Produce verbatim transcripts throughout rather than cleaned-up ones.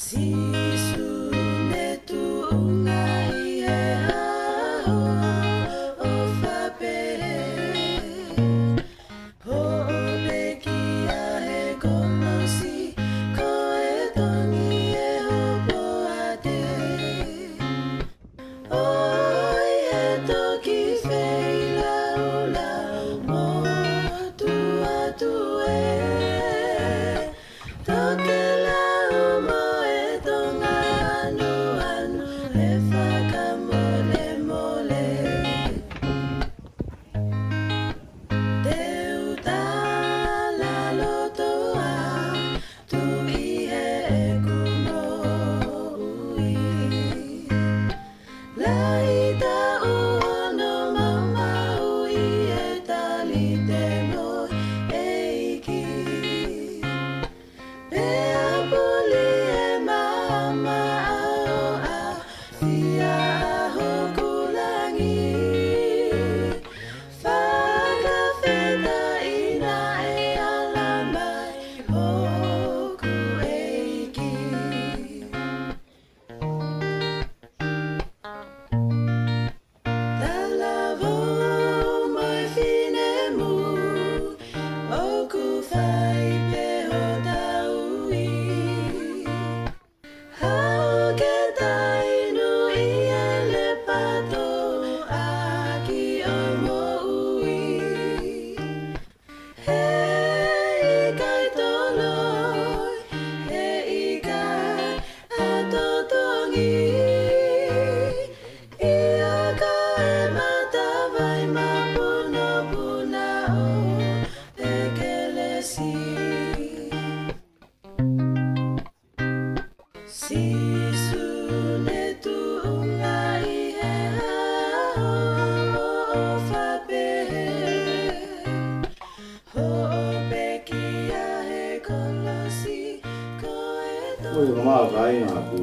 Sīsū ne tuʻunga ʻi he ʻaho ʻo fapehē. Hoʻo pekia he kolosi, ko e tongi ʻe hopo ʻa te. ʻOi e toki feilaulau motuʻa atu ē. Tokelau mo e tonga anuanu e fakamolemole. Te u talaloto atu ki heʻeku moʻui. Lahi taʻu ono maumauʻi e tali te mo e ʻEiki. Pea puli e maama ʻo ʻafia hoku langi. Fakafetaʻi naʻe ala mai hoku ʻEiki. Talavou mo e finemui, ʻoku fai pē hoʻo tauhi. Haʻu ke tainu ʻi he lepa toʻa ki hoʻo moʻui. He ʻikai toloi, he ʻikai ʻa totongi. ʻIo ka e matavai mapunopuna ʻo e kelesi. Sīsū ne tuʻunga ʻi he ʻaho ʻo fapehē. Hoʻo pekia he kolosi, ko e ʻOi, ʻo mā o kāinga ʻoku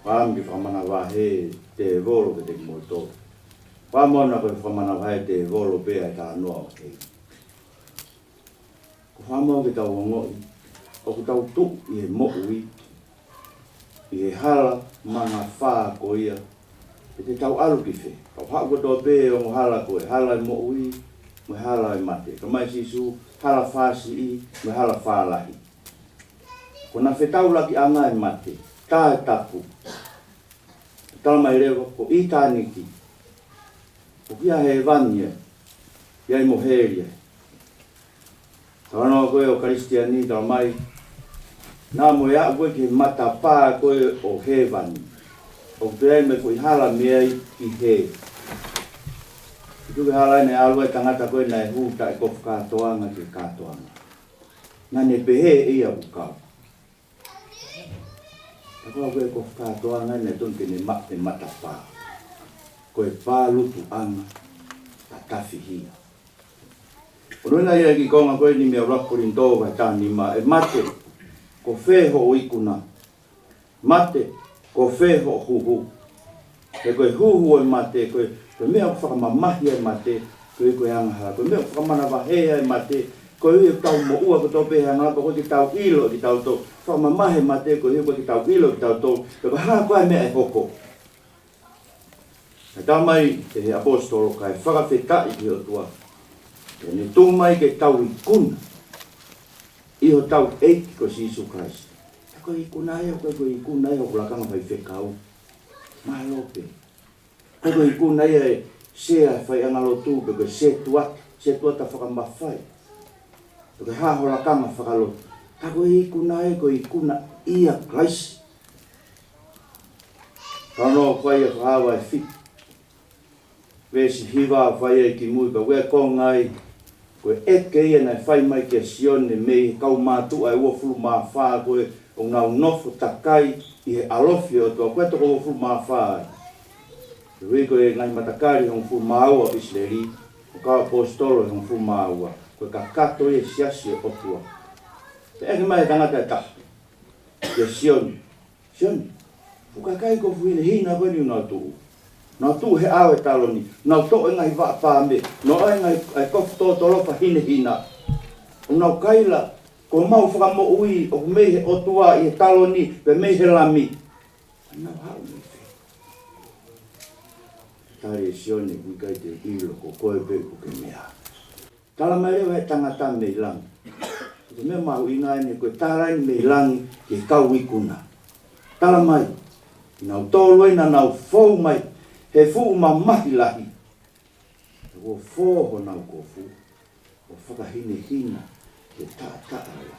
fāmi ke fakamanavahē tēvolo ke teki moto. Fāmona ko e fakamanavahē tēvolo pē ʻa e talanoa ʻo e. Ko e fāmona ke tau ongoʻi, ʻoku tau tuʻu ʻi he moʻui, ʻi he hala mangafā ko ia, ʻe te tau ʻalu ki fē? Tau haʻu kotoa pē ʻo ongo hala ko e hala e moʻui, mo e hala e mate. Ka mai Sīsū, hala fāsiʻi, mo e hala fālahi. Ko ʻena fetaulakiʻanga e mate, tā e tapu. Tala mai leva, ko ʻitāniti. ʻOku ʻi ai hēvani ai, ʻi ai mo heli ai. Talanoa ko ē ʻo e Kalisitiane, tala mai, naʻa mo e aʻu ko ē ki he matapā ko ē ʻo hēvani. ʻOku toe ʻi ai mo e foʻi hala mei ai ki hē. ʻOku tuku e hala ʻena ʻalu ai e tangata ko ē naʻe hū taʻe kofu kātoanga ki he kātoanga. Naʻa ne pehē ʻe ia ʻoku kau. Ka ko e kofu kātoanga naʻe tonu ke ne maʻu e matapā. Ko e pālutuʻanga ʻa tafihia. ʻO nui nai e kiʻi konga ko eni mei he ʻuluaki Kolinitō vahe taha nima, ʻe mate, ko fē hoʻo ikuna? Mate, ko fē hoʻo huhu? He ko e huhu ʻo e mate, ko e, ko e meʻa ʻoku fakamamahi ai e mate, ko e, ko e angahala, ko e meʻa ʻoku fakamanavahē ai e mate, koeʻuhi ʻoku tau moʻua kotoa pē he angahala, ko e ʻikai ke tau ʻilo ʻe kitautolu, fakamamahi e mate, koeʻuhi ʻoku ʻikai ke tau ʻilo ʻe kitautolu, pe ko e hā koā e meʻa ʻe hoko. Naʻe tala mai ʻe he ʻaposetolo, kae fakafetaʻi ki he ʻOtua, ʻi heʻene tuku mai ke tau ikuna ʻi hotau ʻEiki ko Sīsū Kalaisi. Ka ko e ikuna ia, ko e, ko e ikuna ia ʻoku lakanga faifekau. Mālō pē. Ka ko e ikuna ia e sea faiʻanga lotu, pe ko e setuata, setuata fakamafai. Pe ko e hā ho lakanga fakalotu. Ka ko e ikuna ia, ko e ikuna ʻia Kalaisi. Talanoa ʻoku fai ʻi he Fakahā vahe fitu. Veesi hiva ʻoku fai ai kimui, ka ʻoku ʻi ai e konga ai, ko e ʻeke ia naʻe fai mai kia Sione mei he kau mātuʻa ʻe uofulu mā fā ko ē ʻoku nau nofo takai ʻi he ʻalofi ʻo e ʻOtua, ko e toko uofulu mā fā ai. Koeʻuhi ko e ngaahi matakali ʻe hongofulu mā ua ʻo ʻIsileli, ʻo e kau ʻaposetolo ʻe hongofulu mā ua, ko e kakato ia e siasi ʻo e ʻOtua. Pea ʻeke mai e tangata ʻe taha kia Sione, Sione, fuʻu kakai kofu hinehina ko eni ʻoku nau tuʻu. Nau tuʻu he ʻao e taloni, nau toʻo e ngaahi vaʻa pāme, nau ʻai e ngaahi, ʻai e kofu tōtolofa hinehina. ʻOku nau kaila Ko homau fakamoʻui ʻoku mei he ʻOtua ʻi he taloni, pea mei he Lami. Nau haʻu mei fē? Tali ʻe Sione, ʻoku ʻikai te u ʻilo, ko koe pē ʻoku ke meʻa. Tala mai leva ʻe he tangata mei langi. Ko e meʻa mahuʻinga eni, ko e tala eni mei langi ki he kau ikuna. Tala mai, nautolu ē naʻa nau fou mai he fuʻu mamahi lahi, kuo fō honau kofu, ʻo fakahinehina ki he taʻataʻa ē.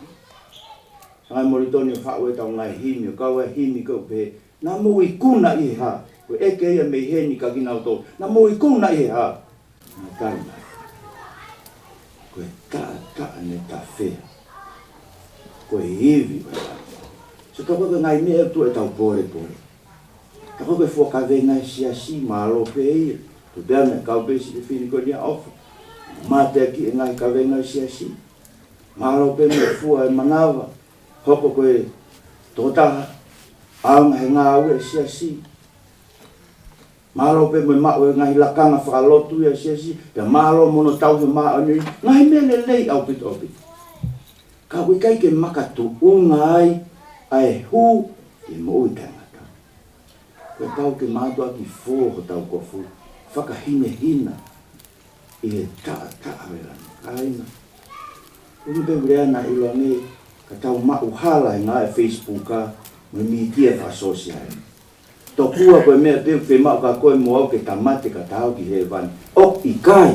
Ngaahi Molitoni ʻoku faʻu ʻetau ngaahi himi, ʻo kau ai e himi ko ē ʻoku pehē, naʻa mou ikuna ʻi he hā? Ko e ʻeke ia mei heni kia kinautolu, naʻa mou ikuna ʻi he hā? Naʻa nau tali mai, ko e taʻataʻa ne tafea, ko e ivi ʻo e Lami. So, ka ko e ngaahi meʻa ʻoku tuʻu ʻetau polepole. Ka ko e fua kavenga e siasi, mālō pē ia. Tuʻu pē ʻa e kau pē siʻi fefine ko eni ʻa ʻOfa. Mateaki e ngaahi kavenga e siasi. Mālō pē mo e fua e manava. Hoko ko e tokotaha ʻaonga he ngāue e siasi. Mālō pē mo e maʻu e ngaahi lakanga fakalotu ia e siasi. Pea mālō mo hono tauhi e māʻoniʻoni. Ngaahi meʻa lelei ʻaupito ʻaupito. Ka ʻoku ʻikai ke makatuʻunga ai ʻa e hū ʻi he moʻui taʻengata. Kuo pau ke mātuʻaki fō hotau kofu, fakahinehina ʻi he taʻataʻa ʻo e Lami. Kāinga, ʻoku pehē ʻoku lea naʻa ʻiloange ka tau maʻu hala he ngāue Facebook mo e mītia fakasōsiale. Tokua ko e meʻa pē ʻoku fiemaʻu kia koe mo au ke ta mate ka ta ō ki hēvani. ʻOku ʻikai.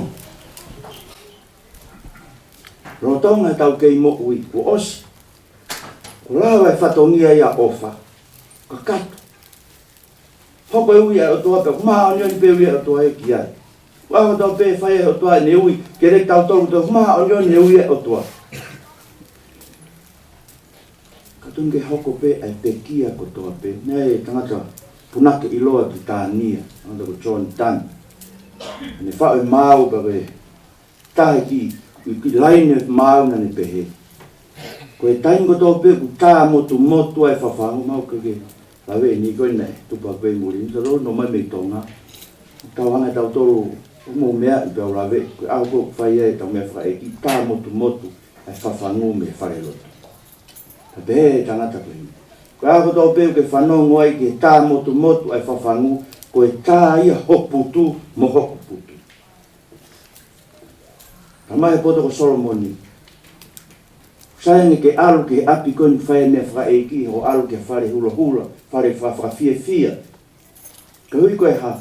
Lolotonga ʻetau kei moʻui, kuo ʻosi. Kuo lava e fatongia ia ʻo ʻOfa. Kakato. Hoko e ui ʻa e ʻOtua pē, māʻoniʻoni pē ui ʻa e ʻOtua ē ki ai. Kuo ʻofa tau pē fai e ʻOtua ʻene ui, ke lea kia tautolu, tau māʻoniʻoni e ui ʻa e ʻOtua. Ka tonu ke hoko pē ʻa e pekia kotoa pē. Naʻe ʻi ai e tangata punake ʻiloa ki Tania, tangata ko John Tani. Ne faʻu e maau pea ko e taha e kiʻi, kiʻi laine maau naʻa ne pehē, ko e taimi kotoa pē ʻoku tā motumotu ai e fafangu, mau ke ke lave eni ko ē naʻe tupu ko ē ʻi muli ni, tau nofo mai mei Tonga. Tau hanga ʻe tautolu ʻo mou meaʻi pea u lave, ko e ʻaho ko ē ʻoku fai ai ʻetau meʻa fakaʻeiki, tā motumotu ai e fafangu mei he falelotu. Pea pehē ʻe he tangata ko eni, ko e ʻaho kotoa pē ʻoku ke fanongo ai ki he tā motumotu ai e fafangu, ko e tā ia ho putu mo hoku putu. Tala mai he poto ko Solomoni, sai ange ke ʻalu ki he ʻapi ko eni ʻoku fai ai e meʻa fakaʻeiki, ʻo ʻalu ki he fale hulohula, fale fa-, fakafiefia. Koeʻuhi ko e hā?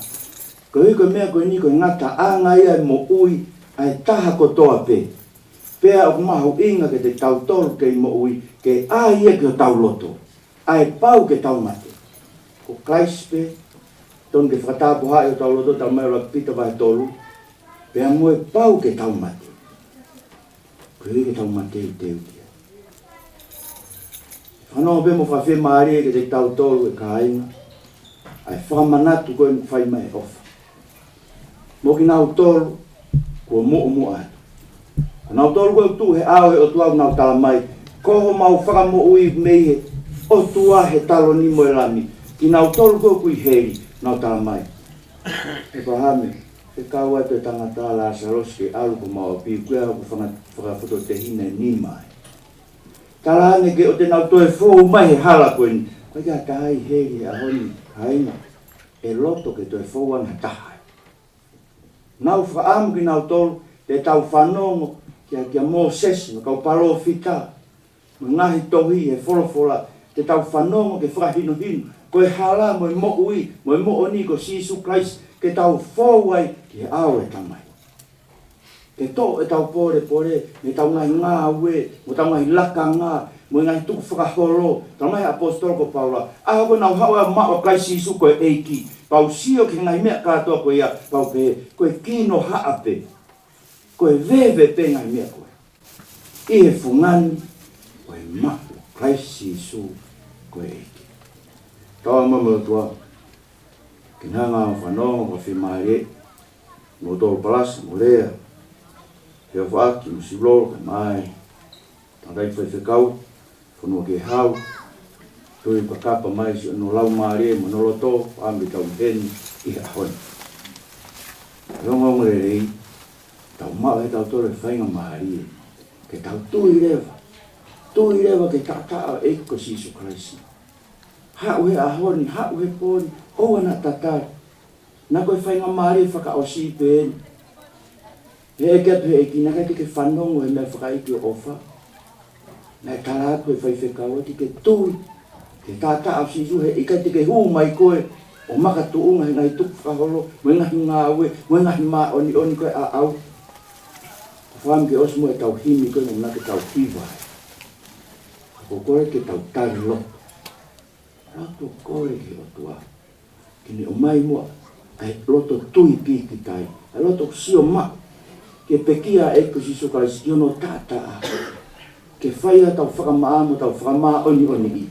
Koeʻuhi ko e meʻa ko eni ko e ngataʻanga ia e moʻui ʻa e taha kotoa pē. Pea ʻoku mahuʻinga kiate kitautolu kei moʻui, ke ʻai ia ki hotau loto ʻa e pau ke tau mate. Ko Kalaisi pē, tonu ke fakatapui hotau loto, tala mai ʻe Pita vahe tolu, pea mo e pau ke tau mate. Koeʻuhi ke tau mate ʻi he teu kia. Fanongo pē mo fakafiemālie kiate kitautolu ʻe kāinga ʻa e fakamanatu ko eni ʻoku fai mai ʻe ʻOfa. Mo kinautolu kuo muʻomuʻa atu. Ko kinautolu ko ē ʻoku tuʻu he ʻao ʻo e ʻOtua ʻoku nau tala mai, ko homau fakamoʻui mei he ʻOtua he taloni mo e Lami. Kinautolu ko ē ʻoku ʻi heli, nau tala mai, ʻĒpalahame, fekau atu e tangata Lasalosi ke ʻalu ki homau ʻapi, ko ia ʻoku fanga-, fakafototehina e nima ai. Talaange ke ʻoua te nau toe fou mai he hala ko eni. Ko ia ka ʻi heli he ʻaho ni, kāinga, ʻe loto ke toe fou ange ha taha ai. Nau fakaʻamu kinautolu, te tau fanongo kia, kia Mōsese, mo e kau palōfita, mo e ngaahi tohi he folofola, te tau fanongo ki he fakahinohino, ko e hala mo e moʻui, mo e moʻoni ko Sīsū Kalaisi, ke tau fou ai ki he ʻao ʻo e Tamai. Ke toʻo ʻetau polepole, mei heʻetau ngaahi ngāue, mo ʻetau ngaahi lakanga, mo e ngaahi tukufakaholo, tala mai ʻe he ʻaposetolo ko Paula, ʻaho ko ē naʻa nau haʻu ai ʻo maʻu ʻa Kalaisi Sīsū ko e ʻEiki, pea u sio ki he ngaahi meʻa kātoa ko ia, pea u pehē, ko e kinohaʻa pē, ko e veve pē ngaahi meʻa ko ē ʻi he fungani ʻo e maʻu ʻo Kalaisi Sīsū ko e ʻEiki. Tau ō mai mo e ʻOtua, ke ne hanga ʻo fanongo, fakafiemālie, mo tolu palasi, mo lea, he ʻofaʻaki, mo siulolo, kae ʻumaʻā e tangataʻeiki faifekau, Fonuakehau, Tuʻi Pakapa mai siʻono laumālie mo hono loto, ʻa ʻetau ʻi heni ʻi he ʻaho ni. He ongoongolelei, tau maʻu ʻe tautolu e faingamālie ke tau tui leva Tui leva ki he taʻataʻa ʻo e ʻEiki ko Sīsū Kalaisi. Haʻu he ʻaho ni, haʻu he pō ni, ʻoua naʻa tatali. Naʻa ko e faingamālie fakaʻosi pē eni. He ʻeke atu he ʻEiki, naʻe ʻikai te ke fanongo he meʻa fakaʻeiki ʻo ʻofa. Naʻe tala atu he faifekau ʻoua te ke tui ki he taʻataʻa ʻo Sīsū, he ʻikai te ke hū mai koe ʻo makatuʻunga he ngaahi tukufakaholo, mo e ngaahi ngāue, mo e ngaahi māʻoniʻoni ko e ʻaʻau. Ko e fakaʻamu ke ʻosi mo e tau himi ko e mo na ke tau hiva. Ko e kole ke tau tali loto. Loto kole ki he ʻOtua. Ke ne ʻomai muʻa ʻa e loto tui pīkitai, ʻa e loto sio maʻu ki he pekia ʻa e ʻEiki ko Sīsū Kalaisi ki hono taʻataʻa. Ke fai ʻetau fakamaʻa mo ʻetau fakamāʻoniʻoniʻi.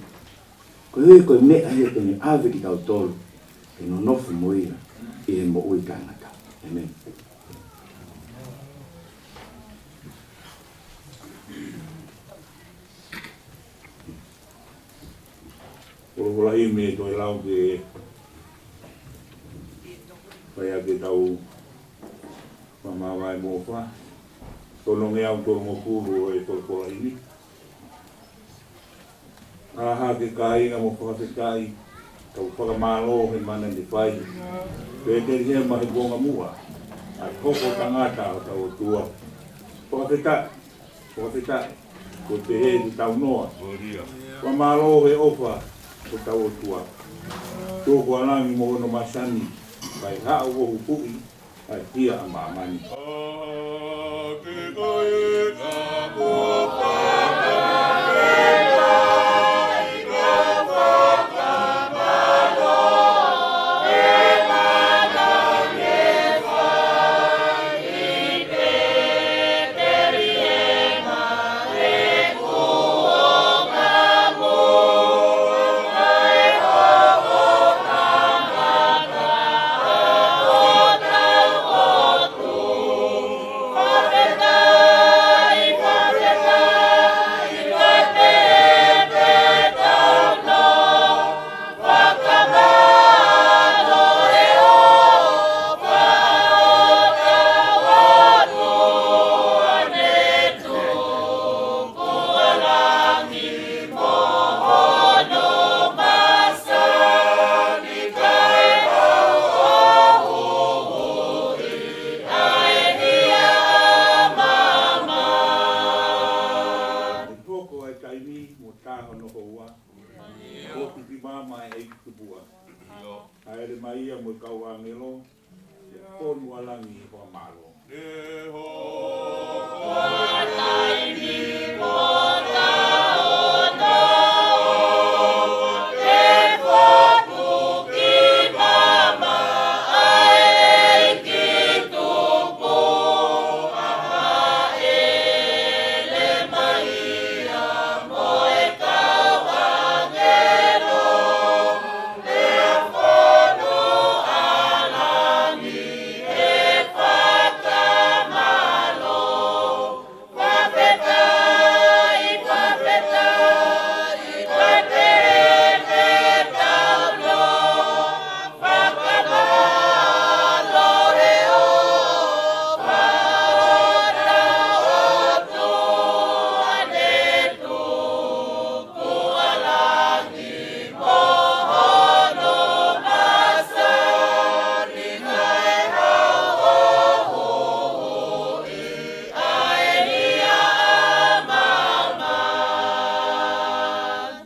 Ko e, ko e meʻa ia te ne ʻave kitautolu ke nonofo mo ia ʻi he moʻui taʻengata. ʻĒmeni. Folofola himi ʻe toe lau ke fai ʻaki ʻetau fakamāvae mo e ʻofa. Tolungeau tolungofulu ʻo e folofola himi. ʻAha ke kāinga mo fakafetaʻi, tau fakamālō he mana ne fai. Petelihema he kuonga muʻa, ʻa e hoko tangata ʻo hotau ʻOtua. Fakafetaʻi. Fakafetaʻi, ko e pehē ʻoku tau noa. Fakamālō he ʻofa ʻo hotau ʻOtua. Tuku ʻa langi mo hono masani, kae haʻu ʻo huhuʻi ʻa e hia ʻa māmani. Hoko ʻa e taimi mo tā hono houa. Fotu ki māmani ʻa e ʻEiki Tupuʻa. Hāʻele mai ia mo e kau ʻāngelo, ʻo fonu ʻa langi ʻo fakamālō.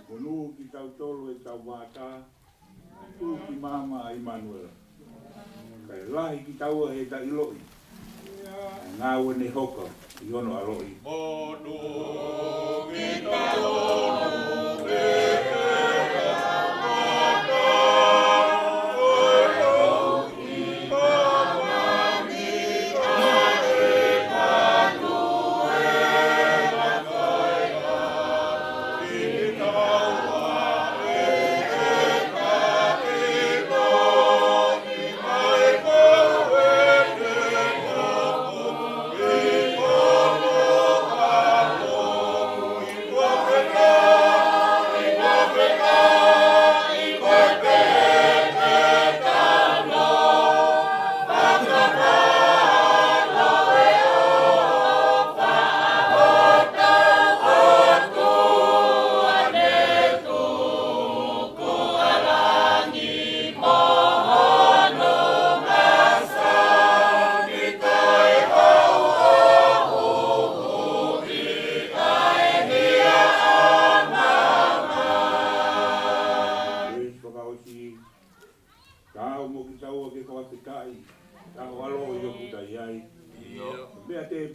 Monū kitautolu ʻe tau vātā, tuʻu ki māmani ʻa ʻImanuela. Kae lahi kitaua he taʻeʻiloʻi. Ngāue ne hoko ʻi hono ʻaloʻi.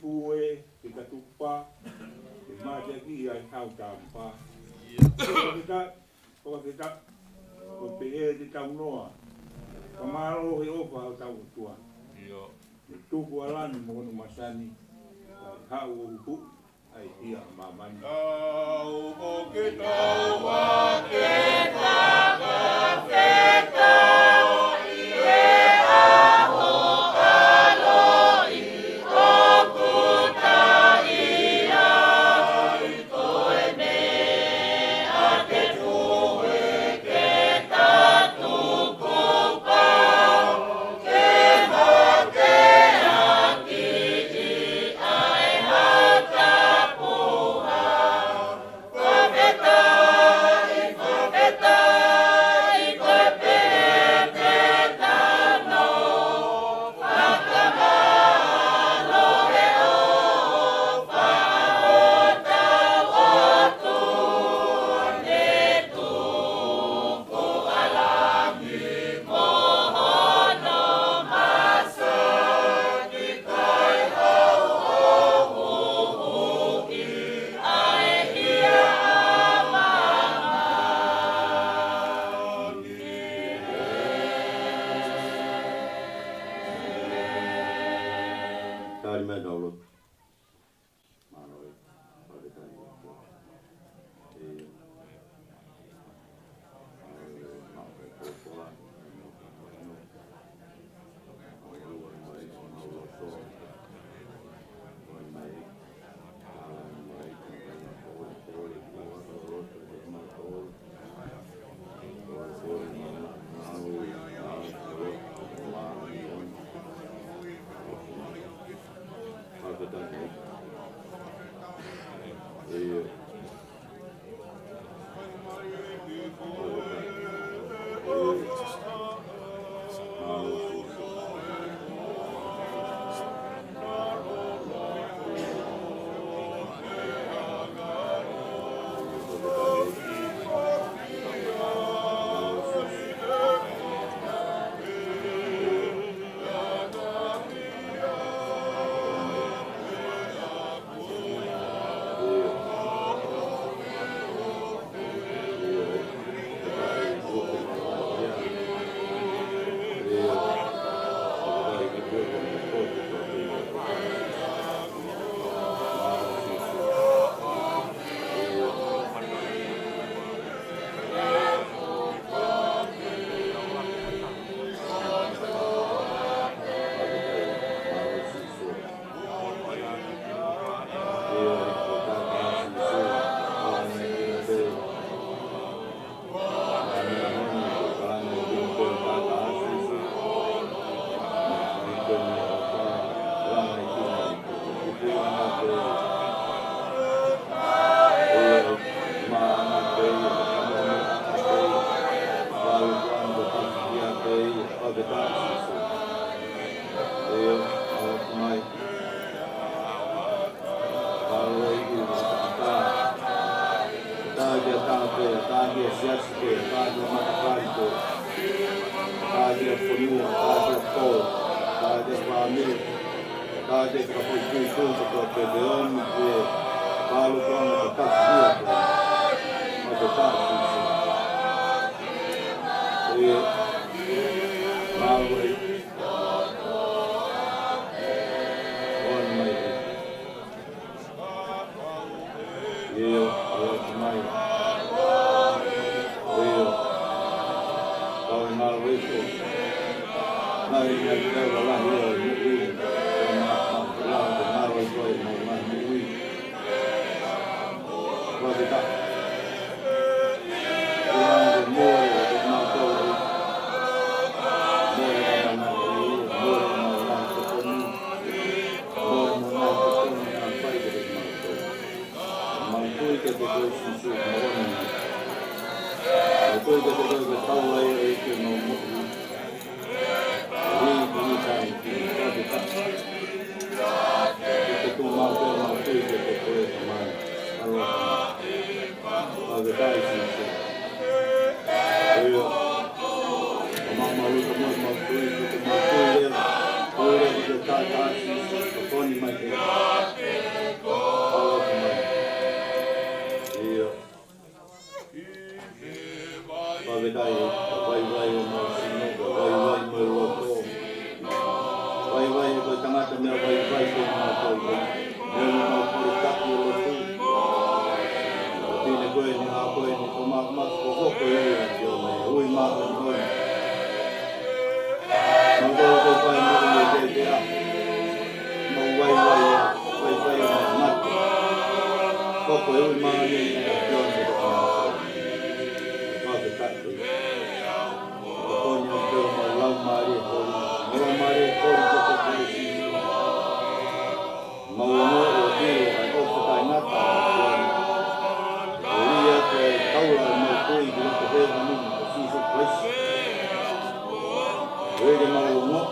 Pue, ke ta tuku pā, ke mateakiʻi ai hau tāmpa. Fakafetaʻi, fakafetaʻi, ko e pehē te tau noa, ka mālō he ʻofa hotau ʻOtua. ʻIo. Ne tuku ʻa langi mo hono masani, kae haʻu ʻo huhuʻi ʻa e hia ʻa māmani. Kau ko ke tau ake fakafetaʻi he ʻaho ʻaloʻi ʻoku ta ʻi ai. Ko e meʻa ke tue ke ta tuku pā ke mateakiʻi ai hau tāpuha. Fakafetaʻi, fakafetaʻi, ko e pehē te tau noa, fakamālō he ʻofa hotau ʻOtua, ne tuku ʻa langi mo hono masani, kae haʻu ʻo huhuʻi ʻa e hia ʻa māmani. Tali mai tau lotu. Taha ki ha taha pē, taha ki ha siasi pē, taha ki ha matapā pē, taha ki ha fonua, taha ki ha pō, taha ki ha fāmili, taha ki ha fakafoʻituitui kotoa pē, ke ʻomi ki he pālutuʻanga ʻo e ʻOtua. ʻOku ke taha Sīsū. ʻIo, mālō e ʻOku mai ʻEiki. ʻIo, ʻoku mai. ʻIo. Kau e ngalo ʻEiki. Naʻe ʻi ai e lava lahi ʻo e moʻui. Ko e ngaahi ʻaho ko e ngalo ʻEiki ʻo e moʻui. Fakafetaʻi. ʻOku mau mole ʻo te mau tau ʻEiki. Mole ʻa e ngaahi ʻo e, mole ʻa e ngaahi tokoni. Mole mo e ngaahi tokoni naʻa fai ke te mau tau. Mau tui kiate koe Sīsū, mau ʻomi. Mau tui kiate koe ke tau ai ʻEiki ʻemau moʻui. Hei, hei, hei, hei, hei, hei, hei. Ke tuʻu maʻu pē ʻemau tui kiate koe, Tamai. ʻAloʻofa. Fakafetaʻi Sīsū. ʻIo. Mau, mau, mau, mau tui, mau tui leva. Tui leva ki he taha Sīsū, tokoni mai ʻEiki. Metai, ka vaivai homau sino, ka vaivai mo e loto. Vaivai he ko e tangata meʻa vaivai ko e mau kau ko. Meʻa mo mau kole taki e lotu. Pine ko eni, ha ko eni, ko ma, ma, ko, ko, ko e ui ʻa e ʻAfiona, ui ma, ko, ko. Mau kau ko e fai mo e ui e te te a. Mau vaivai, vaivai, vaivai, mate. Ko, ko e ui ma, ni, ni, ni, ni, ni, ni, ni, ni, ni, Ko e poni ʻo e pē ʻo mau laumālie koli. Mau laumālie koli ko e pē ko e Sīsū. Mau ongoʻi ʻo pio ai ʻo fakaingata ʻa e Sīsū. ʻO ia ko e taula ʻo mau kui ki loto hēvani ko Sīsū Kalaisi. ʻO ia ke mau ongoʻi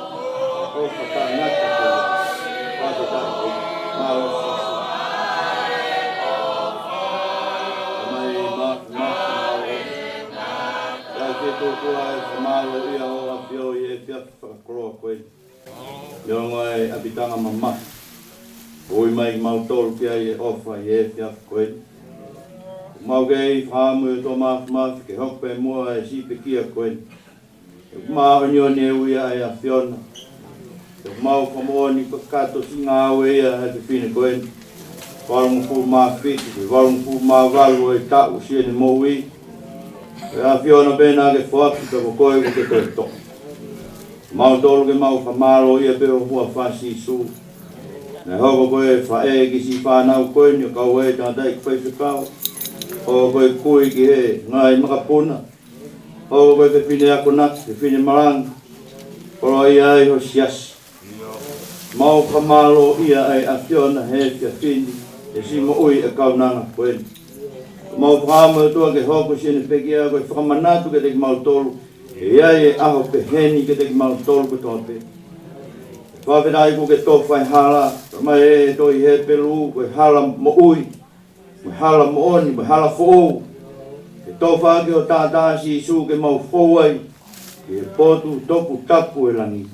ʻo fakaingata ko e fakataha ko e mālō Sīsū. Mai ma, ma, ma, Ka ke tō kua e fakamālō ia ʻo ʻAfio ʻi he efiafi fakakoloa ko eni. Neongo e ʻapitanga mamahi ʻoku ui mai kimautolu ki ai e ʻofa ʻi he efiafi ko eni. Mau kei fakaʻamu ʻe ʻOtua Māfimafi ke hoko pē muʻa e siʻi pekia ko eni. ʻOku māʻoniʻoni e ui ʻa e ʻAfiona. ʻOku mau fakamoʻoni ko e kātoa siʻi ngāue ia ʻa e fefine ko eni. Valungofulu mā fitu, valungofulu mā valu ʻo e taʻu siʻene moʻui. Ko e ʻAfiona pē naʻa ke foaki pea ko koe ʻoku ke toe toʻo. Mautolu ke mau fakamālō ia pē ʻo huafa Sīsū. Naʻe hoko ko e faʻē ki siʻi fānau ko eni ʻo kau ai e tangataʻeiki faifekau. ʻO ko e kui ki he ngaahi makapuna. ʻO ko e fefine akonaki, fefine malanga. Koloaʻia ai ho siasi. Mau fakamālō ia ʻa e ʻAfiona he efiafi ni, he siʻi moʻui e kaunanga ko eni. Mau fakaʻamu ʻOtua ke hoko siʻene pekia ko e fakamanatu kiate kimautolu. ʻE ʻi ai e ʻaho peheni kiate kimautolu kotoa pē. Fakafetaʻi kuo ke tofa e hala, mai e tohi Hepelū, ko e hala moʻui. Mo e hala moʻoni, mo e hala foʻou. ʻE tofa ʻaki ho taʻataʻa Sīsū ke mau fou ai ki he potu toputapu ʻo e langi.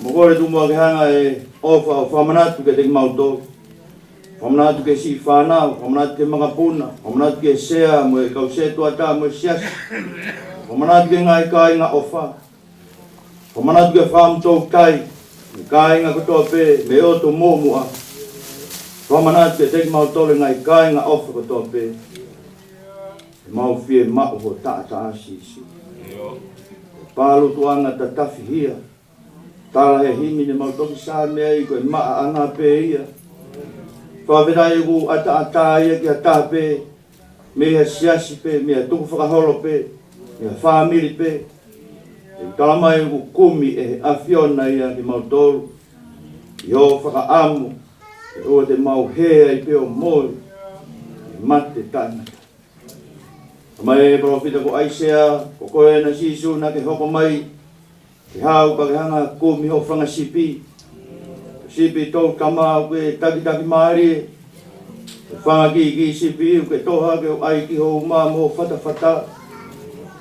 Mau kole tuku muʻa ke hanga e ʻofa ʻo fakamanatu kiate kimautolu. Fakamanatu ki he siʻi fānau, fakamanatu ki he makapuna, fakamanatu ki he sea mo e kau sētuata mo e siasi. Fakamanatu ki he ngaahi kāinga ʻofa. Fakamanatu ki he Fakamoʻui Toutai, mo e kāinga kotoa pē, mei ʻOtu Muʻomuʻa. Fakamanatu kiate kimautolu e ngaahi kāinga ʻofa kotoa pē. ʻOku mau fiemaʻu ho taʻataʻa Sīsū. Palu tuʻunga tatafihia. Tala he himi ne mau toki saiʻia ai ko e maʻaʻanga pē ia. Fakafetaʻi ʻoku ʻataʻatā ia ki ha taha pē. Mei ha siasi pē, mei ha tukufakaholo pē, mei ha fāmili pē. ʻOku tala mai ʻoku kumi ʻe he ʻAfiona ia kimautolu. ʻI hoʻo fakaʻamu, ʻe ʻoua te mau hē ai pē ʻo moʻui. ʻE mate taʻengata. Mai e palōfita ko ʻAisea, ko koe ena Sīsū naʻa ke hoko mai. Ke haʻu pea ke hanga kumi hoʻo fanga sipi. Sipi tau kamau ke takitaki mālie. Ke fanga kiʻi sipi ʻoku ke toʻo hake ʻo ʻai ki ho uma mo ho fatafata.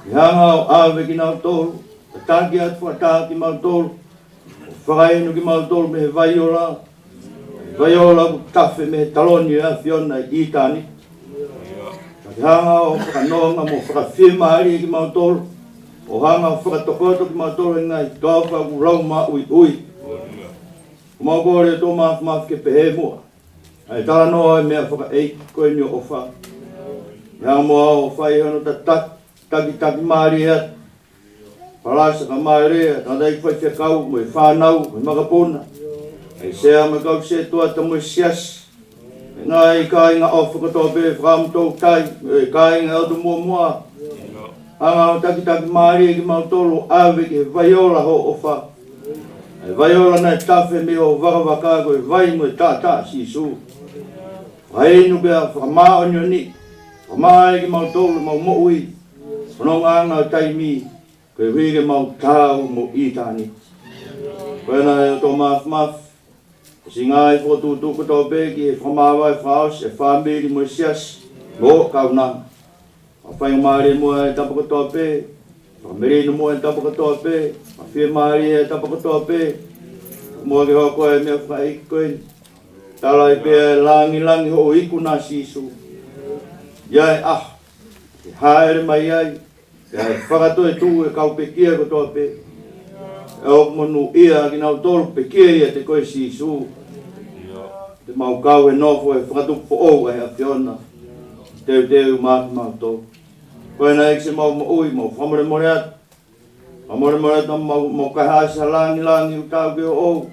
Ke hanga ʻo ʻave kinautolu. Ke taki atu fakataha kimautolu. Fakainu kimautolu mei he vai ola. Vai ola ʻoku tafe mei he taloni ʻo e ʻAfiona ʻi ʻitāniti. Ka ke hanga ʻo fakanonga mo fakafiemālie kimautolu. ʻO hanga ʻo fakatokoto kimautolu he ngaahi toafa ʻoku lau maʻuiʻui. Mau kole ʻOtua Māfimafi ke pehē muʻa ʻa e talanoa ʻo e meʻafakaʻeiki ko eni ʻo ʻofa. Hanga muʻa ʻo fai hono tataki, takitaki mālie atu. Palasa ka mālie, tangataʻeiki faifekau, mo e fānau, mo e makapuna. ʻA e sea mo e kau sētuata mo e siasi. Mo e ngaahi kāinga ʻofa kotoa pē Fakamoʻui Toutai, mo e kāinga ʻOtu Muʻomuʻa. Hanga ʻo takitaki mālie kimautolu ʻave ki he vai ola hoʻo ʻofa. ʻA e vai ola naʻe tafe mei hoʻo vakavaka ko e vai mo e taʻataʻa Sīsū. Fakainu pea fakamāʻoniʻoni, fakamaʻa kimautolu ʻemau moʻui. Fononga ʻo e taimi, koeʻuhi ke mau taau mo ʻitāniti. Ko ia ʻe ʻOtua Māfimafi, ʻosi ngaahi fokotuʻutuʻu kotoa pē ki he fakamāvae fakaʻosi ʻa e fāmili mo e siasi, mo e kaunanga. Fakafaingamālie muʻa e tapa kotoa pē, fakamelino muʻa e tapa kotoa pē, fakafiemālie e tapa kotoa pē. Muʻa ke hoko e meʻafakaʻeiki ko eni. Tala ai pē ʻe langilangi hoʻo ikuna Sīsū. ʻI ai e ʻaho ke hāʻele mai ai, Pea ʻe fakatoetuʻu e kau pekia kotoa pē. ʻE ʻoku monūʻia kinautolu pekia ʻiate koe Sīsū. Te mau kau he nofo ʻo e fakatupu foʻou ʻa e ʻAfiona. Teuteu maʻa kimautolu. Ko ena ʻEiki siʻemau moʻui, mau fakamolemole atu. Fakamolemole atu, mau, mau kaihaʻasi ha langilangi ʻoku taau ke ʻoʻou.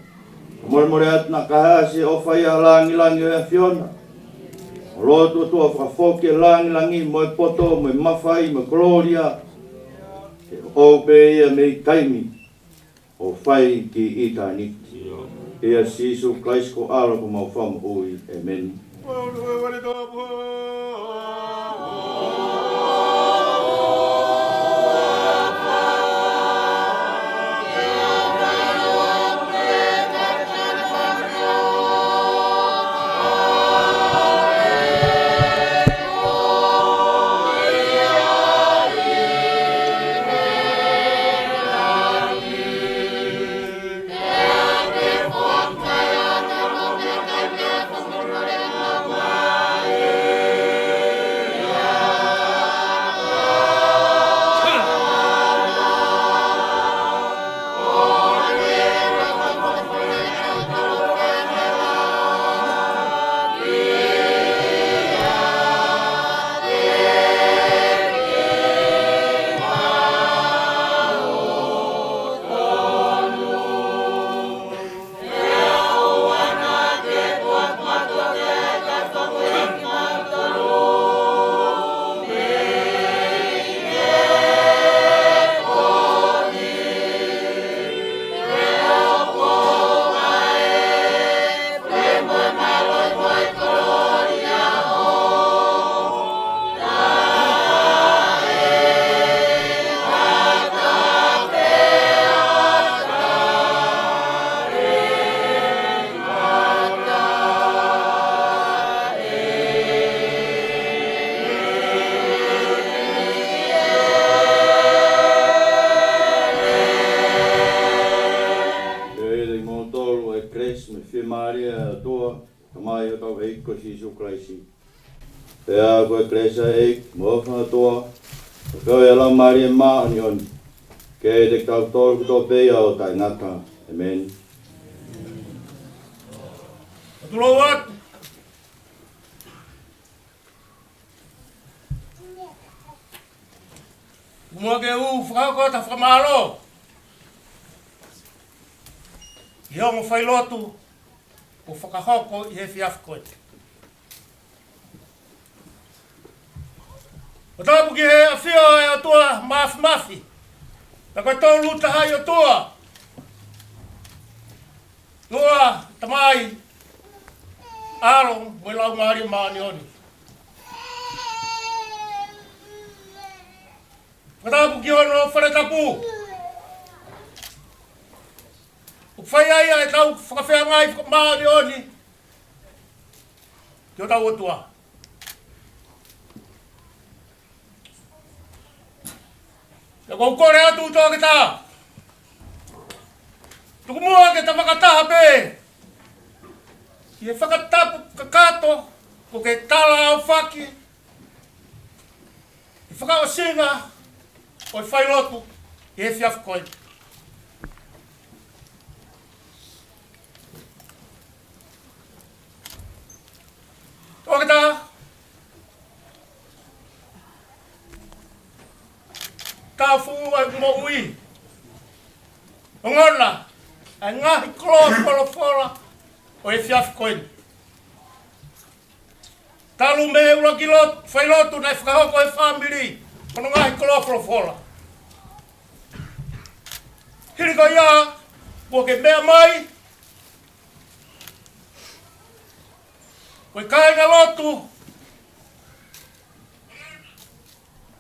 Fakamolemole atu naʻa kaihaʻasi ʻo fai ha langilangi ʻo e ʻAfiona. Mau lotu ʻOtua fakafoki e langilangi mo e poto mo e mafai mo e kolōlia. Ke ʻoʻou pē ia mei taimi ʻo fai ki ʻitāniti. ʻIa Sīsū Kalaisi ko e ʻAlo ko homau Fakamoʻui. ʻĒmeni. Ke ʻiate kimoutolu ʻa e kelesi mo e fiemālie ʻa e ʻOtua, Tamai ʻo hotau ʻEiki ko Sīsū Kalaisi. Pea ko e kelesi ʻa e ʻEiki mo e ʻofa ʻa e ʻOtua, pea ko e Laumālie Māʻoniʻoni, ke ʻiate kitautolu kotoa pē ʻo taʻengata. ʻĒmeni. Tulou atu. Muʻa ke u fakahoko atu ha fakamālō ki he ongo failotu kuo fakahoko ʻi he efiafi ko eni. ʻOku tapu ki he ʻafio ʻa e ʻOtua Māfimafi, pea ko e Tolu Tahaʻi ʻOtua, ʻOtua, Tamai, ʻAlo mo e Laumālie Māʻoniʻoni. Fakatapu ki hono fale tapu. ʻOku fai ai ʻa e tau fakafeangai fakamāʻoniʻoni ki hotau ʻOtua. Pea ʻoku ou kole atu Toketā, tuku muʻa ke ta fakataha pē ʻi he fakatapu kakato kuo ke talaʻofa ki he fakaʻosinga ʻo e failotu ʻi he efiafi ko eni. Toketā, taʻofi ʻa e moʻui, ongona ʻa e ngaahi koloa folofola ʻo e efiafi ko eni. Talu mei he ʻuluaki lotu, failotu naʻe fakahoko ʻe he fāmili hono ngaahi koloa folofola. Hili ko ia, kuo ke meʻa mai, ko e kāingalotu,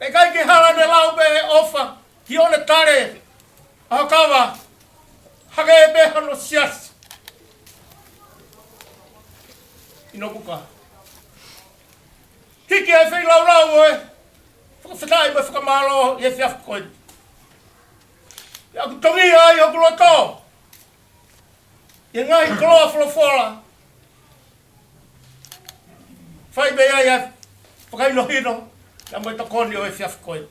ʻikai ke hala ne lau pē ʻofa ki hono tale ʻa e kava, hangē pē hano siasi ʻi Nokuka. Hiki ʻa e feilaulau ʻo e fakafetaʻi mo e fakamālō ʻi he efiafi ko eni. Pea ʻoku tongia ai hoku loto ʻi he ngaahi koloa folofola. Fai mei ai ʻa e fakahinohino, pea mo e tokoni ʻo e efiafi ko eni.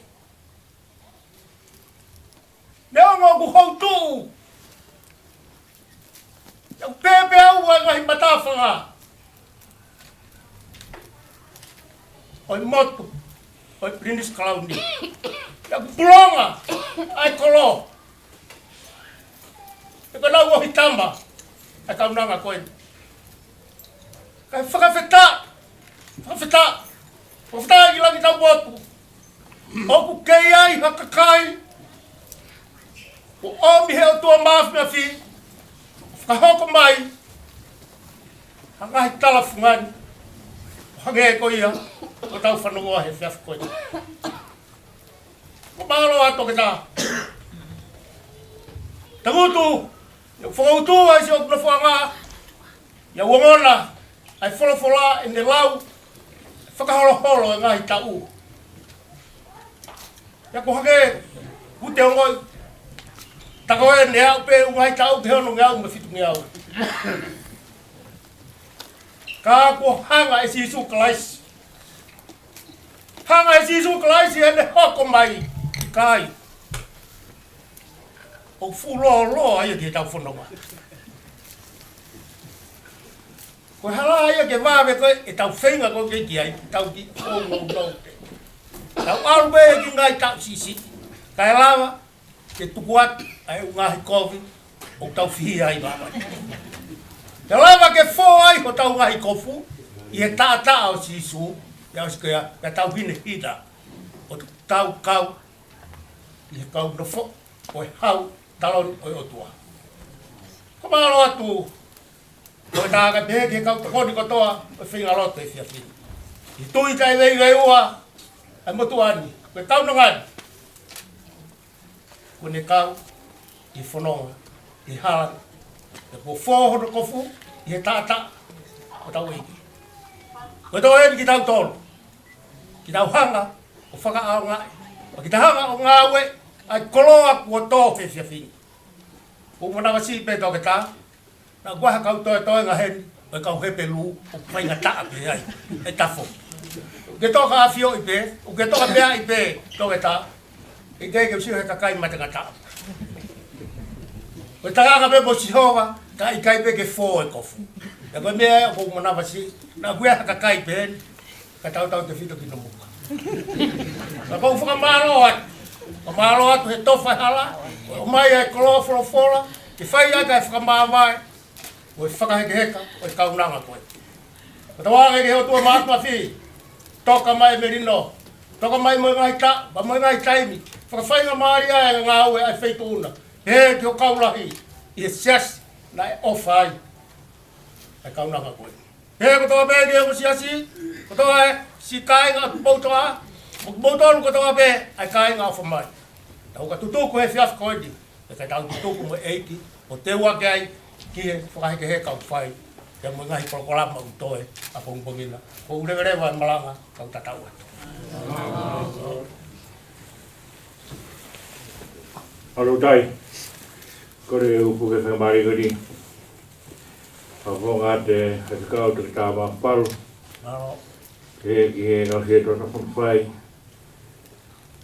Neongo ʻoku houtuʻu, ʻoku pēpē au ʻa e ngaahi matafanga ʻo e motu ʻo e Pilinisi Kalauni. ʻOku pulonga ʻa e kolo, ʻoku nau ʻohitama ʻa e kaunanga ko eni. Kae fakafetaʻi, fakafetaʻi, fakafetaʻi ki langi taupotu. ʻOku kei ʻi ai ha kakai kuo ʻomi he ʻOtua Māfimafi, fakahoko mai ha ngaahi tala fungani ʻo hangē ko ia ʻoku tau fanongoa he efiafi ko eni. Ko mālō atu Toketā. Tangutu, ʻio, fakautu ai siʻoku nofoʻanga, ʻio, ʻoku ongona ʻa e folofola ʻene lau, fakaholoholo e ngaahi taʻu. ʻIo, ko hake, ʻoku te ongoʻi, tā ko eni ʻe aʻu pē ʻū ngaahi taʻu ki he onongeau mo e fitungeau. Ka kuo hanga ʻe Sīsū Kalaisi, hanga ʻe Sīsū Kalaisi ʻene hoko mai, ʻikai, ʻoku fuʻu lōloa ia ki heʻetau fononga. Ko e hala ia ke vave ko ē ʻetau feinga ko ē ke ʻi ai, tau kiʻi ʻono ʻono te. Tau ʻalu pē ki he ngaahi taʻu siʻisiʻi. Kae lava ke tuku atu ʻa e ʻū ngaahi kovi ʻoku tau fihi ai vavai. Ke lava ke fō ai hotau ngaahi kofu ʻi he taʻataʻa ʻo Sīsū, ʻio ʻosi ko ia, ke tau hinehina ʻo tau kau ʻi he kau nofo ʻo e hau taloni ʻo e ʻOtua. Ko mālō atu Toketā, kae pehē ki he kau tokoni kotoa ʻo e feinga lotu he efiafi ni. ʻI he tui kae veiveiua ʻa e motuʻa ni, ko e kaunanga ni, kuo ne kau ʻi he fononga ʻi he hala, pea kuo fō hono kofu ʻi he taʻataʻa ʻo hotau ʻEiki. Ko e toe eni kitautolu ke tau hanga ʻo fakaʻaongaʻi, pea ke tau hanga ʻo ngāueʻi ʻa e koloa kuo tō he efiafi ni. ʻOku ou manavasiʻi pē Toketā, naʻa ku ʻi ai ha kau toetoenga heni ʻo e kau Hepelū, ʻoku faingataʻa pē ai e tafo. ʻOku ke toka ʻafioʻi pē, ʻoku ke toka meaʻi pē Toketā, ʻikai ke u sio he kakai matengataʻa. Ko e tangata pē mo Sihova, ka ʻikai pē ke fō e kofu. Pea ko e meʻa ia ʻoku ou manavasiʻi, naʻa ku ʻi ai ha kakai pē heni, ka tautautefito ki Nomuka. Ka ʻoku ou fakamālō atu, fakamālō atu he tofa e hala, ʻomai ʻa e koloa folofola, ke fai ai ʻa e fakamāvae ʻo e fakahekeheka ʻo e kaunanga ko ē. Fakatauange ki he ʻOtua Māfimafi, toka mai e melino, toka mai mo e ngaahi taʻu, pea mo e ngaahi taimi, fakafaingamālie ʻa e ngāue ʻa e feituʻu na, pehē ki ho kau lahi ʻi he siasi naʻe ʻofa ai ʻa e kaunanga ko ē. Pehē kotoa pē ki he ongo siasi, kotoa e siʻi kāinga ʻo Tupoutoʻa, mo kimoutolu kotoa pē ʻa e kāinga ʻofa mai. Tau ka tutuku he efiafi ko eni, pea ke tau tutuku mo e ʻEiki, ʻo teuaki ai ki he fakahekeheka ʻoku fai, pea mo e ngaahi polokalama ʻoku toe ʻapongipongi na. ʻOku ou leveleva e malanga, kau tatau atu. ʻAlu tai, kole upu ke fakamālō ko eni. Fakafofonga atu e Faifekau Toketā Mapalu. Mālō. Ke ki he kau sie tō tafon fai.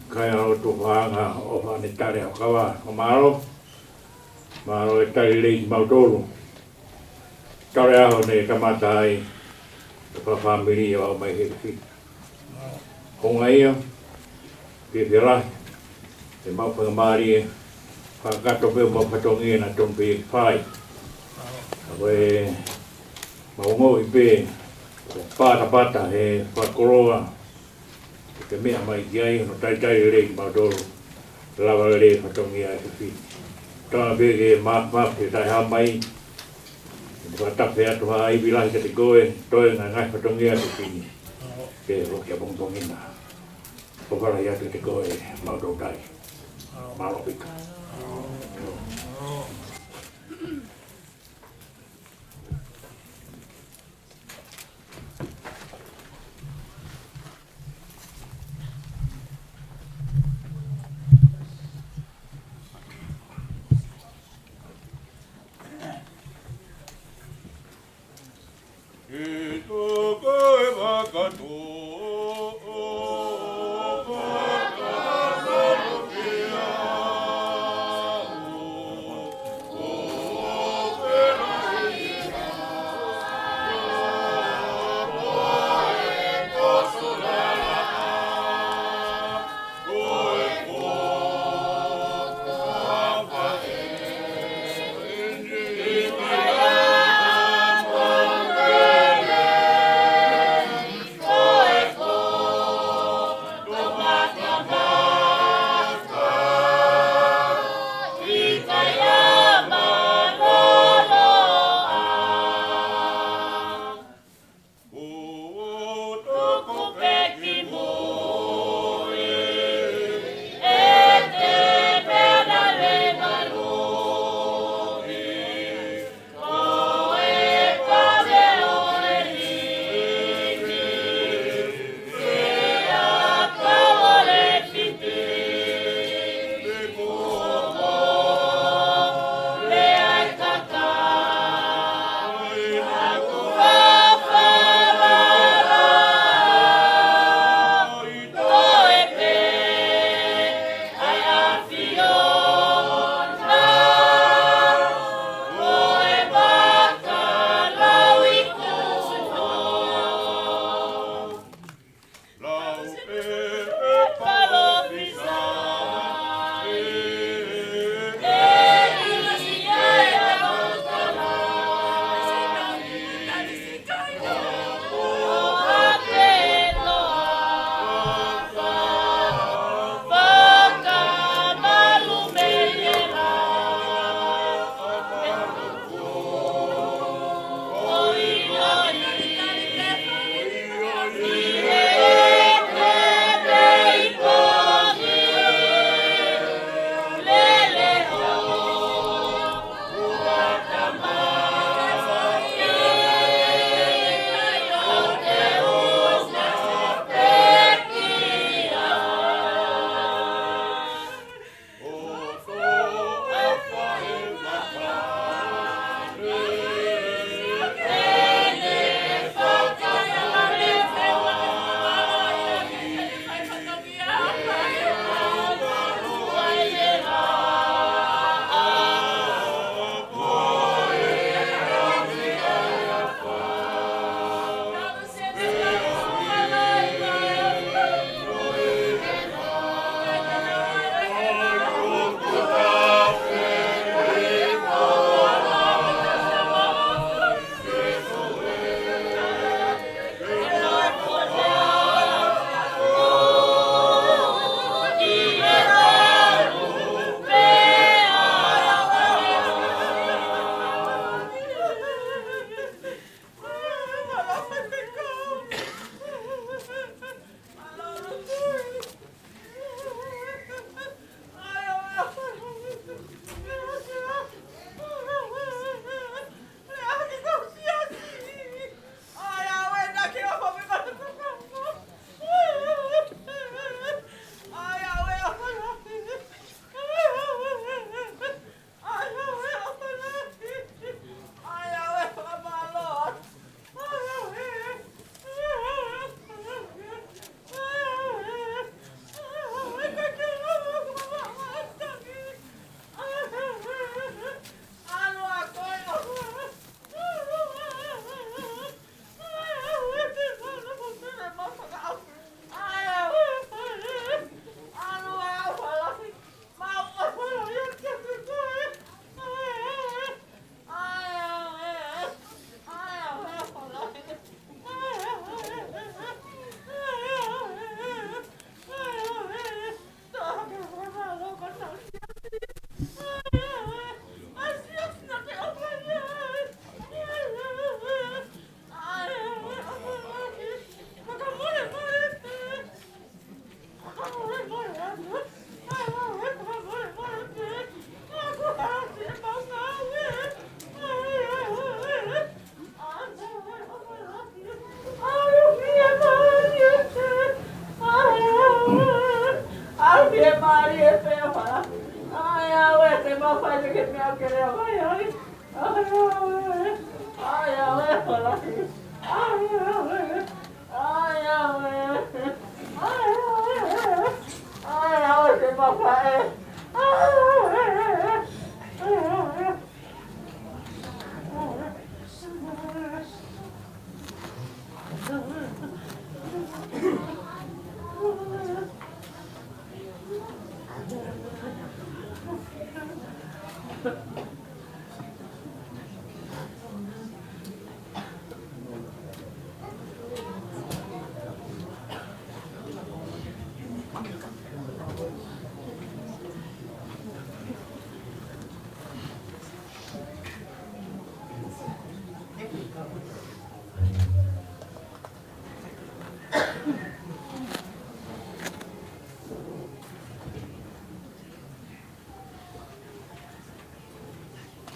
Kāinga ʻo e tuʻuʻanga ʻo Fānitale ʻo Kava. Ko mālō. Mālō e tali lelei kimautolu. Tau ʻi he ʻaho ni kamata ai e fakafāmili ʻo aʻu mai he fika. Ko e ngaahi fiefia lahi, ʻemau fakamālō, fakakakato pē ʻemau fatongia naʻe tonu pē ke fai. Ka ko e mau ongoʻi pē, ko e patapata he fakakoloa, ke meʻa mai ki ai, hono talitali lelei kimautolu, lava lelei fatongia e fefine. Tau pē ke ma, ma, ke tai ha mai, fakatafe atu ha ivi lahi kiate koe, toe ngaahi fatongia e fefine. Ke loki ʻapongipongi na. ʻOfa lahi atu kiate koe, mautolu tai. Mālō fika.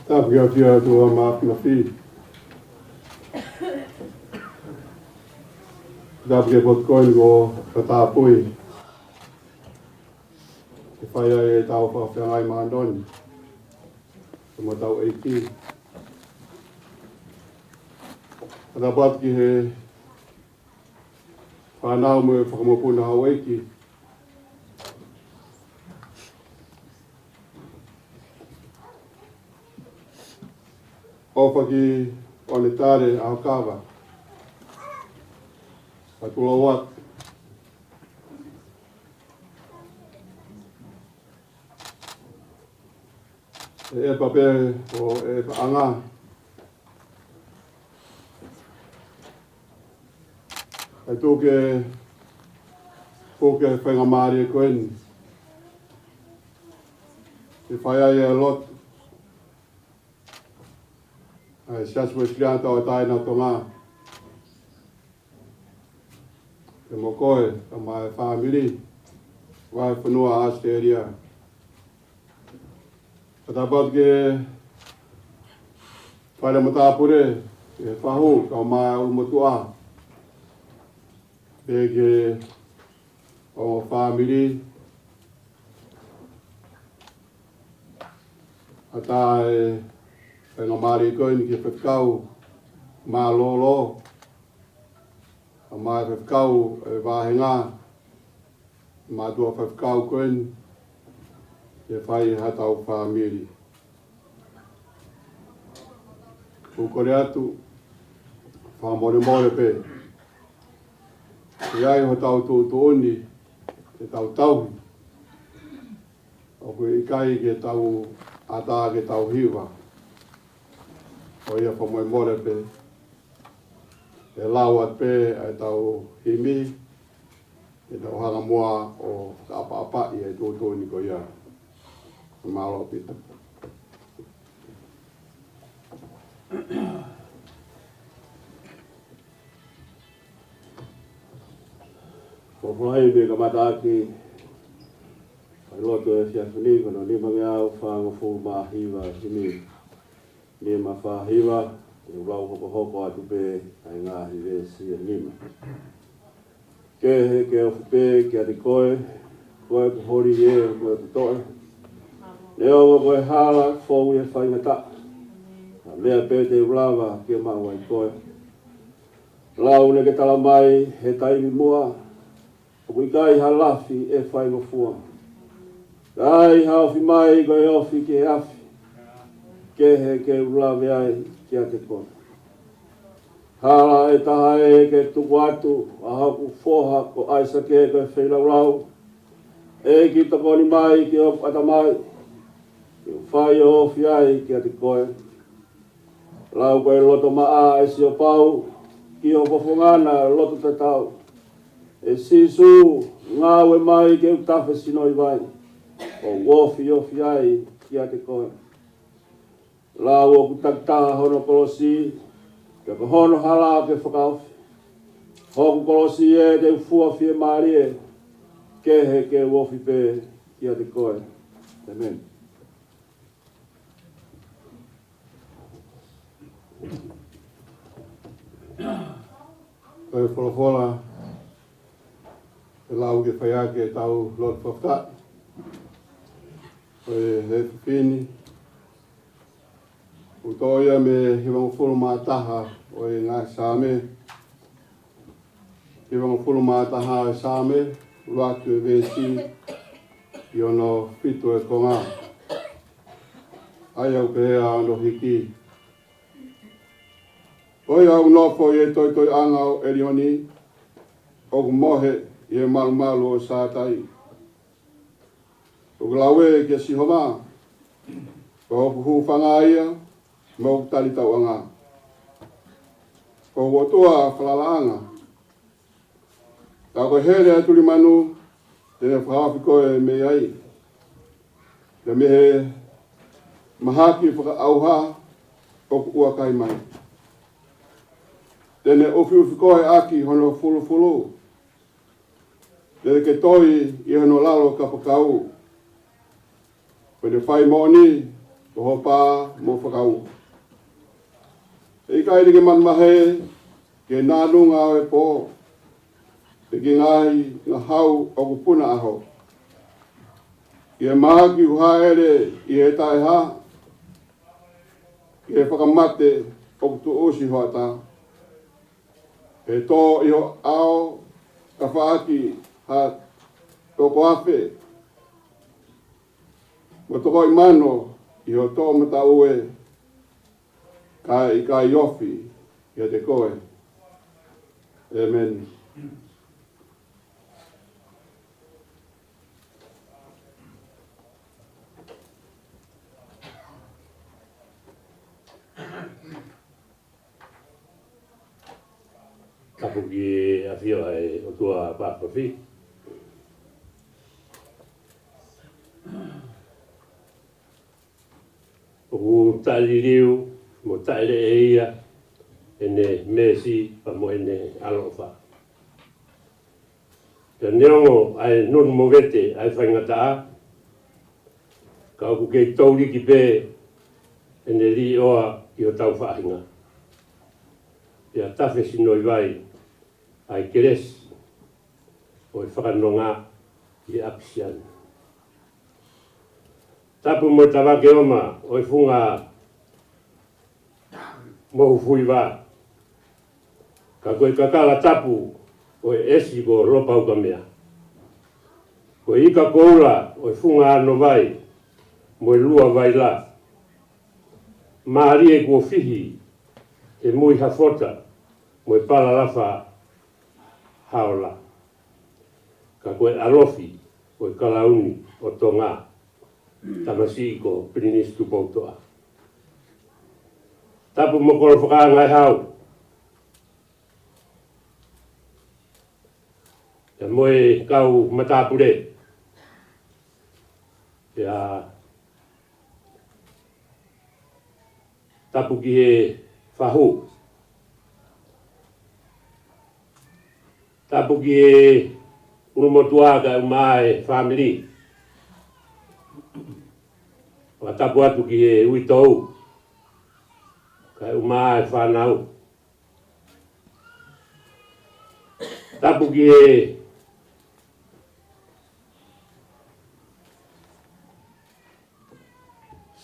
Tapu ki he ʻOtua Māfimafi. Tapu ki he potu ko eni kuo fakatapui ke fai ai ʻetau fakafeangai māʻoniʻoni mo hotau ʻEiki. Tapu atu ki he fānau mo e fakamokopuna houʻeiki. ʻOfa ki ʻOnetale ʻAhokava, ʻa Tuloat, ʻe ʻEpa pē ʻo ʻEpa ʻAnga. ʻE tuku ke, tuku ke faingamālie ko eni ke fai ai e lotu ʻa e Siasi Uēsiliana Tauʻatāina ʻo Tonga, pea mo koe, kae ʻumaʻā e fāmili, vahefonua ʻAositelēlia. Fakatapu atu ki he fale matāpule, ki he fahu, kae ʻumaʻā e ʻulumotuʻa, pea ki he ongo fāmili, ʻatā e faingamālie ko eni ki he faifekau mālōlō, kae ʻumaʻā e faifekau e vāhenga, mātuʻa faifekau ko eni, ke fai haʻatau fāmili. ʻOku ou kole atu, fakamolemole pē, ʻi ai hotau tuʻutuʻuni, ke tau tauhi, ʻoku ʻikai ke tau ʻatā ke tau hiva. Ko ia fakamolemole pē, ʻe lau atu pē ʻa ʻetau himi, ke tau hanga muʻa ʻo fakaʻapaʻapaʻi e tuʻutuʻuni ko ia. Mālō ʻaupito. Ko e folofola ʻe kamata ʻaki ʻa e lotu ʻo e efiafi ni, ko hono nimangeau fāngofulu mā hiva himi. Nima fā hiva, te u lau hokohoko atu pē ʻa e ngaahi veesi ʻe nima. Kehe ke ofi pē kiate koe, ko ʻeku holi ē, ko ʻeku toʻe. Neongo ko e hala, fou ʻi he faingataʻa, ʻa e meʻa pē te u lava ke maʻu ai koe. Lau naʻa ke tala mai he taimi muʻa, ʻoku ʻikai ha lafi ʻe faingofua. Ka ai ha ofi mai ko e ofi ki he afi, kehe ke u lave ai kiate koe. Hala ʻe taha ē ke tuku atu ʻa hoku foha ko ʻAisake ko e feilaulau, ʻEiki tokoni mai ki hoku ʻatamai, ke u fai ʻo ofi ai kiate koe. Lau ko e loto maʻa ʻe Siopau, ki ho fofonga naʻa loto tatau. ʻE Sīsū, ngāue mai ke u tafe sino ʻi vai, ʻo u ofiofi ai kiate koe. Lau ʻoku takitaha hono kolosi, pea ko hono hala ke fakaofi. Hoku kolosi ē te u fua fiemālie, kehe ke u ofi pē kiate koe. ʻĒmeni. Ko e folofola ʻe lau ke fai ʻaki ʻetau lotu fakafetaʻi ʻo e efiafi ni, ʻoku toʻo ia mei he hivangofulu mā taha ʻo e ngaahi Saame. Hivangofulu mā taha ʻo e Saame, ʻuluaki ʻo e veesi ki hono fitu ʻo e konga. ʻA ia ʻoku pehē hono hiki: Ko ia ʻoku nofo ʻi he toitoiʻanga ʻo ʻElioni, ʻoku mohe ʻi he malumalu ʻo Sātai. ʻOku lau ē kia Sihova, ko hoku hūfanga ia mo hoku talitauʻanga, ko hoku ʻOtua falalaʻanga. Ka ko e hele ʻa e tulimanu te ne fakahaofi koe mei ai, pea mei he mahaki fakaʻauha ʻoku ʻuakai mai te ne ʻufiʻufi koe ʻaki hono fulufulu. Te ke toi ʻi hono lalo kapakau, pea te ne fai moʻoni ko ho pā mo ho fakaū. ʻE ʻikai te ke manumahē ki he nānunga ʻo e pō, pe ki he ngaahi ngahau ʻoku puna ʻaho, ki he mahaki ʻoku hāʻele ʻi he taʻehā, ki he fakamate ʻoku tuʻusi hoʻatā. ʻE tō ʻi ho ʻao ka faʻaki ha toko afe, mo toko ʻi mano ʻi ho toʻomataʻu ē, ka ʻe ʻikai ofi kiate koe. ʻĒmeni. Tapu ki he ʻafio ʻa e ʻOtua Pāfifi. ʻOku taʻeliliu mo taʻeleʻeia ʻene meesi pea mo ʻene ʻaloʻofa. Pea neongo ʻa e nunu movete ʻa e faingataʻa, ka ʻoku kei touliki pē ʻene līʻoa ʻi hotau faʻahinga. Pea tafe sino ʻi vai ʻa e kelesi ʻo e fakanonga ʻi he ʻapisiana. Tapu mo e tavake ʻoma ʻo e funga mohu fuivā, ka ko e kakala tapu ʻo e ʻesi ko Lopaukamea. Ko e ika koula ʻo e funga ano vai mo e lua vaila, mālie kuo fihi he mui hafota mo e palalafa haola. Ka ko e ʻalofi ʻo e kalauni ʻo Tonga, tamasiʻi ko Pilinisi Tupoutoʻa. Tapu mo Kolo Fakaʻangaehau, pea mo e kau matāpule. Pea tapu ki he fahu. Tapu ki he ʻulumotuʻa kae ʻumaʻā e fāmili. Fakatapu atu ki he uitou kae ʻumaʻā e fānau. Tapu ki he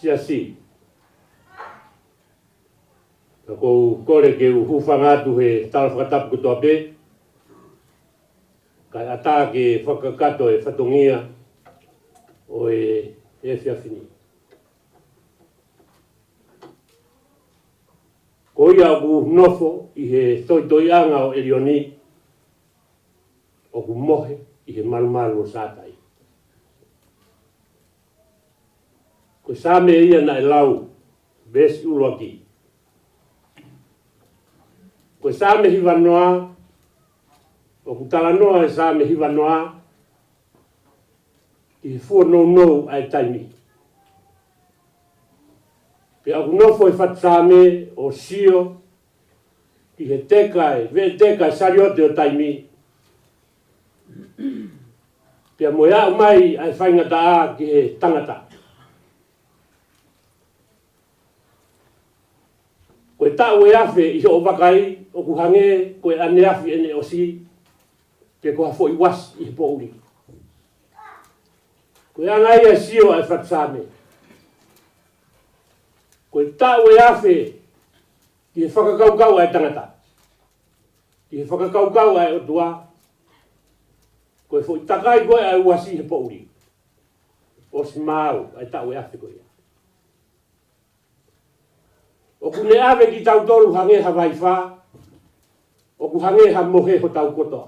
siasi. Ka ʻoku ou kole ke u hūfanga atu he tala fakatapu kotoa pē, kae ʻatā ke fakakakato e fatongia ʻo e efiafi ni. Ko ia ʻoku nofo ʻi he toitoiʻanga ʻo ʻElioni, ʻoku mohe ʻi he malumalu ʻo Sātai. Ko e Saame ia naʻe lau, veesi ʻuluaki. Ko e Saame hivanoa, ʻoku talanoa e Saame hivanoa ki he fuonounou ʻa e taimi. Pea ʻoku nofo e fatu Saame ʻo sio ki he teka e, veʻe teka e saliote ʻo taimi. Pea mo e aʻu mai ʻa e faingataʻa ki he tangata. Ko e taʻu ʻe afe ʻi hoʻo vakai, ʻoku hangē ko e ʻaneafi ʻene ʻosi, pe ko ha foʻi uasi ʻi he poʻuli. Ko e anga ia e sio ʻa e fatu Saame. Ko e taʻu ʻe afe ki he fakakaukau ʻa e tangata, ki he fakakaukau ʻa e ʻOtua, ko e foʻi takai ko ē ʻa e uasi he poʻuli, ʻosi maau ʻa e taʻu ʻe afe ko ia. ʻOku ne ʻave kitautolu hangē ha vaifā, ʻoku hangē ha mohe hotau kotoa.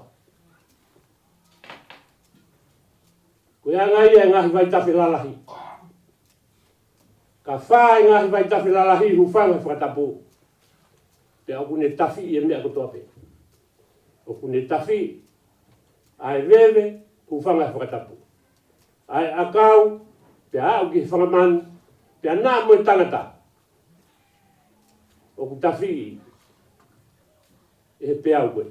Ko e anga ia e ngaahi vaitafe lalahi. Ka fā e ngaahi vaitafe lalahi, hūfanga he fakatapu, pea ʻoku ne tafiʻi e meʻa kotoa pē. ʻOku ne tafiʻi ʻa e veve, hūfanga he fakatapu, ʻa e ʻakau, pea aʻu ki he fanga manu, pea naʻa mo e tangata ʻoku tafiʻi ʻe he peau ko ē.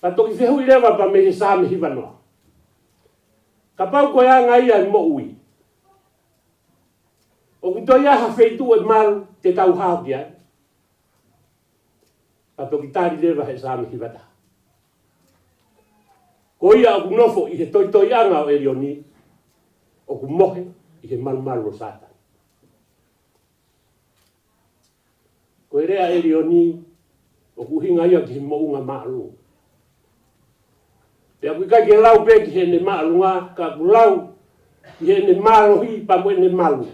Ka toki fehuʻi leva pea mei he Saame hiva noa, kapau ko e anga ia e moʻui, ʻoku toe ʻi ai ha feituʻu ʻe malu te tau hao ki ai? Ka toki tali leva he Saame hiva taha, ko ia ʻoku nofo ʻi he toitoiʻanga ʻo ʻElioni, ʻoku mohe ʻi he malumalu ʻo Sātane. Ko e lea ʻElioni ʻoku ʻuhinga ia ki he moʻunga māʻolunga. Pea ʻoku ʻikai ke lau pē ki heʻene māʻolunga, ka ʻoku lau ki heʻene mālohi pea mo ʻene malu.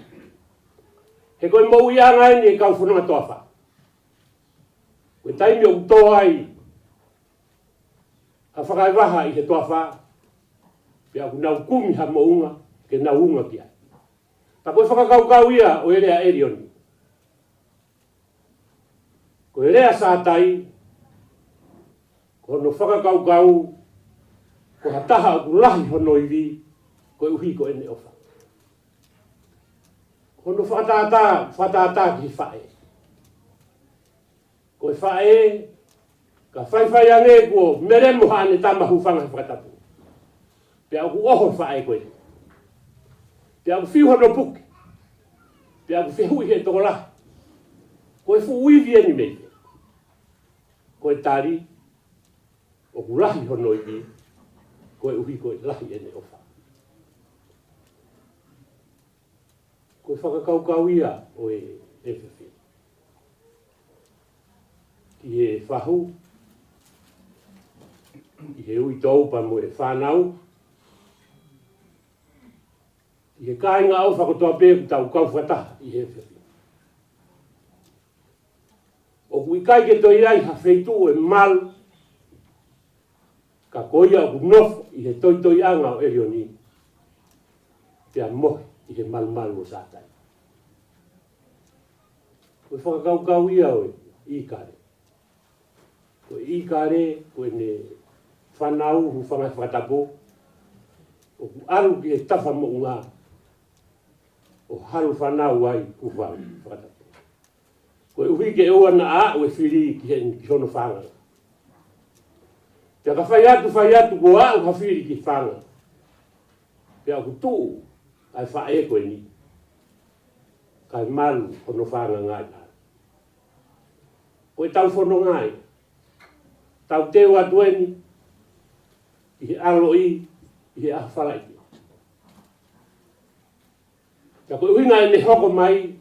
He ko e moʻuiʻanga eni e kau fononga toafa. Ko e taimi ʻoku tō ai ha fakaevaha ʻi he toafa, pea ʻoku nau kumi ha moʻunga ke nau unga ki ai. Ka ko e fakakaukau ia ʻo e lea ʻElioni. Ko e lea Sātai, ko hono fakakaukau ko ha taha ʻoku lahi hono ivi koeʻuhi ko ʻene ʻofa. Ko hono fakatātā, fakatātā ki he faʻē. Ko e faʻē, ka faifai ange kuo melemo haʻane tama, hūfanga he fakatapu, pea ʻoku ʻoho e faʻē ko ē, pea ʻoku fiu hono puke, pea ʻoku fehuʻi he tokolahi, ko e fuʻu ivi eni mei fē? Ko e tali, ʻoku lahi hono ivi koeʻuhi ko e lahi ʻene ʻofa. Ko e fakakaukau ia ʻo e efiafi ki he fahu, ki he uitou pea mo e fānau, ki he kāinga ʻofa kotoa pē ʻoku tau kau fakataha ʻi he efiafi. ʻOku ʻikai ke toe ʻi ai ha feituʻu ʻe malu, ka ko ia ʻoku nofo ʻi he toitoiʻanga ʻo ʻElioni, pea mohe ʻi he malumalu ʻo Sātai. Ko e fakakaukau ia ʻo e ʻīkale. Ko e ʻīkale, ko ʻene fānau, hūfanga he fakatapu, ʻoku ʻalu ki he tafa moʻunga ʻo halu fānau ai, hūfanga he fakatapu, koeʻuhi ke ʻoua naʻa aʻu e fili ki he, ki hono fānga. Pea ka fai atu, fai atu kuo aʻu ha fili ki he fānga, pea ʻoku tuʻu ʻa e faʻē ko eni, kae malu hono fānga ngai. Ko e tau fononga ia, tau teu atu eni ʻi he ʻaloʻi, ʻi he ʻaho falaʻi. Ka ko e ʻuhinga ʻene hoko mai,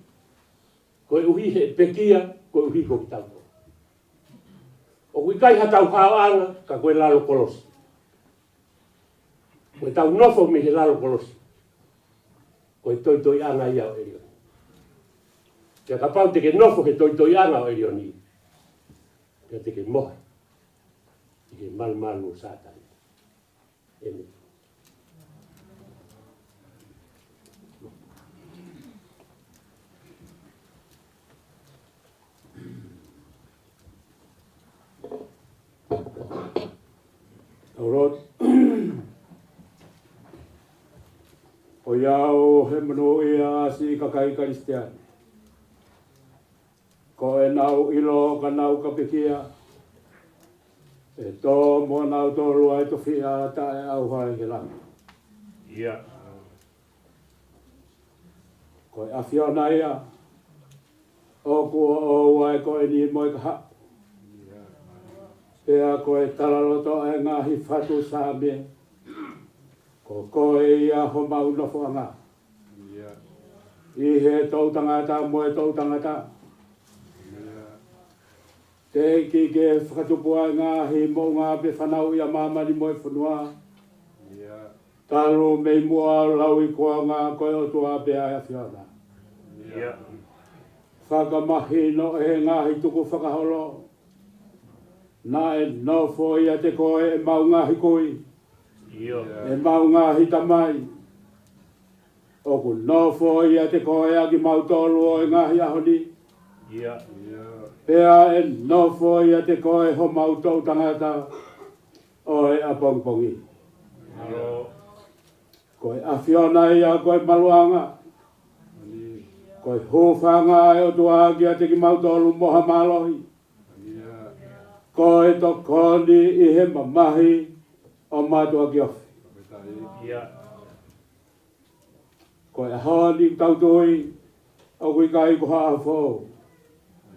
koeʻuhi he pekia, koeʻuhi ko kitautolu. ʻOku ʻikai ha tau haoʻanga, ka ko e lalo kolosi. Ko e tau nofo mei he lalo kolosi, ko e toitoiʻanga ia ʻo ʻElioni. Pea kapau te ke nofo he toitoiʻanga ʻo ʻElioni, pea te ke mohe ʻi he malumalu ʻo Sātani. ʻĒmeni. Tau lotu. ʻOiauē, he monūʻia siʻi kakai Kalisitiane. Ko ʻenau ʻilo ka nau ka pekia, ʻE tō mo nautolu ʻa e tofiʻa taʻeʻauha ʻi he langi. Ia. Ko e ʻAfiona ia, ʻoku ʻoʻou ʻa e ko eni mo e kahaʻu. Pea ko e talaloto ʻa e ngaahi fatu Saame, ko koe ia homau nofoʻanga. Ia. ʻI he toʻutangata mo e toʻutangata. Ia. Teʻeki ke fakatupu ʻa e ngaahi moʻunga pe fanauʻi ʻa māmani mo e fonua. Ia. Talu mei muʻa ʻo lauikuonga, ko e ʻOtua pē ʻa e ʻAfiona. Ia. Fakamahino ʻe he ngaahi tukufakaholo naʻe nofo ʻiate koe ʻemau ngaahi kui. Ia. ʻEmau ngaahi tamai. ʻOku nofo ʻiate koe ʻa kimautolu ʻo e ngaahi ʻaho ni. Ia. Pea ʻe nofo ʻiate koe homau toʻutangata ʻo e ʻapongipongi. Mālō. Ko e ʻAfiona ia ko e maluʻanga. Ko e hūfanga ʻa e ʻOtua kiate kimautolu mo ha mālohi. Ko e tokoni ʻi he mamahi ʻo mātuʻaki ofi. Ia. Ko e ʻaho ni ʻoku tau tui ʻoku ʻikai ko ha ʻaho foʻou.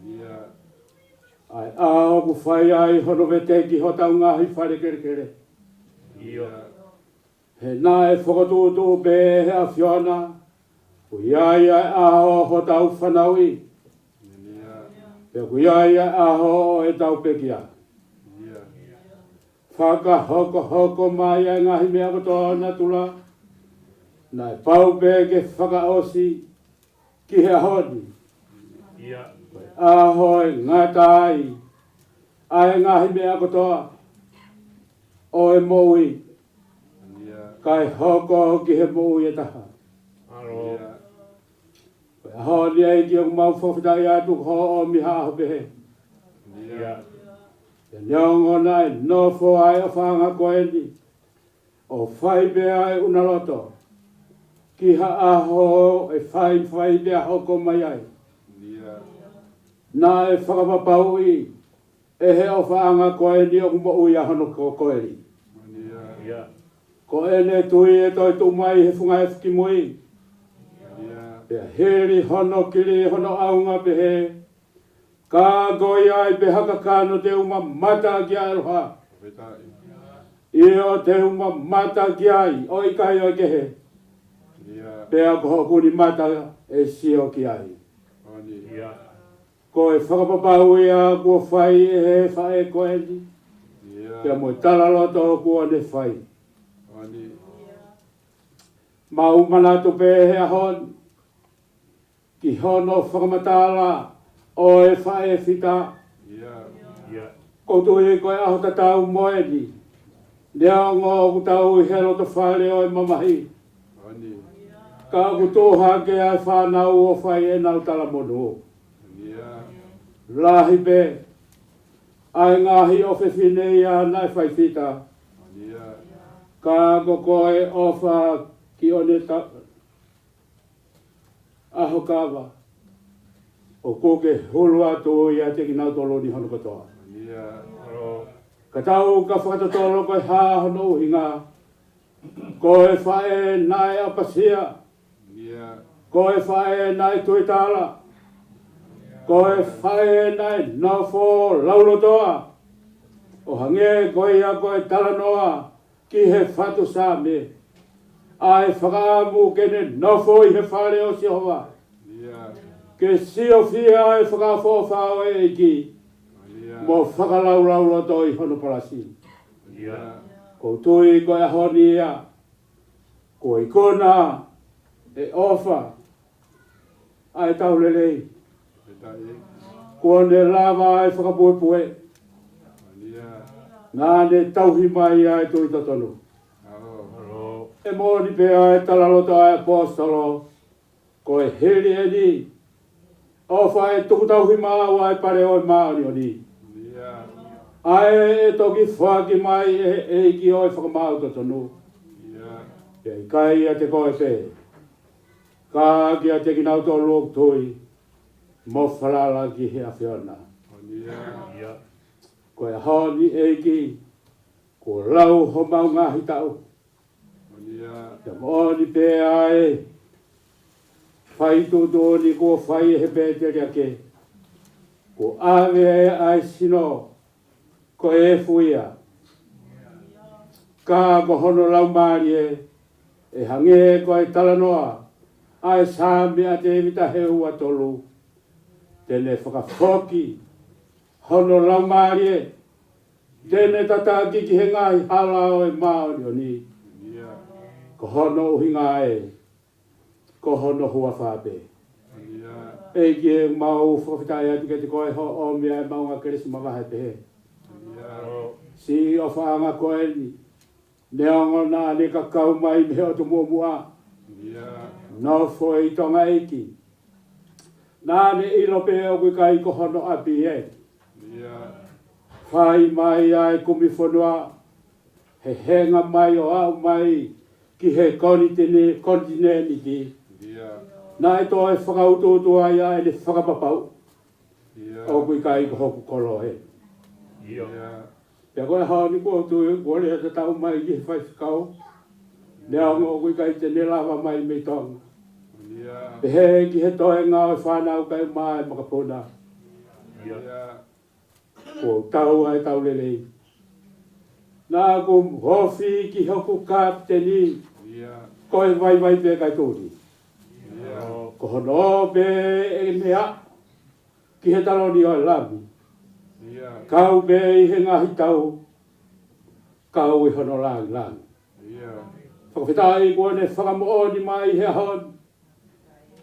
Ia. ʻA e ʻaho ʻoku fai ai hono veteki hotau ngaahi fale kelekele. Ia. He naʻe fokotuʻutuʻu pē ʻe he ʻAfiona, ʻoku ʻi ai ʻa e ʻaho hotau fanauʻi. Ia. Pea ʻoku ʻi ai ʻa e ʻaho ʻo ʻetau pekia. Ia. Fakahokohoko mai ʻa e ngaahi meʻa kotoa ʻo natula, naʻe pau pē ke fakaʻosi ki he ʻaho ni. Ia. Ko e ʻaho ʻe ngata ai ʻa e ngaahi meʻa kotoa ʻo e moʻui. Ia. Kae hoko ki he moʻui ʻe taha. Mālō. Ia. Ko e ʻaho ni ʻEiki ʻoku mau fakafetaʻi atu ko hoʻo ʻomi ha ʻaho pehē. Ia. Pea neongo naʻe nofo ʻa e ʻofaʻanga ko eni ʻo fai pē ʻa e ʻunaloto ki ha ʻaho ʻe fai, fai pea hoko mai ai. Ia. Naʻe fakapapauʻi ʻe he ʻofaʻanga ko eni ʻoku moʻui ʻa hono ko-, ko eni. Ia. Ko ʻene tui ʻe toe tuʻu mai he funga efu kimui. Ia. Pea hili hono kili hono ʻaunga pehē, ka ko ia ai pē ha kakano te u mamata ki ai ʻalu hā. ʻIo, te u mamata ki ai ʻo ʻikai ʻo kehe. Ia. Pea ko hoku nima mata ʻe sio ki ai. Ia. Ko e fakapapau ia kuo fai ʻe he faʻē ko eni. Ia. Pea mo e talaloto kuo ne fai. Ia. Mau manatu pē he ʻaho ni ki hono fakamatala ʻo e faʻē fita. Ia. Ia. ʻOku ou tui ko e ʻaho tatau mo eni. Neongo ʻoku tau ʻi he loto fale ʻo e mamahi. Ia. Ka ʻoku tuʻu hake ʻa e fānau ʻo fai ʻenau talamonū. Ia. Lahi pē ʻa e ngaahi ʻofefine ia naʻe fai fita. Ia. Ka ko koe ʻofa ki ʻone ta-, ʻaho kava, ʻoku ke hulu atu ʻiate kinautolu ni hono kotoa. Ia. Ka tau ka fakatotolo ko e hā hono ʻuhinga. Ko e faʻē naʻe ʻapasia. Ia. Ko e faʻē naʻe tuitala. Ko e faʻē naʻe nofo laulotoa. ʻO hangē ko ia ko e talanoa ki he fatu Saame, ʻa e fakaʻamu ke ne nofo ʻi he fale ʻo Sihova. Ia. Ke siofia ʻa e fakaʻofoʻofa ʻo e ʻEiki. Ia. Mo fakalaulauloto ʻi hono palasi. Ia. ʻOku ou tui ko e ʻaho ni ia, kuo ikuna ʻe ʻofa ʻa e tau lelei. Kuo ne lava ʻa e fakapuepue. Naʻa ne tauhi mai ʻa e tui totonu. ʻE moʻoni pē ʻa e talaloto ʻa e ʻaposetolo, ko e hili eni, ʻofa ʻe tuku tauhi maʻu ʻa e pale ʻo e māʻoniʻoni. ʻA ē ʻe toki foaki mai ʻe he ʻEiki ʻo e fakamaau totonu. Pea ʻikai ʻiate koe pē, ka kiate kinautolu ʻoku tui mo falala ki he ʻAfiona. Ia. Ko e ʻaho ni ʻEiki, kuo lau homau ngaahi taʻu. Ia moʻoni pē ʻa e fai tuʻutuʻuni kuo fai ʻe he pēteliake. Kuo ʻave ʻa e sino, ko e fuʻu ia. Ka ko hono laumālie, ʻe hangē ko e talanoa ʻa e Saame ʻa Tēvita he ua tolu. Te ne fakafoki hono laumālie, te ne tataki ki he ngaahi hala ʻo e māʻoniʻoni. Ko hono ʻuhinga ē, ko hono huafa pē. ʻEiki ʻoku mau fakafetaʻi atu kiate koe hoʻo ʻomi ʻa e maʻunga kelesi mavahe pehē. Siʻi ʻofaʻanga ko eni, neongo naʻa ne kakau mai mei he ʻotu muʻomuʻa. Nofo ʻi Tonga ʻEiki. Naʻa ne ʻilo pē ʻoku ʻikai ko hono ʻapi ē. Fai mai ʻa e kumi fonua, he henga mai ʻo aʻu mai ki he konitine-, konitinēniti. Naʻe toe fakautuutu ai ʻa ʻene fakapapau. ʻOku ʻikai ko hoku kolo ē. Pea ko e ʻaho ni kuo u tui, kuo lea tatau mai ki he faifekau. Neongo ʻoku ʻikai te ne lava mai mei Tonga. Pehē ki he toenga ʻo e fānau kae ʻumaʻā e makapuna. Kuo tau ʻa e tau lelei. Naʻa ku ofi ki hoku kapiteni, ko e vaivai pē kae tuli. Ko hono ō pē ʻene aʻu ki he taloni ʻo e Lami. Kau pē ʻi he ngaahi tau, kau ʻi hono langilangi. Fakafetaʻi kuo ne fakamoʻoni mai he ʻaho ni.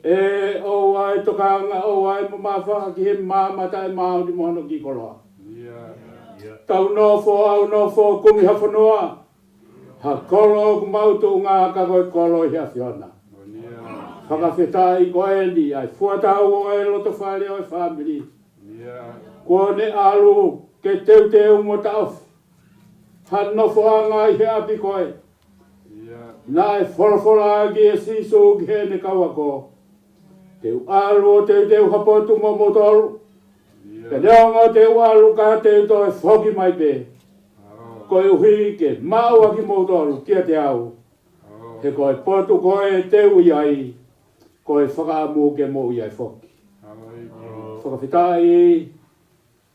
ʻE ʻoua ʻe tokanga, ʻoua ʻe mamafa ki he maama taʻemāʻoniʻoni mo hono kiʻi koloa. Tau nofo, ʻau nofo, kumi ha fonua. Ha kolo ʻoku mau tuʻunga ka ko e kolo ʻi he ʻAfiona. Fakafetaʻi ko eni ʻa e fuatau ʻo e loto fale ʻo e fāmili. Kuo ne ʻalu ke teuteu mo taʻofi ha nofoʻanga ʻi he ʻapi ko ē. Naʻe folofola ʻaki ʻe Sīsū ki heʻene kau ako, te u ʻalu ʻo teuteu ha potu mo moutolu. Pea neongo te u ʻalu ka te u toe foki mai pē. Koeʻuhi ke maʻu ʻa kimoutolu kiate au. He ko e potu ko ē te u ʻi ai, ko e fakaʻamu ke mou ʻi ai foki. Fakafetaʻi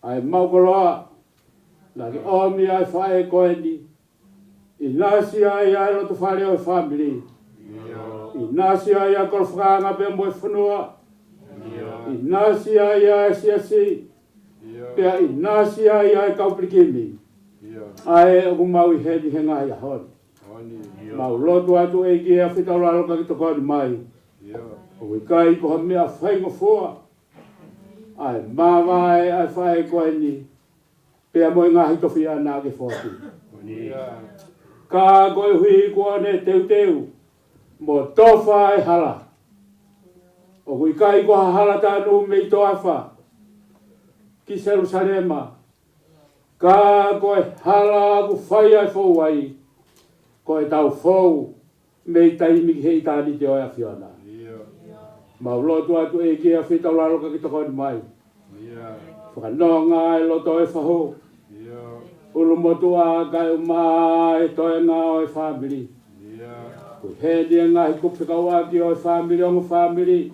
ʻa e maʻu koloa, naʻa ke ʻomi ʻa e faʻē ko eni. ʻInasi ai ʻa e loto fale ʻo e fāmili. ʻInasi ai ʻa e kolo fakaanga pea mo e fonua. ʻInasi ai ʻa e siasi. Pea ʻinasi ai ʻa e kau pilikimi. ʻA ē ʻoku mau ʻi heni he ngaahi ʻaho ni. Mau lotu atu ʻEiki ʻa e fetaulalo ka ke tokoni mai. ʻOku ʻikai ko ha meʻa faingofua ʻa e mavae ʻa e faʻē ko eni, pea mo e ngaahi tofiʻa naʻa ke foaki. Ka koeʻuhi kuo ne teuteu mo tofa e hala. ʻOku ʻikai ko ha hala tanu mei toafa ki Selusalema. Ka ko e hala ʻoku fai ai fou ai, ko e tau fou mei taimi ki he ʻitāniti ʻo e ʻAfiona. Mau lotu atu ʻEiki ʻa e fetaulalo ka ke tokoni mai. Fakanonga e loto e fahu. ʻUlumotuʻa kae ʻumaʻā e toenga ʻo e fāmili. Ko e heni e ngaahi kupu fekauʻaki ʻo e fāmili, ongo fāmili.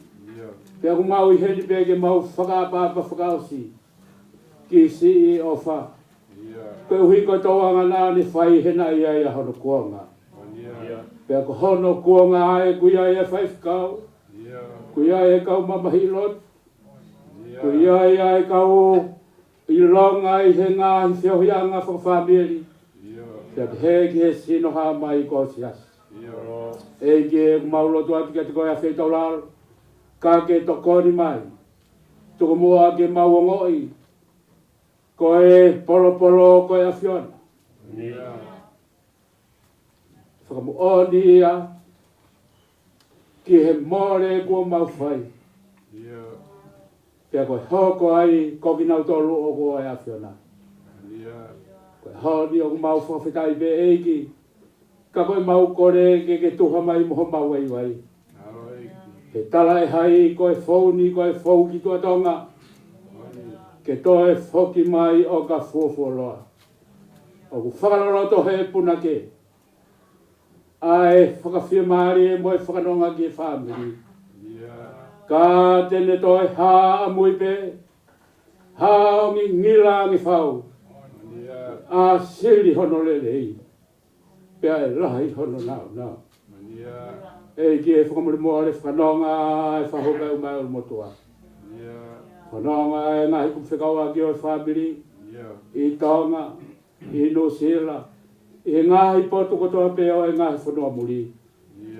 Pea ʻoku mau ʻi heni pē ke mau fakaʻapaʻapa fakaʻosi ki siʻi ʻOfa. Koeʻuhi ko e tōʻonga naʻa ne fai he naʻe ʻi ai ʻa hono kuonga. Pea ko hono kuonga ʻa ē ʻoku ʻi ai e faifekau. ʻOku ʻi ai e kau mamahiʻi lotu. ʻOku ʻi ai ʻa e kau ʻilonga ʻi he ngaahi feohiʻanga fakafāmili. Pea pehē ki he sino hā mai ko siasi. ʻEiki ʻoku mau lotu atu kiate koe ʻa e fetaulalo ka ke tokoni mai. Tuku muʻa ke mau ongoʻi ko e polopolo ko e ʻAfiona. Fakamoʻoni ia ki he mole kuo mau fai. Pea ko e hoko ai ko kinautolu ʻoku ʻo e ʻAfiona. Ko e ʻaho ni ʻoku mau fakafetaʻi pē ʻEiki. Ka ko e mau kole ke ke tuha mai mo homau vaivai. He tala ʻe hai ko e fou ni ko e fou ki tuʻa Tonga. ke toe foki mai ʻo ka fuofuoloa. ʻOku fakaloloto he punake ʻa e fakafiemālie mo e fakanonga ki he fāmili. Ka te ne toe hā ʻamui pē, hā ʻo ngingila ange fau, ʻa sili hono lelei, pea ʻe lahi hono nāunau. ʻEiki, ʻe fakamolemole fakanonga e fahu mai ʻo e motuʻa. Fakanonga e ngaahi kupu fekauʻaki ʻo e fāmili ʻi Tonga, ʻi Nuʻusila, ʻi he ngaahi potu kotoa pē ʻo e ngaahi fonua muli.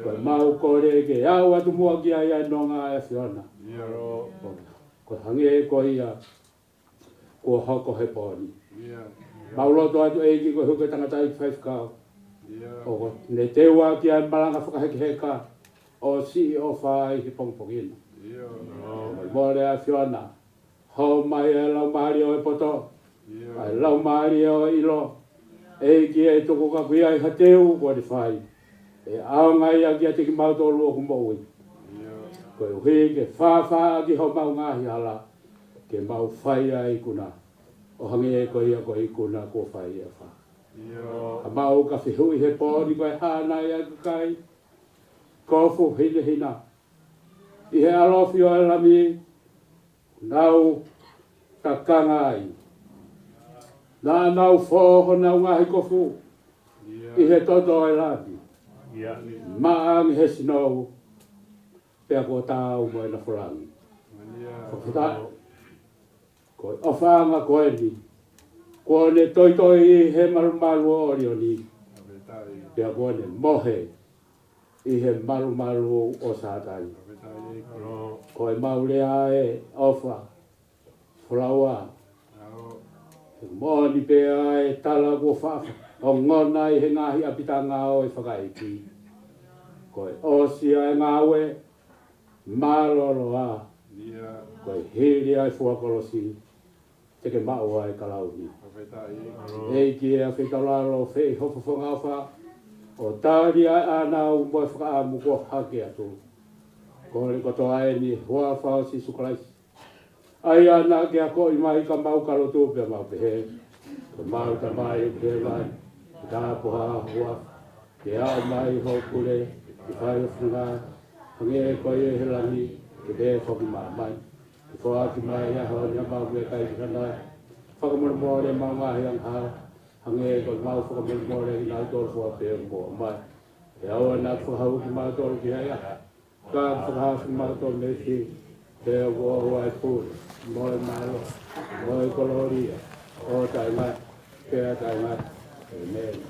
Ko e mau kole ke aʻu atu muʻa ki ai ʻa e nonga ʻa e ʻAfiona. Ko e hangē ko ia kuo hoko he pō ni. Mau lotu atu, ʻEiki, ko e hū ko e tangata ʻi faifekau, ʻoku ne teu ʻaki ʻa e malanga fakahekeheka ʻo siʻi ʻofa ʻi he pongipongi ni. Mo e mole ʻa e ʻAfiona, hō mai ʻa e laumālie ʻo e poto, ʻa e laumālie ʻo e ʻilo. ʻEiki, ʻe tuku ka kuo ʻi ai ha teu kuo ne fai, ʻe ʻaonga ia kiate kimautolu ʻoku moʻui. Koeʻuhi ke fāfā ʻaki homau ngaahi hala, ke mau fai ʻa e ikuna ʻo hangē ko ia ko e ikuna kuo fai ʻe ʻOfa. Ka mau ka fehuʻi he pō ni, ko e hā nai ʻa e kakai kofu hinehina ʻi he ʻalofi ʻo e Lami, nau takanga ai. Naʻa nau fō honau ngaahi kofu ʻi he toto ʻo e Lami, maʻa ange he sinou, pea kuo taau mo e nofo langi. Fakafetaʻi. Ko e ʻofaʻanga ko eni, kuo ne toitoi ʻi he malumalu ʻo ʻOlioni, pea kuo ne mohe ʻi he malumalu ʻo Sātani. Ko e mau lea ʻe ʻOfa Folaua, he moʻoni pē ʻa e tala kuo faʻa ongona ʻi he ngaahi ʻapitanga ʻo e fakaʻeiki. Ko e ʻosi ʻa e ngāue mālōlō ā, ko e hili ʻa e fua kolosi, te ke maʻu ʻa e kalauni. ʻEiki, ʻa e fetaulalo feʻihofofonga ʻOfa, ʻo tali ʻa e ʻānau mo e fakaʻamu kuo hake atu. Kole kotoa eni he huafa ʻo Sīsū Kalaisi, ʻa ia naʻa ke akoʻi mai ka mau ka lotu pea mau pehē: Ko ʻemau Tamai ʻoku ʻi hēvani, ke tāpuhā ho huafa, ke aʻu mai hoʻo pule, ke fai ho finangalo, hangē ko ia ʻi he langi, ke pehē foki ʻi māmani. Ke foaki mai ʻa e ʻaho ni haʻamau meʻakai ʻanai. Fakamolemole ʻemau ngaahi angahala, hangē ko ʻemau fakamolemole ʻa kinautolu fua pē ʻoku moʻua mai. ʻE ʻoua naʻa ke fakahū kimautolu ki he ʻahiʻahi, ka ke fakahaofi kimautolu mei he fili, he ʻoku ʻoʻou ʻa e pule, mo e mālohi, mo e kolōlia, ʻo taʻengata pea taʻengata. ʻĒmeni.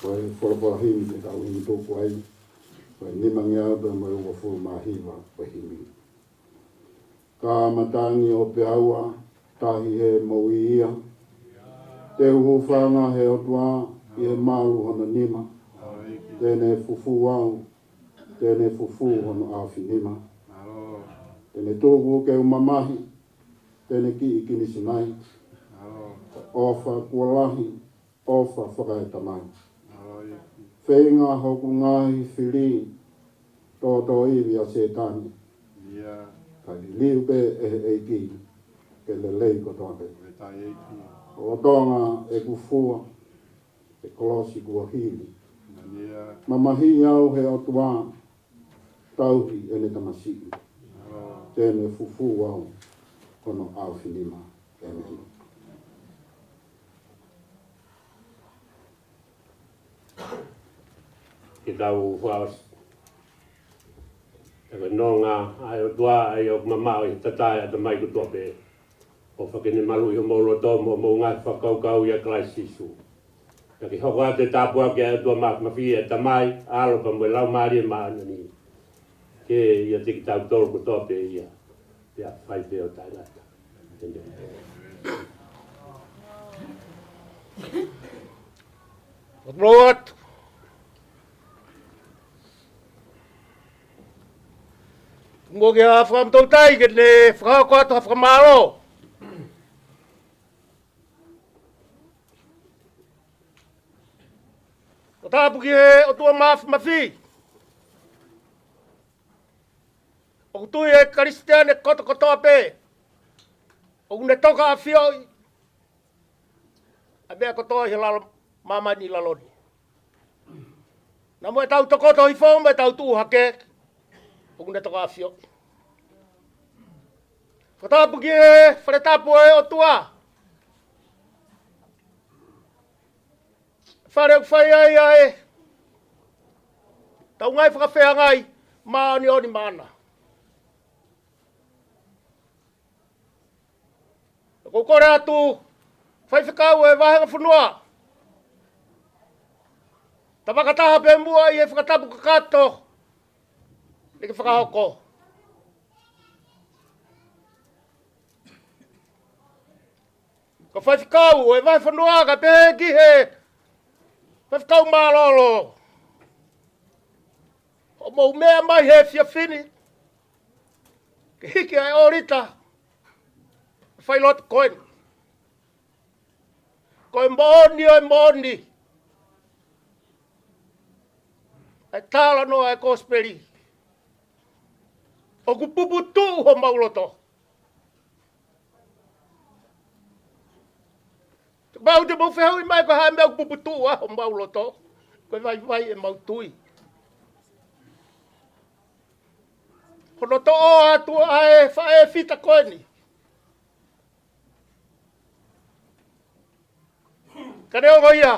Ko e folofola himi te tau himi tuku ai, ko e nimangeau pea mo e uofulu mā hiva ko e himi. Ka matangi ʻo peaua, tahi he moʻui ia. Te u hūfanga he ʻOtua ʻi he malu hono nima. Te ne fufū au, te ne fufū hono ʻaofinima. Te ne tuku ke u mamahi, te ne kiʻi kinisi mai. ʻOfa kuo lahi, ʻofa fakaetamai. Feinga hoku ngaahi fili, tōtōivi ʻa Sētane. Ka liliu pē ʻe he ʻEiki, ke lelei kotoa pē. ʻO Tonga ʻeku fua, he kolosi kuo hili. Mamahiʻi au he ʻOtua, tauhi ʻene tamasiʻi. Te ne fufū au hono ʻaofinima. ʻĒmeni. Ke tau fakaʻosi. Ko e nonga ʻa e ʻOtua ʻa ia ʻoku mamaʻo ʻi he tata ʻa e ʻatamai kotoa pē, ʻo fakamaluʻi homou loto mo hoʻomou ngaahi fakakaukau ʻia Kalaisi Sīsū. Pea ke hoko atu e tāpuaki ʻa e ʻOtua Māfimafi, ʻa e Tamai, ʻAlo pea mo e Laumālie Māʻoniʻoni, ke ʻiate kitautolu kotoa pē ia, pea fai pē ʻo taʻengata. ʻĒmeni. Lotu atu. Mo ke a fakamatau tai ke ne fakahoko atu ha fakamālō. ʻOku tapu ki he ʻOtua Māfimafi, ʻOku tui ʻe Kalisitiane kotokotoa pē ʻoku ne tokaʻafioʻi ʻa e meʻa kotoa ʻi he lalo māmani ʻi lalo ni. Naʻa mo ʻetau tokoto hifo mo ʻetau tuʻu hake, ʻoku ne tokaʻafioʻi. Fakatapu ki he fale tapu ʻo e ʻOtua. Fale ʻoku fai ai ʻa ʻetau ngaahi fakafeangai māʻoniʻoni maʻana. ʻOku ou kole atu, faifekau ʻo e vāhenga fonua, ta fakataha pē muʻa ʻi he fakatapu kakato naʻa ke fakahoko. Ko e faifekau ʻo e vahefonua, kae pehē ki he faifekau mālōlō, hoʻomou meʻa mai he efiafi ni ke hiki ʻa e ʻōlita ʻo e failotu ko eni. Ko e moʻoni ʻo e moʻoni ʻa e talanoa ʻa e kosipeli, ʻoku puputuʻu homau loto. Kapau te mou fehuʻi mai ko e hā e meʻa ʻoku puputuʻu ai homau loto, ko e vaivai ʻemau tui. Hono toʻo atu ʻa e faʻē fita ko eni. Ka neongo ia,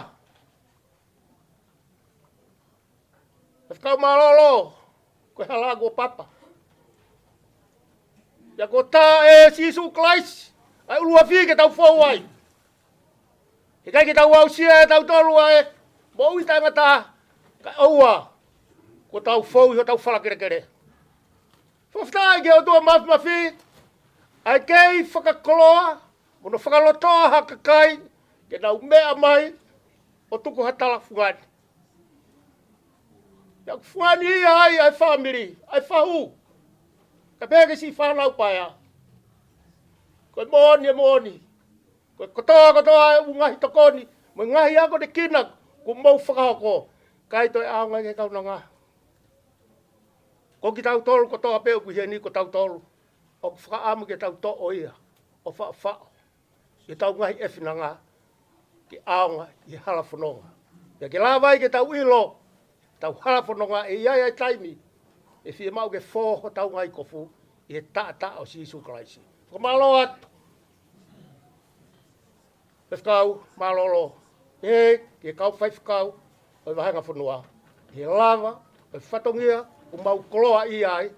faifekau mālōlō, ko e hala kuo papa. Pea kuo tā ʻe Sīsū Kalaisi ʻa e ʻuluafi ke tau fou ai. Heʻikai ke tau aʻusia ʻe tautolu ʻa e moʻui taʻengata, kae ʻoua kuo tau fou ʻi hotau fala kelekele. Fakafetaʻi ki he ʻOtua Māfimafi, ʻa e kei fakakoloa mo hono fakalotoa ha kakai ke nau meʻa mai ʻo tuku ha tala fungani. Pea ʻoku fungani ia ai ʻa e fāmili, ʻa e fahu, kae pehē ki he siʻi fānau paea. Ko e moʻoni, ʻe moʻoni, ko e kotoa kotoa ʻa e ngaahi tokoni mo e ngaahi akonekina kuo mou fakahoko, ʻikai toe ʻaonga ki he kaunanga. Ko kitautolu kotoa pē ʻoku ʻi heni, ko tautolu ʻoku fakaʻamu ke tau toʻo ia ʻo faʻofaʻo ʻi heʻetau ngaahi ʻefinanga ke ʻaonga ʻi he hala fononga. Pea ke lava ai ke tau ʻilo, ʻetau hala fononga ʻe ʻi ai ʻa e taimi ʻe fiemaʻu ke fō hotau ngaahi kofu ʻi he taʻataʻa ʻo Sīsū Kalaisi. Fakamālō atu, faifekau mālōlō, ē, ki he kau faifekau ʻo e vāhenga fonua, ʻi he lava ʻo e fatongia ʻoku mau koloaʻia ai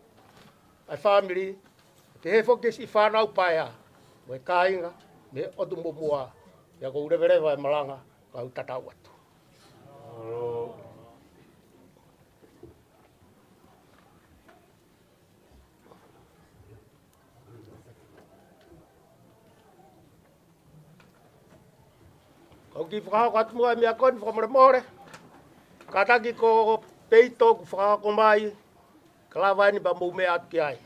ʻa e fāmili, pehē foki ki he siʻi fānau paea mo e kāinga mei he ʻotu muʻomuʻa. Pea ʻoku ou leveleva e malanga, kau tatau atu. Kau kiʻi fakahoko atu muʻa e meʻa ko eni fakamolemole. Kātaki ko Peito ʻoku fakahoko mai, ka lava eni pea mou meʻa atu ki ai.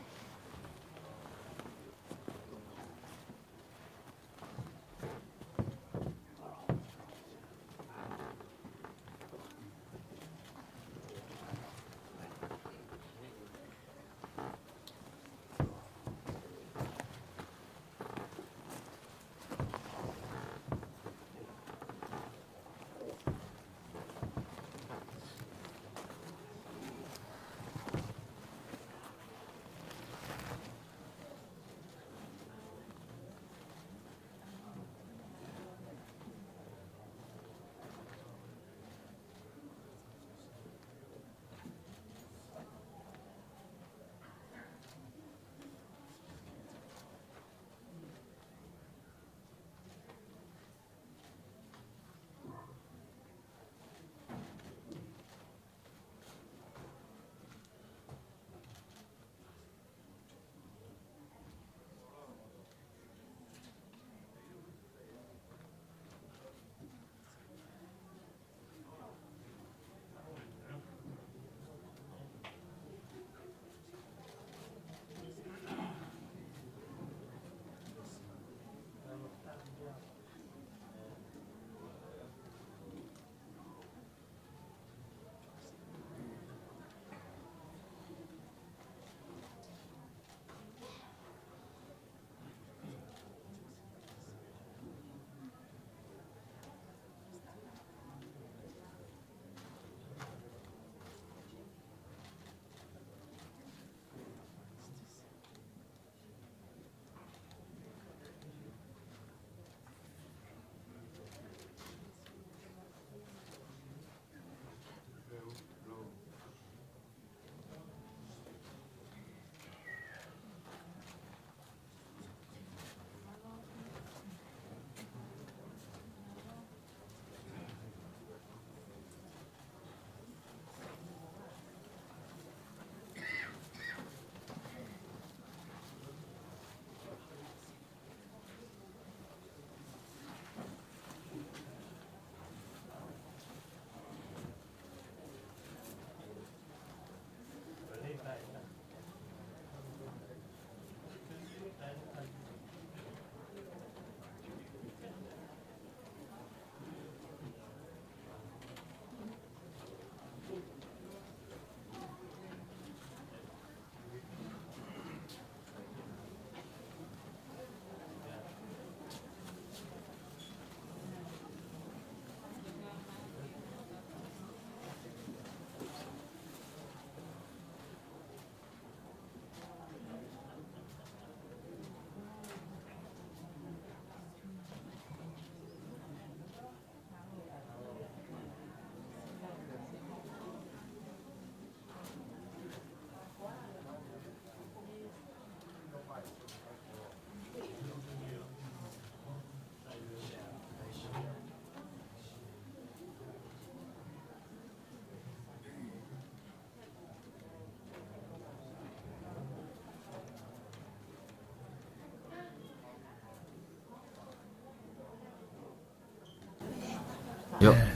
ʻIo. ʻE,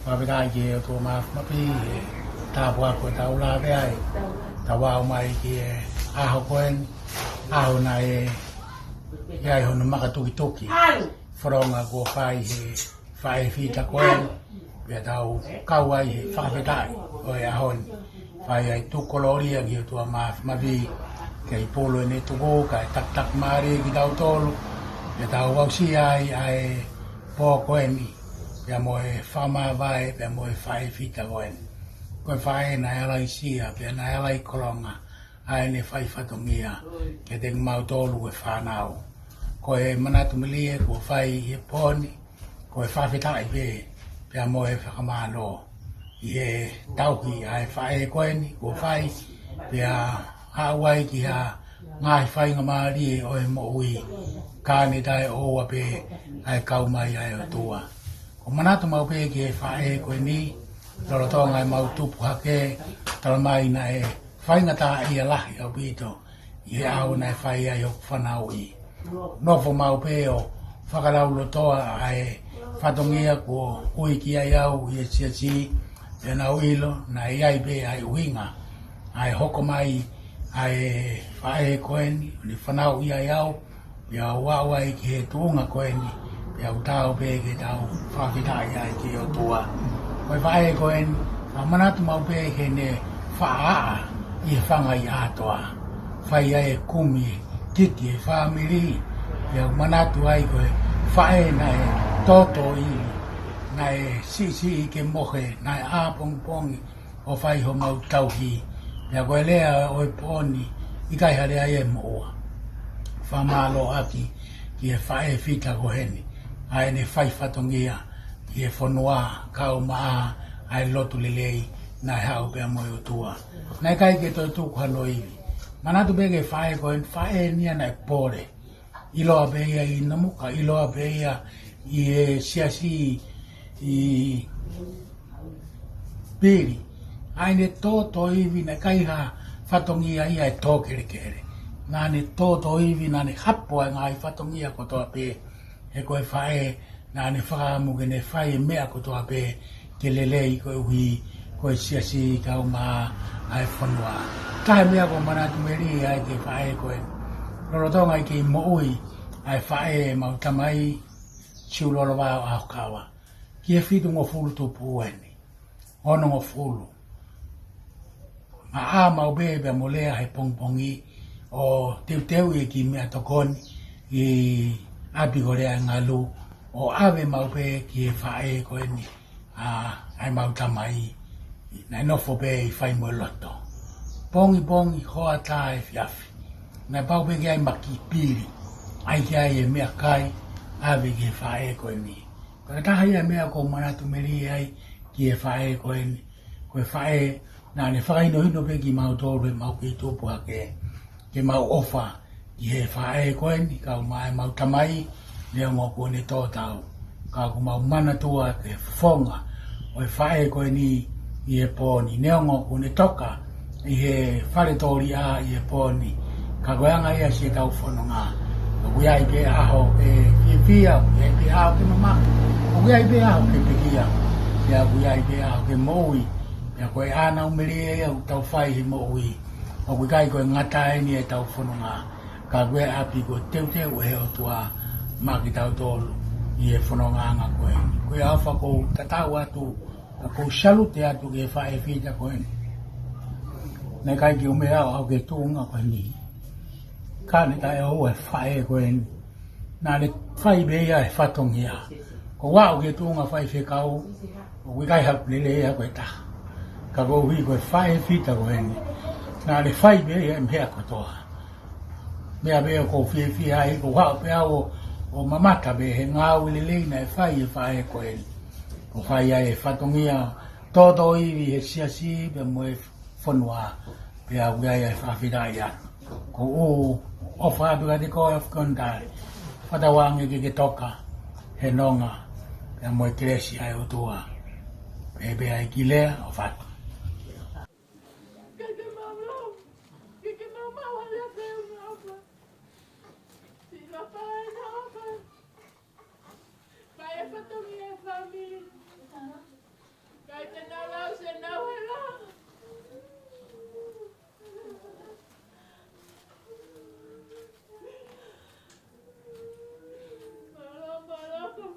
fakafetaʻi ki he ʻOtua Mafimafi, he tāpuaki ʻoku tau lave ai. Tau aʻu mai ki he ʻaho ko eni, ʻaho naʻe ʻi ai hono makatukituki. Fononga kuo fai he faʻē fita ko eni, pea tau kau ai he fakafetaʻi ʻo e ʻaho ni. Fai ai tuku kolōlia ki he ʻOtua Mafimafi, kei pulu ʻene tuku, kae takitaki mālie kitautolu, pea tau aʻusia ai ʻa e pō ko eni, pea mo e fakamāvae, pea mo e faʻē fita ko eni. Ko e faʻē naʻe ala ʻi Sia, pea naʻe ala ʻi Kolonga, ʻa ʻene fai fatongia kiate kimautolu ko e fānau. Ko e manatu melie kuo fai he pō ni, ko e fakafetaʻi pē, pea mo e fakamālō ʻi he tauhi ʻa e faʻē ko eni kuo fai, pea aʻu ai ki ha ngaahi faingamālie ʻo e moʻui, ka ne taʻeʻoua pē ʻa e kau mai ʻa e ʻOtua. ʻOku ou manatu maʻu pē ki he faʻē ko eni, lolotonga ʻemau tupu hake, talamai naʻe faingataʻaʻia lahi ʻaupito ʻi he ʻaho naʻe fai ai hoku fanauʻi. Nofo maʻu pē ʻo fakalaulotoa ʻa e fatongia kuo ui ki ai au ʻi he siasi, pea naʻa ku ʻilo naʻe ʻi ai pē ʻa e ʻuhinga ʻa e hoko mai ʻa e faʻē ko eni, ʻo ne fanauʻi ai au, pea u aʻu ai ki he tuʻunga ko eni, pea u taau pē ke tau fakafetaʻi ai ki he ʻOtua. Ko e faʻē ko eni, ka manatu maʻu pē ki heʻene faʻa ʻaʻa ʻi he fanga ʻi ʻAtoa. Fai ai e kumi, kiki e fāmili, pea u manatu ai ko e faʻē naʻe tōtōivi, naʻe siʻisiʻi ke mohe, naʻe ʻā pongipongi, ʻo fai homau tauhi. Pea ko e lea ʻo e pō ni, ʻikai ha lea ia ʻe moʻua. Fakamālō ʻaki ki he faʻē fita ko eni, ʻa ʻene fai fatongia ki he fonua, kau maʻa ʻa e lotu lelei naʻe haʻu pea mo e ʻOtua. Naʻe ʻikai ke toe tuku hano ivi. Manatu pē ki he faʻē ko eni, faʻē eni ia naʻe pole. ʻIloa pē ia ʻi Namuka, ʻiloa pē ia ʻi he siasi ʻi Pili. ʻA ʻene tōtōivi, naʻe ʻikai ha fatongia ia ʻe tō kelekele. Naʻa ne tōtōivi, naʻa ne hapo ʻa e ngaahi fatongia kotoa pē. He ko e faʻē naʻa ne fakaʻamu ke ne fai e meʻa kotoa pē ke lelei koeʻuhi ko e siasi, kau maʻa ʻa e fonua. Taha e meʻa ʻoku ou manatu melie ai ki he faʻē ko eni, lolotonga ʻi he kei moʻui ʻa e faʻē ʻemau tamai, Siulolo Vao ʻAhokava, ki he fitungofulu tupu eni, onongofulu. Naʻa ʻā maʻu pē pea mo Lea he pongipongi ʻo teuteuʻi e kiʻi meʻatokoni ʻi ʻapi ko Lea ʻi Ngalu, ʻo ʻave maʻu pē ki he faʻē ko eni, ʻa, ʻa ʻemau tamai, naʻe nofo pē ʻi Faimoʻoloto. Pongipongi, hoʻatā, efiafi, naʻe pau pē ke ʻai maki pili, ʻai ki ai e meʻakai, ʻave ki he faʻē ko eni. Ko e taha ia e meʻa ʻoku ou manatu melie ai ki he faʻē ko eni. Ko e faʻē naʻa ne fakahinohino pē kimautolu heʻemau kei tupu hake, ke mau ʻofa ki he faʻē ko eni, kau maʻa ʻemau tamai, neongo kuo ne tō tau. Ka ʻoku mau manatua ki he fofonga ʻo e faʻē ko eni ʻi he pō ni, neongo kuo ne toka ʻi he fale tōliʻa ʻi he pō ni. Ka ko e anga ia siʻetau fononga. ʻOku ʻi ai pē ʻaho ke fiefia, ʻoku ʻi ai pē ʻaho ke mamaʻo, ʻoku ʻi ai pē ʻaho ke pekia, pea ʻoku ʻi ai pē ʻaho ke moʻui. Pea ko e ʻānaumeli ia ʻoku tau fai he moʻui. ʻOku ʻikai ko e ngata eni ʻetau fononga, ka ko e ʻapi kuo teuteu ʻe he ʻOtua maʻa kitautolu ʻi he fonongaʻanga ko eni. Ko ia ʻofa ʻoku ou tatau atu, ka ʻoku ou salute atu ki he faʻē fita ko eni. Naʻe ʻikai ke u meʻa au ki he tuʻunga ko eni, ka ne taʻeʻoua e faʻē ko eni. Naʻa ne fai pē ia e fatongia. Ko au ki he tuʻunga faifekau, ʻoku ʻikai haʻaku lelei ia ko e taha. Ka koeʻuhi ko e faʻē fita ko eni, naʻa ne fai pē ia e meʻa kotoa. Meʻa pē ʻoku ou fiefia ai, ko au pē au ʻo, ʻo mamata pē he ngāue lelei naʻe fai ʻe he faʻē ko eni. ʻO fai ai e fatongia tōtōivi he siasi pea mo e fonua, pea ʻoku ʻi ai e fakafetaʻi atu. ʻOku ou ʻofa atu kiate koe ʻAfikonatale. Fakatauange ke ke toka he nonga pea mo e kelesi ʻa e ʻOtua. Pea pea ʻai ki Lea, ʻofa atu. Ke ke mau lau, ke ke mau mau hale atu e ʻofa. Sila pae na ʻofa. Pae fatongia e fāmili. Te nau lau se nau hela. Mālō, mālō.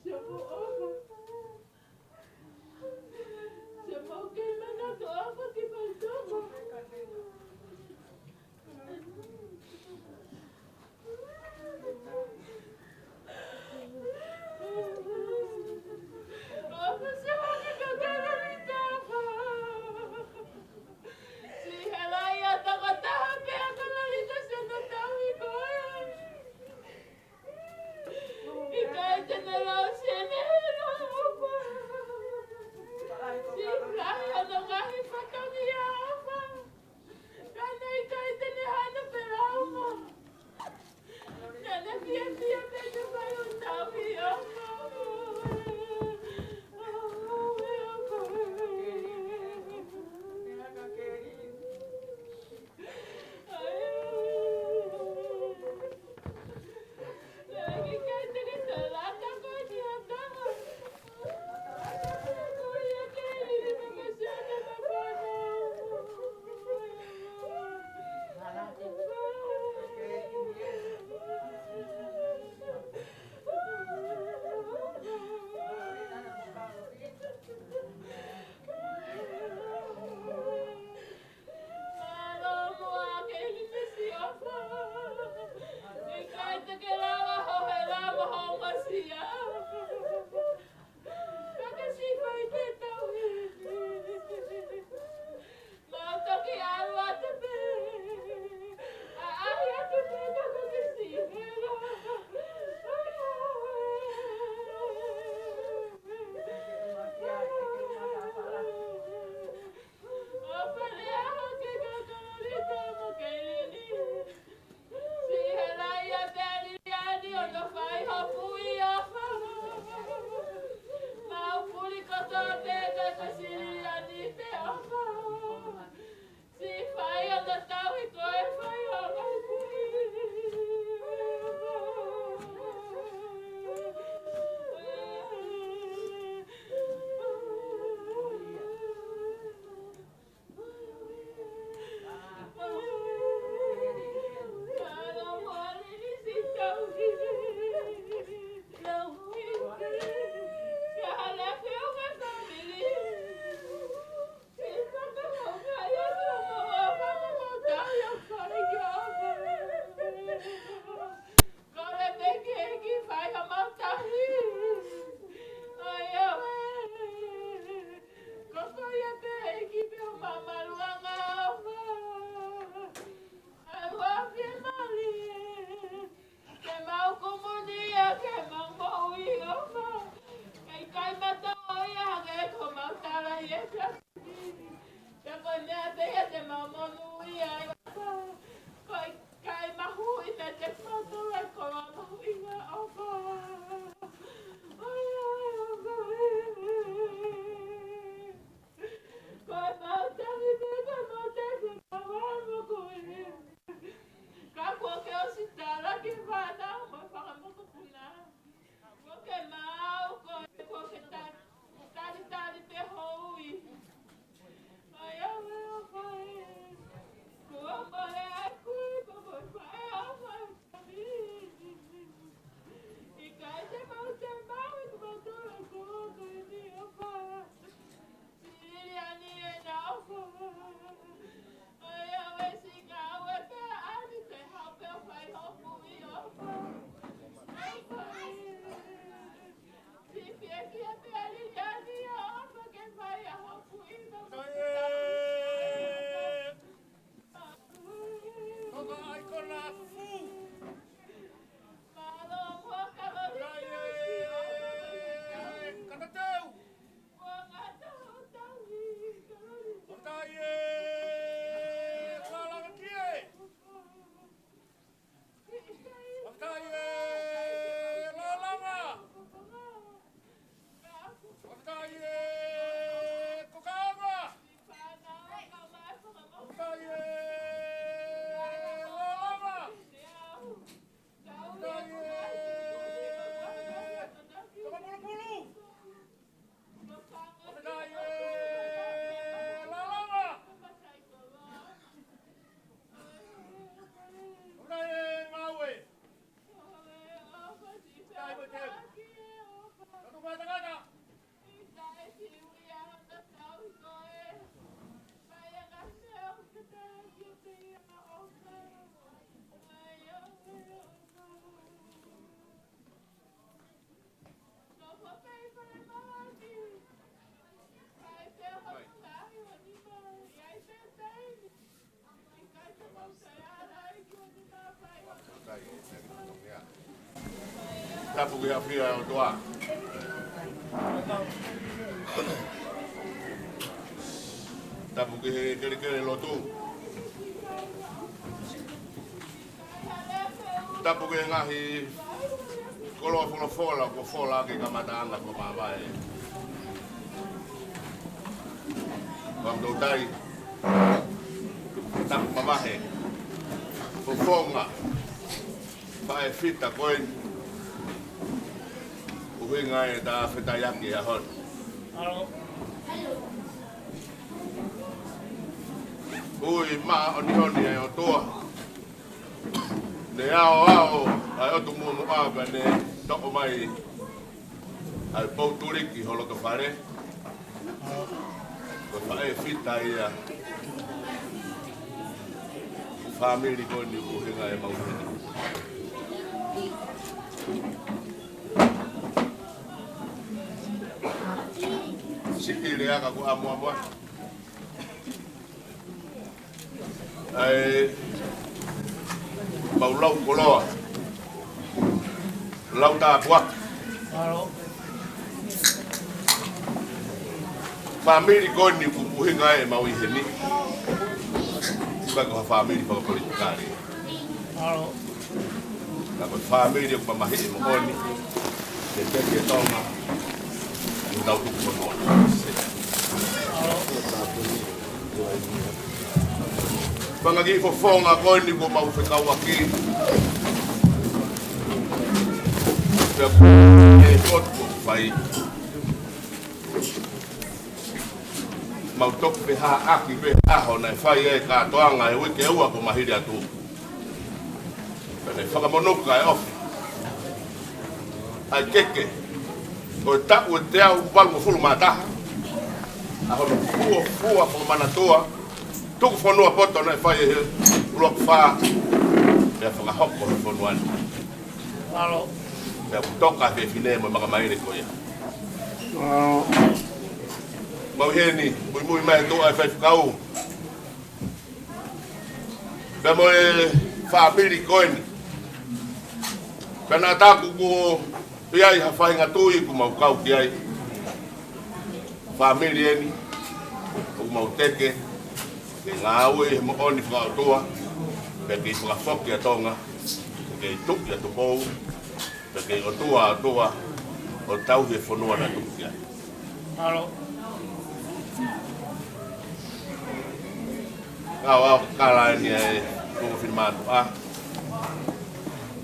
Siapo ʻofa. Siapo ke mana ko ʻofa ki Faitoko. Tapu ki he ʻafio ʻa e ʻOtua. Tapu ki he kelekele lotu. Tapu ki he ngaahi koloa folofola kuo fola ʻaki e kamataʻanga kuo māvae. Fakatautai. Tapu mavahe. Fofonga. Faʻē fita ko eni. ʻUhinga e ta fetaiaki ʻa hon. Ui māʻoniʻoni ʻa e ʻOtua. Ne aʻoaʻo ʻa e ʻotu muʻomuʻa pea ne toʻo mai ʻa e pou tuliki ho loto fale. Ko e faʻē fita ia. Fāmili ko eni ʻuhinga e mau heni. Siʻi lea ka ko amoamoa. ʻA e mau lau koloa. Lau tāpuaki. Fāmili ko eni ʻoku ʻuhinga e mau ʻi heni. ʻIkai ko ha fāmili fakapolitikale. Ka ko e fāmili ʻoku mamahiʻi moʻoni. Ke teke Tonga. Ke tau tuku fonua. Fanga kiʻi fofonga ko eni kuo mau fekauʻaki. Pea ko e fotu kuo fai. Mau toki pehē ʻaki pē ʻaho naʻe fai ai e kātoanga he uike ua kuo maliu atu. Pea ne fakamonuka e ʻofa. ʻA e keke. Ko e taʻu ʻe teau valungofulu mā taha. ʻA hono fuofua fakamanatua. Tuku fonua poto naʻe fai ʻe he ʻuluaki fā. Pea fakahoko he fonua ni. Pea kuo toka e fefine mo e makamaile ko ia. Mau ʻi heni, muimui mai e toʻa e faifekau. Pea mo e fāmili ko eni. Pea naʻa taku kuo ʻi ai ha faʻahinga tui kuo mau kau ki ai. Fāmili eni, ʻoku mau teke, ke ngāue he moʻoni fakaʻotua, pea kei fakafoki ʻa Tonga, pea kei tuʻi ʻa Tupou, pea kei ʻotua ʻa ʻOtua, ʻo tauhi e fonua naʻa tuku ki ai. Mālō. Ngāue ʻa e kala eni ʻa e koko fini mātuʻa.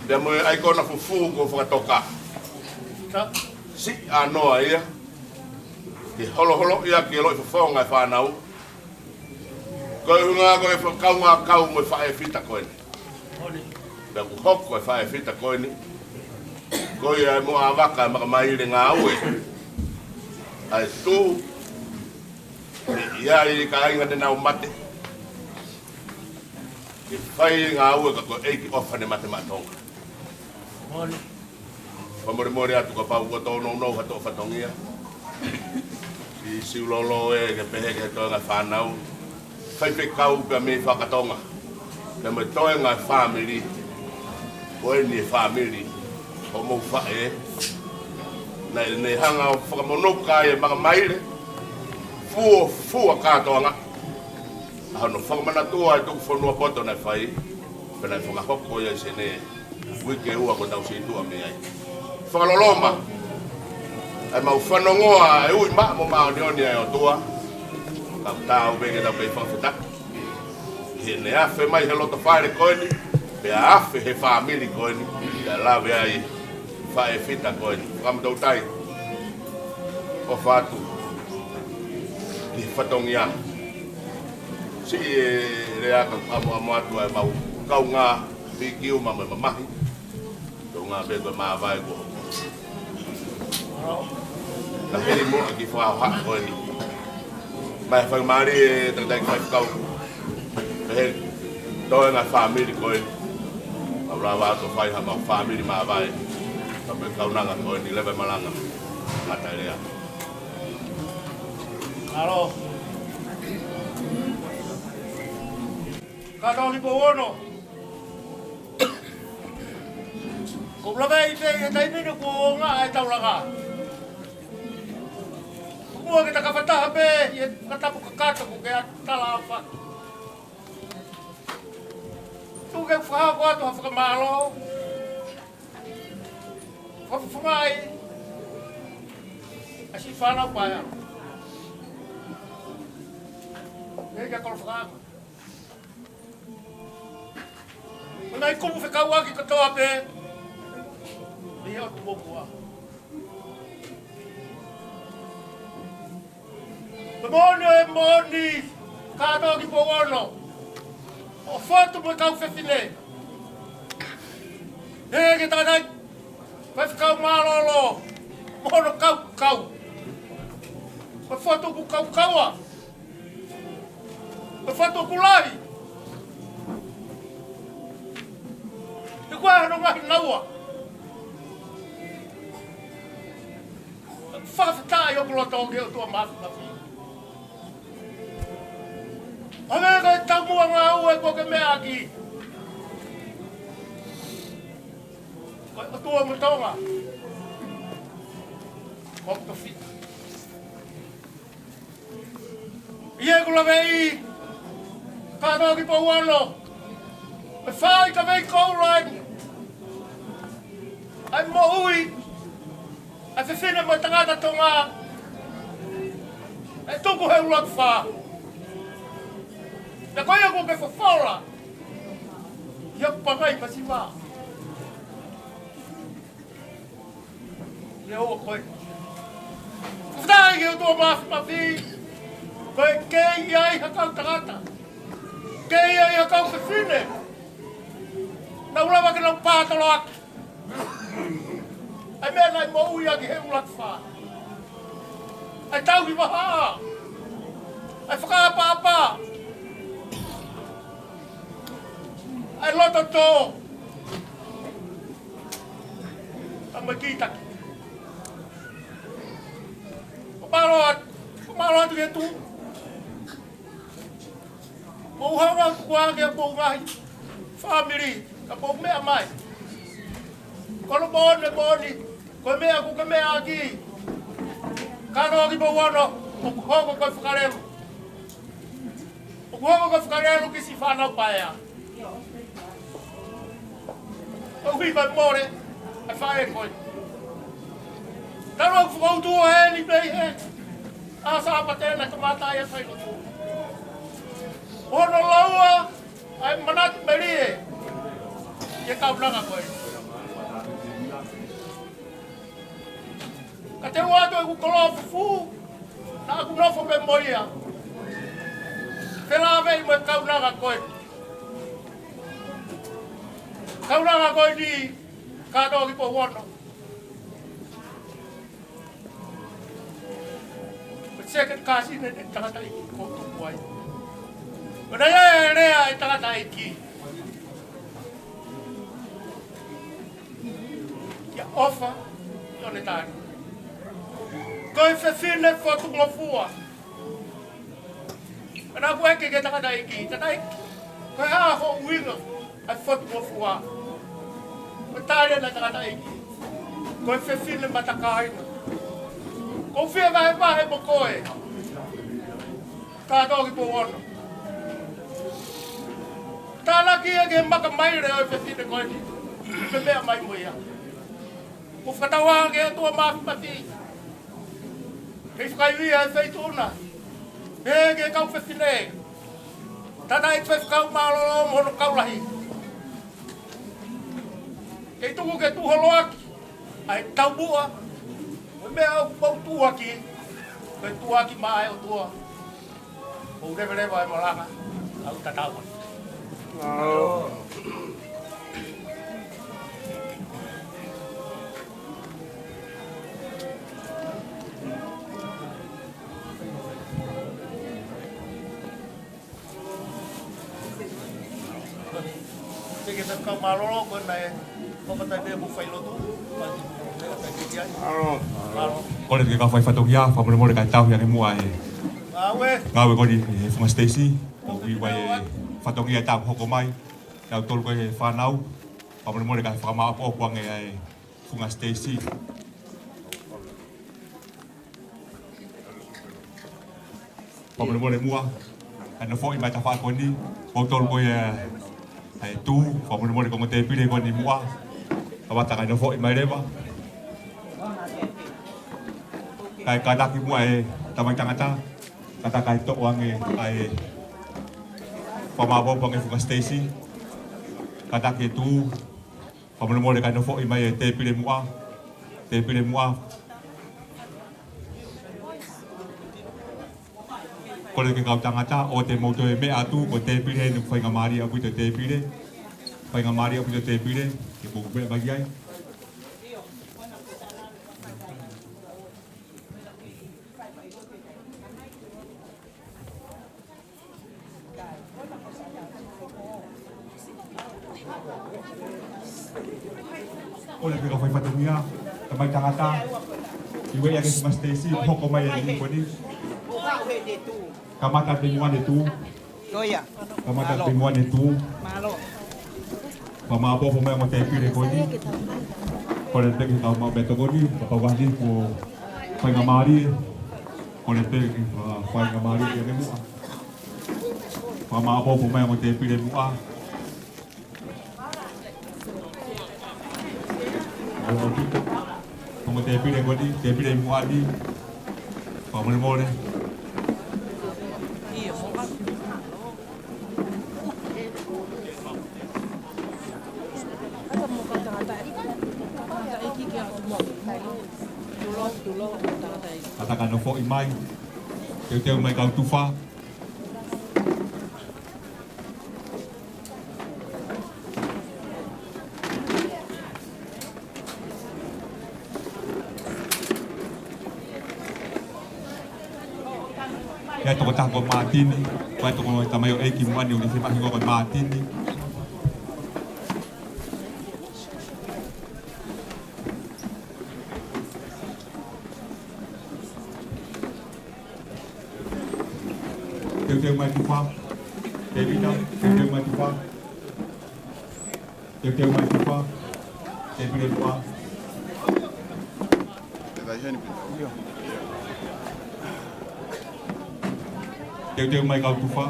Pea mo e ʻaikona fufū kuo fakatoka. Siʻi ʻānoa ia. Ke holoholo ia ke loʻi fofonga e fānau. Ko e ʻuhinga ko e fakakaungā kau mo e faʻē fita ko eni. Pea kuo hoko e faʻē fita ko eni. Ko ia e moʻa vaka e makamaile ngāue. ʻA e tū. ʻI ai e kāinga ne nau mate. Ke fai ngāue ka ko e ʻEiki ʻofa ne mate maʻa Tonga. Fakamolemole atu kapau kuo tōnounou ha toʻo fatongia. ʻI siulolo e ke pehē ke toenga fānau. Faifekau pea mei fakatonga. Pea mo e toenga fāmili. Ko eni e fāmili. Ko mou faʻē. Naʻe ne hanga ʻo fakamonuka e makamaile. Fuofua kātoanga. ʻA hono fakamanatua e tuku fonua poto naʻe fai. Pea naʻe fakahoko ia ʻi Senē. Uike ua kuo tau situʻa mei ai. Fakaloloma. ʻA e mau fanongoa e ui maʻa mo māʻoniʻoni ʻa e ʻOtua. Ka tau pē ke tau kei fakafetaʻi. He ne afe mai he loto fale ko eni. Pea afe he fāmili ko eni. Pea lave ai faʻē fita ko eni. Fakamatautai. ʻOfa atu. Ki he fatongia. Siʻi e lea ka ʻamuʻamu atu ʻa e mau kaungā. Piki uma mo e mamahi. Tō ngā pē ko e māvae ko. Ka hili muʻa ki fakahoha ko eni. Mai fai mālie e tangataʻeiki faifekau. Pehē toenga fāmili ko eni. Mau lava atu fai ha mau fāmili māvae. Ka pē kaunanga ko eni leva e malanga. Ngata e lea. Alo. Kātoa ki Pouono. Ko u lave ai pē ʻi he taimi ni kuo ngata ʻetau laka. Ko u muʻa ke ta kafataha pē ʻi he fakatapu kakato ko ke ʻatā ʻa faka. Tuku ke u fakahoko atu ha fakamālō. Fakafofongaʻi ʻa siʻi fānau paea. ʻEiki ʻa Kolofoʻanga. Ko e ngaahi kupu fekauʻaki kotoa pē ʻi he ʻOtu Moʻunga. Ko e moʻoni ʻo e moʻoni, kātoa ki Pouono, ʻo fotu mo e kau fefine. ʻEiki Tangataʻeiki Faifekau Mālōlō mo hono kaukau. Ko e fotu ʻoku kaukaua. Ko e fotu ʻoku lahi. He ko e hā hono ngaahi naua. Fakafetaʻi hoku loto ki he ʻOtua Māfimafi. ʻA e meʻa ko e taumuʻa ngāue kuo ke meʻa ʻaki. Ko e ʻOtua mo Tonga. Ko e tofiʻa. ʻI heʻeku laveʻi, kātoa ki Pouono, ʻe fai ka vei koula ai ʻa e moʻui ʻa e fefine mo e tangata Tonga, ʻe tuku he ʻUluaki Fā. Pea ko ia kuo ke fofola ʻi hoku pangai masiva. ʻI he ʻaho ko ē. Fakafetaʻi ki he ʻOtua Māfimafi, ko e kei ʻi ai ha kau tangata, kei ʻi ai ha kau fefine naʻa nau lava ke nau pātoloaki ʻa e meʻa naʻe moʻui ʻaki he ʻUluaki Fā. ʻA e tauhi vahaʻa, ʻa e fakaʻapaʻapa, ʻa e loto tō, ʻa e maʻa ki taki. Ko e mālō atu, ko e mālō atu ki he tuʻu. Mou hanga atu kuo ke mou ngaahi fāmili, ka mou meʻa mai. Ko hono moʻoni, moʻoni, ko e meʻa kuo ke meʻa ʻaki. Kātoa ki Pouono, ʻoku hoko ko e fakalelu. ʻOku hoko ko e fakalelu ki siʻi fānau paea. ʻOku ʻi ai e mole ʻa e faʻē ko ē. Talu ʻeku fakautua eni pē ʻi he ʻaho Sāpate naʻe kamata ai ʻa e failotu. Hono laua ʻa e manatu melie ʻi he kaunanga ko ē. Ka te u ʻoatu ʻeku koloa fufū naʻa ku nofo pē mo ia. Felāveʻi mo e kaunanga ko ē. Kaunanga ko eni, kātoa ki Pouono. Ko e second cousin ʻeni ʻa e tangataʻeiki ʻoku ou tupu ai. Ko ena ia e lea ʻa e tangataʻeiki. Kia ʻofa, ʻio ne tali. Ko e fefine fotungofua. Pea naʻa ku ʻeke ki he tangataʻeiki, tangataʻeiki, ko e hā hoʻo ʻuhinga ʻa e fotungofua? Ko e tali ʻa e tangataʻeiki, ko e fefine matakāina. ʻOku ou fie vahevahe mo koe. Kātoa ki Pouono. Tānaki ia ki he maka maile ʻo e fefine ko eni. Meʻa mai mo ia. Ko e fakatauange ʻa e ʻOtua Māfimafi ke fakaivia e feituʻu na. Pehē ki he kau fefine. Tangataʻeiki Faifekau Mālōlō mo hono kau lahi. Kei tuku ke tuʻu holo ʻaki ʻa e taumuʻa. Ko e meʻa ʻoku mau tuʻu ʻaki, ko e tuʻu ʻaki maʻa e ʻOtua. ʻOku leveleva e malanga, ʻoku tatau. Ke ke kau mālōlō, ko ena e, ko e kakai pē ʻoku failotu, pati mo e kakai pē ki ai. Mālō. Mālō. Kole ke kau fai fatongia, fakamolemole kae tauhi ange muʻa e ngāue. Ngāue ko eni, e Funga Stacy, ʻoku ʻi ai e fatongia ʻe taha hoko mai, naʻa tau tolu ko e fānau, Fakamolemole kae fakamāʻopoʻopo ange ʻa e Funga Stacy. Fakamolemole muʻa kae nofoʻi mai tafaʻaki ko eni, kimoutolu ko ia ʻa e tuʻu. Fakamolemole ko e ongo tēpile ko eni muʻa, kamata kae nofoʻi mai leva. Kae kātaki muʻa e tamai tangata, kātaki kae toʻo ange ʻa e fakamāʻopoʻopo ange Funga Stacy. Kātaki e tuʻu. Fakamolemole kae nofoʻi mai e tēpile muʻa. Tēpile muʻa. Kole ki he kau tangata, ʻoua te mou toe meʻa atu, ko e tēpile eni ʻoku faingamālie ʻaupito e tēpile. Faingamālie ʻaupito e tēpile ke mou meʻa mai ai. Kole ki he kau faifatongia, tamai tangata, ʻi he ueʻi ange Funga Stacy, hoko mai e niʻihi ko eni. Kamata pē muʻa ʻene tuʻu. Kamata pē muʻa ʻene tuʻu. Fakamāʻopoʻopo mai ongo tēpile ko eni. Kole pē ki he kau maʻu meʻatokoni, kapau ʻoku ʻi ai ha niʻihi kuo faingamālie. Kole pē ke, uh, faingamālie ke ʻi ai muʻa. Fakamāʻopoʻopo mai ongo tēpile muʻa. Ongo tēpile ko eni, tēpile muʻa ni. Fakamolemole. Kātaki kae nofoʻi mai. Teuteu mai kau tufa. Ko e tokotaha ko Mātini, ko e tokotaha tamaioʻeiki muʻa ni ʻoku ne fiemaʻu ko Mātini. Teuteu mai tufa. Tēvita, teuteu mai tufa. Teuteu mai tufa. Tēpile tufa. Teuteu mai kau tufa.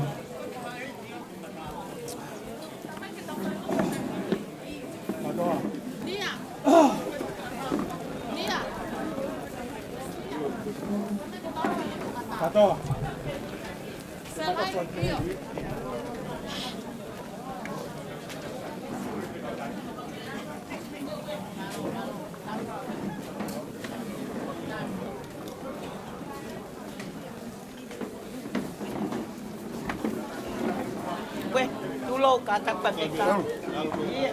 Kātoa. Koe, tulou kātaki pē mei ka. ʻIo.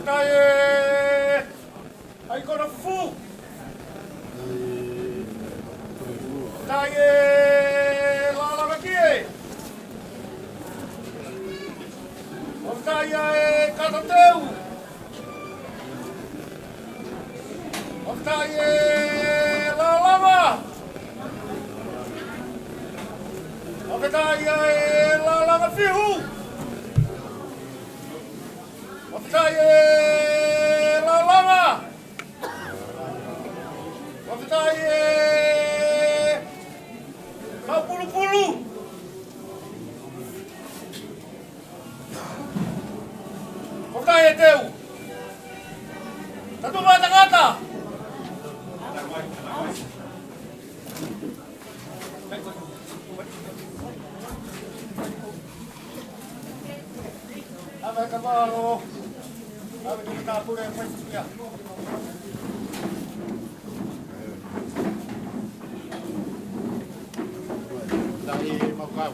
Tae ʻa e kona fufū. Tae ʻa e lālanga kie. ʻO tae ʻa e kata teu. ʻO tae ʻa e lālanga. ʻO tae ʻa e lālanga fihu. ʻO tae ʻa e lālanga. ʻO tae ʻa e maupulupulu. ʻO tae ʻa e teu. Ka valo. Ave ki na pule mai ia. Tahi mau kau.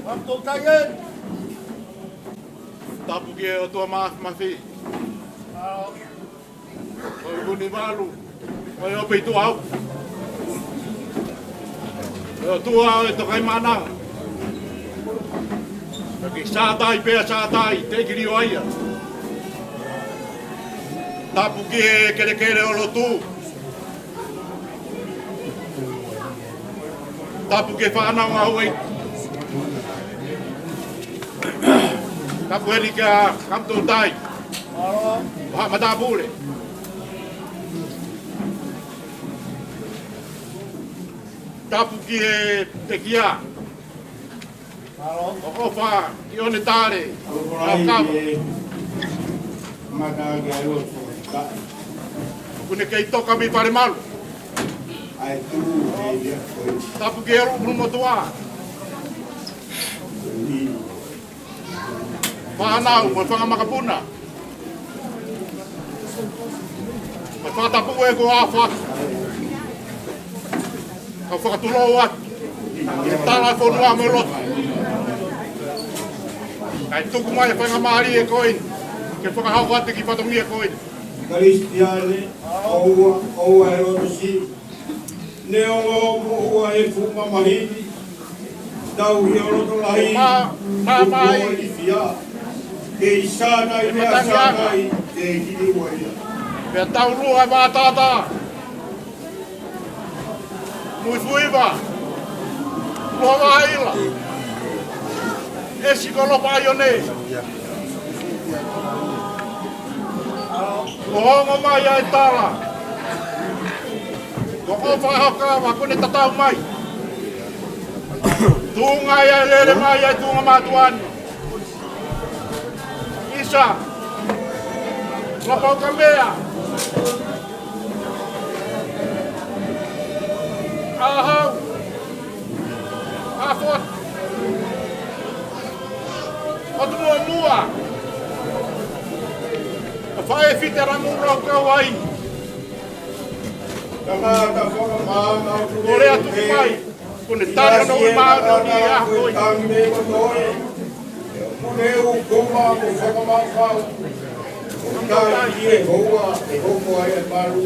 Mau tau tai e. Tapu ki he ʻOtua Mafimafi. ʻO e Vunivalu, ʻo e ʻOpituʻau, ʻo e ʻOtua ʻo e Tokaimaʻananga. Ka ke sātai pea sātai, teʻeki lio ai ia. Tapu ki he kelekele ʻo lotu. Tapu ki he fānau ngāue. Tapu heni kia Kamutotai. Haʻa matāpule. Tapu ki he pekia. ʻOfa ki ʻOne Tale. Mata ke ai o. ʻOku ne kei toka mei Falemalu. Tapu ki he ʻuluʻulu motuʻa. Fānau mo e fanga makapuna. Mo e fakatapu ē ko ʻAfa. Kau fakatulou atu. Ke tala fonua mo e lotu. Kae tuku mai e faingamālie ko eni. Ke fakahoko atu ki fatongia ko eni. Kalisitiane, ʻoua, ʻoua e loto siʻi. Neongo ʻoku ʻoua e fuʻu mamahi ni, tauhi ʻo loto lahi, ma, ma, ʻoku mai ʻoua ʻi fia. Kei sātai, e mea matangi anga. Sātai, teʻeki lio ai ia. Pea tau lua e vātātā. Mui fuiva. Lua vāila. ʻEsi ko Lopa ʻAione. Kuo ongo mai ʻa e tala. Ko ʻOfa ʻAhokava, kuo ne tatau mai. Tuʻunga ia ʻe lele mai ʻa e tuʻunga mātuʻa ni. ʻIsa. Lapaukamea. ʻAhau. ʻAfot. ʻOtumuʻomuʻa. ʻA Faʻē Fitela Mulu ʻo Kauai. Kamata fakamaama ʻo kole atu mai. Kuo ne tali hono ui māʻoniʻoni ʻi he ʻaho ko eni. Kuo ne ukuma mo fakamaʻufau. Kuo ne tali ʻi he houa ʻe hoko ai e malu.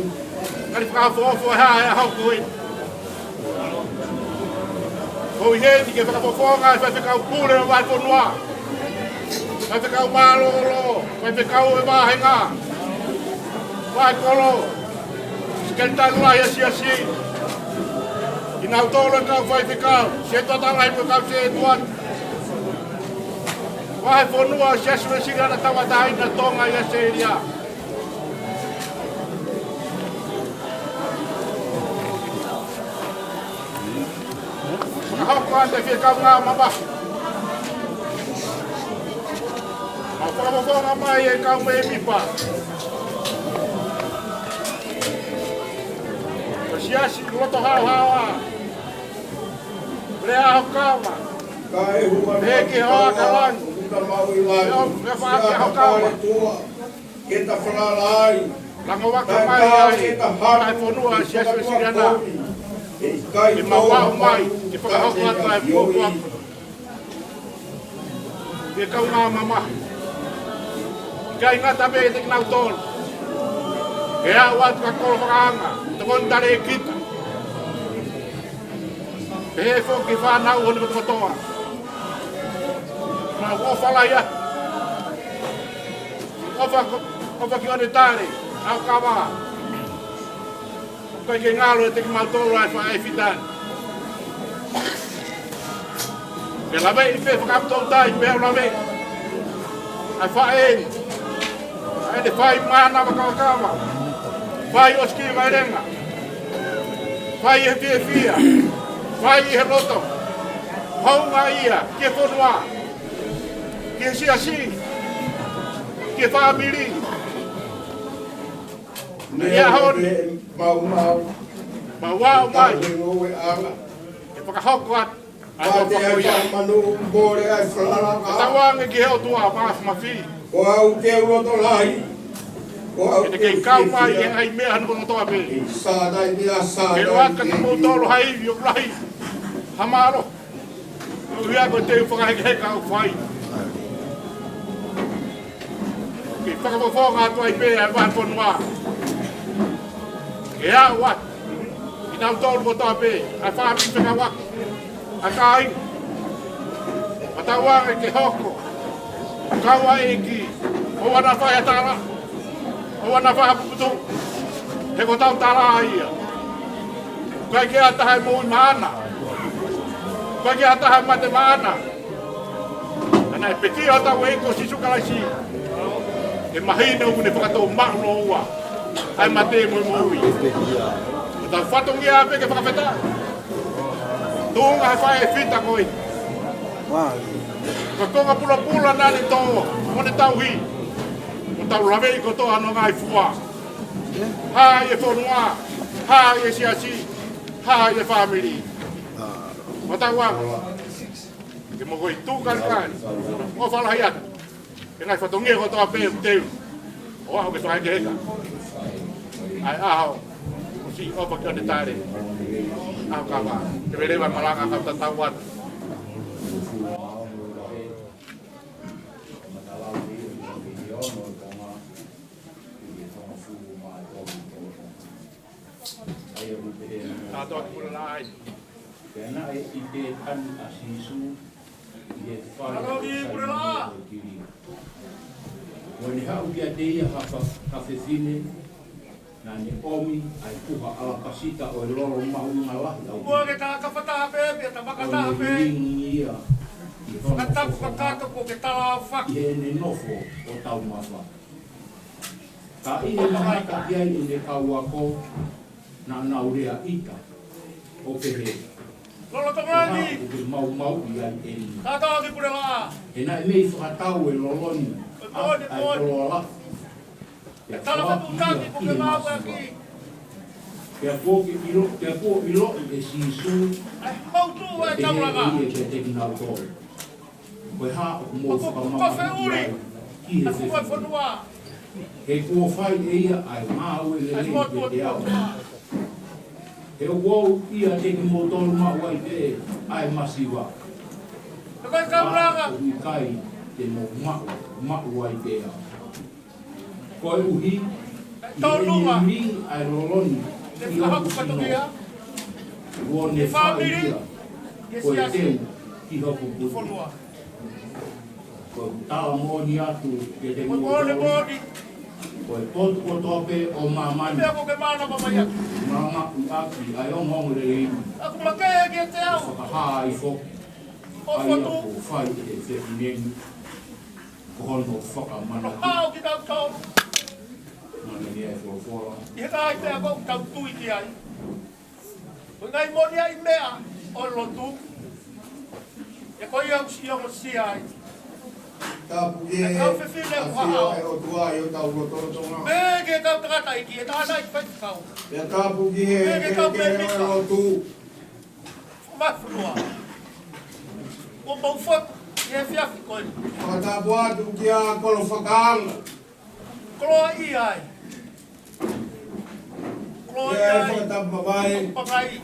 Kali fakaʻofoʻofa ʻa e ʻaho ko eni. Ko ʻi heni ke fakafofonga e faifekau pule ʻo e vahefonua. Faifekau mālōlō, faifekau ʻo e vāhenga. Vahekolo. Sekelitali lahi ʻa e siasi. Kinautolu e kau faifekau, setuata lahi mo e kau setuata. Vahefonua Siasi Uēsiliana Tauʻatāina Tonga ʻi ʻAositelēlia. Fakahoko atu e fie kaungā mamahi. Mau fakafofonga mai e kau mēmipa. Ko e siasi loto haohaoa. Lea ʻAhokava. Pehē ki he hoa ʻa Kalangi. Lea, lea faʻaki ʻAhokava. Ke ta falala ai. Langovaka mai ai. Ke ta hana. Vahefonua Siasi Uēsiliana. Ke mau aʻu mai. Ke fakahoko atu ai e puapuaki. Ke kaungā mamahi. ʻIkai ngata pē kiate kinautolu. Ke aʻu atu ki he kolo fakaanga. Tokoni talēkita. Pehē foki ki he fānau ʻo e kotokotoa. Mau ʻofa lahi atu. ʻOfa ko, ʻofa ki ʻOne Tale, ʻAhokava. ʻOku ʻikai ke ngalo ʻiate kimautolu ʻa e faʻē fita ni. Ke laveʻi pē fakaʻamu toutai, pea u laveʻi. ʻA e faʻē ni. ʻA ʻene fai mānava kavakava. Fai ʻosikivaelenga. Fai ʻi he fiefia. Fai ʻi he loto. Houngaʻia ki he fonua. Ki he siasi. Ki he fāmili. ʻI he ʻaho ni. Mau mau. Mau aʻu mai. Ke fakahoko atu. Pate ai ka manu mole ai falala ka. Tauange ki he ʻOtua Mafimafi. Ko au ke u loto lahi. Ko au ke u kau mai e ai meʻa hano kotoa pē. Sānai meʻa sānai. Ke loa ka te mou tolo hai i o lahi. Hamalo. Ko ia ko te u fakahekeheka ʻoku fai. Ke fakafofonga atu ai pē ʻa e vahefonua. Ke aʻu atu kinautolu kotoa pē, ʻa e fāmili fekauʻaki, ʻa e kāinga. Matauange ke hoko. Kau ai ki. ʻOua naʻa fai ha tala. ʻOua naʻa fai ha puputuʻu. He ko hotau tala ia. ʻIkai ke ʻi ai ha taha ʻe moʻui maʻana. ʻIkai ke ʻi ai ha taha ʻe mate maʻana. Ka naʻe pekia hotau ʻEiki ko Sīsū Kalaisi. Ke mahino ʻoku ne fakatou maʻu noa ʻa e mate mo e moʻui. Ko hotau fatongia pē ke fakafetaʻi. Tuʻunga he faʻē fita ko ē. Ko e konga pulapula naʻa ne tō, mo ne tauhi. Ko hotau laveʻi kotoa hono ngaahi fua. Hā ʻi he fonua, hā ʻi he siasi, hā ʻi he fāmili. Matauange ke mo koi tukalikali. ʻOfa lahi atu. Ke ngaahi fatongia kotoa pē ʻoku teu. ʻO aʻu ke fakahekeheka. ʻAi ʻaho. ʻOsi ʻofa ki ʻOne Tale. ʻAho kava. Ke veleva malanga kau tatau atu. Tātou ki Pulelaʻa. Pea naʻe ʻi Pētani ʻa Sīsū ʻi he fale ʻo Saimone ʻo Kili. Mo ne haʻu kiate ia ha fa-, ha fefine, naʻa ne ʻomi ʻa e puha ʻalapasita ʻo e lolo mahuʻinga lahi ʻaupito. Mua ke tā kafataha pē, pea tā makataha pē. ʻO ne lilingi ia ʻi hono fofonga, kakato ko ke tala faki ʻi heʻene nofo ʻo taumafa. Ka ʻi he mamata ki ai ʻene kau ako, naʻa nau lea ʻita, ʻo pehē, lolotonga ni, ko e hā ʻoku ke maumauʻi ai eni? Tātou ki Pulelaʻa. He naʻe mei fakatau e lolo ni ʻa e koloa lafi. Pea tala faputaki ko ke maumauʻi. Pea kuo ke ʻilo, pea kuo ʻiloʻi ʻe Sīsū, ʻa e mautu ʻa e taulanga. Pehē ʻe ia kiate kinautolu, ko e hā ʻoku mou fakamamahiʻi ai ki he fefine? He kuo fai ʻe ia ʻa e ngāue lelei kiate au. He ʻoku ou ʻiate kimoutolu maʻu ai pē ʻa e masiva. Ka ʻoku ʻikai te mou maʻu, maʻu ai pē au. Koeʻuhi ʻi heʻene lilingi ʻa e lolo ni ʻi hoku sino, kuo ne fai ia ko e teu ki hoku kutu. Ko ʻeku tala moʻoni atu kiate kimoutolu, ko e potu kotoa pē ʻo māmani, malanga ʻaki ʻa e ongoongolelei ni, fakahā ai foki ʻa ia kuo fai ʻe he fefine ni, ko hono fakamanatu. Manatuʻi ʻa e folofola. ʻI he ngaahi meʻa ʻoku tau tui ki ai. Ko e ngaahi moni ʻa e meʻa ʻo e lotu. ʻE ko ia ʻoku siʻi ongosia ai. Tapu ki he kau fefine ʻoku ʻafio ʻa e ʻOtua ʻi hotau lotolotonga. Pea ki he kau tangataʻeiki, ʻe taha nai faifekau. Pea tapu ki he kelekele ʻo e lotu. Mafunua. Kuo mau fotu ʻi he efiafi ko eni. Fakatapu atu kia Kolo Fakaanga. Koloa ʻi ai. Koloa ʻi ai. Fakatapu mamae. Pakai.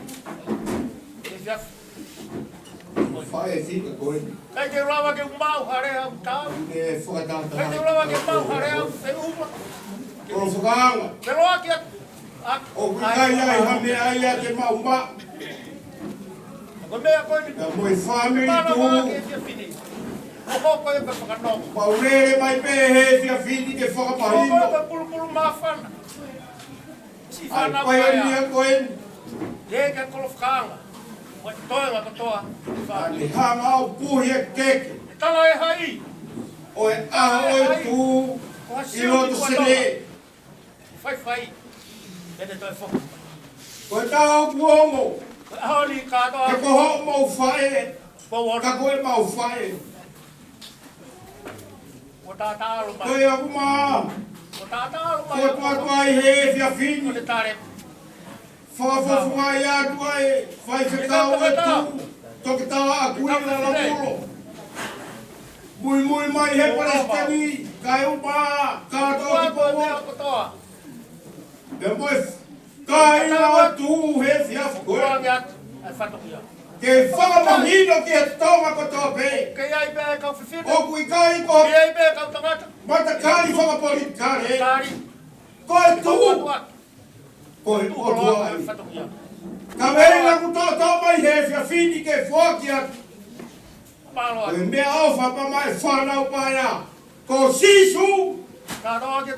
Efiafi. Faʻē fika ko eni. ʻIkai te u lava ke u maʻu ha lea ʻoku tau. Ne fakataha. ʻIkai te u lava ke maʻu ha lea ʻoku feʻunga. Kolo Fakaanga. Ke loa kia ʻOku ʻikai ai ha meʻa ia ke mau maʻu. Ko e meʻa ko eni. Pea mo e fāmili tuʻu. Mau lele mai pē he efiafi ni ke fakamahino. ʻA e paionia ko eni. Ke ke Kolo Fakaanga. Ko e toenga kotoa. Naʻa ne hanga ʻo puhi e keke. Tala e hai. ʻO e ʻaho ʻo e tū ʻi loto Senē. Faifai. Pea te toe foki. Ko e taʻu kuo ongo. Ko e ʻaho ni kātoa. He ko hoʻomou faʻē. Ka ko ʻemau faʻē. Kuo tātālo mai. Ko e aku mā. Kuo tātālo mai. Kuo tuatua ʻi he efiafi ni. Ko e tale. Fakafofongaʻi atu ʻa e faifekau ʻo e tuʻu. Toketā Akuila Lamulo. Muimui mai he palesiteni, kae ʻumaʻā kātoa ki Pouola. Pea mo e kāinga ʻo e tuʻu he efiafi ko eni. Ke fakamahino ki he Tonga kotoa pē. ʻOku ʻikai ko e matakali fakapolitikale. Ko e tuʻu. Ko e ʻOtua ia. Ka meʻa ʻoku toʻotoʻo mai he efiafi ni ke foaki atu. Ko e meʻaʻofa pea mo e fānau paea. Ko Sīsū. ʻOku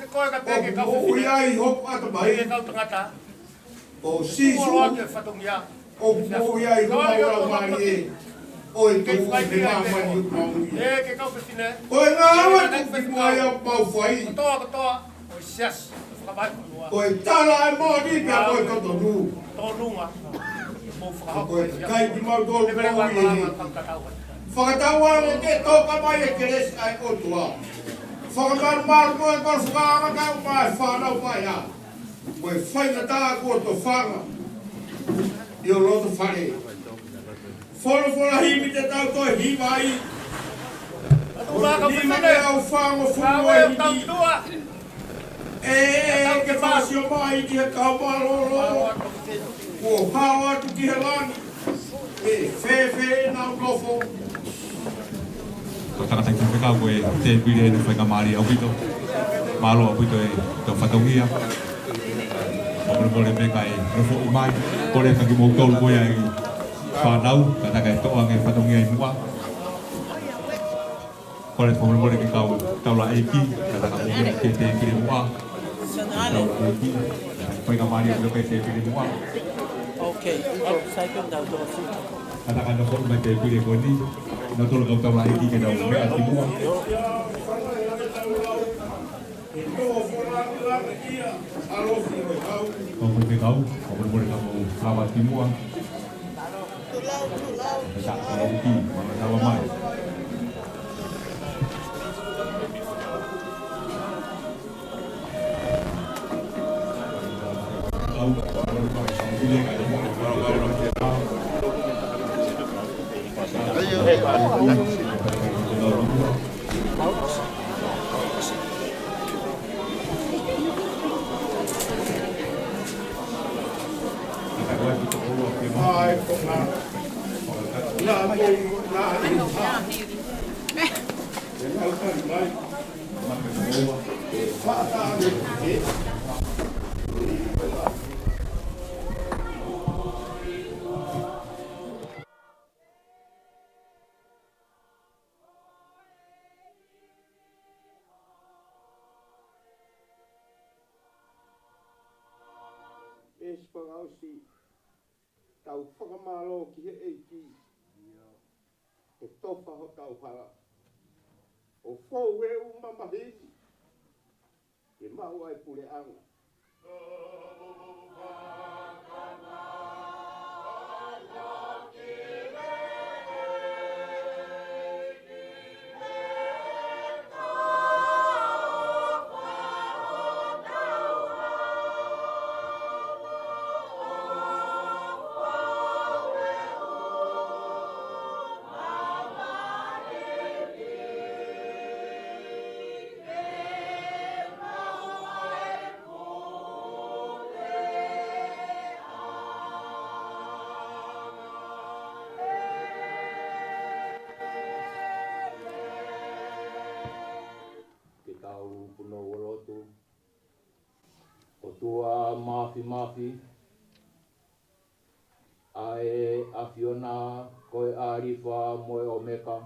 moʻui ai hoku ʻatamai. Ko Sīsū. ʻOku moʻui ai homau laumālie. ʻO e tuʻu he māmani ʻoku mau ʻi ai. Ko e ngāue tuku ki muʻa ia ʻoku mau fai. Ko e tala ʻa e moʻoni pea ko e totonu. Ko e kakai kimautolu ʻoku mau ʻi heni. Fakatauange ke toka mai e kelesi ʻa e ʻOtua. Fakamalumalu mo e koloa fakaanga kae ʻumaʻā e fānau paea. Ko e faingataʻa kuo tofanga ʻi ho loto fale. Folofola himi te tau toe hiva ai. Ko e nima meʻa ʻoku fāngofulu ʻa e himi. ʻE, ʻe, ke fakasio mai ki he kau mālōlō. Kuo hao atu ki he langi. ʻE fēfē ʻenau nofo. Ko e tangataʻeiki fekau ko e tēpile ʻene faingamālie ʻaupito. Mālō ʻaupito e tau fatongia. Fakamolemole pē kae nofoʻi mai. Kole ka kimoutolu ko ia ʻi fānau, kātaki toʻo ange fatongia ʻi muʻa. Kole fakamolemole ki he kau taulaʻeiki, kātaki mou ki he tēpile muʻa. Taulaʻeiki, faingamālie ʻaupito ki he tēpile muʻa. Ok, ʻio, sai pē tau tō si. Kātaki nofoʻi mai tēpile ko eni, nautolu kau taulaʻeiki ke nau meʻa ki muʻa. Kau fekau, fakamolemole ka mou lava ki muʻa. Kātaki taulaʻeiki, mālō lava mai. Pea ʻosi fakaʻosi, tau fakamālō ki he ʻEiki. He tofa hotau hala. ʻO fou e ʻū mamahi ni. Ke maʻu ai puleʻanga. Ke tau punou ʻo lotu. ʻOtua Māfimafi, ʻa e ʻAfiona ko e ʻAlifa mo e ʻOmeka.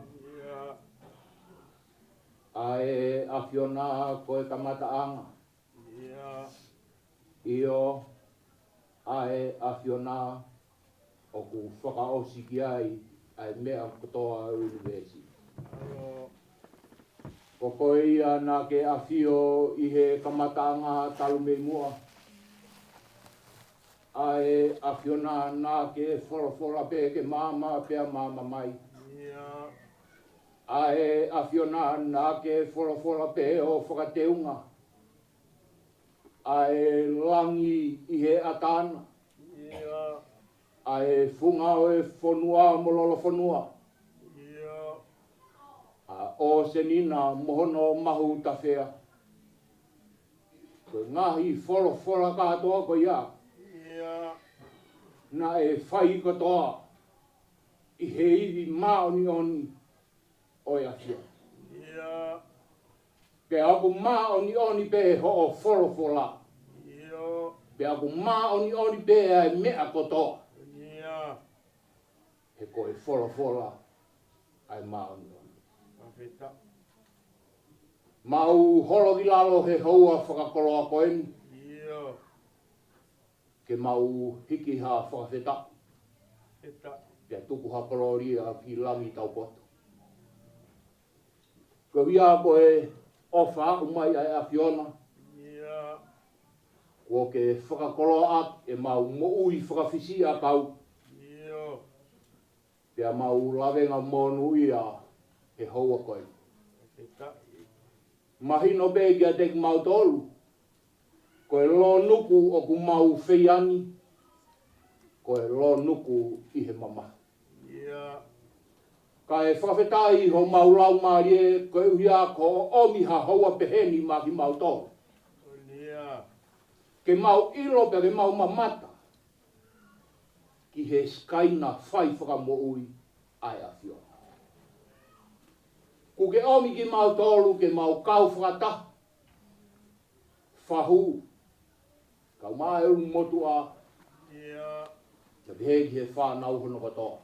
ʻA e ʻAfiona ko e kamataʻanga. ʻIo, ʻa e ʻAfiona ʻoku fakaʻosi ki ai ʻa e meʻa kotoa ʻo e ʻunivēsi. Ko koe ia naʻa ke ʻafio ʻi he kamataʻanga talu mei muʻa. ʻA e ʻAfiona naʻa ke folofola pē ke maama pea maama mai. ʻA e ʻAfiona naʻa ke folofola pē ʻo fakateunga ʻa e langi ʻi he ʻatā na. ʻa e funga ʻo e fonua mo Lolofonua, ʻa ʻOsenina mo hono mahu tafea. Ko e ngaahi folofola kātoa ko ia naʻe fai kotoa ʻi he ivi māʻoniʻoni ʻo e ʻAfiona. Pea ʻoku māʻoniʻoni pē hoʻo folofola. Pea ʻoku māʻoniʻoni pē ʻa e meʻa kotoa. He ko e folofola ʻa e māʻoniʻoni. Mau holo ki lalo he houa fakakoloa ko eni, ke mau hiki ha fakafetaʻi, pea tuku ha kolōlia ki langi taupotu. Ko ia ko e ʻofa aʻu mai ʻa e ʻAfiona, kuo ke fakakoloaʻaki ʻemau moʻui fakafisiʻakau. Pea mau lavenga monūʻia he houa ko eni. Mahino pē kiate kimautolu, ko e lōnuku ʻoku mau fai ni, ko e lōnuku ʻi he mamahi. Kae fakafetaʻi homau laumālie koeʻuhi ko hoʻo ʻomi ha houa peheni maʻa kimautolu, ke mau ʻilo pea ke mau mamata ki he sikaina fai fakamoʻui ʻa e ʻAfiona. Kuo ke ʻomi kimautolu ke mau kau fakataha, fahu, kau maʻa e ʻulumotuʻa, pea pehē ki he fānau hono kotoa,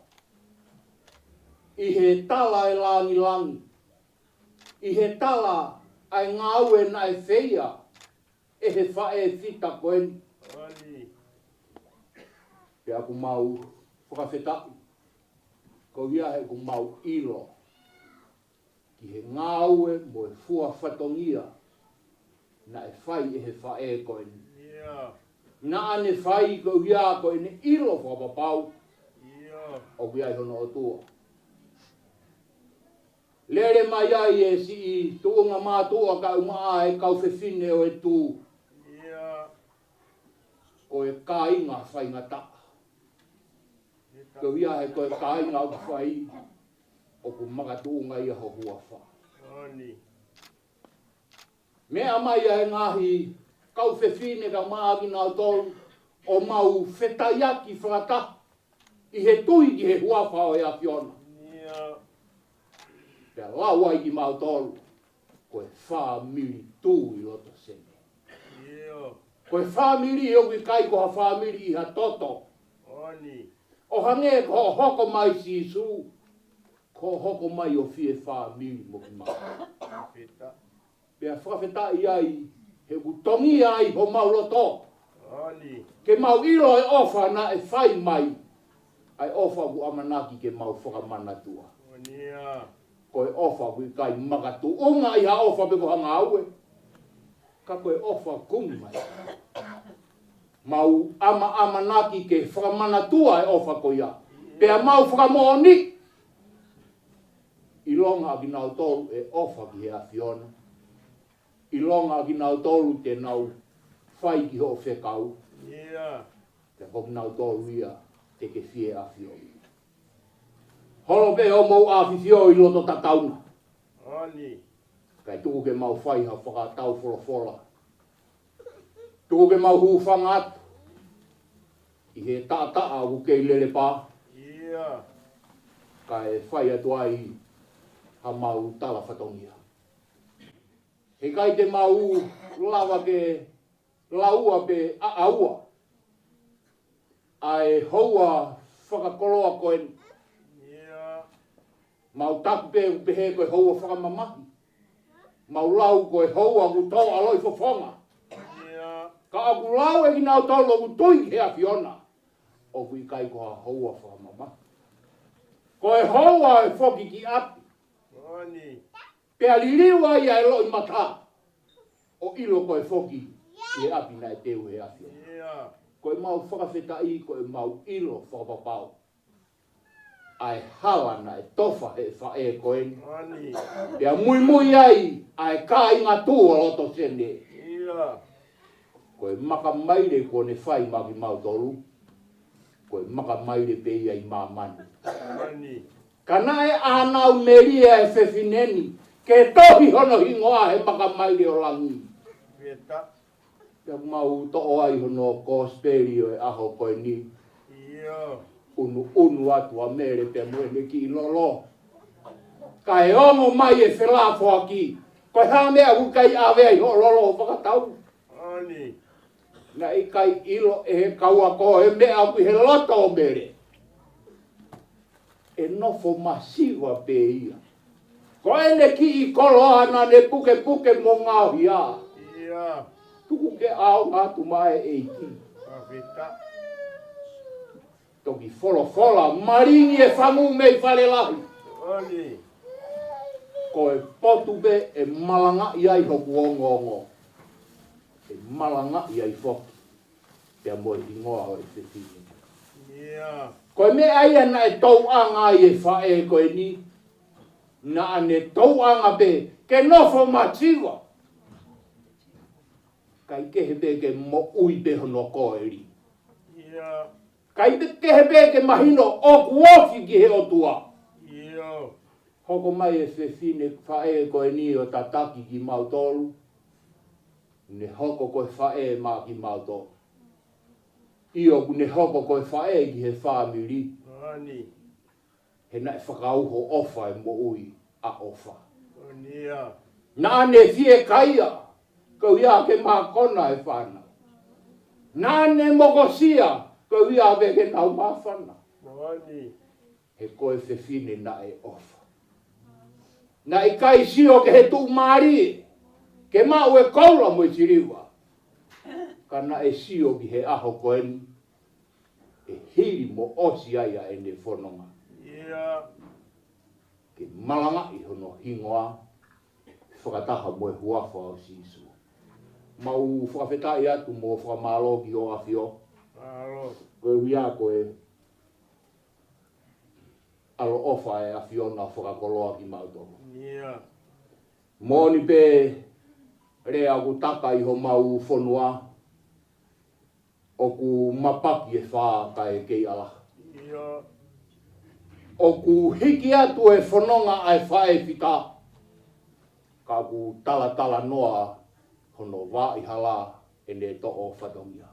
ʻi he tala ʻa e langilangi, ʻi he tala ʻa e ngāue naʻe fai ʻe he faʻē fita ko eni. Pea ʻoku mau fakafetaʻi koeʻuhi he ʻoku mau ʻilo ki he ngāue mo e fua fatongia naʻe fai ʻe he faʻē ko eni. Naʻa ne fai koeʻuhi ko ʻene ʻilo fakapapau ʻoku ʻi ai hono ʻOtua. Lele mai ai e siʻi tuʻunga mātuʻa kae ʻumaʻā e kau fefine ʻo e tuʻi, ko e kāinga faingataʻa. Koeʻuhi he ko e kāinga ʻoku fai, ʻoku makatuʻunga ia ho huafa. Meʻa mai ʻa e ngaahi kau fefine kae ʻumaʻā kinautolu, ʻo mau fetaiaki fakataha ʻi he tui ki he huafa ʻo e ʻAfiona. Pea lau ai kimautolu ko e fāmili tuʻi loto sene. Ko e fāmili ʻoku ʻikai ko ha fāmili ʻi ha toto. ʻO hangē ko hoʻo hoko mai Sīsū, ko hoʻo hoko mai ʻo fie fāmili mo kimautolu. Pea fakafetaʻi ai he ʻoku tongia ai homau loto ke mau ʻilo e ʻofa naʻe fai mai, ʻa e ʻofa ʻoku ʻamanaki ke mau fakamanatua. Ko e ʻofa ʻoku ʻikai makatuʻunga ʻi ha ʻofa pe ko ha ngāue, ka ko e ʻofa kumi mai. Mau ʻamaʻamanaki ke fakamanatua e ʻofa ko ia, pea mau fakamoʻoni ʻilonga ʻa kinautolu ʻe ʻofa ki he ʻAfiona, ʻilonga ʻa kinautolu te nau fai ki hoʻo fekau, pea ko kinautolu ia te ke fie ʻafioʻi. Holo pē hoʻomou ʻafifio ʻi loto tatauna. Kae tuku ke mau fai ha fakatau folofola. Tuku ke mau hūfanga atu ʻi he taʻataʻa ʻoku kei lelepā, kae fai atu ai hamau tala fatongia. He ʻikai te mau lava ke laua pe ʻaʻaua ʻa e houa fakakoloa ko eni. Mau taku pē ʻoku pehē ko e houa fakamamahi. Mau lau ko e houa ʻoku tō ʻaloʻofa fofonga. Ka ʻoku lau ʻe kinautolu ʻoku tui ki he ʻAfiona, ʻoku ʻikai ko ha houa fakamamahi. Ko e houa ʻe foki ki ʻapi, pea liliu ai ʻa e loʻimata ʻo ʻilo ko e foki ki he ʻapi naʻe teu ʻe he ʻAfiona. Ko ʻemau fakafetaʻi ko ʻemau ʻilo fakapapau ʻa e hala naʻe tofa ʻe he faʻē ko eni, pea muimui ai ʻa e kāinga tuʻi loto sene. Ko e maka maile kuo ne fai maʻa kimautolu, ko e makamaile pē ia ʻi māmani. Māmani. Ka naʻe ʻānau melie ʻa e fefine ni, ke tohi hono hingoa he makamaile ʻo langi. Pea mau toʻo ai hono kosipeli ʻo e ʻaho ko eni. ʻUnuʻunu atu ʻa Mele pea mo ʻene kiʻi lolo. Kae ongo mai e felafoaki. Ko e hā meʻa ʻoku ʻikai ʻave ai hoʻo lolo ʻo fakatau? Naʻe ʻikai ʻilo ʻe he kau ako e meʻa ʻoku ʻi he loto ʻo Mele. ʻE nofo masiva pē ia. Ko ʻene kiʻi koloa naʻa ne pukepuke mo ngaohi ia. Tuku ke ʻaonga atu mai e ʻEiki. Toki folofola, malingi e fangu mei fale lahi. Ko e potu pē ʻe malangaʻi ai hoku ongoongo. ʻE malangaʻi ai foki pea mo e hingoa ʻo e fefine. Ko e meʻa ia naʻe tauʻanga ai e faʻē ko eni. Naʻa ne tauʻanga pē ke nofo masiva. Kae kehe pē ke moʻui pē hono koeli. Kae kehe pē ke mahino ʻoku ofi ki he ʻOtua. Hoko mai e fefine faʻē ko eni ʻo tataki kimautolu. Ne hoko ko e faʻē maʻa kimautolu. ʻIo, ʻoku ne hoko ko e faʻē ki he fāmili. He naʻe fakauho ʻofa e moʻui ʻa ʻOfa. Naʻa ne fiekaia, koeʻuhi ke mākona e fānau. Naʻa ne mokosia, koeʻuhi ke nau māfana. He ko e fefine naʻe ʻofa. Naʻe ʻikai sio ki he tuʻumālie, ke maʻu e koula mo e siliva. Ka naʻe sio ki he ʻaho ko eni, ʻe hili mo ʻosi ai ʻa ʻene fononga. Ke malangaʻi hono hingoa, fakataha mo e huafa ʻo Sīsū. Mau fakafetaʻi atu mo fakamālō ki hoʻo ʻAfio. Koeʻuhi ko e ʻaloʻofa e ʻAfiona fakakoloa kimautolu. Moʻoni pē lea ʻoku taka ʻi homau fonua, ʻoku mapaki e fā kae kei ʻalaha. ʻOku hiki atu e fononga ʻa e faʻē fita, ka ʻoku talatalanoa hono vaʻa hala ʻene toʻo fatongia.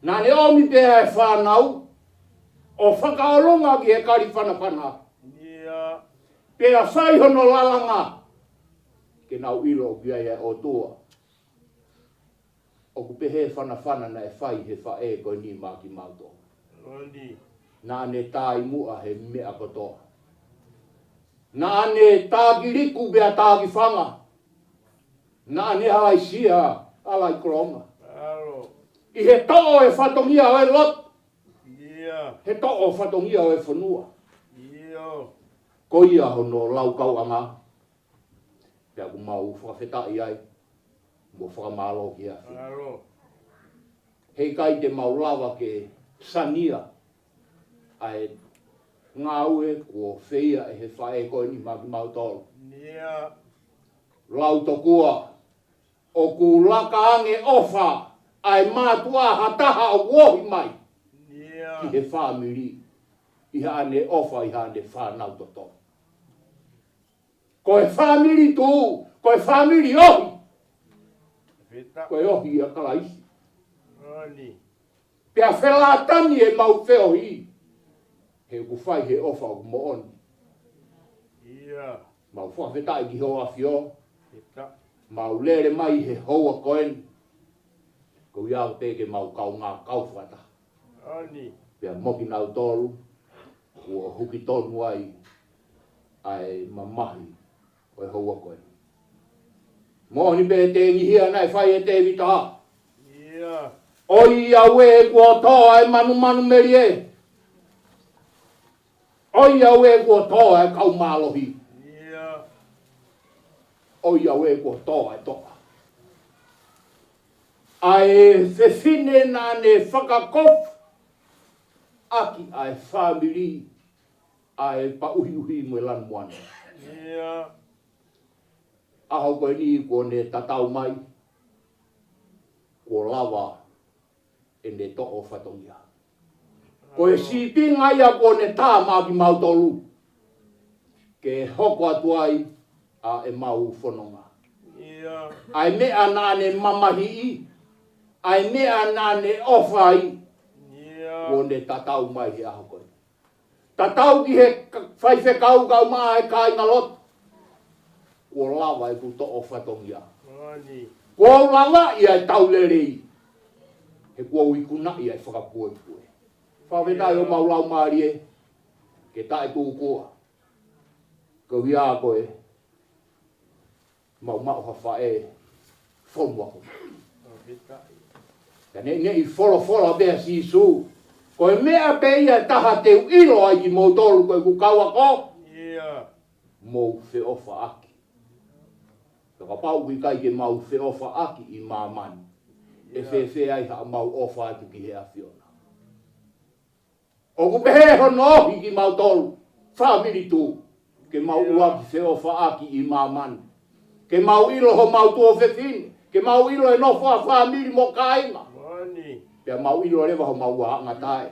Naʻa ne ʻomi pē ʻa e fānau ʻo fakaʻolunga ki he kali fanafana. Pea fai hono lalanga ke nau ʻilo ʻoku ʻi ai e ʻOtua. ʻOku pehē fanafana naʻe fai he faʻē ko eni maʻa kimautolu. Naʻa ne tāimuʻa he meʻa kotoa. Naʻa ne tākiliku pea tākifanga. Naʻa ne alaisia, alaikolonga. ʻI he toʻo e fatongia ʻo e lotu. He toʻo fatongia ʻo e fonua. Ko ia hono laukauʻanga. Pea ʻoku mau fakafetaʻi ai, mo fakamālō ki he ʻAfio. He ʻikai te mau lava ke sania ʻa e ngāue kuo feia ʻe he faʻē ko eni maʻa kimautolu. Lau tokua, ʻoku laka ange ʻofa ʻa e mātuʻa ha taha ʻoku ohi mai ki he fāmili, ʻi haʻane ʻofa ʻi haʻane fānau totonu. Ko e fāmili tuʻu, ko e fāmili ohi. Ko e ohi ʻia Kalaisi. Pea felātani ʻemau feohi. He ʻoku fai he ʻofa ʻoku moʻoni. Mau fakafetaʻi ki hoʻo ʻAfio. Mau lele mai he houa ko eni. Ko ia pē ke mau kaungā kau fakataha. Pea mo kinautolu, kuo huki tonu ai ʻa e mamahi ʻo e houa ko eni. Moʻoni pē tengihia naʻe fai ʻe Tēvita. ʻOiauē kuo tō ʻa e manumanu melie. ʻOiauē kuo tō ʻa e kau mālohi. ʻOiauē kuo tō ʻa e toʻa. ʻA e fefine naʻa ne fakakofu ʻaki ʻa e fāmili, ʻa e paʻuhiʻuhi mo e lanu moana. ʻAho ko eni kuo ne tatau mai, kuo lava ʻene toʻo fatongia. Ko e sīpinga ia kuo ne tā maʻa kimautolu ke hoko atu ai ʻa ʻemau fononga. ʻA e meʻa naʻa ne mamahiʻi, ʻa e meʻa naʻa ne ʻofa ai, kuo ne tatau mai he ʻaho ko ē. Tatau ki he ka-, faifekau kae ʻumaʻā e kāingalotu. Kuo lava ʻeku toʻo fatongia. Kuo u lava ia e tau lelei. He kuo u ikunaʻi ʻa e fakapuepue. Fakafetaʻi ʻo mau laumālie ke taʻetūkua. Ko ia ko e mau maʻu ha faʻē fonu ako. Ka neʻineʻi folofola pē ʻa Sīsū. Ko e meʻa pē ia ʻe taha te u ʻilo ai kimoutolu ko ʻeku kau ako. Mou feʻofaʻaki. Ka kapau ʻoku ʻikai ke mau feʻofaʻaki ʻi māmani, ʻe fēfē ai haʻamau ʻofa atu ki he ʻAfiona? ʻOku pehē hono ohi kimautolu, fāmili tuʻu, ke mau ʻuluaki feʻofaʻaki ʻi māmani. Ke mau ʻilo homau tuofefine, ke mau ʻilo e nofo ʻa fāmili mo kāinga. Pea mau ʻilo leva homau ʻaonga taʻe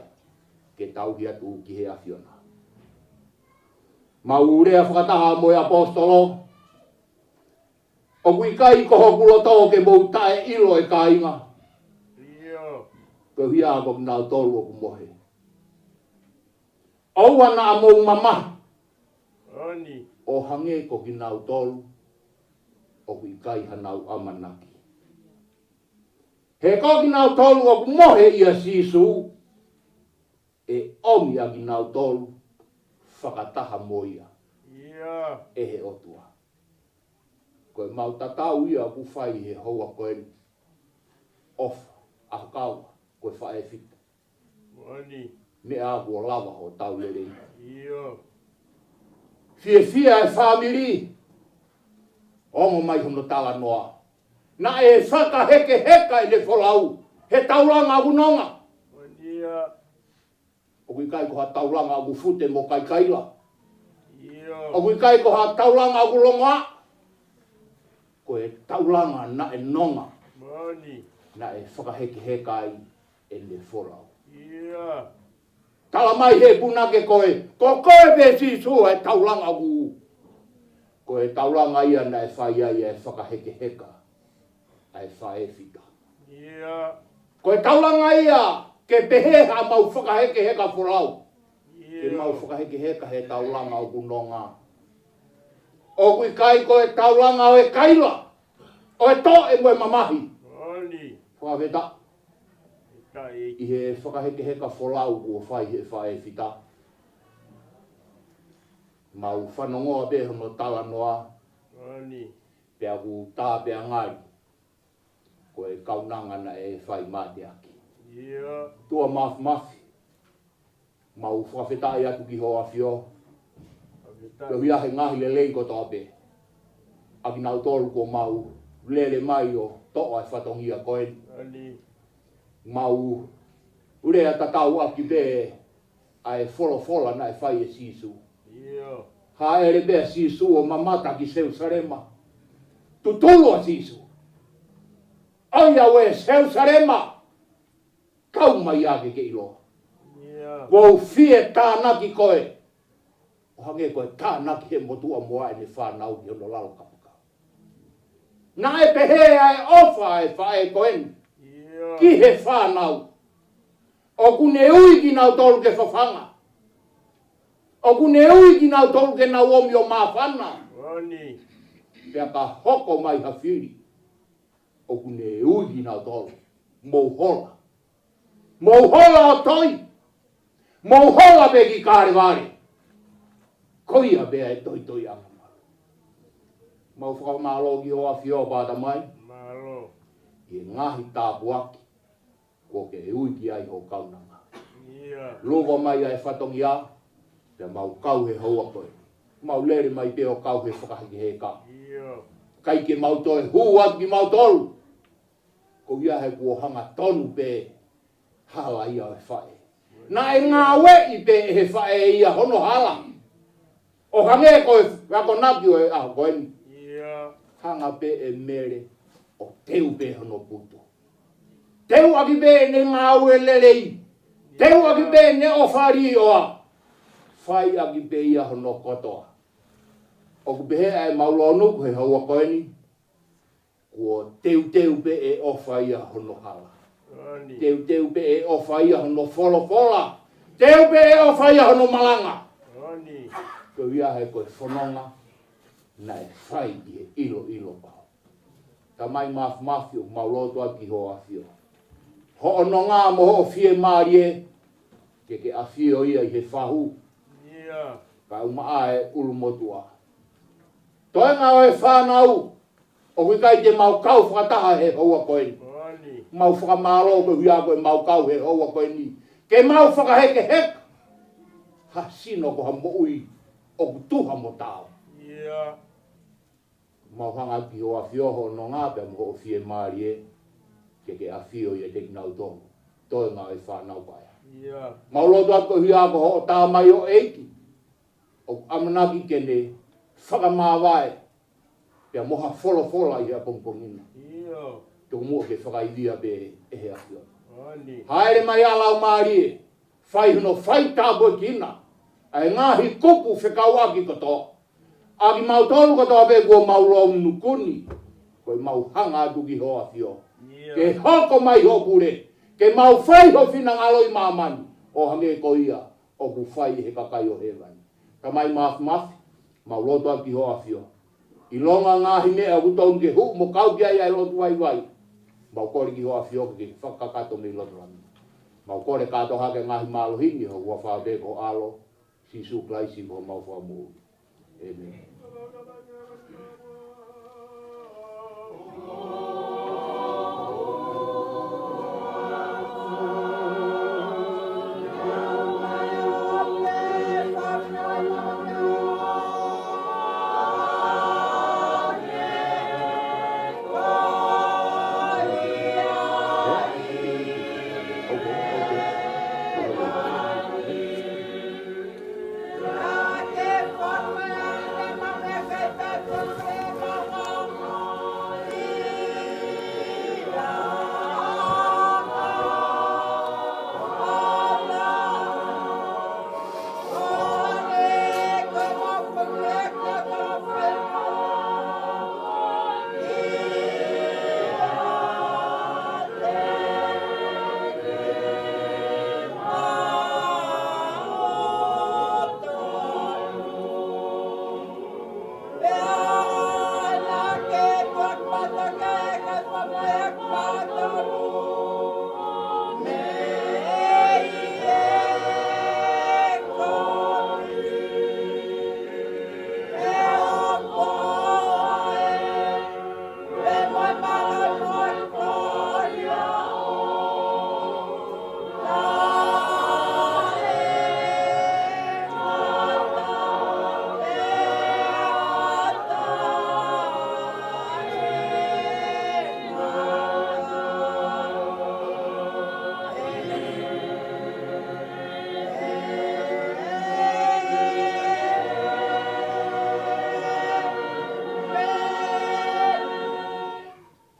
ke tauhi atu ki he ʻAfiona. Mau lea fakataha mo e ʻaposetolo, ʻoku ʻikai ko hoku loto ke mou taʻeʻilo e kāinga. Ko e hia ko kinautolu ʻoku mohe. ʻOua naʻa mou mamahi ʻo hangē ko kinautolu ʻoku ʻikai hanau ʻamanaki. He ko kinautolu ʻoku mohe ʻia Sīsū, ʻe ʻomi ʻa kinautolu fakataha mo ia ʻe he ʻOtua. Ko e mau tatau ia ʻoku fai he houa ko eni. ʻOfa, ʻa e kau, ko e faʻē fita. Meʻa kuo lava ʻo tau lelei. Fiefia e fāmili. Ongo mai hono talanoa. Naʻe fakahekeheka ʻene folau he taulanga ʻoku nonga. ʻOku ʻikai ko ha taulanga ʻoku fute mo kaikaila. ʻOku ʻikai ko ha taulanga ʻoku longoaʻa. Ko e taulanga naʻe nonga. Naʻe fakahekeheka ai ʻene folau. Tala mai he punake ko ē, ko koe pē Sīsū ʻa e taulanga ʻoku. Ko e taulanga ia naʻe fai ai e fakahekeheka ʻa e faʻē fita. Ko e taulanga ia ke pehē haʻamau fakahekeheka folau. Ke mau fakahekeheka he taulanga ʻoku nonga. ʻOku ʻikai ko e taulanga ʻo e kaila, ʻo e toʻe mo e mamahi. Fakafetaʻi ʻi he fakahekeheka folau kuo fai he faʻē fita. Mau fanongoa pē hono talanoa. Pea ʻoku tā pē ʻa ngali ko e kaunanga naʻe fai mateaki. Tuʻa Mafimafi, mau fakafetaʻi atu ki hoʻo ʻAfio. Koeʻuhi he ngaahi lelei kotoa pē ʻa kinautolu kuo mau lele mai ʻo toʻo e fatongia ko eni. Mau lea tatau ʻaki pē ʻa e folofola naʻe fai ʻe Sīsū. Hāʻele pē ʻa Sīsū ʻo mamata ki Selusalema. Tutulu ʻa Sīsū. ʻOiauē Selusalema, kau mai ā ke ke ʻilo. Kuo u fie tānaki koe ʻo hangē ko e tānaki he motuʻa moʻua ʻene fānau ki hono lalo kapakau. Naʻe pehē ʻa e ʻofa ʻa e faʻē ko eni ki he fānau. ʻOku ne ui kinautolu ke fafanga. ʻOku ne ui kinautolu ke nau omi ʻo māfana. Pea ka hoko mai ha fili, ʻoku ne ui kinautolu, mou hola. Mou hola ʻo toi. Mou hola pē ki Kalevale. Ko ia pē ʻa e toitoiʻanga. Mau fakamālō ki hoʻo ʻAfio Pātamai ʻi he ngaahi tāpuaki kuo ke ui ki ai hoʻo kaunanga. Lava mai ʻa e fatongia, pea mau kau he houa ko ē. Mau lele mai pē ʻo kau he fakahekeheka. ʻIkai ke mau toe hū atu kimautolu. Ko ia he kuo hangatonu pē hala ia ʻo e faʻē. Naʻe ngāueʻi pē ʻe he faʻē ia hono hala. ʻO hangē ko e akonaki ʻo e ʻaho ko eni. Hanga pē ʻe Mele ʻo teu pē hono putu. Teu ʻaki pē ʻene ngāue lelei. Teuʻaki pē ʻene ʻofa ʻa e ʻOtua, faiʻaki pē ia hono kotoa. ʻOku pehē ʻa e mau lōnuku he houa ko eni, kuo teuteu pē ʻe he ʻofa ia hono hala. Teuteu pē ʻe he ʻofa ia hono folofola. Teu pē ʻe he ʻofa ia hono malanga. Koeʻuhi he ko e fononga naʻe fai ʻi he ʻiloʻilo pau. Tamai Māfimafi, ʻoku mau lotu atu ki hoʻo ʻAfio. Hoʻo nonga mo hoʻo fiemālie, ke ke ʻafio ia ʻi he fahu. Kae ʻumaʻā e ʻulumotuʻa. Toenga ʻo e fānau, ʻoku ʻikai te mau kau fakataha he houa ko eni. Mau fakamālō koeʻuhi ko e mau kau he houa ko eni. Ke mau fakahekeheka ha sino ko ha moʻui ʻoku tuha mo taau. Mau hanga ki hoʻo ʻAfio hoʻo nonga pea mo hoʻo fiemālie, ke ke ʻafio ʻiate kinautolu. Toenga ʻo e fānau ko ia. Mau lotu atu koeʻuhi ko hoʻo tamaioʻeiki, ʻoku ʻamanaki ke ne fakamāvae pea mo ha folofola ʻi he ʻapongipongi ni. Tuku muʻa ke fakaivia pē ʻe he ʻAfio. Hāʻele mai ʻa e Laumālie, fai hono faitāpuekina ʻa e ngaahi kupu fekauʻaki kotoa. ʻA kimautolu kotoa pē kuo mau lōnuku ni, ko e mau hanga atu ki hoʻo ʻAfio. Ke hoko mai hoʻo pule, ke mau fai ho finangalo ʻi māmani, ʻo hangē ko ia ʻoku fai ʻe he kakai ʻo hēvani. Tamai Māfimafi, mau lotu atu ki hoʻo ʻAfio. ʻIlonga ngaahi meʻa ʻoku tonu ke hū mo kau ki ai ʻa e lotu vaivai, mau kole ki hoʻo ʻAfio ke fakakakato mei loto langi. Mau kole kātoa hake ngaahi mālohi ni ʻi ho huafa pē ko ho ʻAlo, Sīsū Kalaisi ko homau Fakamoʻui. ʻĒmeni.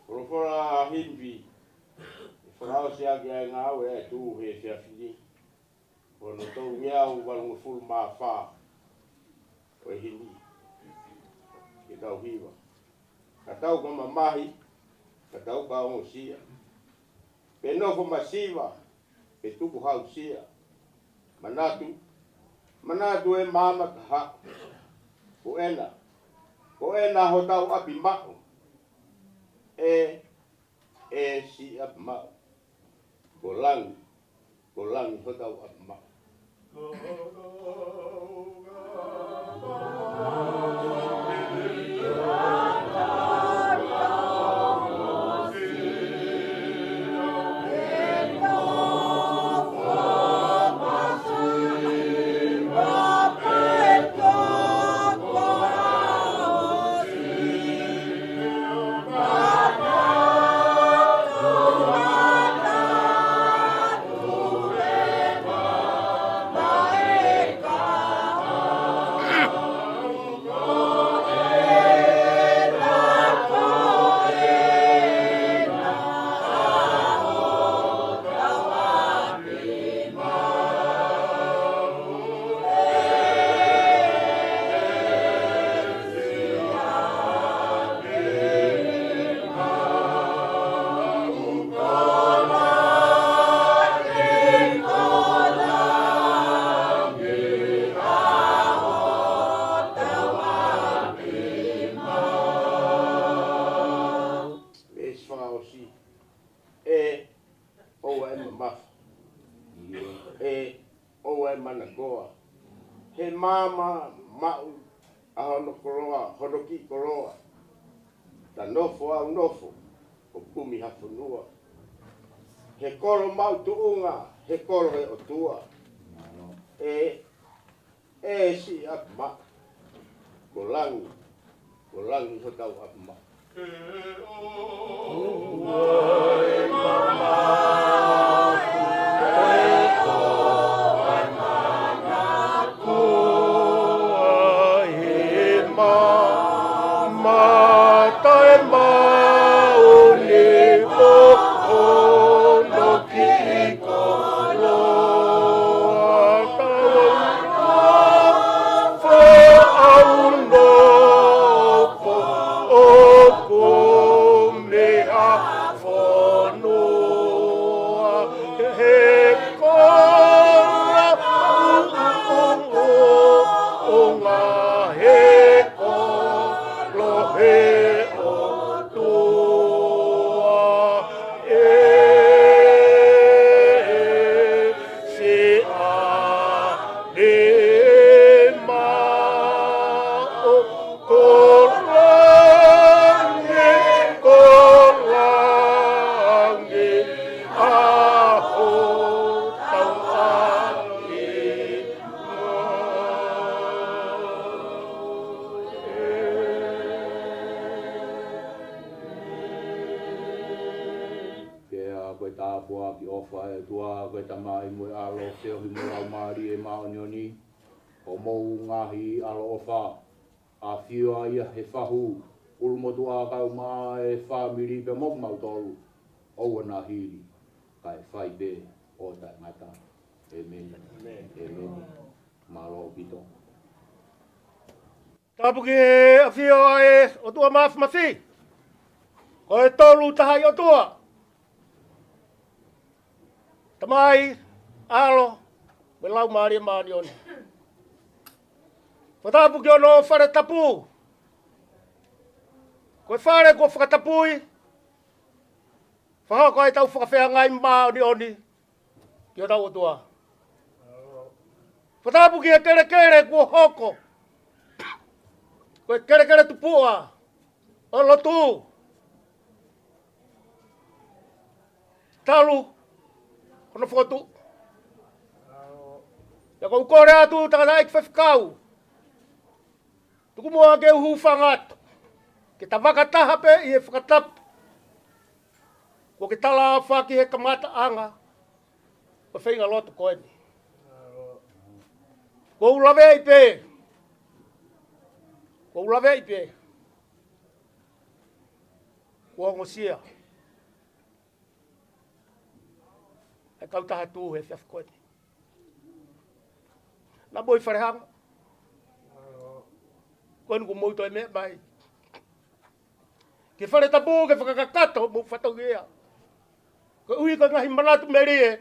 Folofola himi, ʻe fakaʻosi ʻaki ʻa e ngāue ʻa e tuʻu he efiafi ni. Ko hono tolungeau valungofulu mā fā ʻo e himi. Ke tau hiva. Ka tau ka mamahi, ka tau ka ongosia. Pe nofo masiva, pe tukuhausia. Manatu, manatu ʻe maama ka haʻu. Ko ena, ko ena hotau ʻapi maʻu. ʻE, ʻe siʻi ʻapi maʻu. Ko langi, ko langi hotau ʻapi maʻu. ʻE ʻoua ʻe manakoa. He maama maʻu ʻa hono koloa, hono kiʻi koloa. Ta nofo au nofo, ʻo kumi ha fonua. He kolo maʻu tuʻunga, he kolo ʻe ʻOtua. ʻE, ʻe siʻi ʻapi maʻu. Ko langi, ko langi hotau ʻapi maʻu. Pea ko e tāpuaki ʻofa ʻa e ʻOtua, ko e Tamai mo e ʻAlo, feohi mo e Laumālie Māʻoniʻoni, ʻo mou ngaahi ʻaloʻofa, ʻafio ia he fahu, ʻulumotuʻa kae ʻumaʻā e fāmili pea mo kimautolu, ʻoua naʻa hili, kae fai pē ʻo taʻengata. ʻĒmeni. ʻĒmeni. ʻĒmeni. Mālō ʻaupito. Tapu ki he ʻafio ʻa e ʻOtua Māfimafi. Ko e Tolu Tahaʻi ʻOtua. Tamai, ʻAlo, mo e Laumālie Māʻoniʻoni. Fakatapu ki hono fale tapu. Ko e fale kuo fakatapui. Fakahoko ai ʻetau fakafeangai māʻoniʻoni ki hotau ʻOtua. Fakatapu ki he kelekele kuo hoko ko e kelekele tupuʻa ʻo e lotu. Talu hono fokotuʻu. Pea ʻoku ou kole atu tangataʻeiki faifekau, tuku muʻa ke u hūfanga atu, ke ta fakataha pē ʻi he fakatapu kuo ke talaʻofa ki he kamataʻanga ʻo e feinga lotu ko eni. ʻOku ou laveʻi pē, ʻoku ou laveʻi pē kuo ongosia ʻa e kautaha tuʻu he efiafi ko eni. Naʻa mou ʻi Falehanga. Ko eni kuo mou toe meʻa mai ki he fale tapu ke fakakakato homou fatongia, koeʻuhi ko e ngaahi manatu melie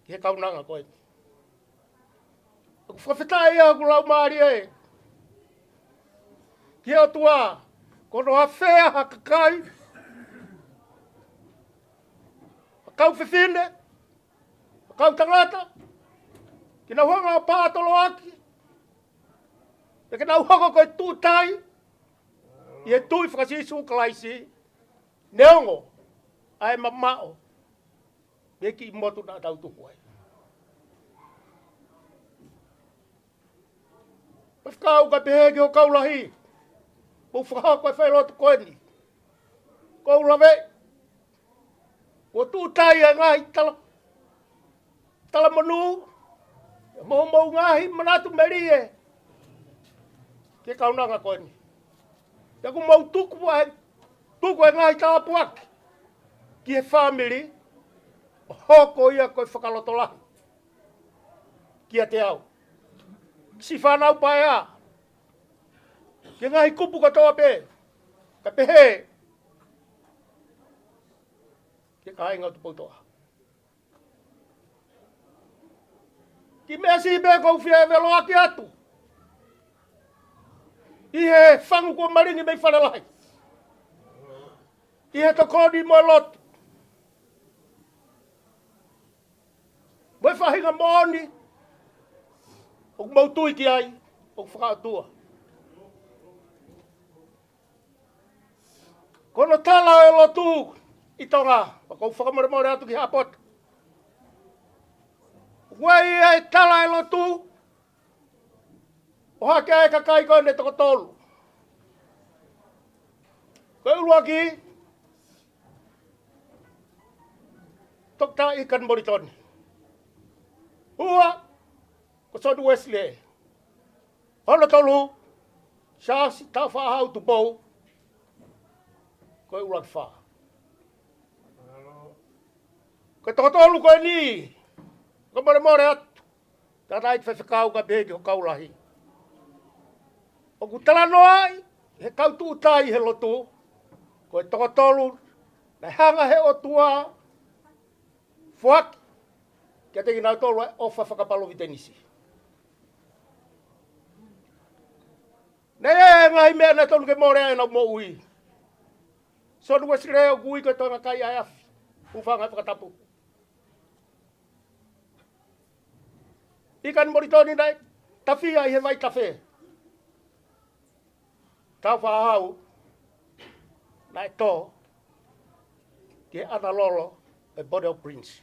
ki he kaunanga ko eni. ʻOku fakafetaʻi ʻa hoku laumālie ki he ʻOtua, ko hono afea ha kakai, ha kau fefine, ha kau tangata, ke nau hanga ʻo pātoloaki, pea ke nau hoko ko e tuʻutai ʻi he tui faka-Sīsū Kalaisi, neongo ʻa e mamaʻo mei he kiʻi motu naʻa tau tupu ai. Faifekau, kae pehē ki ho kau lahi, mou fakahoko e failotu ko eni. ʻOku ou laveʻi kuo tuʻutai ʻa e ngaahi tala, talamonū, mo homou ngaahi manatu melie ki he kaunanga ko eni. Pea kuo mou tuku ʻa e, tuku e ngaahi tāpuaki ki he fāmili, ʻo hoko ia ko e fakalotolahi kiate au, siʻi fānau paea, ki he ngaahi kupu kotoa pē, kae pehē ki he kāinga ʻo Tupoutoʻa. Kiʻi meʻa siʻi pē ʻoku ou fie veloʻaki atu ʻi he fangu kuo malingi mei Falelahi, ʻi he tokoni mo e lotu. ʻuhinga moʻoni ʻoku mau tui ki ai, ʻoku fakaʻotua. Ko hono tala ʻo e lotu ʻi Tonga, ʻoku ou fakamolemole atu ki Haʻapoto. ʻOku ʻi ai e tala ʻo e lotu ʻo hake ai e kakai ko eni ʻe toko tolu. Ko e ʻuluaki, Toketā ʻIkani Molitoni. Ua, ko Sione Uesilē. Hono tolu, Siaosi Tāufaʻāhau Tupou. Ko e ʻuluaki fā. Ko e toko tolu ko eni, fakamolemole atu, tangataʻeiki faifekau kae pehē ki ho kau lahi. ʻOku talanoaʻi ʻe he kau tūʻuta ʻi he lotu, ko e toko tolu naʻe hanga ʻe he ʻOtua ʻo foaki kiate kinautolu ʻa e ʻofa fakapalōvitenisi. Naʻe ʻi ai e ngaahi meʻa naʻe totonu ke mole ai ʻenau moʻui. Sione Uesilē ʻoku ui ko e toenga kai ʻa e afi, hūfanga he fakatapu. ʻIkani Molitoni naʻe tafia ʻi he vaitafe. Tāufaʻāhau naʻe tō ki he ʻana lolo ʻo e Port-au-Prince.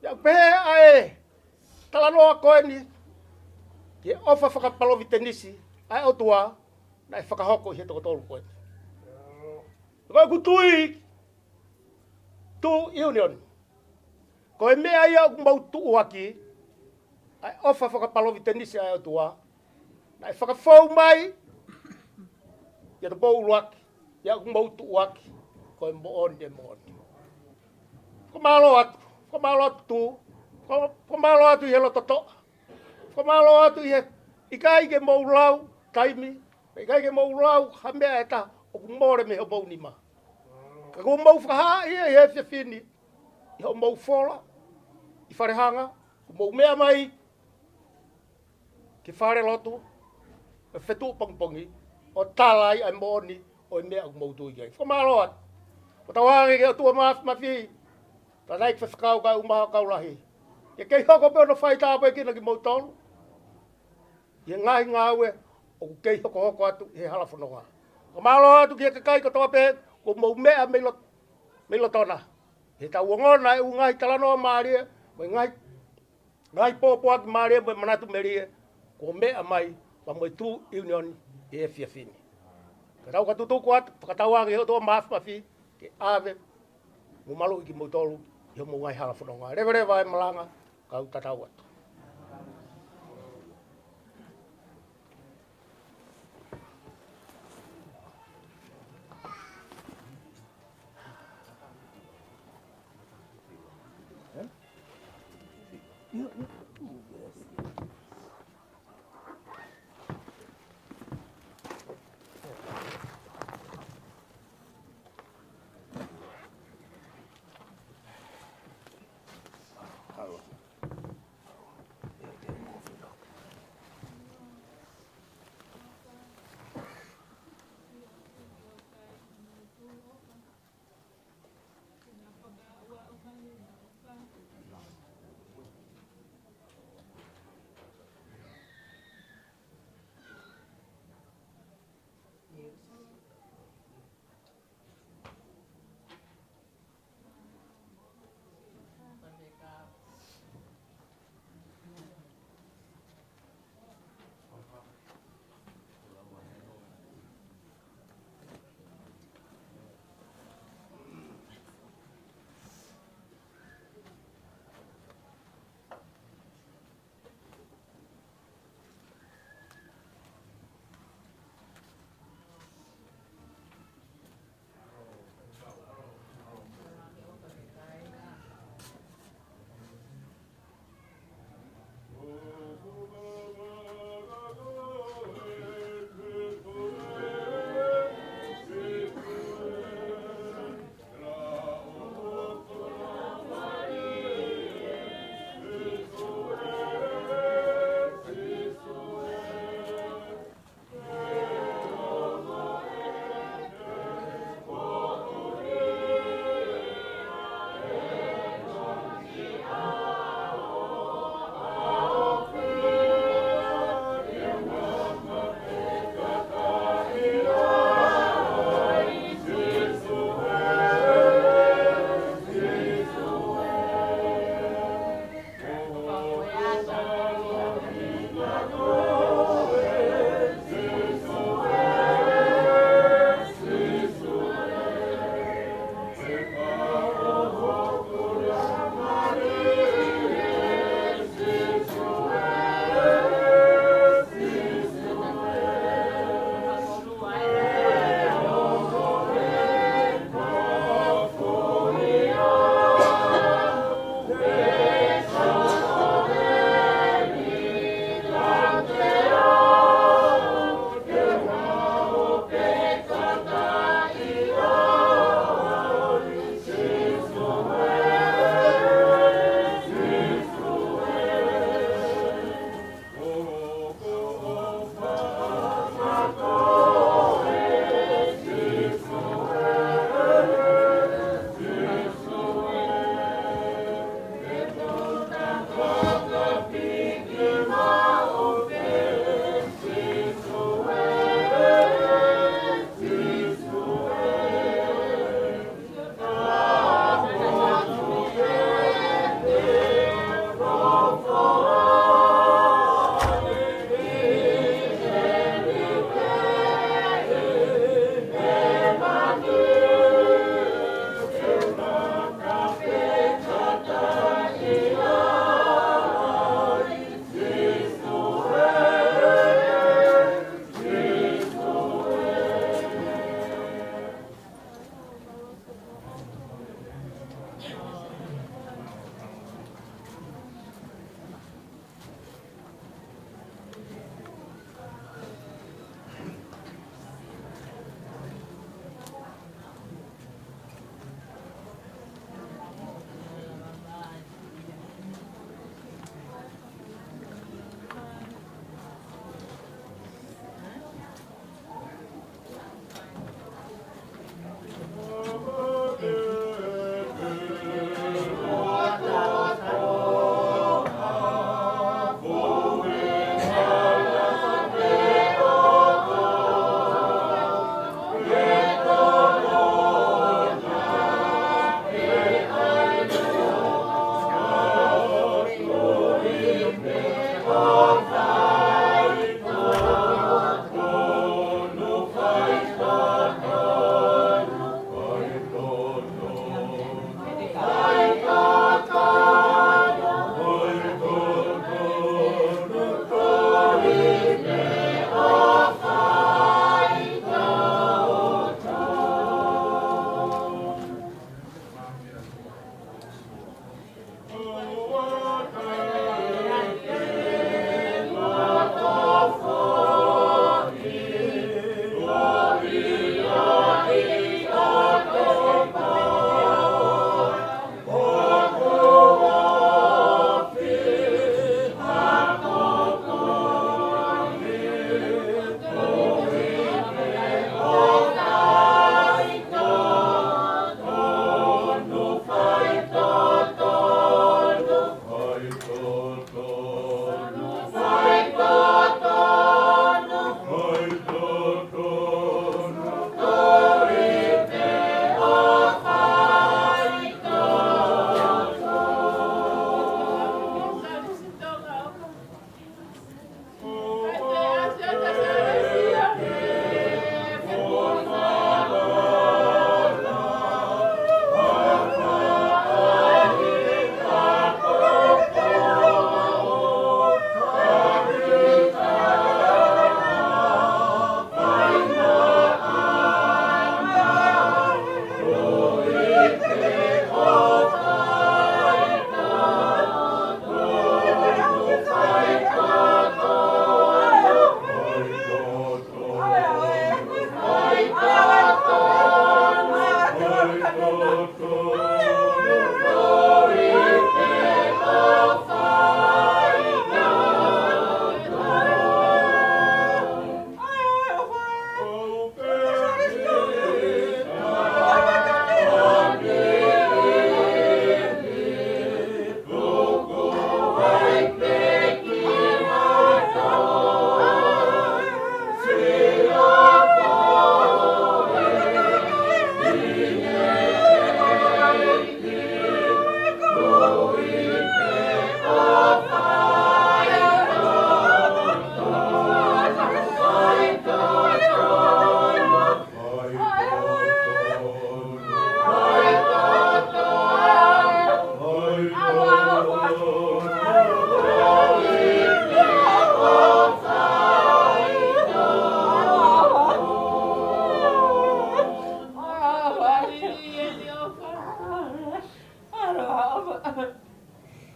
Pea ʻoku pehē ʻa e talanoa ko eni ki he ʻofa fakapalōvitenisi ʻa e ʻOtua naʻe fakahoko ʻi he toko tolu ko eni. Ko ʻeku tui, Tū ʻIunioni, ko e meʻa ia ʻoku mau tuʻuaki, ʻa e ʻofa fakapalōvitenisi ʻa e ʻOtua naʻe fakafou mai ʻia Tupou ʻUluaki, ʻa ia ʻoku mau tuʻuaki ko e moʻoni ʻo e moʻoni. Fakamālō atu, fakamālō atu Tū, faka-, fakamālō atu ʻi he loto toʻa, fakamālō atu ʻi he ʻikai ke mou lau taimi, ʻikai ke mou lau ha meʻa ʻe taha ʻoku mole mei hoʻomou nima. Ka kuo mou fakahā ia ʻi he efiafi ni, ʻi hoʻomou fola ʻi Falehanga, kuo mou meʻa mai ki falelotu ʻo e fetuʻu pongipongi, ʻo tala ai ʻa e moʻoni ʻo e meʻa ʻoku mou tui ki ai. Fakamālō atu. Ko e tauange ki he ʻOtua Māfimafi, tangataʻeiki faifekau kae ʻumaʻā ho kau lahi, ke kei hoko pē hono fai tāpuekina kimoutolu ʻi he ngaahi ngāue ʻoku kei hokohoko atu ʻi he hala fononga. Fakamālō atu ki he kakai kotoa pē kuo mou meʻa mei lo-, mei lotona. He tau ongona e ʻū ngaahi talanoa mālie, mo e ngaahi, ngaahi pōpoaki mālie, mo e manatu melie kuo meʻa mai pea mo e Tū ʻIunioni ʻi he efiafi ni. Ka tau ka tutuku atu, fakatauange ki he ʻOtua Māfimafi ke ʻave mo maluʻi kimoutolu ʻi hoʻomou ngaahi hala fononga. Leveleva e malanga, kau tatau atu.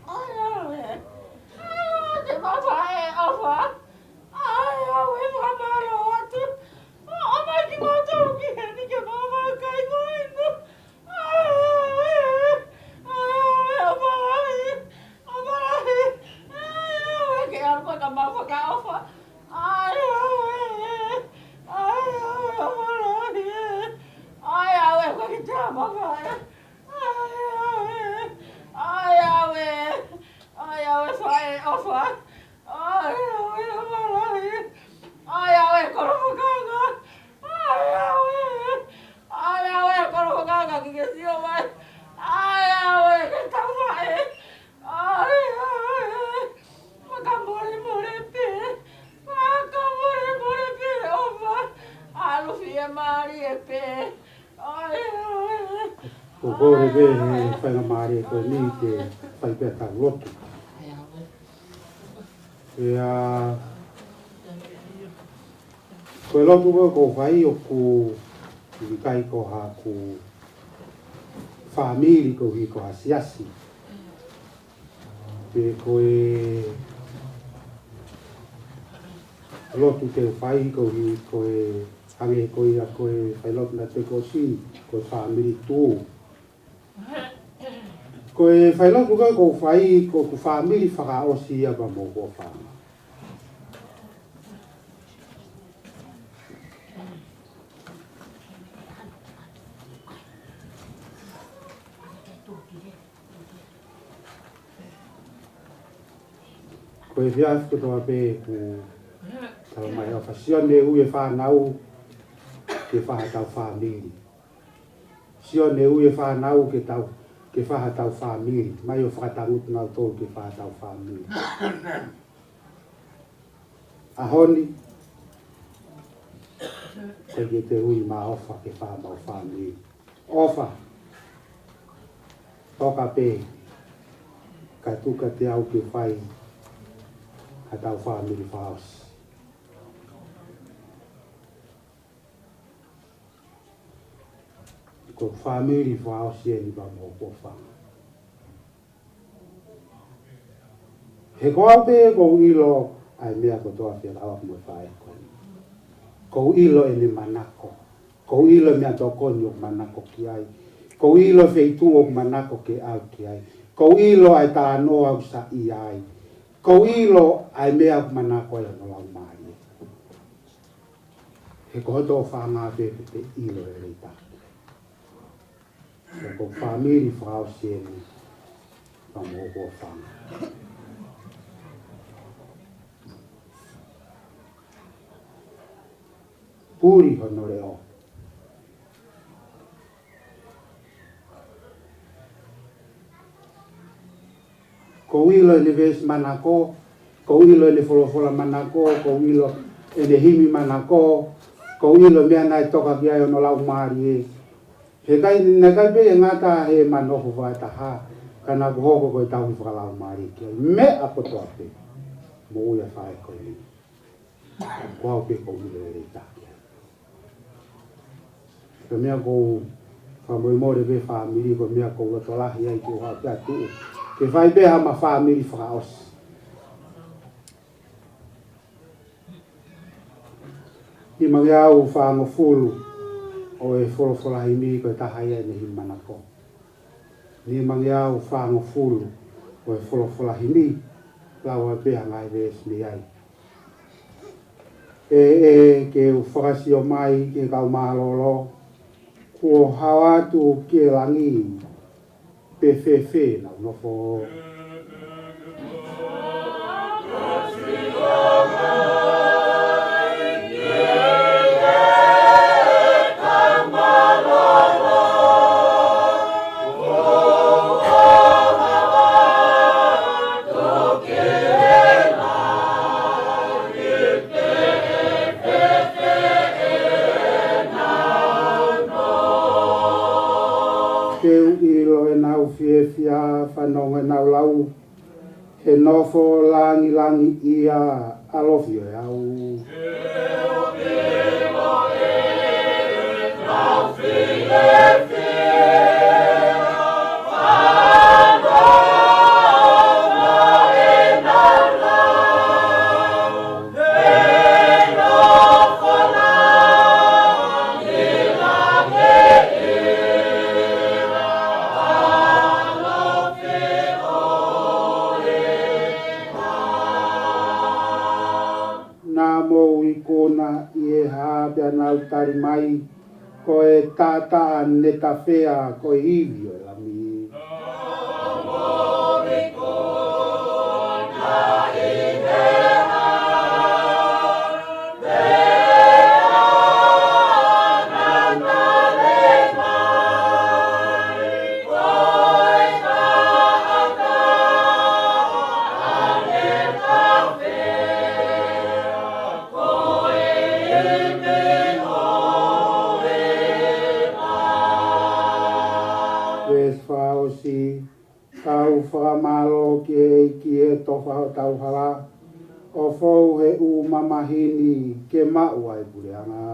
ʻAi, ʻae. ʻAi, ʻae, te mafai ʻofa. ʻAi, ʻae, fakamālō atu. ʻOmai kimautolu ki heni ke mau vakai mai nu. ʻAi, ʻae. ʻAi, ʻae, ʻofa lahi. ʻOfa lahi. ʻAi, ʻae, ke ʻalu ka mau fakaʻofa. ʻAi, ʻae. ʻAi, ʻae, ʻofa lahi. ʻAi, ʻae, ka kiʻi tā mafai. ʻAi, ʻae. ʻAi, ʻae. ʻAi, ʻae, fai ʻofa. ʻAi, ʻae, ʻofa lahi. ʻAi, ʻae, kolo fakaanga. ʻAi, ʻae. ʻAi, ʻae, kolo fakaanga ke ke sio mai. ʻAi, ʻae, ke tau mai. ʻAi, ʻae. Fakamolemole pē. Fakamolemole pē, ʻofa. ʻAlu fiemālie pē. ʻAi, ʻae. Ko e kole pē he faingamālie ko eni ke fai pē ʻetau lotu. ʻIo, ko e lotu ko ē ʻoku ou fai ʻoku ʻikai ko haku fāmili koeʻuhi ko ha siasi. Pe ko e lotu te u fai koeʻuhi ko e hangē ko ia ko e failotu naʻe toki ʻosi, ko e fāmili tuʻu. Ko e failotu ko ē ʻoku ou fai ko ʻeku fāmili fakaʻosi ia pea mo hoku ʻofaʻanga. Ko e efiafi kotoa pē ʻoku tala mai ʻofa, sio ne ui e fānau ke fai haʻatau fāmili. Sio ne ui e fānau ke tau, ke fai haʻatau fāmili. Mai ʻo fakatangutu nautolu ke fai haʻatau fāmili. ʻAho ni, ʻoku ʻikai ke te ui mai ʻofa ke fai haʻamau fāmili. ʻOfa, toka pē, kae tuku kiate au ke fai haʻatau fāmili fakaʻosi. Ko e fāmili fakaʻosi eni pea mo hoku ʻofaʻanga. He ko au pē ʻoku ou ʻilo ʻa e meʻa kotoa fekauʻaki mo e faʻē ko eni. ʻOku ou ʻilo ʻene manako. ʻOku ou ʻilo e meʻatokoni ʻoku manako ki ai. ʻOku ou ʻilo e feituʻu ʻoku manako ke ʻalu ki ai. ʻOku ou ʻilo ʻa e talanoa ʻoku saiʻia ai. ʻOku ou ʻilo ʻa e meʻa ʻoku manako ai hono laumālie. He ko hoto ʻofaʻanga pē ʻoku te ʻilo e lelei taha. Ko e fāmili fakaʻosi eni pea mo hoku ʻofaʻanga. Puli hono leʻo. ʻOku ou ʻilo ʻene veesi manako, ʻoku ou ʻilo ʻene folofola manako, ʻoku ou ʻilo ʻene himi manako, ʻoku ou ʻilo e meʻa naʻe toka ki ai hono laumālie. He ʻikai, naʻe ʻikai pē ke ngata he ʻema nofo fakataha, ka naʻa ku hoko ko e tauhi fakalaumālie ki ai. Meʻa kotoa pē, moʻui ʻa e faʻē ko eni. Ko au pē ʻoku ou ʻilo e lelei taha. Ko e meʻa ʻoku ou fakamolemole pē fāmili, ko e meʻa ʻoku ou loto lahi ai ke u haʻu pē ʻo tuʻu ke fai pē haʻama fāmili fakaʻosi. Nimangeau fāngofulu ʻo e folofola himi ko e taha ia ʻene himi manako. Nimangeau fāngofulu ʻo e folofola himi, lau ʻa e pē ʻa e ngaahi veesi mei ai. ʻE, ʻe, ke u fakasio mai ki he kau mālōlō, kuo hao atu ki he langi, pe fēfē ʻenau nofo. Ke u ʻilo ʻenau fiefia, fanongo ʻenau lau, he nofo langilangiʻia ʻa Lofi ʻo e au. Pea nau tali mai, ko e taʻataʻa ne tafea, ko e ivi ʻo e Lami. Veesi fakaʻosi, kau fakamālō ki he ʻEiki ʻi he tofa hotau hala, ʻo fou he ʻū mamahi ni ke maʻu ʻa e puleʻanga.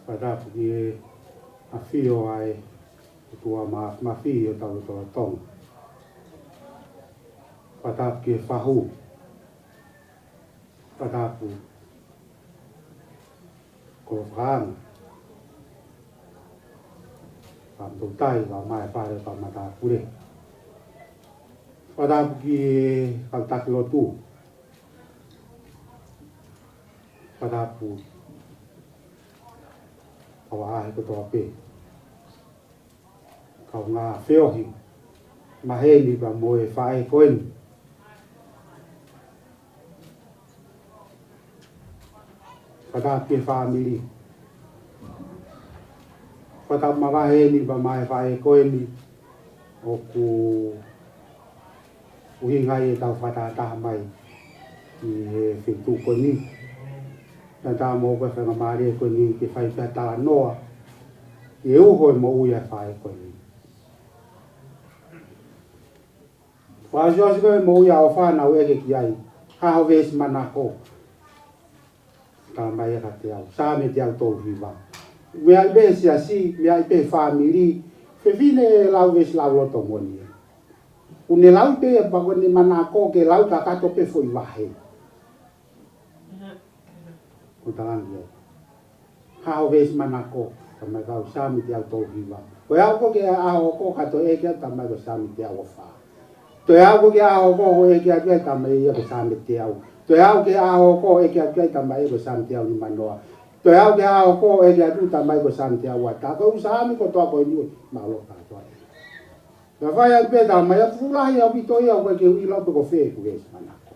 Fakatapu ki he ʻafio ʻa e ʻOtua Māfimafi ʻi hotau lotolotonga. Fakatapu ki he fahu. Fakatapu ki he koloa fakaanga. Fakatapu ki he fale ʻo e kau matāpule. Fakatapu ki he kau taki lotu. Fakatapu ki he kau ʻaʻahi kotoa pē. Kaungā feohi maheni pea mo e faʻē ko eni. Fakatapu ki he fāmili. Fakatapu mavahe eni pea mo e faʻē ko eni ʻoku ʻuhinga ʻetau fakatahataha mai ʻi he feituʻu ko eni. Naʻa tau maʻu ko e faingamālie ko eni ke fai pē ha talanoa ki he uho e moʻui ʻa e faʻē ko eni. Fakaʻosiʻosi ko e moʻui ʻa ʻOfa naʻa ku ʻeke ki ai, hā hoʻo veesi manako. Talamai ia kiate au, Saame teau tolu hiva. Meaʻi pē he siasi, meaʻi pē he fāmili, fefine lau veesi lauloto moʻoni. ʻOku ne lau pē ia pea ko ʻene manako ke lau kakato pē foʻi vahe. ʻOku talange ia, hā hoʻo veesi manako, talamai ko e Saame teau tolu hiva. Ko e aʻu ko ē ki he ʻaho hoko, ka toe ʻeke atu, talamai ko e Saame teau ua fā. Toe aʻu ko ē ki he ʻaho hoko, ʻeke atu ai, talamai ia ko e Saame teau. Toe aʻu ki he ʻaho hoko, ʻeke atu ai, talamai ia ko e Saame teau nimanoa. Toe aʻu ki he ʻaho hoko, ʻeke atu, talamai ko e Saame teau ua taha. Ko e ʻū Saame kotoa ko eni ʻoku mālohi kātoa. Ka fai atu pē, talamai ia fuʻu lahi ʻaupito ia, ʻoku ʻikai ke u ʻilo pe ko fē ʻeku veesi manako.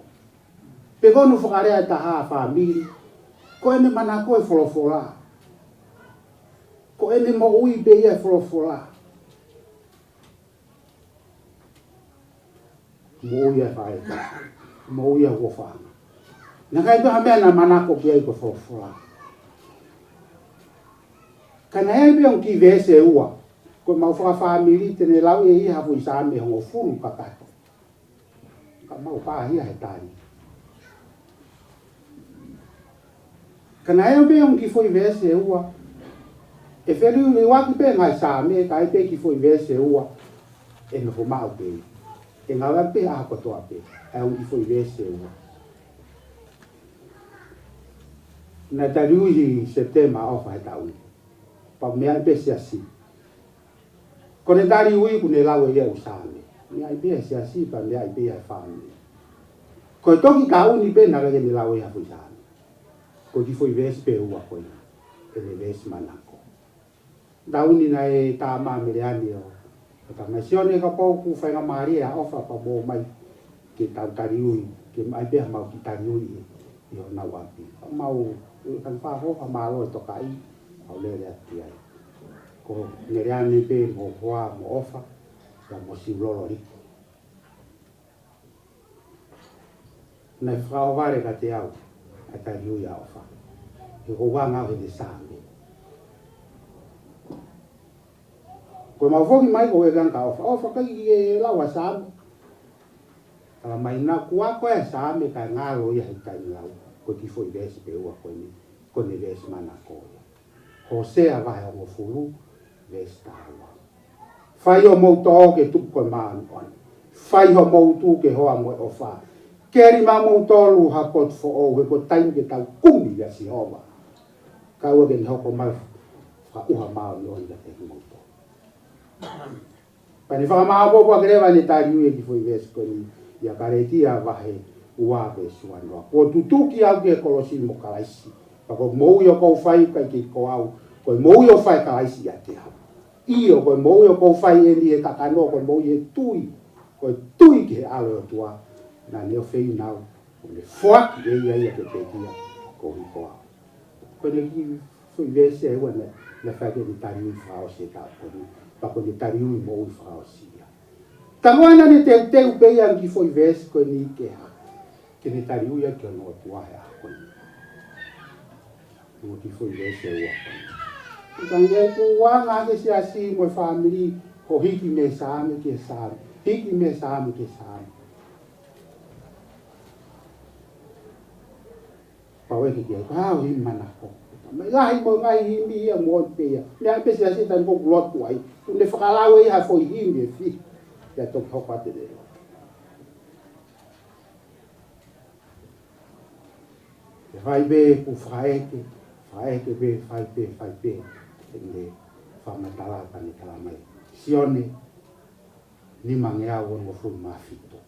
Pe ko hono fakalea ʻe taha, fāmili. Ko ʻene manako e folofola. Ko ʻene moʻui pē ia e folofola. Moʻui ʻa e faʻē. Moʻui ʻa e ʻofaʻanga. Naʻe ʻikai toe ha meʻa naʻe manako ki ai ko e folofola. Ka naʻe ʻi ai pē ʻa e kiʻi veesi ʻe ua. Ko ʻemau fakafāmili te ne lau ʻe ia ha foʻi Saame hongofulu kakato. Ka mau pāhia he tali. Ka naʻe ʻi ai pē ʻa e kiʻi foʻi veesi ʻe ua. ʻE feliuliuaki pē ngaahi Saame, ka ʻi ai pē kiʻi foʻi veesi ʻe ua ʻe nofo maʻu pē. ʻE ngāueʻaki pē ʻaho kotoa pē ʻa e kiʻi foʻi veesi ʻe ua. Naʻe taliui ʻi Sepitema ʻa ʻOfa he taʻu ni. Pea meaʻi pē siasi. Ko ʻene taliui kuo ne lau ʻe ia ʻū Saame. Meaʻi pē ʻa e siasi pea meaʻi pē ʻa e fāmili. Ko e toki taʻu ni pē naʻe ʻikai ke ne lau ʻe ia ha foʻi Saame. Ko e kiʻi foʻi veesi pē ʻe ua ko ia. ʻEne veesi manako. Taʻu ni naʻe tā mai mei Leane ʻo, ʻo talamai, Sione, kapau ʻoku faingamālie ʻa ʻOfa pea mo ō mai ke tau taliui, ke ʻomai pē haʻamau kiʻi taliui ʻi, ʻi honau ʻapi. Ka mau, ʻe, kae fakaʻofa, mālō e tokaʻi, ʻa e lele atu ai. Ko Leane pē mo hoa mo ʻOfa, pea mo Siulolo Liku. Naʻe fakaʻohovale kiate au ʻa e taliui ʻa ʻOfa. He ko u anga au he Saame. Ko ʻemau foki mai ko e kanga ʻa ʻOfa. ʻOfa, ʻikai ke lau ha Saame. Talamai naʻa ku ako e Saame kae ngalo ia he taimi lau, ko e kiʻi foʻi veesi pē ua ko eni, ko ʻene veesi manako ia. Hōsea vahe hongofulu, veesi taha ua. Fai homou tō ke tupu ko e māʻoniʻoni. Fai homou tuʻu ke hoa mo e ʻofa. Keli maʻamoutolu ha potu foʻou, he ko e taimi ke tau kumi kia Sihova. Kae ʻoua ke ne hoko mai fakaʻuha māʻoniʻoni kiate kimoutolu. Pea ne fakamāʻopoʻopo ʻaki leva ʻene tali ui e kiʻi foʻi veesi ko eni ʻia Kalētia vahe ua veesi uanoa. Kuo tutuki au ki he kolosi mo Kalaisi. Pea ko e moʻui ʻoku ou fai ʻikai ke ko au, ko e moʻui ʻoku fai ʻe Kalaisi ʻiate au. ʻIo, ko e moʻui ʻoku ou fai eni he kakano, ko e moʻui he tui, ko e tui ki he ʻAlo ʻo e ʻOtua, naʻa ne ʻofeina au, ʻo ne foaki ʻe ia ia ke pekia, koeʻuhi ko au. Ko ʻene kiʻi foʻi veesi ʻe ua naʻe, naʻe fai ki ai ʻene tali ui fakaʻosi e taʻu ko eni, pea ko ʻene tali ui moʻui fakaʻosi ia. Ka ko ʻene teuteu pē ia ki he foʻi veesi ko eni ke hā, ke ne tali ui ʻaki hono ʻOtua he ʻaho ko eni. Mo e kiʻi foʻi veesi ʻe ua ko eni. Ka ʻoku ou anga ʻaki e siasi mo e fāmili, ko e hiki mei he Saame ki he Saame, hiki mei he Saame ki he Saame. Pau ʻe hiki ai, ko e hā hoʻo himi manako. Mai lahi mo e ngaahi himi ia mo pē ia. Meʻa pē siasi taimi ko ē ʻoku lotu ai. Kuo ne fakalau ʻe ia ha foʻi himi ʻe fiha. Pea toki hoko atu e lotu. ʻE fai pē, kuo fakaʻeke, fakaʻeke pē, fai pē, fai pē. ʻEne fakamatala pea ne talamai. Sione, nimangeau onongofulu mā fitu.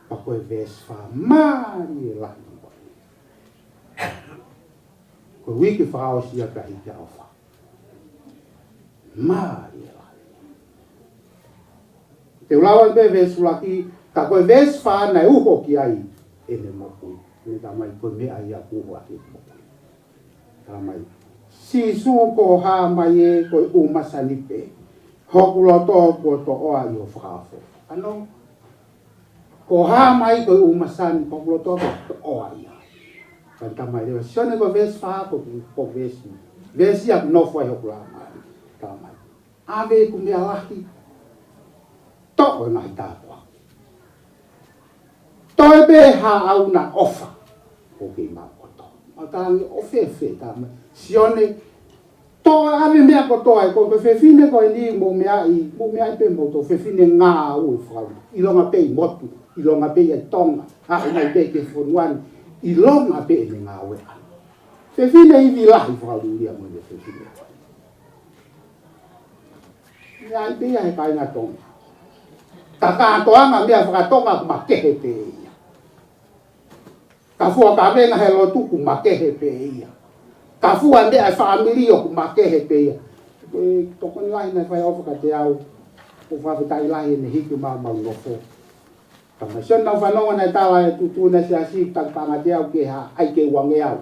Pea ko e veesi fā mālie lahi. Ko e uike fakaʻosi ia pea hiki ʻa e ʻofa. Mālie lahi. Te u lau atu pē veesi ʻuluaki, ka ko e veesi fā naʻe uho ki ai ʻene moʻui. Ne talamai ko e meʻa ia kuo uho ʻaki ʻene moʻui. Talamai, Sīsū ko e hā mai ē, ko e ʻū masani pē. Hoku loto kuo toʻoa ʻi hoʻo fakaofo. Ano, ko e hā mai ko e ʻū masani, ko hoku loto kuo toʻoa ia. Ka ne talamai leva, Sione ko e veesi fā ko, ko e veesi. Veesi ia ʻoku nofo ai hoku laumālie. Talamai, ʻave ʻeku meʻa lahi, toʻo e ngaahi tāpuaki. Toe pē haʻaku ʻofa, ʻoku kei maʻu kotoa. Mau talaange ʻo fēfē, talamai, Sione, toʻo ʻave meʻa kotoa, ʻe ko e fefine ko eni mo e meʻa ʻi, mo e meʻa ʻi pē mo e fefine ngāue fau. ʻIlonga pē ʻi motu, ʻilonga pē ʻi Tonga, ʻaʻu mai pē ki he fonua ni, ʻilonga pē ʻene ngāue ʻana. Fefine ivi lahi fakalulia mo e fefine. Ia ʻi pē ia he kāinga Tonga. Ka kātoanga meʻa fakatonga ʻoku makehe pē ia. Ka fua kavenga he lotu ʻoku makehe pē ia. Ka fua meʻa e fāmili ʻoku makehe pē ia. Ko e tokoni lahi naʻe fai ʻofa kiate au. ʻOku fakafetaʻi lahi ʻene hiki mai mau nofo. Ka mai sio naʻa ku fanongo naʻe tala e tuʻutuʻuni ʻa e siasi taki paʻanga kiate au ke hā ai ke uangeau.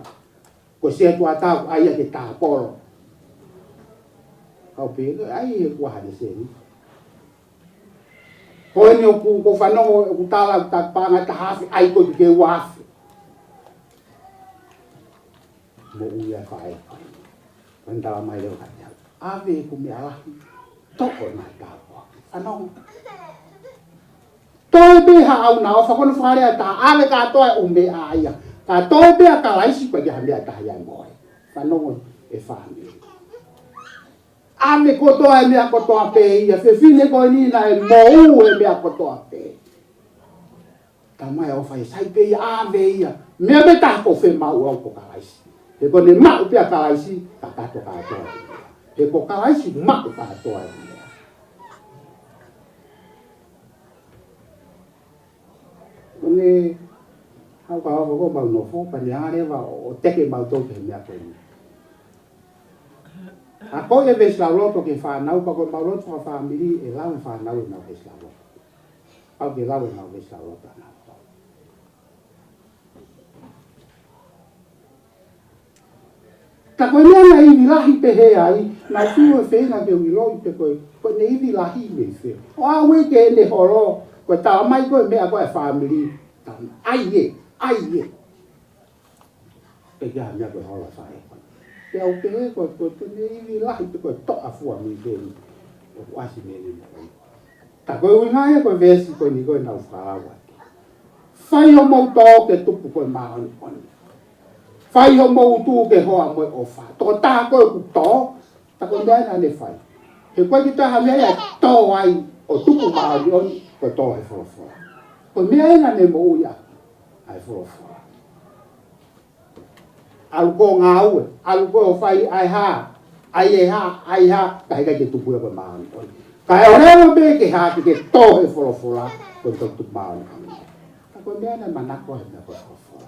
Ko e setuata ʻoku ʻai ia ke tāpolo. Kau pē, ʻai he kuaha ne seni. Ko eni ʻoku, ʻoku ou fanongo ʻoku tala ʻoku taki paʻanga taha afe, ʻai ko ē ke ua afe. Moʻui ʻa e faʻē. Ko eni talamai leva kiate au. ʻAve ʻeku meʻa lahi, toʻo e ngaahi tāpuaki. Fanongo. Toe pē haʻaku ʻofa, ko hono fakalea ʻe taha, ʻave kātoa e ʻū meʻa ia. Ka toe pē ʻa Kalaisi pea ʻikai ha meʻa ʻe taha ia mo ia. Fanongo e fāmili. ʻAve kotoa e meʻa kotoa pē ia, fefine ko eni naʻe moʻua e meʻa kotoa pē. Talamai ʻofa ia, sai pē ia, ʻave ia. Meʻa pē taha ʻoku fiemaʻu au ko Kalaisi. He ko ʻene maʻu pē ʻa Kalaisi, kakato kātoa e meʻa. He ko Kalaisi maʻu kātoa e meʻa. Ko ʻene hau ka hau ko mau nofo, pea ne hanga leva ʻo teke mautolu ki he meʻa ko eni. ʻA ko e veesi lauloto ki he fānau, pea ko e mau lotu fakafāmili ʻe lau e fānau ʻenau veesi lauloto. Pau ke lau ʻenau veesi lauloto ʻanautolu. Ka ko e meʻa naʻe ivi lahi pehē ai, naʻe fiu e feinga ke u ʻiloʻi pe ko e, ko ʻene ivi lahi mei fē. ʻO aʻu ai ki heʻene holo, ko e talamai ko e meʻa ko e fāmili, talamai, ʻai ē, ʻai ē. Pea ʻikai ha meʻa ko e holo faʻē. Pea u pehē ko e, ko ʻene ivi lahi pe ko e toʻa fua mei fē, ʻoku ʻasi mei heʻene moʻui. Tā ko e ʻuhinga ia ko e veesi ko eni ko ē naʻa ku fakalau atu. Fai homou tō ke tupu ko e māʻoniʻoni. Fai homou utu ke hoa mo e ʻofa. Tokotaha ko ē ʻoku tō, tā ko e meʻa ia naʻa ne fai. He ʻoku ʻikai ke toe ha meʻa ia ʻe tō ai ʻo tupu māʻoniʻoni, ko e tō he folofola. Ko e meʻa ia naʻa ne moʻui ʻaki, ʻa e folofola. ʻAlu koe ʻo ngāue, ʻalu koe ʻo fai ʻa e hā, ʻa e hā, ʻa e hā, ka heʻikai ke tupu ia ko e māʻoniʻoni. Kae ʻoua pē ke hā ke ke tō he folofola, ko e toe tupu māʻoniʻoni. Tā ko e meʻa naʻe manako ai he meʻa ko e folofola.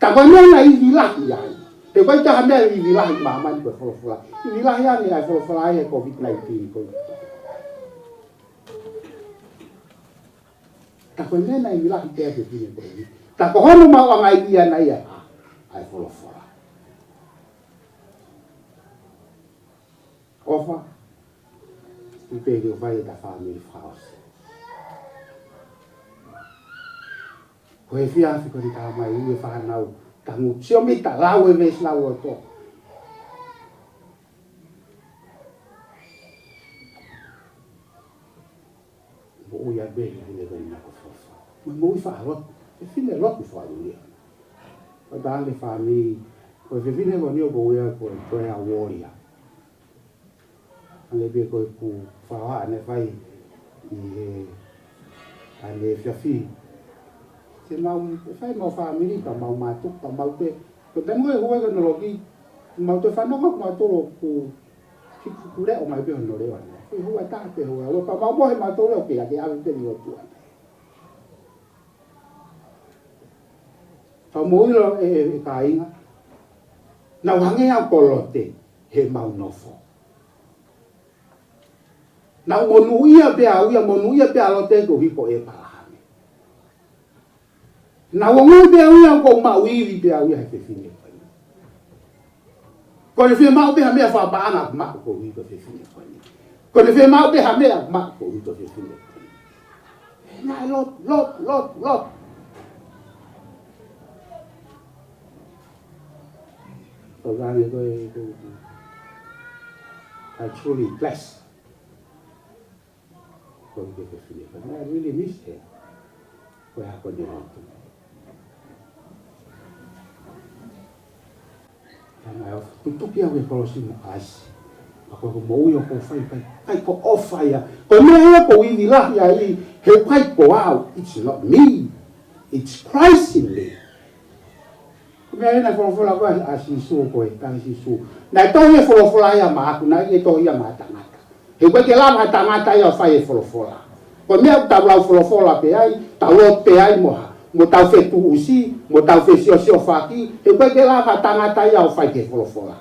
Tā ko e meʻa naʻe ivi lahi ai. He ʻoku ʻikai toe ha meʻa ivi lahi ʻi māmani ko e folofola. Ivi lahi ange ʻa e folofola ai he COVID nineteen ko ē. Tā ko e meʻa naʻe ivi lahi pē ʻa e fefine ko eni. Tā ko hono maʻuʻanga ia naʻe ʻi ai ʻa e folofola. ʻOfa, ʻoku ou pehē ke fai ʻeta fāmili fakaʻosi. Ko e efiafi ko eni tala mai ʻe he fānau, tangutu, sio mai ʻeta lau e veesi lauloto. Moʻui ʻa e fefine ko eni ko e folofola. Mo e moʻui fakalotu. Fefine lotu fakalūkufua. Ko e taha e fāmili, ko e fefine ko eni ʻoku ui ia ko e prayer warrior. Hangē pē ko ʻeku fānau naʻe fai ʻi he ʻaneefiafi. Te mau, ʻe fai mau fāmili, pea mau mātuku, pea mau te, ko e taimi ko ē ʻoku ʻi ai e kononoloki, mau te fanongo, mau tolo ku, ki ku leʻo mai pē hono leʻo ange. Ko e houa ʻe taha pē houa, pea mau mohe mau tolo ke ake ave pē ʻi ʻOtua. Pea mou ʻilo ʻe, ʻe, ʻe kāinga. Naʻa ku hangē au ko Lote, heʻemau nofo. Naʻa ku monūʻia pē au ia, monūʻia pē ʻa Lote koeʻuhi ko ʻĒpalahame. Naʻa ku ongoʻi pē au ia, ʻoku ou maʻu ivi pē au ia he fefine ko eni. Ko ʻene fiemaʻu pē ha meʻa fakapaʻanga ʻoku maʻu koeʻuhi ko e fefine ko eni. Ko ʻene fiemaʻu pē ha meʻa ʻoku maʻu koeʻuhi ko e fefine ko eni. Naʻe lotu, lotu, lotu, lotu. Ko e ʻuhinga ko e, ko e, I truly bless. Ko e fefine ko eni, I really miss her. Ko e hā ko ʻene lotu. Tama ʻofa, tutuki au ki he kolosi mo Kalaisi. Pea ko ʻeku moʻui ʻoku ou fai, ʻikai, ʻikai ko ʻofa ia. Ko e meʻa ia ʻoku ou ivi lahi ai, he ʻikai ko au, it's not me. It's Christ in me. Ko e meʻa ia naʻe folofola ko ē ʻa Sīsū ko e, tali Sīsū. Naʻe tohi e folofola ia maʻaku, naʻe ʻikai tohi ia maʻa tangata. He ʻoku ʻikai ke lava ha tangata ia ʻo fai e folofola. Ko e meʻa ʻoku tau lau folofola pē ai, tau lotu pē ai mo ha, mo tau fetuʻusi, mo tau fesiosiofaki, he ʻoku ʻikai ke lava ha tangata ia ʻo fai ki he folofola.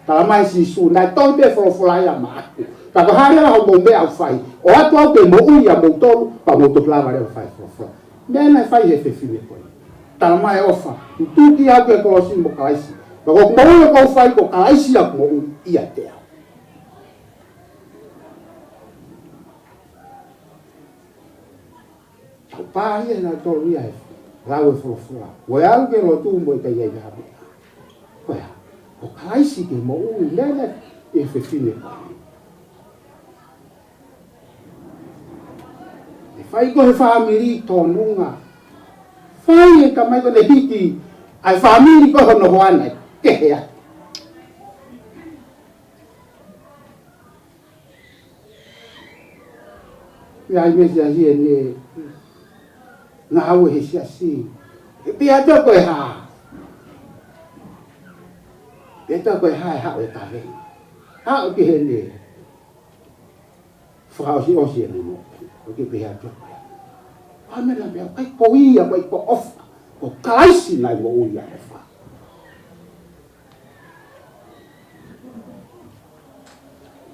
Tala mai Sīsū, naʻe tohi pē folofola ia maʻaku. Ka ko e hā leva hoʻomou meʻa ʻoku fai, ʻoatu au ke moʻui ʻa moutolu, pea mou toki lava leva ʻo fai folofola. Meʻa naʻe fai he fefine ko eni. Tala mai ʻOfa, tutuki au ki he kolosi mo Kalaisi. Pea ko ʻeku moʻui ʻoku ou fai ko Kalaisi ʻoku moʻui ʻiate au. Tau pā ia naʻa tolu ia he lau e folofola. Ko e ʻalu ki he lotu mo e ʻikai ʻi ai ha meʻa. Ko e hā? Ko Kalaisi ke moʻui lele ʻi he fefine ko eni. ʻE fai ko ē he fāmili tōnunga. Fai e tamai ko ē naʻe hiki ʻa e fāmili ko ē hono hoa naʻe kehe atu. ʻI ai e meʻa ia ʻene ngāue he siasi. ʻE pehē atu ko e hā. Pehē atu ko e hā ʻe haʻu e kavenga. Haʻu ki heni. Fakaʻosiʻosi ʻene moʻui. ʻOku pehē atu ko e hā. Ko e meʻa naʻe pehē, ʻikai ko ia, ʻikai ko ʻOfa. Ko Kalaisi naʻe moʻui ʻa ʻOfa.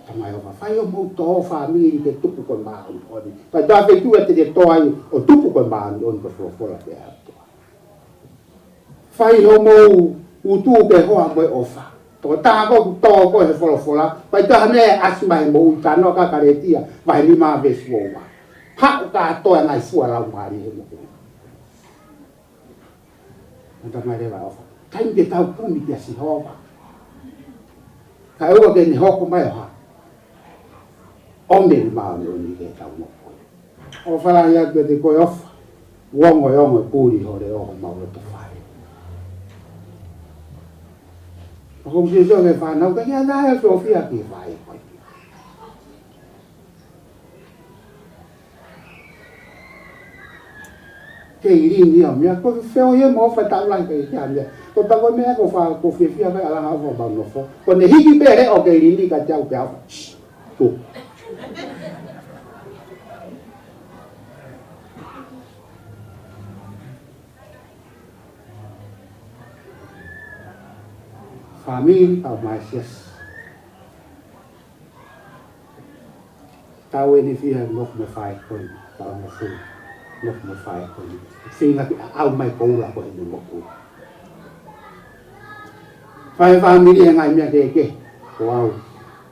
Tamai ʻOfa, fai homou tō fāmili ke tupu ko e māʻoniʻoni. Pea ʻi he feituʻu te ke tō ai ʻo tupu ko e māʻoniʻoni ko e folofola pē ʻa e ʻOtua. Fai homou utu ke hoa mo e ʻofa. Tokotaha ko ē ʻoku tō ko ē he folofola. Pea ʻi he taha meʻa ʻasi mai he moʻui, talanoa kia Kalētia, vahe nima veesi ua ua. Haʻu kātoa e ngaahi fua laumālie he moʻui. Naʻa tau mai leva ʻOfa. Taimi ke tau kumi kia Sihova. Kae ʻoua ke ne hoko mai ʻo hā. ʻOmi e māʻoniʻoni ke tau moʻui. ʻOfa lahi atu kiate koe ʻOfa. Ongo e ongo e puli ho leʻo ʻo homau loto fale. ʻOku ou sio ki he fānau, ka ʻikai ke ʻi ai ʻa e fiefia ki he faʻē ko ē. Kei lini ia, meʻa ko e feohi ia mo ʻOfa taʻu lahi pē ia meʻa. Ko e pā ko e meʻa ko e fā, ko e fiefia pē ʻa e langa ʻOfa ʻo mau nofo. Ko ʻene hiki pē leʻo kei lini ka te au pē ʻOfa. Shh, tuʻu. Fāmili, kau mai siasi. Tau eni fiha nofo mo e faʻē ko eni, tau nofo, nofo mo e faʻē ko eni. Feinga ke ʻaʻau mai koula ko eni mo koula. Fai fāmili e ngaahi meʻa kehekehe, ko au,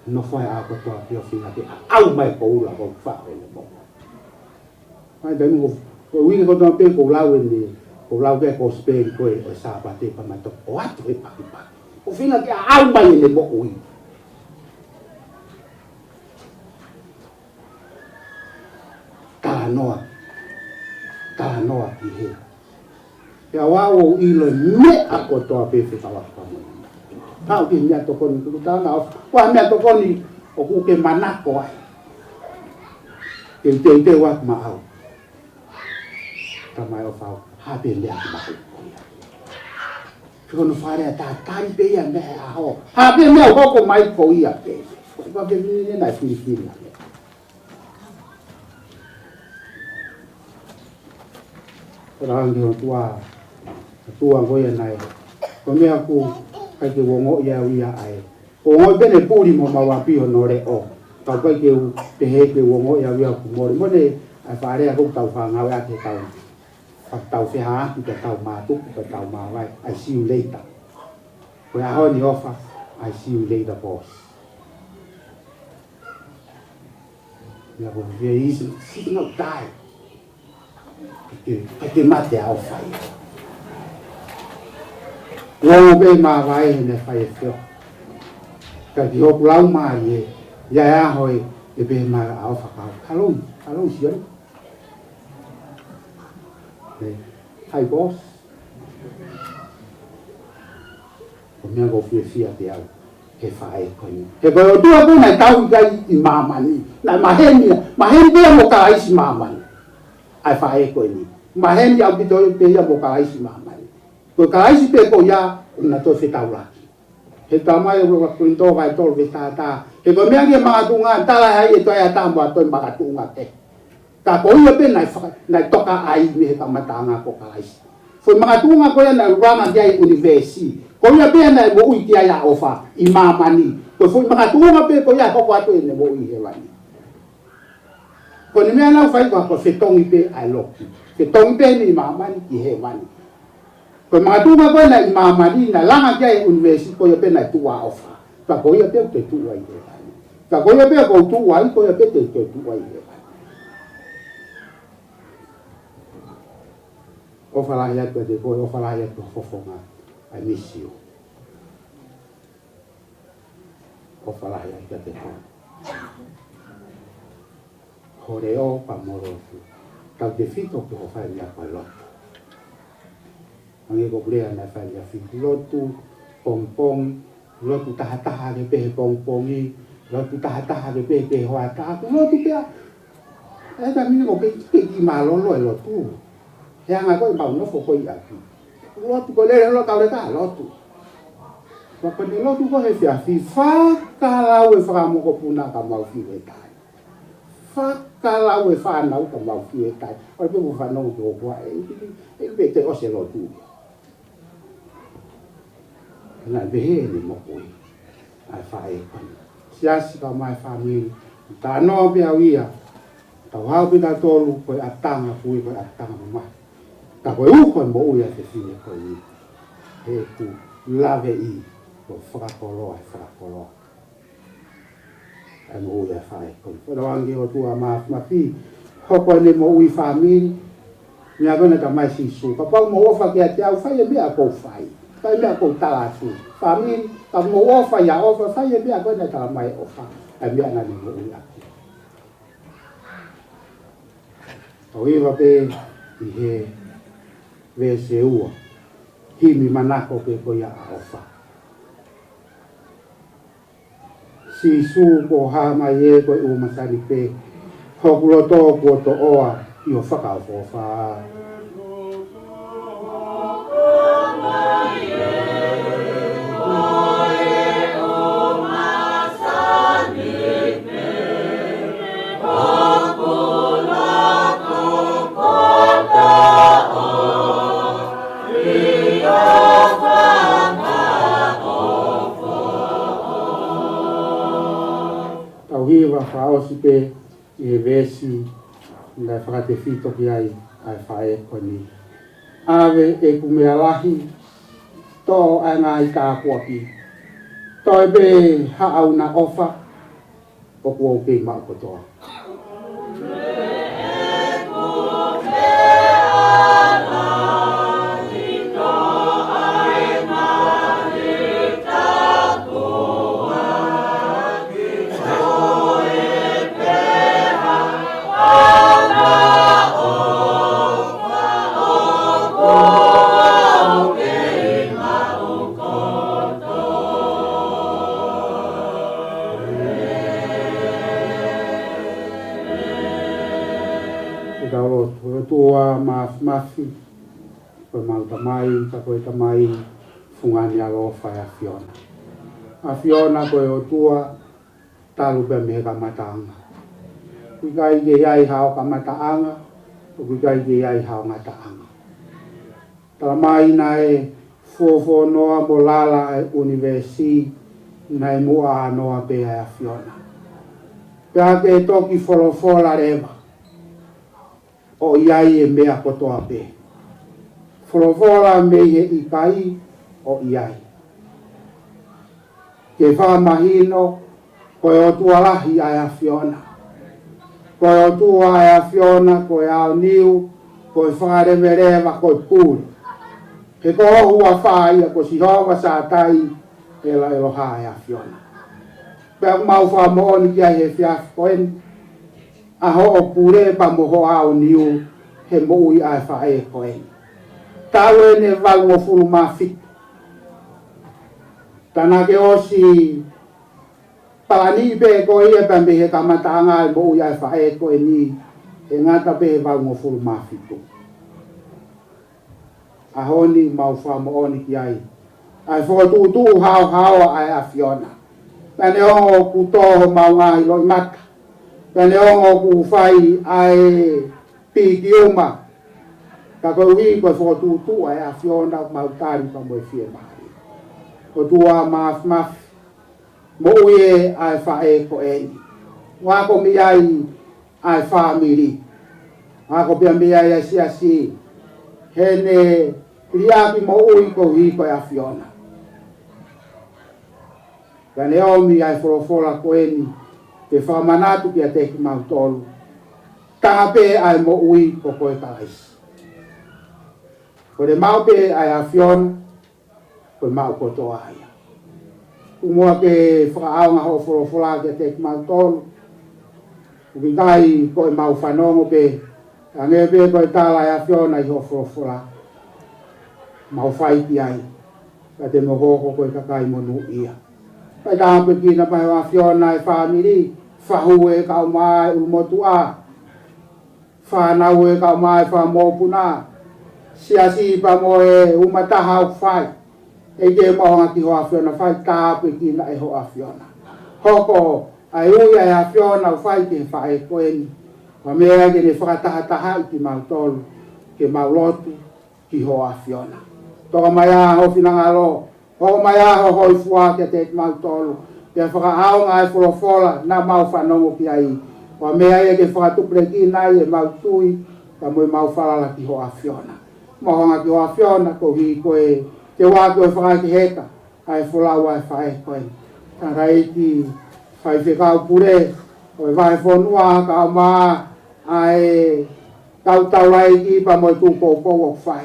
nofo he ʻaho kotoa pē ʻo feinga ke ʻaʻau mai koula ko e faʻē ko eni mo koula. Mai taimi ko, ko e uike kotoa pē ko e lau eni, ko e lau ke ko Sipeni ko e, ʻo e Sāpate pea ma toki ʻoatu he pakipaki. ʻO feinga ke ʻaʻau mai ʻene moʻui. Talanoa. Talanoa ki he. Pea ʻoua ʻe ʻilo e meʻa kotoa pē fekauʻaki pea mo e. Pau ki he meʻatokoni, kuo tau na ʻOfa. Ko e meʻatokoni ʻoku ke manako ai. Ke u teuteu atu maʻau. Tamai ʻOfa, hā pē meʻa ʻoku maʻu ko ia. Ke ono fale a tatali pē ia mei he ʻaho. Hā pē meʻa ʻoku hoko mai ko ia pē. Ko e pā pē mine naʻe filifili na. Ko e langi ʻOtua, ʻOtua ko ia naʻe. Ko e meʻa ʻoku ʻikai ke u ongoʻi au ia ai. Ko e ongoʻi pē ʻene puli mo mau ʻapi hono leʻo. Ka ʻoku ʻikai ke u pehē ke u ongoʻi au ia ʻoku mole. Mole ʻa e fakalea ʻoku tau fāngau ʻaki he tau. Ka tau fehaʻaki, ka tau mātuku, ka tau māvae. I see you later. Ko e ʻaho ni ʻOfa, I see you later, boss. Ia ko e very easy, sitting out die. Ke, ke, ke mate ʻa ʻOfa ia. Longo pē māvae he meʻa fai e feo. Ka ki hoku lau mai ē, ia e ʻaho ē, ʻe pehē mai ʻa ʻOfa kau. Hello, hello, Sian. Ē, hi, boss. Ko e meʻa ʻoku ou fiefia pē au he faʻē ko eni. He ko e ʻOtua ko ē naʻe tauhi ai ʻi māmani. Naʻe maheni ia, maheni pē ia mo Kalaisi ʻi māmani. ʻA e faʻē ko eni. Maheni ʻaupito pē ia mo Kalaisi ʻi māmani. Ko Kalaisi pē ko ia, ʻoku na toe fetaulaki. He talamai ʻe ʻuluaki Kolinitō vahe tolu veesi taha taha. He ko e meʻa ki he makatuʻunga, tala ai ʻe toe ʻatā mo ʻa e toe makatuʻunga pē. Ka ko ia pē naʻe faka-, naʻe tokaʻi mei he kamataʻanga ko Kalaisi. Foʻi makatuʻunga ko ia naʻe langa ki ai ʻunivēsi. Ko ia pē naʻe moʻui ki ai ʻa ʻOfa ʻi māmani. Ko e foʻi makatuʻunga pē ko ia hoko atu ʻene moʻui ʻi hēvani. Ko ʻene meʻa naʻa ku fai ko e fetongi pē ʻa e loki. Fetongi pē mei māmani ki hēvani. Ko e makatuʻunga ko ē naʻe ʻi māmani, naʻe langa ki ai ʻunivēsi, ko ia pē naʻe tuʻu ai ʻOfa. Ka ko ia pē ʻoku te tuʻu ai ʻi hēvani. Ka ko ia pē ʻoku ou tuʻu ai, ko ia pē te, te tuʻu ai ʻi hēvani. ʻOfa lahi atu kiate koe, ʻofa lahi atu ki ho fofonga. I miss you. ʻOfa lahi atu kiate koe. Ho leʻo pea mo e lotu. Tautefito ki hoʻo fai meʻa ko e lotu. Hangē ko ʻeku lea naʻe fai ʻaneafi. Lotu pongipongi, lotu tahataha ke pehē pongipongi, lotu tahataha ke pehē ki he hoʻatā, ʻoku lotu pē ā. ʻE ka mini ko ke, ke kiʻi mālōlō e lotu. He anga ko ē ʻemau nofo ko ē ʻi ʻapi. Lotu ko e lele holo tau leka lotu. Pea ko ʻene lotu ko ē he efiafi, fakalau e fakamokopuna ka mau fiu e tai. Fakalau e fānau ka mau fiu e tai. ʻOku ou fanongo ki hoku hoa ē, ʻe, ʻe, ʻe pē te ʻosi e lotu. Naʻe pehē ʻene moʻui ʻa e faʻē ko eni. Siasi kae ʻumaʻā e fāmili. Talanoa pē au ia. Tau haʻu pē tautolu ko e ʻatā ʻa e kui, ko e ʻatā ʻa e mamahi. Ka ko e uho e moʻui ʻa e fefine ko eni. He ʻoku laveʻi, ʻoku fakakoloa, ʻe fakakoloa ʻa e moʻui ʻa e faʻē ko eni. Ko e lau ange ʻOtua Māfimafi, hoko ʻene moʻui fāmili, meʻa ko ē naʻe talamai ʻe Sīsū. Kapau ʻoku mou ʻofa kiate au, fai e meʻa ʻoku ou fai. Fai e meʻa ʻoku ou tala atu. Fāmili, kapau ʻoku mou ʻofa ʻia ʻOfa, fai e meʻa ko ē naʻe talamai ʻe ʻOfa. ʻA e meʻa naʻa ne moʻui ʻaki. Tau hiva pē ʻi he veesi ua, himi manako pē ko ia ʻa ʻofa. Sīsū, kuo hā mai ē ko e ʻū masani pē, hoku loto kuo toʻoa ʻi ho fakaʻofoʻofa. Tau hiva fakaʻosi pē ʻi he veesi naʻe fakatefito ki ai ʻa e faʻē ko eni. ʻAve ʻeku meʻa lahi, toʻo ʻa e ngaahi tāpuaki. Toe pē haʻu na ʻofa, ʻoku ou kei maʻu kotoa. Ke tau lotu. ʻOtua Māfimafi, ko ʻemau Tamai, ka ko e Tamai fungani ʻaloʻofa ʻa e ʻAfiona. ʻAfiona ko e ʻOtua talu pē mei he kamataʻanga. ʻOku ʻikai ke ʻi ai haʻo kamataʻanga, ʻoku ʻikai ke ʻi ai haʻo ngataʻanga. Tala mai naʻe fuofuanoa mo lala ʻa e ʻunivēsi, naʻe muʻa ʻānoa pē ʻa e ʻAfiona. Pea ke toki folofola leva, ʻo ʻi ai e meʻa kotoa pē. Folofola mei he ʻikai ʻo ʻi ai. Ke fakamahino, ko e ʻOtua lahi ʻa e ʻAfiona. Ko e ʻOtua ʻa e ʻAfiona, ko e aoniu, ko e fakaleveleva, ko e pule. He ko ho huafa ia ko Sihova Sātai ʻEloʻeloha ʻa e ʻAfiona. Pea ʻoku mau fakamoʻoni ki ai he efiafi ko eni, ʻa hoʻo pule pea mo hoʻo aoniu he moʻui ʻa e faʻē ko eni. Taʻu ʻeni ʻe valungofulu mā fitu. Tā naʻa ke ʻosi palani pē ko ia pea mei he kamataʻanga ʻa e moʻui ʻa e faʻē ko eni, ʻe ngata pē he valungofulu mā fitu. ʻAho ni mau fakamoʻoni ki ai ʻa e fokotuʻutuʻu haohaoa ʻa e ʻAfiona. Pea neongo ʻoku tō homau ngaahi loʻimata, pea neongo ʻoku fai ʻa e piki uma, ka koeʻuhi ko e fokotuʻutuʻu ʻa e ʻAfiona ʻoku mau tali pea mo e fiemālie. ʻOtua Māfimafi, moʻui ē ʻa e faʻē ko eni. Ua ko mei ai ʻa e fāmili. Ako pea mei ai ʻa e siasi. Heʻene liʻaki moʻui koeʻuhi ko e ʻAfiona. Ka ne ʻomi ʻa e folofola ko eni ke fakamanatu kiate kimautolu. Taha pē ʻa e moʻui ko koe Kalaisi. Ko e maʻu pē ʻa e ʻAfiona, ko e maʻu kotoa ia. Kuo muʻa ke fakaʻaonga hoʻo folofola kiate kimautolu. ʻOku ʻikai ko ʻemau fanongo pē, hangē pē ko e tala ʻa e ʻAfiona ʻi hoʻo folofola. Mau fai ki ai, ka te mau hoko ko e kakai monūʻia. Pea tāpuekina pē ʻe ho ʻAfiona e fāmili, fahu ē kae ʻumaʻā e ʻulumotuʻa, fānau ē kae ʻumaʻā e fanga mokopuna, siasi pea mo e umataha ʻoku fai. ʻEiki, mau hanga ki ho ʻAfiona, fai tāpuekina ʻe ho ʻAfiona. Hoko ʻa e ui ʻa e ʻAfiona ʻoku fai ki he faʻē ko eni, ko e meʻa ke ne fakatahatahaʻi kimautolu ke mau lotu ki ho ʻAfiona. Toka mai ā ho finangalo, hoko mai ā ho hōifua kiate kimautolu, pea fakaʻaonga ʻa e folofola naʻa mau fanongo ki ai, ko e meʻa ia ke fakatupulekina ai ʻemau tui, pea mo ʻemau falala ki ho ʻAfiona. Mau hanga ki ho ʻAfiona, koeʻuhi ko e teu ʻaki ʻo e fakahekeheka ʻa e folau ʻa e faʻē ko eni. Tangataʻeiki faifekau pule ʻo e vahefonua kae ʻumaʻā ʻa e kau taulaʻeiki pea mo e tuʻu poupou ʻoku fai.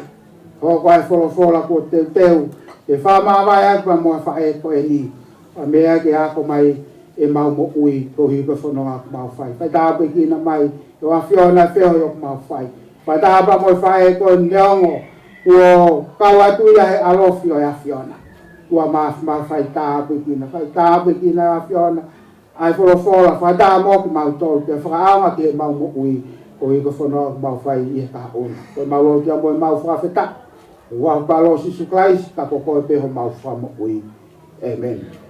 Hoko ʻa e folofola kuo teuteu ke fakamāvae ʻaki pea mo e faʻē ko eni. Pea meʻa ke ako mai ʻemau moʻui, koeʻuhi ko e fononga ʻoku mau fai. Fai tāpuekina mai ʻe ho ʻAfiona e feohi ʻoku mau fai. Fai tāpuekina mo e faʻē ko e neongo kuo kau atu ia he ʻalofi ʻo e ʻAfiona. Kuo mau, mau fai tāpuekina, fai tāpuekina ʻe ho ʻAfiona ʻa e folofola, fakatātā mo kimautolu, pea fakaʻaonga ki heʻemau moʻui, koeʻuhi ko e fononga ʻoku mau fai ʻi he kahaʻu ni. Ko ʻemau lotu ia mo ʻemau fakafetaʻi ʻi he huafa ho ʻAlo ko Sīsū Kalaisi, ka ko koe pē homau Fakamoʻui. ʻĒmeni.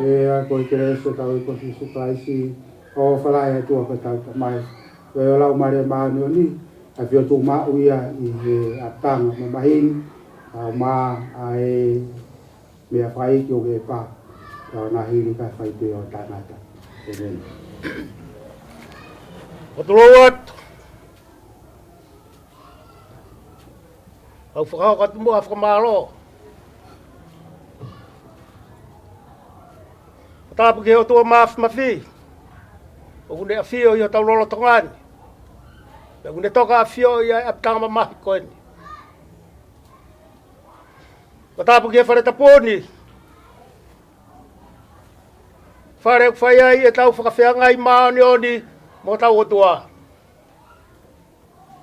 ʻIo, ko e kelesi ʻa hotau ʻEiki ko Sīsū Kalaisi, ʻofa lahi ʻa e ʻOtua ko e Tamai, feohi ʻa e Laumālie Māʻoniʻoni, ʻafioʻi tuʻumaʻu ia ʻi he ʻapitanga mamahi ni, ʻa e maʻu ʻa e meʻa fai ki ʻo ke pā, ka ʻo na hili ka fai pē ʻo tangata. ʻĒmeni. ʻOku tolou atu. ʻOku fakahoko atu muʻa ha fakamālō. Fakatapu ki he ʻOtua Māfimafi, ʻoku ne ʻafio ʻi hotau lolotonga ni. Pea ʻoku ne toka ʻafio ʻi he ʻapitanga mamahi ko eni. Fakatapu ki he fale tapu ni. Fale ʻoku fai ai ʻetau fakafeangai māʻoniʻoni mo hotau ʻOtua.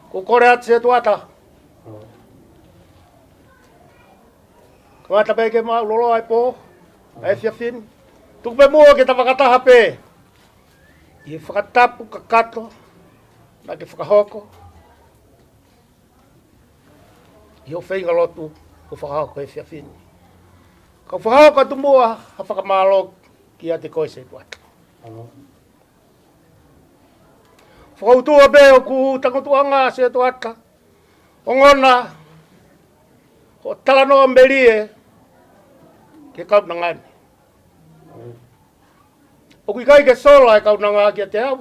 ʻOku ou kole atu Setuata. Kamata pē ke maʻulolo ʻa e pō, ʻa e efiafi ni. Tuku pē muʻa ke ta fakataha pē ʻi he fakatapu kakato naʻa ke fakahoko ʻi hoʻo feinga lotu kuo fakahoko he efiafi ni. Kau fakahoko atu muʻa ha fakamālō kiate koe Setuata. Fakautua pē ʻoku tangutuʻanga Setuata, ongona hoʻo talanoa melie ki he kaunanga ni. ʻOku ʻikai ke sola e kaunanga kiate au.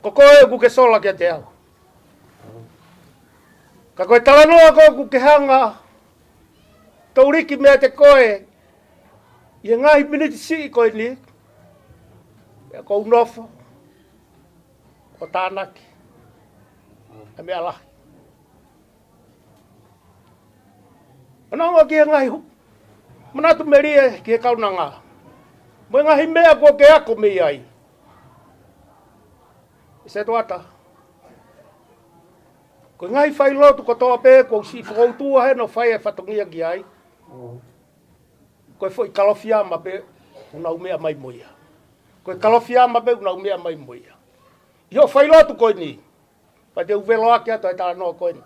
Ko koe ʻoku ke sola kiate au. Ka ko e talanoa ko ē ʻoku ke hanga ʻo tuliki meiate koe ʻi he ngaahi miniti siʻi ko eni, ʻoku ou nofo ʻo tānaki ʻa e meʻa lahi. ʻO na ʻomai ki he ngaahi hu-, manatu melie ki he kaunanga mo e ngaahi meʻa kuo ke ako mei ai. Setuata, ko e ngaahi failotu kotoa pē kuo u siʻi fakautua heni ʻo fai e fatongia ki ai, ko e foʻi kalofiama pē ʻoku nau meʻa mai mo ia. Ko e kalofiama pē ʻoku nau meʻa mai mo ia ʻi hoʻo failotu ko eni. Pea te u velo ʻaki atu ʻa e talanoa ko eni.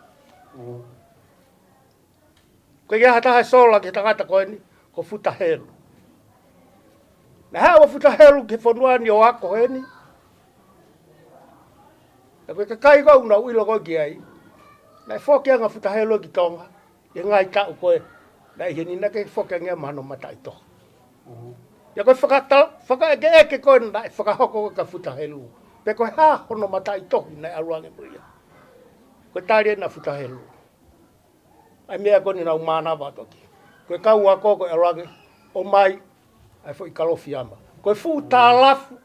Ko e ʻi ai ha taha ʻe sola ki he tangata ko eni, ko Futa Helu. Naʻe haʻu ʻa Futa Helu ki he fonua ni ʻo ako heni. Pea ko e kakai ko ē ʻoku nau ʻilo ko ē ki ai, naʻe foki ange ʻa Futa Helu ki Tonga ʻi he ngaahi taʻu ko ē naʻe ʻi heni, naʻe ʻikai foki ange ia maʻa hono mataʻitohi. Pea ko e fakata-, fakaʻekeʻeke ko ē naʻe fakahoko ko ē kia Futa Helu. Pea ko e hā hono mataʻitohi naʻe ʻalu ange mo ia. Ko e tali ʻena ʻa Futa Helu. ʻA e meʻa ko eni naʻa ku mānava atu ki ai. Ko e kau ako ko ē ʻalu ange, ʻomai ʻa e foʻi Kalofiama. Ko e fuʻu tālafu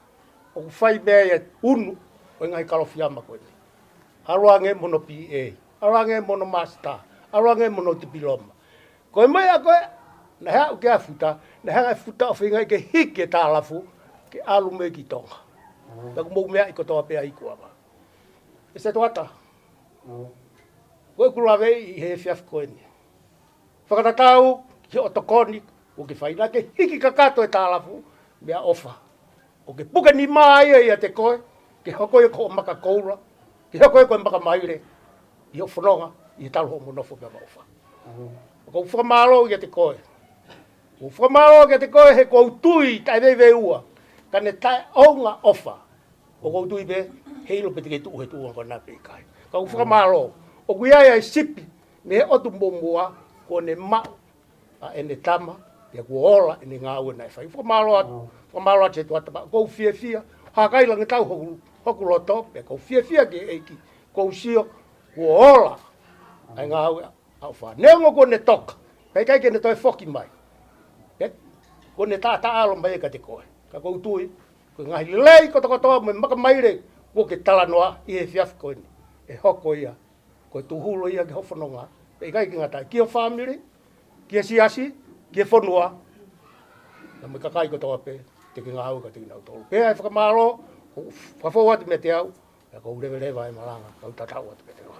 ʻoku fai mei ai e unu ʻo e ngaahi Kalofiama ko eni. ʻAlu ange mo hono B A, ʻalu ange mo hono Master, ʻalu ange mo hono Tipiloma. Ko e meʻa ko ē naʻe haʻu ki ai ʻa Futa, naʻe hanga ʻe Futa ʻo feingaʻi ke hiki e tālafu ke ʻalu mei ki Tonga. Pea ʻoku mou meaʻi kotoa pē ʻa e ikuʻanga. ʻE Setuata, ko ʻeku lave ʻi he efiafi ko eni, fakatatau ki hoʻo tokoni kuo ke fai, naʻa ke hiki kakato e tālafu mei ʻOfa. ʻO ke puke nima ia ʻiate koe, ke hoko ia ko hoʻo maka koula, ke hoko ia ko e maka maile ʻi hoʻo fononga ʻi he talu hoʻomo nofo pea mo ʻOfa. ʻOku ou fakamālō ʻiate koe. ʻOku ou fakamālō ʻiate koe he ʻoku ou tui taʻe veiveiua, ka ne taʻeʻaonga ʻOfa. ʻOku ou tui pē, heiʻilo pe te ke tuʻu he tuʻunga ko ena pe ʻikai. Ka ʻoku ou fakamālō. ʻOku ʻi ai ʻa e sipi mei he ʻotu muʻomuʻa, kuo ne maʻu ʻa ʻene tama, pea kuo ola ʻene ngāue naʻe fai. Fakamālō atu, fakamālō atu Setuata, pea ʻoku ou fiefia, hakaila ange tau hoku, hoku loto, pea ʻoku ou fiefia ki he ʻEiki, ʻoku ou sio, kuo ola ʻa e ngāue ʻa ʻOfa. Neongo kuo ne toka, pea ʻikai ke ne toe foki mai. Pea kuo ne taʻataʻalo mai kiate koe. Ka ʻoku ou tui, ko e ngaahi lelei kotokotoa mo e maka maile kuo ke talanoa ʻi he efiafi ko eni, ʻe hoko ia ko e tūhulo ia ki hoʻo fononga. Pea ʻikai ke ngata ai, ki ho fāmili, ki he siasi, ki he fonua, pea mo e kakai kotoa pē te ke ngāue kiate kinautolu. Pea ʻe fakamālō, ʻoku ou fakafou atu meiate au, pea ʻoku ou leveleva e malanga, kau tatau atu meiate koe.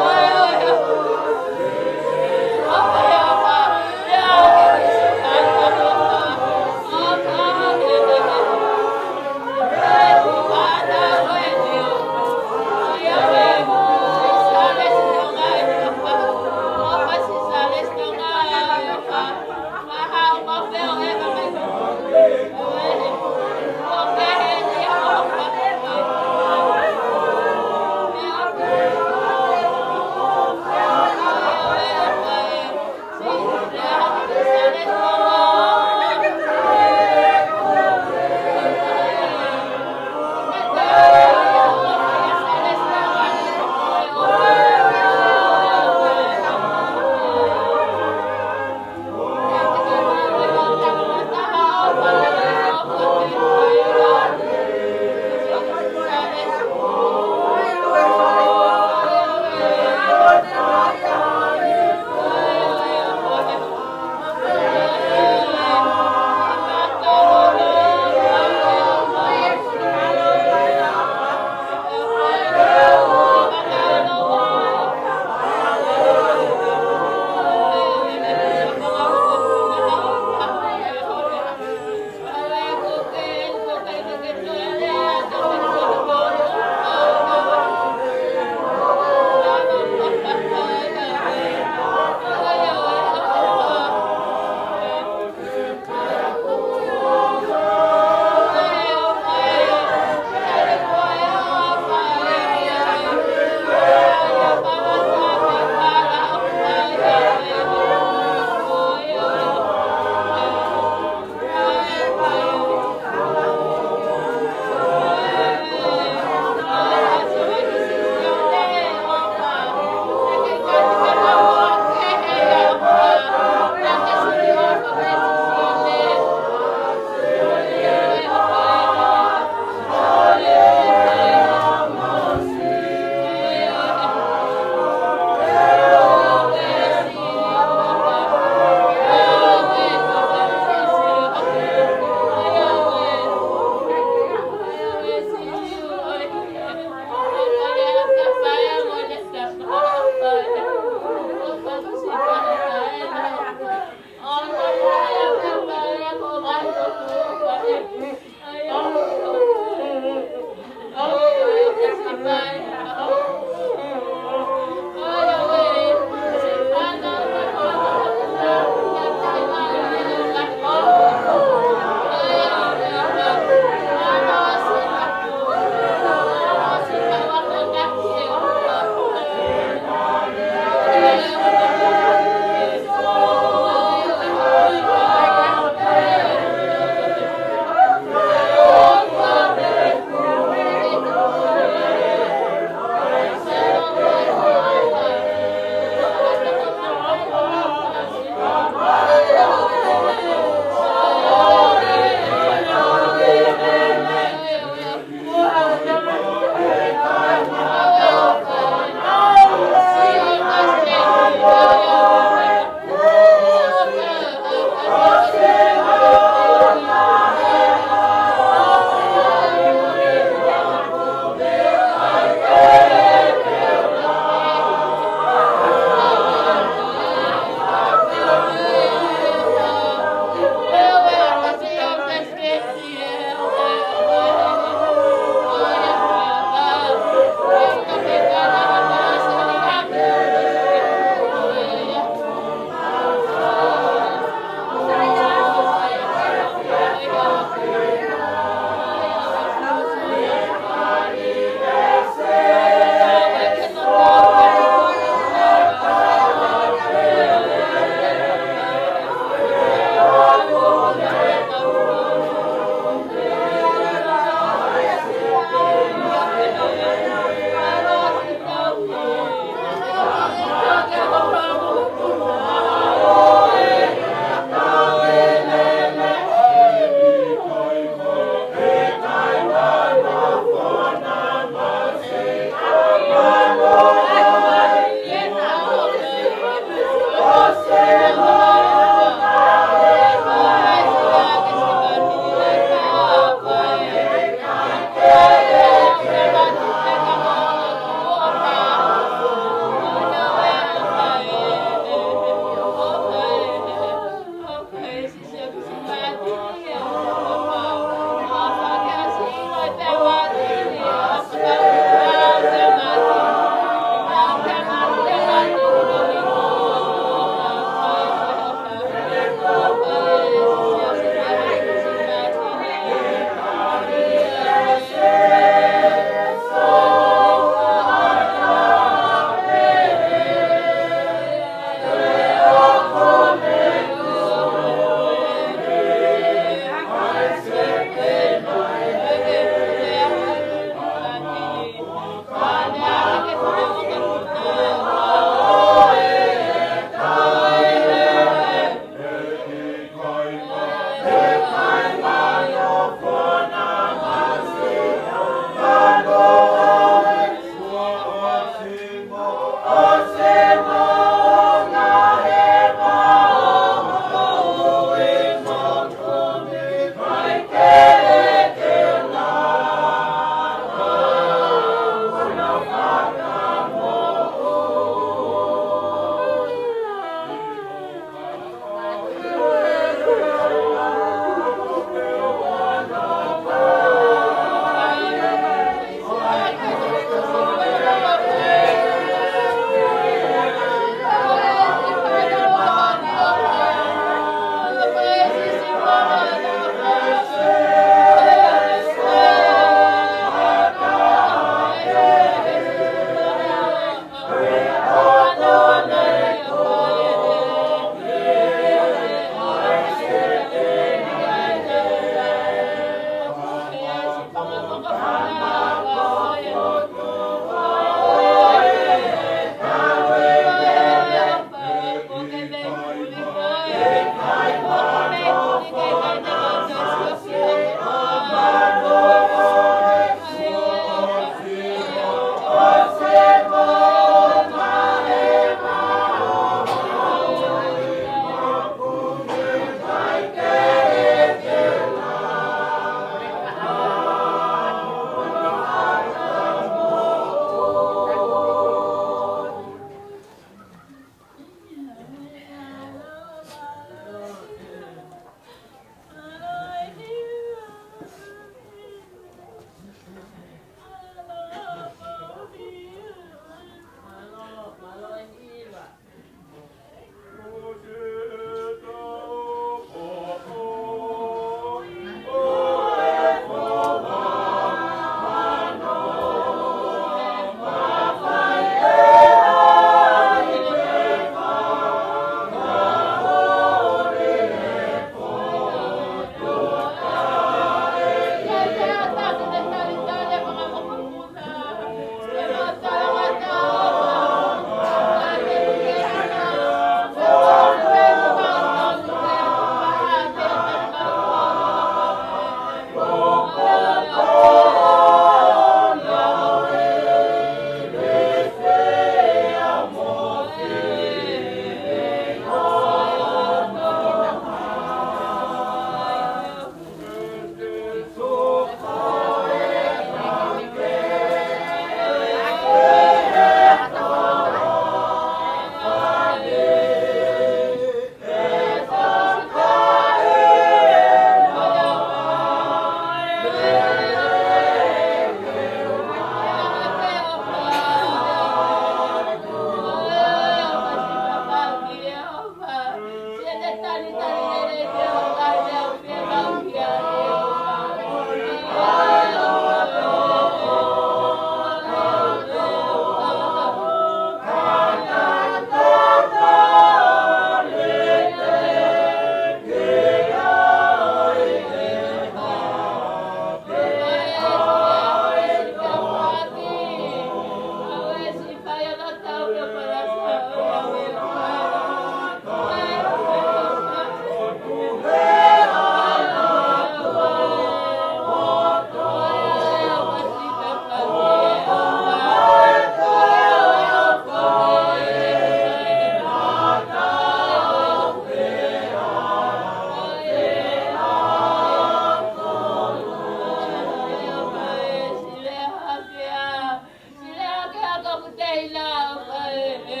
Sile hake ʻa koku teina, ʻofa ē.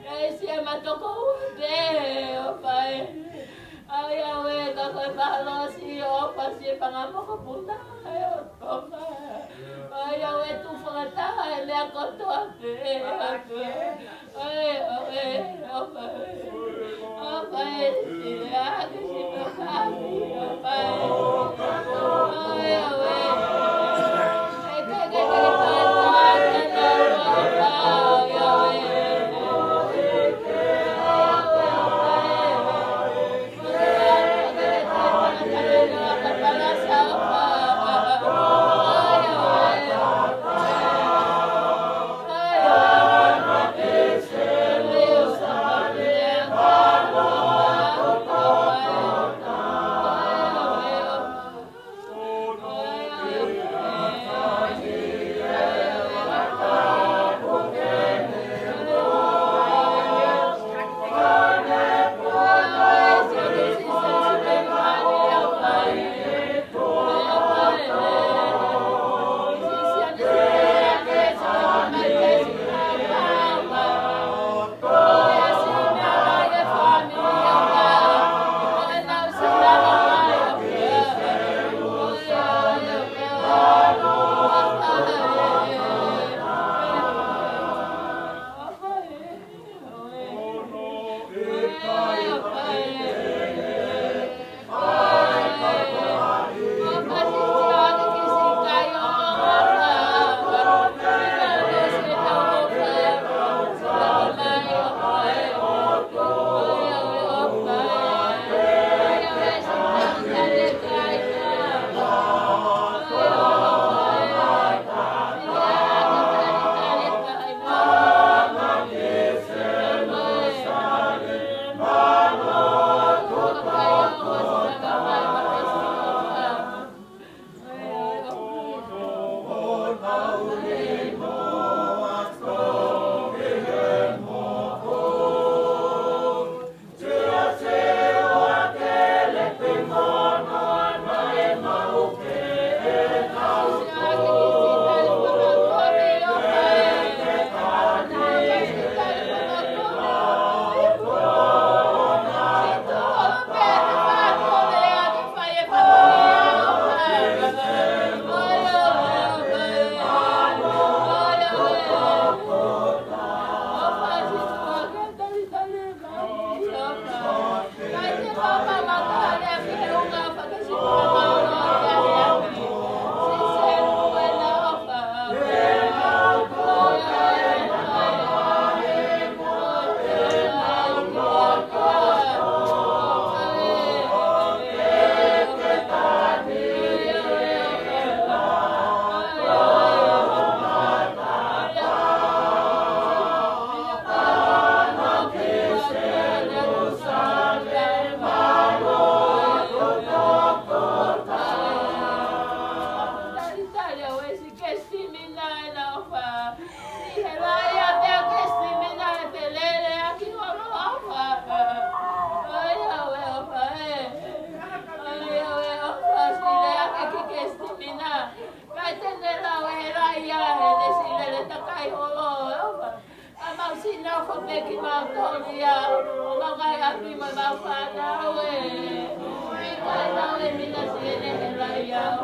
ʻEsi ʻema tokoua pē, ʻofa ē. ʻAi ʻauē ka ko e falosi, ʻofa, siʻi fanga mokopuna ē, ʻofa. ʻAi ʻauē tuʻu fakataha he meʻa kotoa pē, ʻofa ē. ʻAi ʻauē, ʻofa ē. ʻOfa ē, sile hake siʻi mokopuna, ʻofa ē. Talitali ʻa Uesi ke siʻi mina ʻena ʻofa. Siʻi helaʻia pea ke siʻi mina he felele ʻaki hono ʻofa. ʻAi ʻauē ʻofa ē. ʻAi ʻauē ʻofa, siʻi lea ke ke siʻi mina. Kae te ne lau e helaʻia he ne siʻi lele takai holo ʻofa. ʻA mau sino ko peki mau tolia, ʻo mau kai api mo mau fānau ē. Kai mau e mina sene he lai au.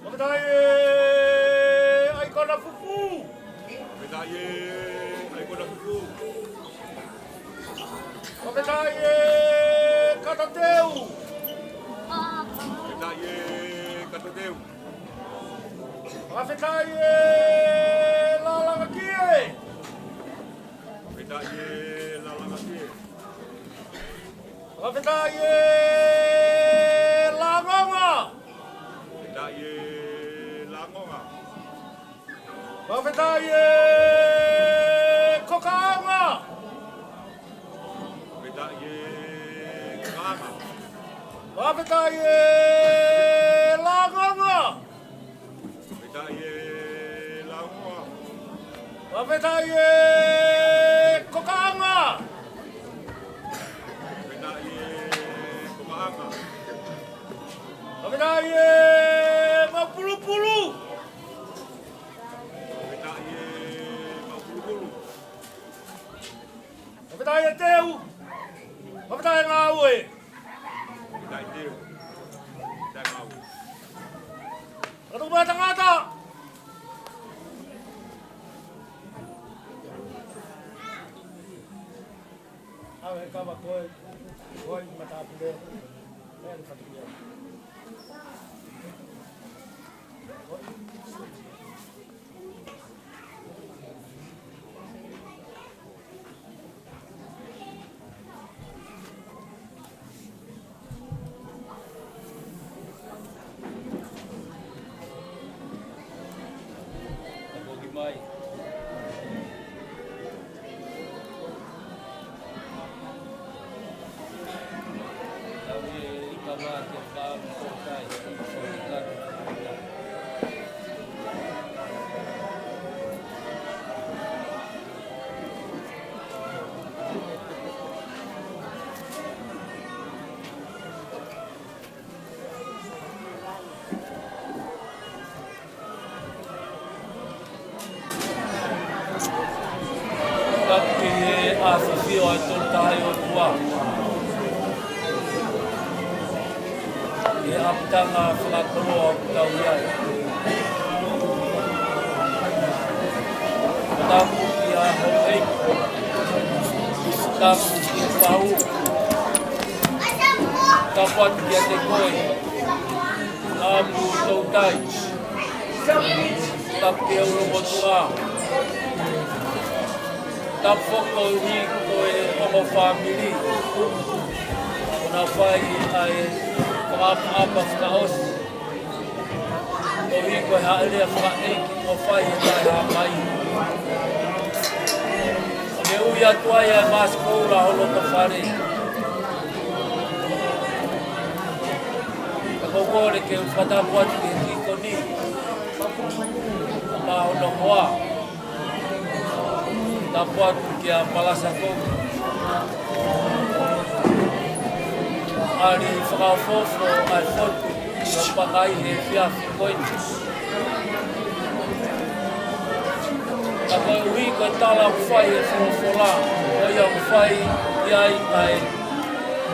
Fakafetaʻi e ʻaikona fufū. Fakafetaʻi e ʻaikona fufū. Fakafetaʻi e katateu. Fakafetaʻi e katateu. Fakafetaʻi e lālangakie. Fakafetaʻi e lālangakie. Fakafetaʻi e langonga. Fakafetaʻi e langonga. Fakafetaʻi e kokaʻanga. Fakafetaʻi e kokaʻanga. Fakafetaʻi e langonga. Fakafetaʻi e langonga. Fakafetaʻi e kokaʻanga. Fakafetaʻi e kokaʻanga. Fakafetaʻi e maʻupulupulu. Fakafetaʻi e maʻupulupulu. Fakafetaʻi e teu. Fakafetaʻi e ngāue. Fakafetaʻi e teu. Fakafetaʻi e ngāue. Ka tuku mai tangata. ʻAve kava koe, koe matāpule, e ni fatukia. Tapu ki he ʻafifio ʻa e Tolu Tahaʻi ʻOtua. ʻI he ʻapitanga fakakoloa ʻoku tau ʻi ai. Tapu ki he houʻeiki. Tapu ki he pau. Tapu atu kiate koe. ʻAmu Toutai. Tapu ki he ʻulumotuʻa. Tapu foki koeʻuhi ko e ongo fāmili ʻoku nau fai ʻa e fakaʻapaʻapa fakaʻosi koeʻuhi ko e hāʻele ʻa e fakaʻeiki ʻo fai e taʻehāmai. ʻOku ne ui atu ai ʻa e māsi koula ho loto fale. Ka ʻoku ou kole ke u fakatapu atu ki he tīkoni, mo hono hoa. Tapu atu kia Palasa Koki, ʻa e fakaʻofoʻofa ʻa e fotu ʻo Pangai he efiafi ko eni. Ka koeʻuhi ko e tala ʻoku fai ʻe he folofola, ko ia ʻoku fai ʻi ai ʻa e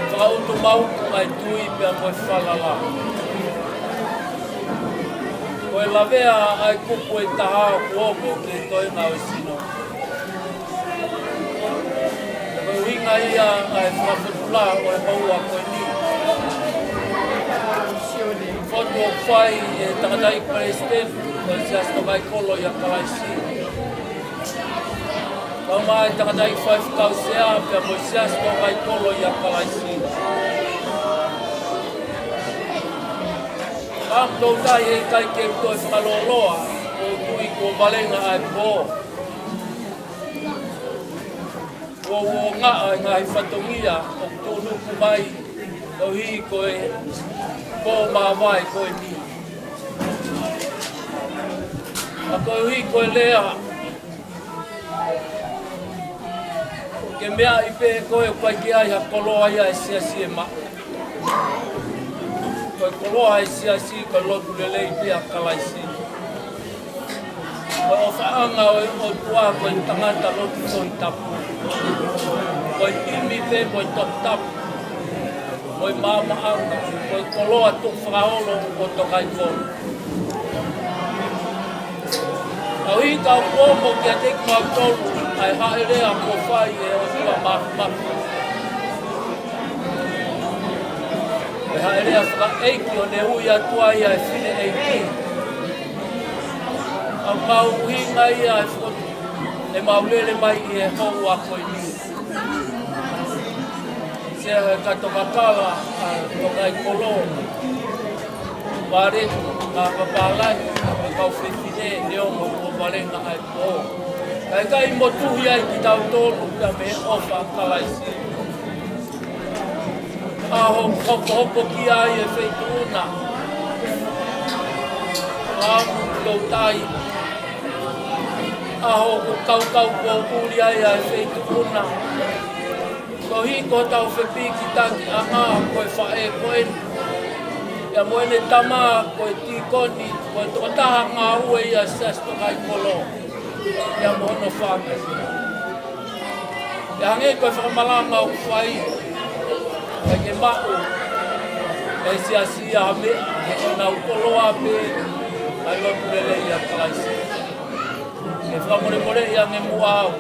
fakautumaʻu ʻa e tui pea mo e falala. Ko e lavea ʻa e kupu ʻe taha ʻoku ongo ki he toenga ʻo e sino. Ko e ʻuhinga ia ʻa e fakafotula ʻo e houa ko eni. Fotu ʻoku fai ʻe he tangataʻeiki palesiteni ʻo e Siasi Tokaikoloi ʻa Kalaisi, kae ʻumaʻā e tangataʻeiki faifekau sea pea mo e Siasi Tokaikoloi ʻa Kalaisi. Ka ʻoku toutai heʻikai ke u toe fakalōloa, ʻoku ou tui kuo valenga ʻa e pō. Kuo uongaʻa e ngaahi fatongia ʻoku tuʻunuku mai koeʻuhi ko e pō māvae ko eni. Ka koeʻuhi ko e lea, ke meaʻi pē koe ʻoku ʻikai ke ʻi ai ha koloa ia ʻa e siasi ʻe maʻu. Ko e koloa ʻa e siasi ko e lotu lelei pē ʻa Kalaisi. Ko e ʻofaʻanga ʻo e ʻOtua ko e tangata lotu Tohi Tapu. Ko e himi pē mo e toputapu, ko e maamaʻanga, ko e koloa tukufakaholo ʻo Tokaikolo. Ka ʻoku ou kole ke u ʻoatu kiate kimautolu ʻa e hāʻele kuo fai ʻe he ʻOtua Māfimafi. Ko e hāʻele fakaʻeiki ʻo ne ui atu ai ʻa e fineʻeiki. ʻA e mahuʻinga ia ʻa e fotu ʻemau lele mai ʻi he houa ko eni. Sea he kato kakala ʻa Tokaikolo, Valetu, ʻa Papalani, ʻa e kau fefine, neongo kuo valenga ʻa e pō, ka ʻikai motuhi ai kitautolu pea mei he ʻofa ʻa Kalaisi. ʻAho ʻoku hokohoko ki ai e feituʻu na, ʻa ʻoku toutai. ʻAho ʻoku kaukau pōpuli ai ʻa e feituʻu na. Koeʻuhi ko hotau fepīkitākiʻanga ko e faʻē ko eni, pea mo ʻene tama ko e tīkoni, ko e tokotaha ngāue ia ʻa e Siasi Tokaikolo, pea mo hono fāmili. Pea hangē ko e fakamalanga ʻoku fai, ʻikai ke maʻu ʻe he siasi ia ha meʻa, he ko honau koloa pē ʻa e lotu lelei ʻa Kalaisi. Ke fakamolemoleʻi ange muʻa au.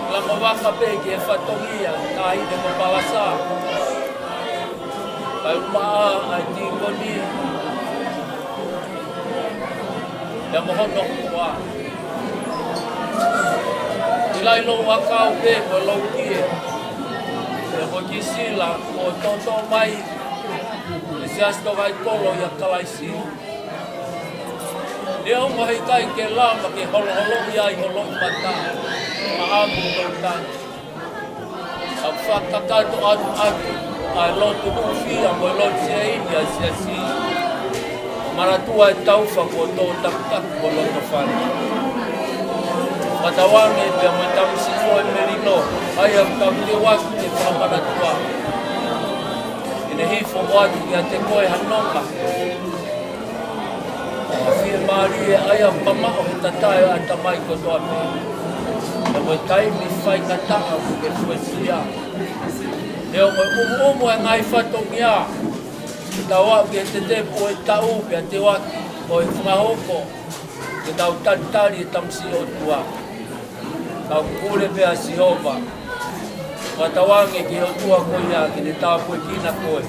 Lango vaka pē ki he fatongia, ka ʻi he ko Palasa, kae ʻumaʻā ʻa e tīkoni ia mo hono hoa. ʻI he ʻi loto ʻakau pē ko e loukie, pea ko e kiʻi sila kuo toʻotoʻo mai ʻe he Siasi Tokaikolo ʻia Kalaisi. Neongo heʻikai ke lava ke holoholoʻi ai ho loʻimata, ʻa ʻamu toutai. ʻOku fakakakato atu ʻa e lotu hūfia mo e lotu sēini ʻa e siasi. Manatua e taufa kuo tō takitaha ʻi ho loto fale. Fakatauange pea mo e tamasiʻi ko e melino, ʻa ia ʻoku tau teuaki ke fakamanatua. ʻI heʻene hifo atu kiate koe ha nonga ʻa e fiemālie, ʻa ia ʻoku mamaʻo he tatae ʻa e tamai kotoa pē. Pea mo e taimi faingataʻa ʻoku ke fuesia. Neongo e ʻumuʻumu e ngaahi fatongia, ke tau aʻu ki he tetepu ʻo e taʻu pea teuaki ʻo e fakahoko ke tau talitali e tamasiʻi ʻOtua. Ka ʻoku pule pē ʻa Sihova. Fakatauange ki he ʻOtua ko ia ke ne tāpuekina koe.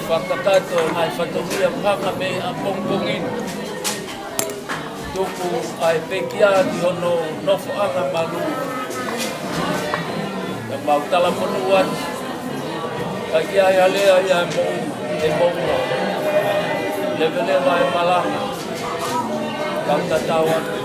Fakakakato e ngaahi fatongia ʻoku hanga mei ʻapongipongi ni. Tuku ʻa e pekia ki hono nofoʻanga malu. Ka mau talamonū atu. Ka ʻi ai ha lea ia ʻe moʻu, ʻe moʻua. Leveleva e malanga. Kau tatau atu.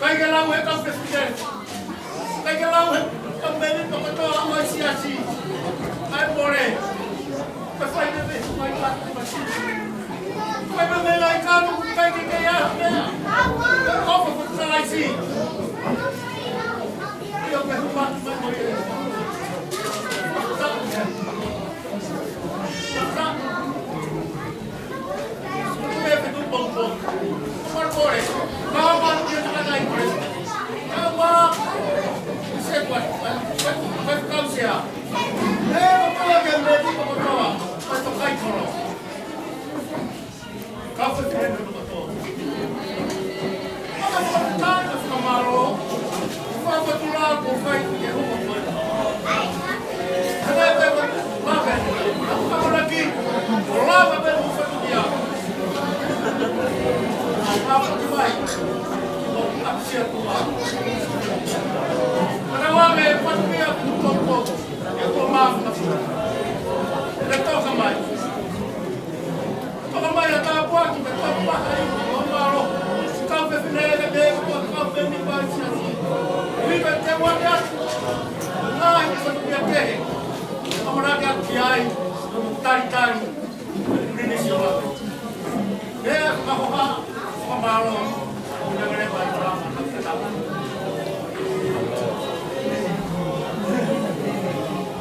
Kai ke lau he kau pesideni. Kai ke lau he kau mēmipa kotoa ʻo e siasi. Kai pole. Kai fai me me, kai ka, kai masi. Kai me me lai kanu, kai ke ke ia, me. Kai ko ko talaisi. Ia me huma, me mo ia.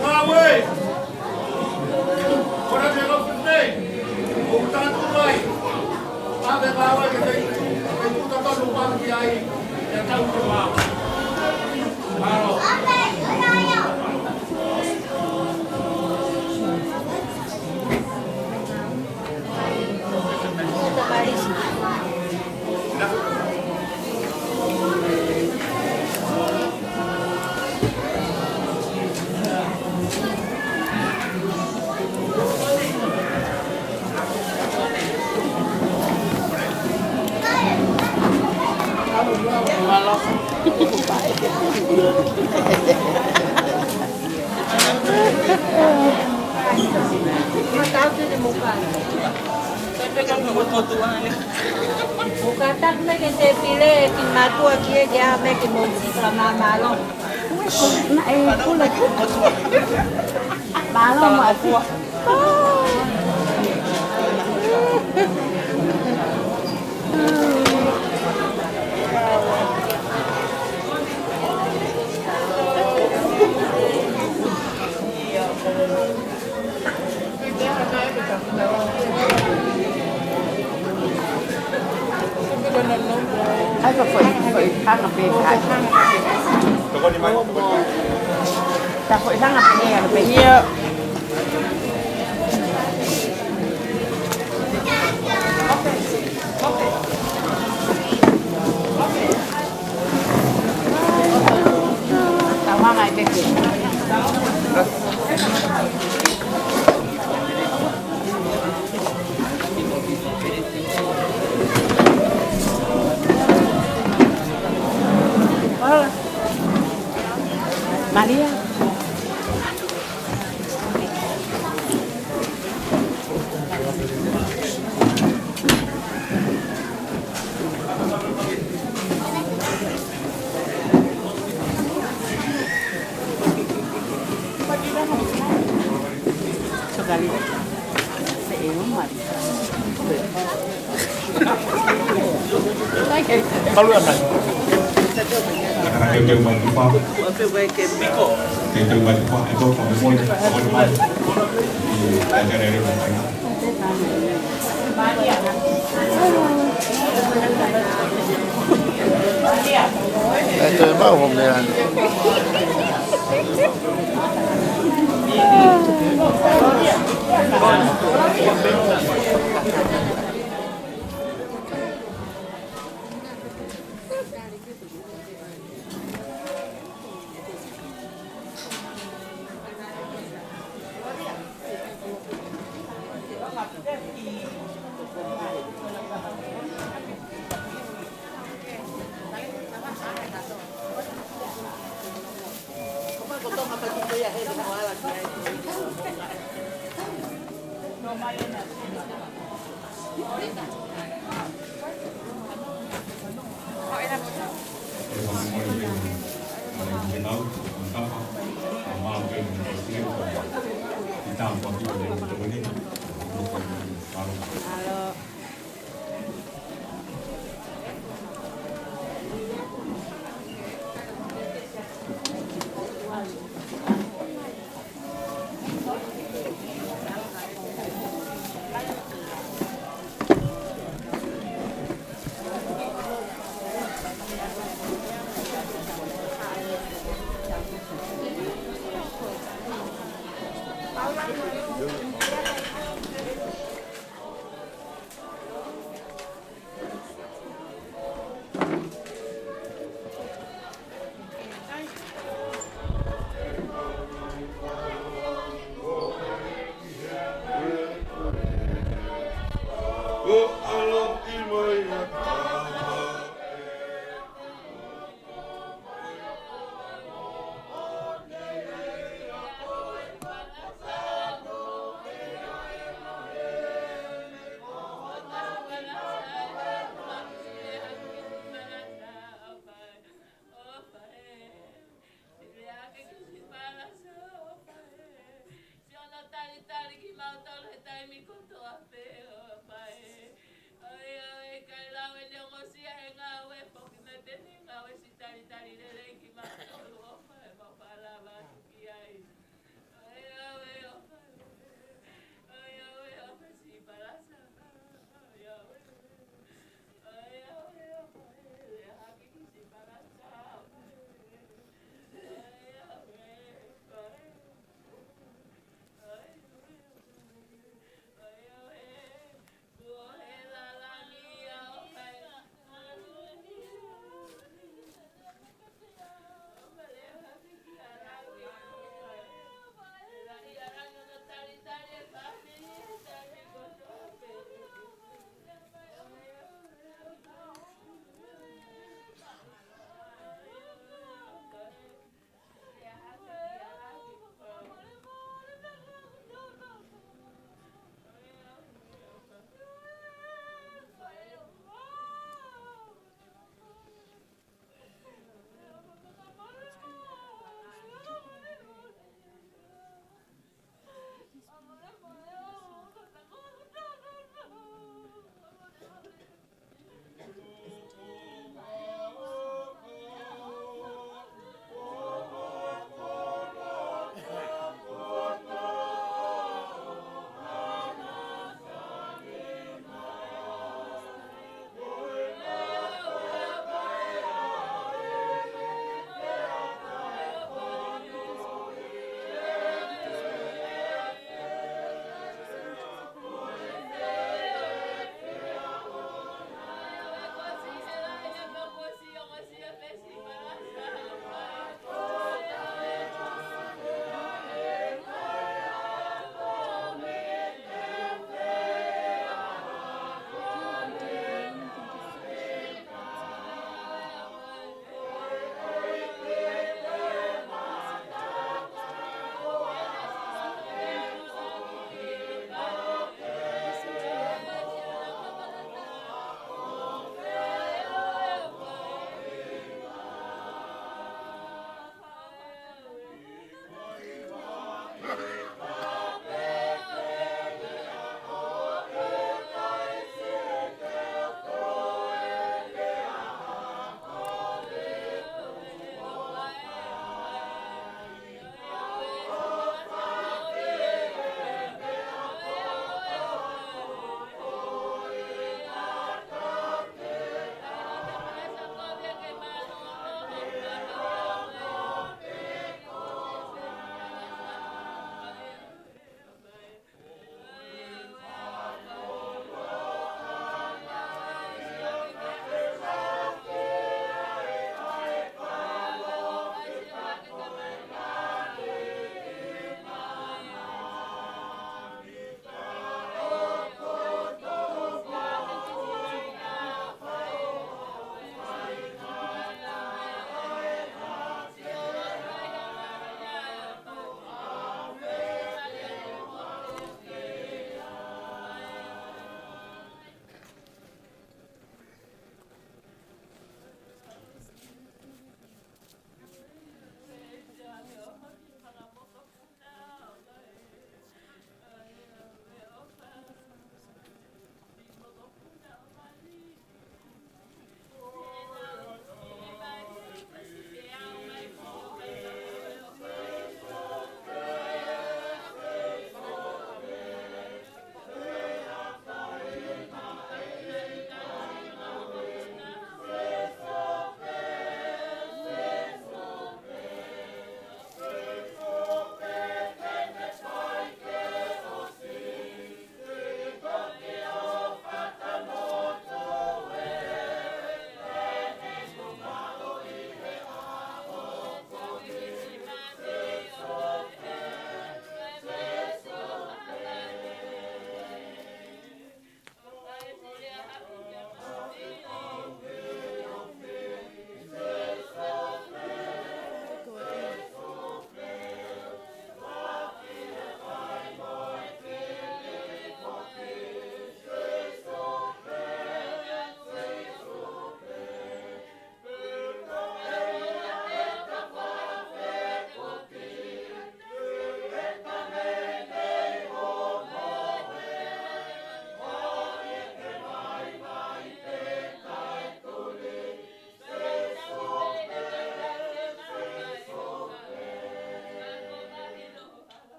Ngāue! Kora te kau putei, o uta atu mai. Ave ngāue ke tei, tei puta tonu pāki ai, e tau te mā. Mālō. Ko e kātaki mai ke te pile ki mātuʻa ki he ke ʻā mai ki Mouti ka māmālō. Naʻe kula kuku. Mālō mo ʻafi. ʻAi, ka foʻi, foʻi hanga pē, ʻai. Tā foʻi hanga pē, ʻai pē. Ia. Malia. Kalu ana. Teuteu mai tupa. Teuteu mai tupa. E tau ka mo mole. Ai, te mau ho meʻa.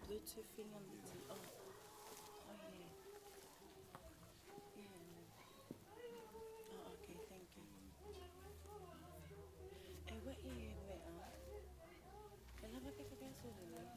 Bluetooth thing on the T V. Oh. Oh, yeah. Yeah. Oh, okay, thank you. Eh, what, yeah, wait, uh, ʻe lava ke fakaʻosi lelei.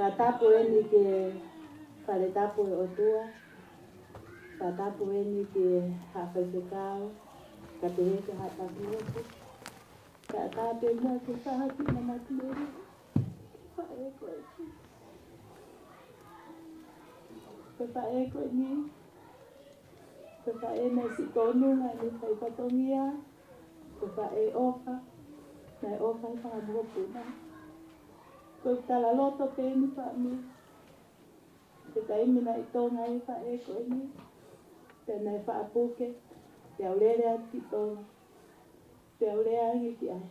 Fakatapu eni ki he fale tapu ʻo e ʻOtua. Fakatapu eni ki he haʻa faifekau, kae pehē ki he haʻa tapu lotu. Kae ʻatā pē muʻa ki he faʻahinga matuʻu mele. Faʻē ko eni. Ko e faʻē ko eni. Ko e faʻē naʻe siʻi tonu, naʻa ne fai fatongia. Ko e faʻē ʻofa, naʻe ʻofa he fanga mokopuna. Ko e talaloto pē eni, fāmili. Ko e taimi naʻe ʻi Tonga ai e faʻē ko eni, pea naʻe faʻa puke, pea u lele atu ki Tonga. Pea u lea ange ki ai,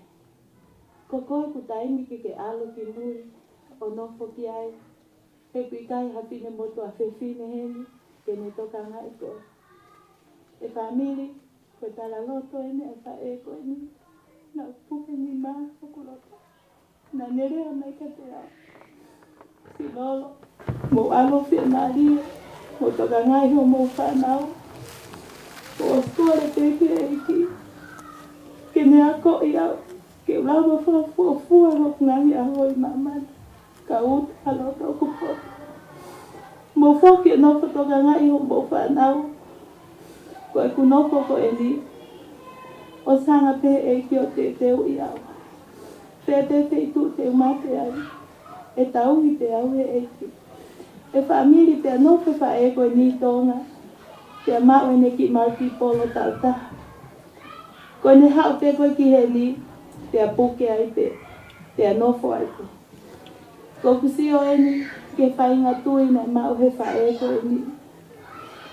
ko koe ʻoku taimi ke ke ʻalu ki mui ʻo nofo ki ai. He ʻoku ʻikai ha finemotuʻa fefine heni ke ne tokangaʻi koe. ʻE fāmili, ko e talaloto eni ʻa e faʻē ko eni. Naʻa ku puke nima hoku loto. Naʻa ne lea mai kiate au, Silolo, mou ʻalu ʻo fiemālie, mou tokangaʻi hoʻomou fānau. Kuo u ʻosi kole pē ki he ʻEiki ke ne akoʻi au ke u lava fakafuofua hoku ngaahi ʻaho ʻi māmani. Ka u uta ʻa loto ʻoku poto. Mou foki ʻo nofo tokangaʻi hoʻomou fānau. Ko ʻeku nofo ko eni, ʻosi hanga pē he ʻEiki ʻo teuteuʻi au. Fē pē feituʻu te u mate ai, ʻe tauhi pē au he ʻEiki. ʻE fāmili, pea nofo e faʻē ko eni ʻi Tonga, pea maʻu ʻene kiʻi malaki polo taʻu taha. Ko ʻene haʻu pē ko ē ki heni, pea puke ai pē, pea nofo ai pē. Ko ʻeku sio eni ki he faʻahinga tui naʻe maʻu he faʻē ko eni.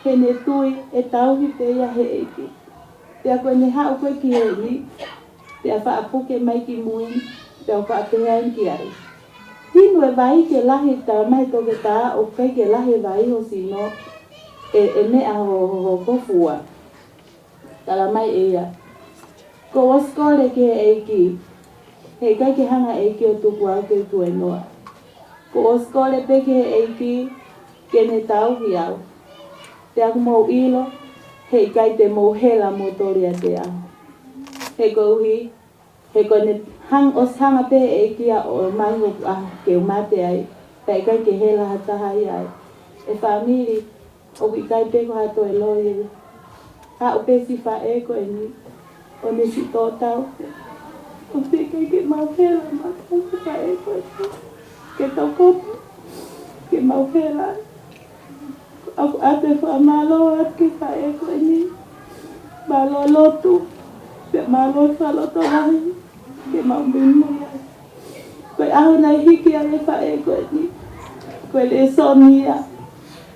Heʻene tui ʻe tauhi pē ia he ʻEiki. Pea ko ʻene haʻu ko ē ki heni, pea faʻa puke mai ki mui, pea u faʻa pehē ange ki ai, inu e vai ke lahi, talamai ʻe he toketā ʻoku ʻikai ke lahi e vai ho sino, ʻe, ʻe meʻa ho, ho, ho, ho fua. Talamai ʻe ia, kuo u ʻosi kole ki he ʻEiki, heʻikai ke hanga ʻe he ʻEiki ʻo tuku au ke u tuēnoa. Kuo u ʻosi kole pē ki he ʻEiki ke ne tauhi au. Pea ʻoku mou ʻilo, heʻikai te mou hela moutolu ʻiate au. He koeʻuhi, he ko ʻene hang-, ʻosi hanga pē ʻe he ʻEiki ia ʻo ʻomai hoku ʻaho ke u mate ai, pea ʻikai ke hela ha taha ia ai. ʻE fāmili, ʻoku ʻikai pē ko ha toe loi ia. Haʻu pē siʻi faʻē ko eni, ʻo ne siʻi tō tau. ʻOku ʻikai ke mau hela mautolu he faʻē ko eni. Ke tau kopu, ke mau hela. ʻOku ou ʻoatu e fakamālō atu ki he faʻē ko eni. Mālō e lotu, pea mālō e fakalotolahi, ke mau muimui ai. Ko e ʻaho naʻe hiki ai e faʻē ko eni, ko e lēsoni ia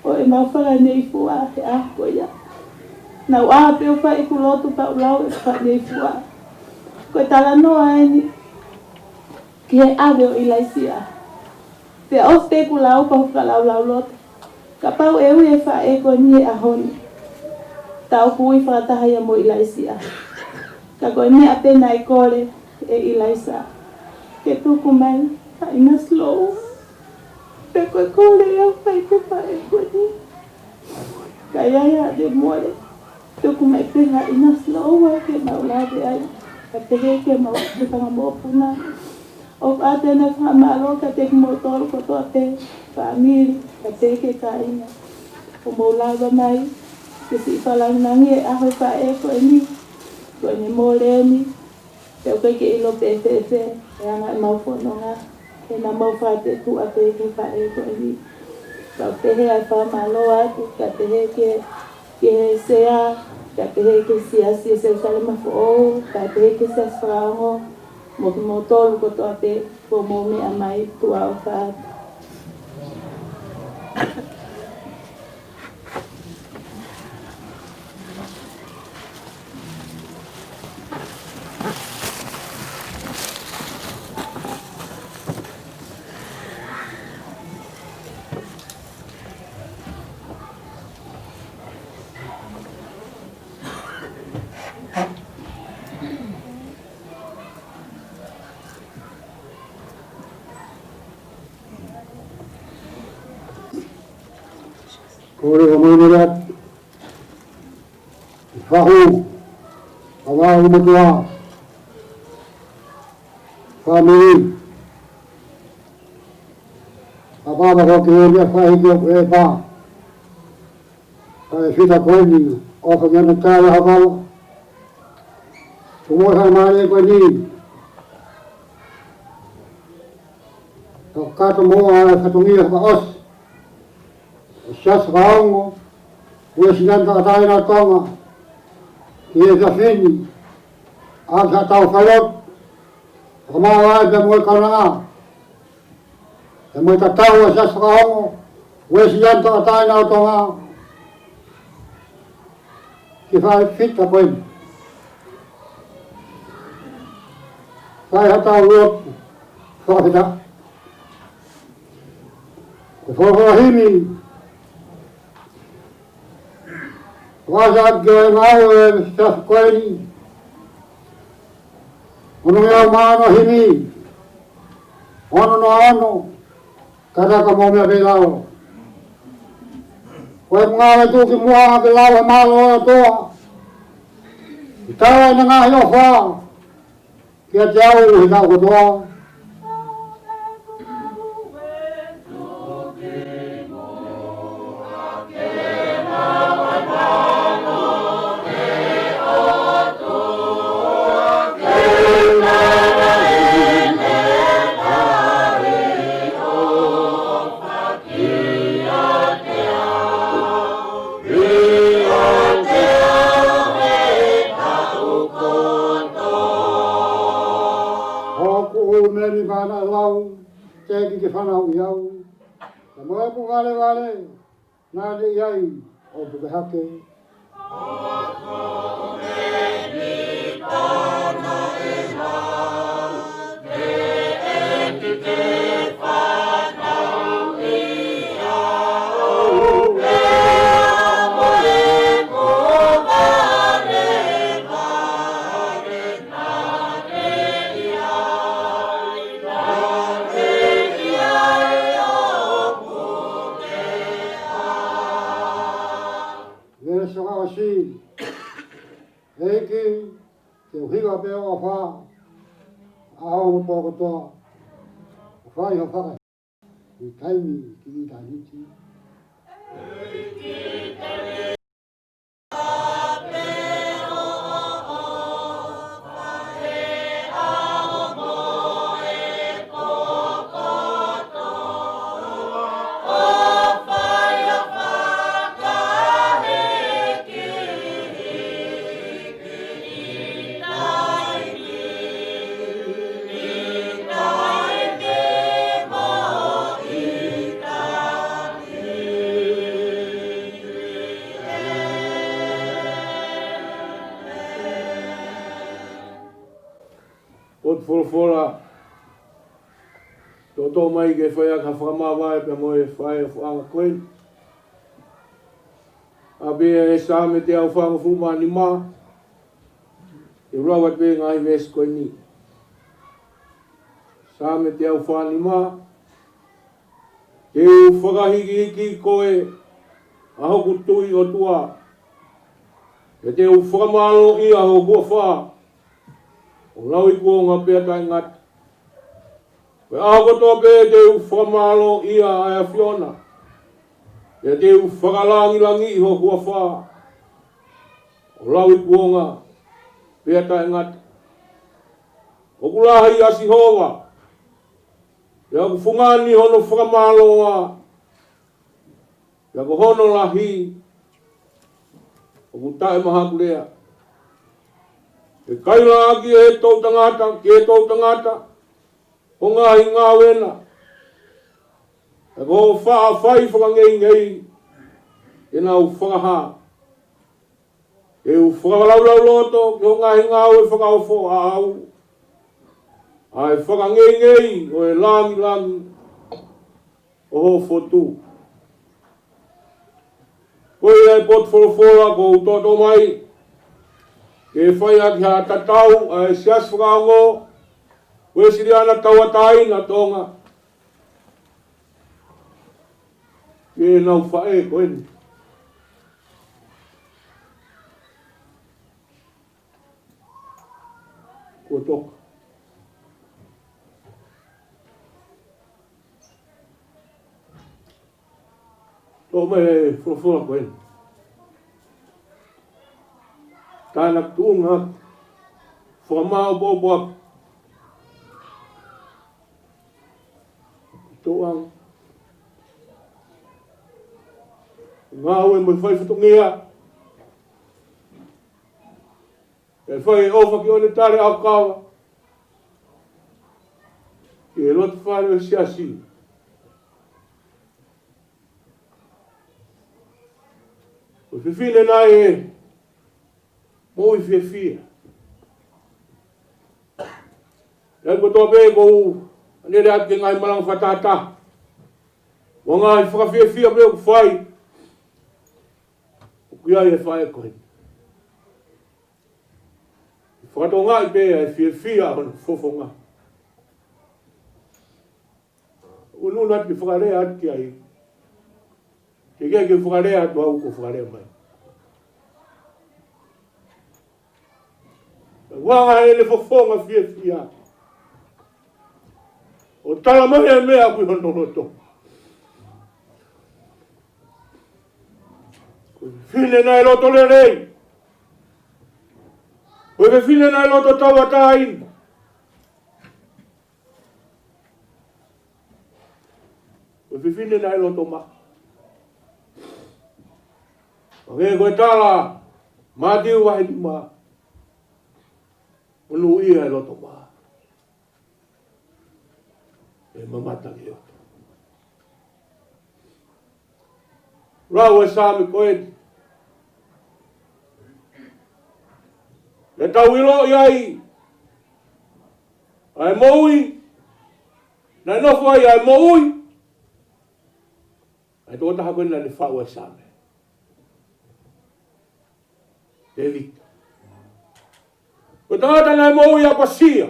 ʻo ʻemau fakaneifua he ʻaho ko ia. Naʻa ku ʻā pē ʻo fai ʻeku lotu pea u lau e fakaneifua. Ko e talanoa eni ki he ʻave ʻo ʻIlaisiā. Pea ʻosi pē ʻeku lau pea u fakalaulauloto, kapau ʻe ui e faʻē ko eni he ʻaho ni, ta ʻoku ui fakataha ia mo ʻIlaisiā. Ka ko e meʻa pē naʻe kole ʻe ʻIlaisa, ke tuku mai ha ʻinasi lōua. Pea ko e kole ia ʻoku fai ki he faʻē ko eni. Ka ʻi ai haʻane mole, tuku mai pē ha ʻinasi lōua ke mau lave ai, kae pehē ki heʻemau fanga mokopuna. ʻOatu ʻeni e fakamālō kiate kimoutolu kotoa pē, fāmili, kae pehē ki he kāinga, ʻoku mou lava mai ke siʻi fakalāngilangiʻi e ʻaho e faʻē ko eni, ko ʻene mole eni. Pea ʻoku ʻikai ke ʻilo pe fēfē e anga ʻemau fononga, he naʻa mau fakatetuʻa pē ki he faʻē ko eni. Ka ʻoku pehē ʻa e fakamālō atu, kae pehē ki he, ki he sea, kae pehē ki he siasi ʻo Selusalema Foʻou, kae pehē ki he siasi fakaongo, mo kimoutolu kotoa pē kuo mou meʻa mai, tuʻa ʻofa atu. Kole ʻo maumere atu ki he fahu, ʻa Vavaʻu motuʻa, fāmili, Papa, papa, ko e meʻa fai ki he pā. Kae fita ko eni, ʻofa ke ʻoua naʻa tau ʻi ha kava. Tuku muʻa e faingamālie ko eni. Kakato muʻa e fatongia fakaʻosi ʻo e Siasi Fakaongo Uēsiliana Tauʻatāina ʻo Tonga ki he efiafi ni, ʻaki haʻatau failotu, fakamaau ai pea mo e kaunanga, pea mo e tatau ʻa e Siasi Fakaongo Uēsiliana Tauʻatāina ʻo Tonga ki he fai fita ko eni. Fai haʻatau lotu fakafetaʻi. Ko e folofola himi ʻoku ʻasi ʻaki e ngāue ʻa e Siasi ko eni, ono ngeau mā ono, himi ono noa ono, Kātaki mo e meʻa pē ʻi lalo. Ko e ngāue tuʻukimuʻa ke lau ʻe he mālō ʻo e ʻOtua, ʻi he tala ʻene ngaahi ʻofa kiate au he taʻu kotoa. Hoku ʻumeli fānau lau, teʻeki ke fanauʻi au. Ka mo ʻeku valevale, naʻe ʻi ai ʻo puke hake. Veesi fakaʻosi. ʻEiki, te u hiva pē ʻofa ʻaho mo e pō kotoa, ʻo fai ho fakahiva ʻi taimi ki ʻitāniti. Potu folofola, toʻotoʻo mai ke fai ʻaki ha fakamāvae pea mo e fai ʻa e fuʻu anga ko eni. ʻApi ʻe he Saame teau fāngofulu mā nima, te u lau atu pē ngaahi veesi ko eni. Saame teau fā nima. Te u fakahikihiki koe, ʻa hoku tui ʻOtua, pea te u fakamālōʻia ho huafa ʻo lauikuonga pea taʻengata. Ko e ʻaho kotoa pē te u fakamālōʻia ʻa e ʻAfiona, pea te u fakalangilangiʻi ho huafa ʻo lauikuonga pea taʻengata. ʻOku lahi ʻa Sihova, pea ʻoku fungani hono fakamālō, pea ko hono lahi ʻoku taʻemahakulea. ʻE kaila ʻaki ʻe he toʻutangata ki he toʻutangata hoʻo ngaahi ngāue na, pea ko hoʻo faʻa fai fakangeingei te nau fakahā. Te u fakalaulauloto ki hoʻo ngaahi ngāue fakaofo ʻaʻau, ʻa e fakangeingei ʻo e langilangi ʻo ho fotu. Ko ia e potu folofola kuo u toʻotoʻo mai ke fai ʻaki ha tatau ʻa e Siasi Fakaongo Uēsiliana Tauʻatāina Tonga, ki heʻenau faʻē ko eni. Kuo toka. Toʻo mai e folofola ko eni. Tānaki tuʻunga, fakamāʻopoʻopo atu ʻi tōʻonga ngāue mo e fai fatongia. ʻE fai e ʻofa ki ʻOnetale ʻAukava, ki he loto fale ʻo e siasi. Ko e fefine naʻe moʻui fiefia. ʻI ai kotoa pē ʻoku ou ʻanele atu ki he ngaahi malanga fakatātā mo e ngaahi fakafiefia pē ʻoku fai, ʻoku ʻi ai e faʻē ko eni. Fakatokangaʻi pē ʻa e fiefia ʻo hono fofonga. ʻUnuʻunu atu ke fakalea atu ki ai. Ke ke ke fakalea atu au ko e fakalea mai. Uanga ʻene fofonga fiefia ʻo tala mai e meʻa ʻoku ʻi hono loto. Ko e fefine naʻe loto lelei. Ko e fefine naʻe loto tauʻatāina. Ko e fefine naʻe loto maʻa. Pea ko e tala Mātiu vahe nima, monūʻia e loto maʻa, ʻe mamata ki he ʻOtua. Lau e Saame ko eni, naʻa tau ʻiloʻi ai ʻa e moʻui, naʻe nofo ai ʻa e moʻui ʻa e tokotaha ko eni naʻa ne faʻu e Saame, Tēvita. Ko e tangata naʻe moʻui ʻapasia.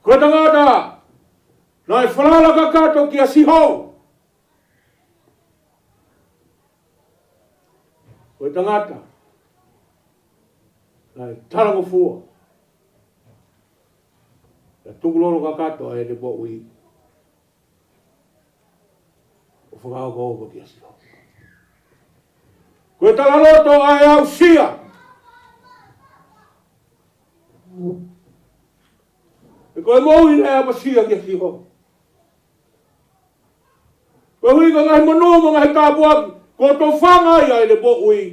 Ko e tangata naʻe falala kakato kia Sihova. Ko e tangata naʻe talangofua, naʻe tukulolo kakato ʻa ʻene moʻui ʻo fakaokooko kia Sihova. Ko e talaloto ʻa e aʻusia. He ko e moʻui naʻe ʻapasia kia Sihova. Koeʻuhi ko e ngaahi monū mo e ngaahi tāpuaki kuo tofanga ai ʻa ʻene moʻui,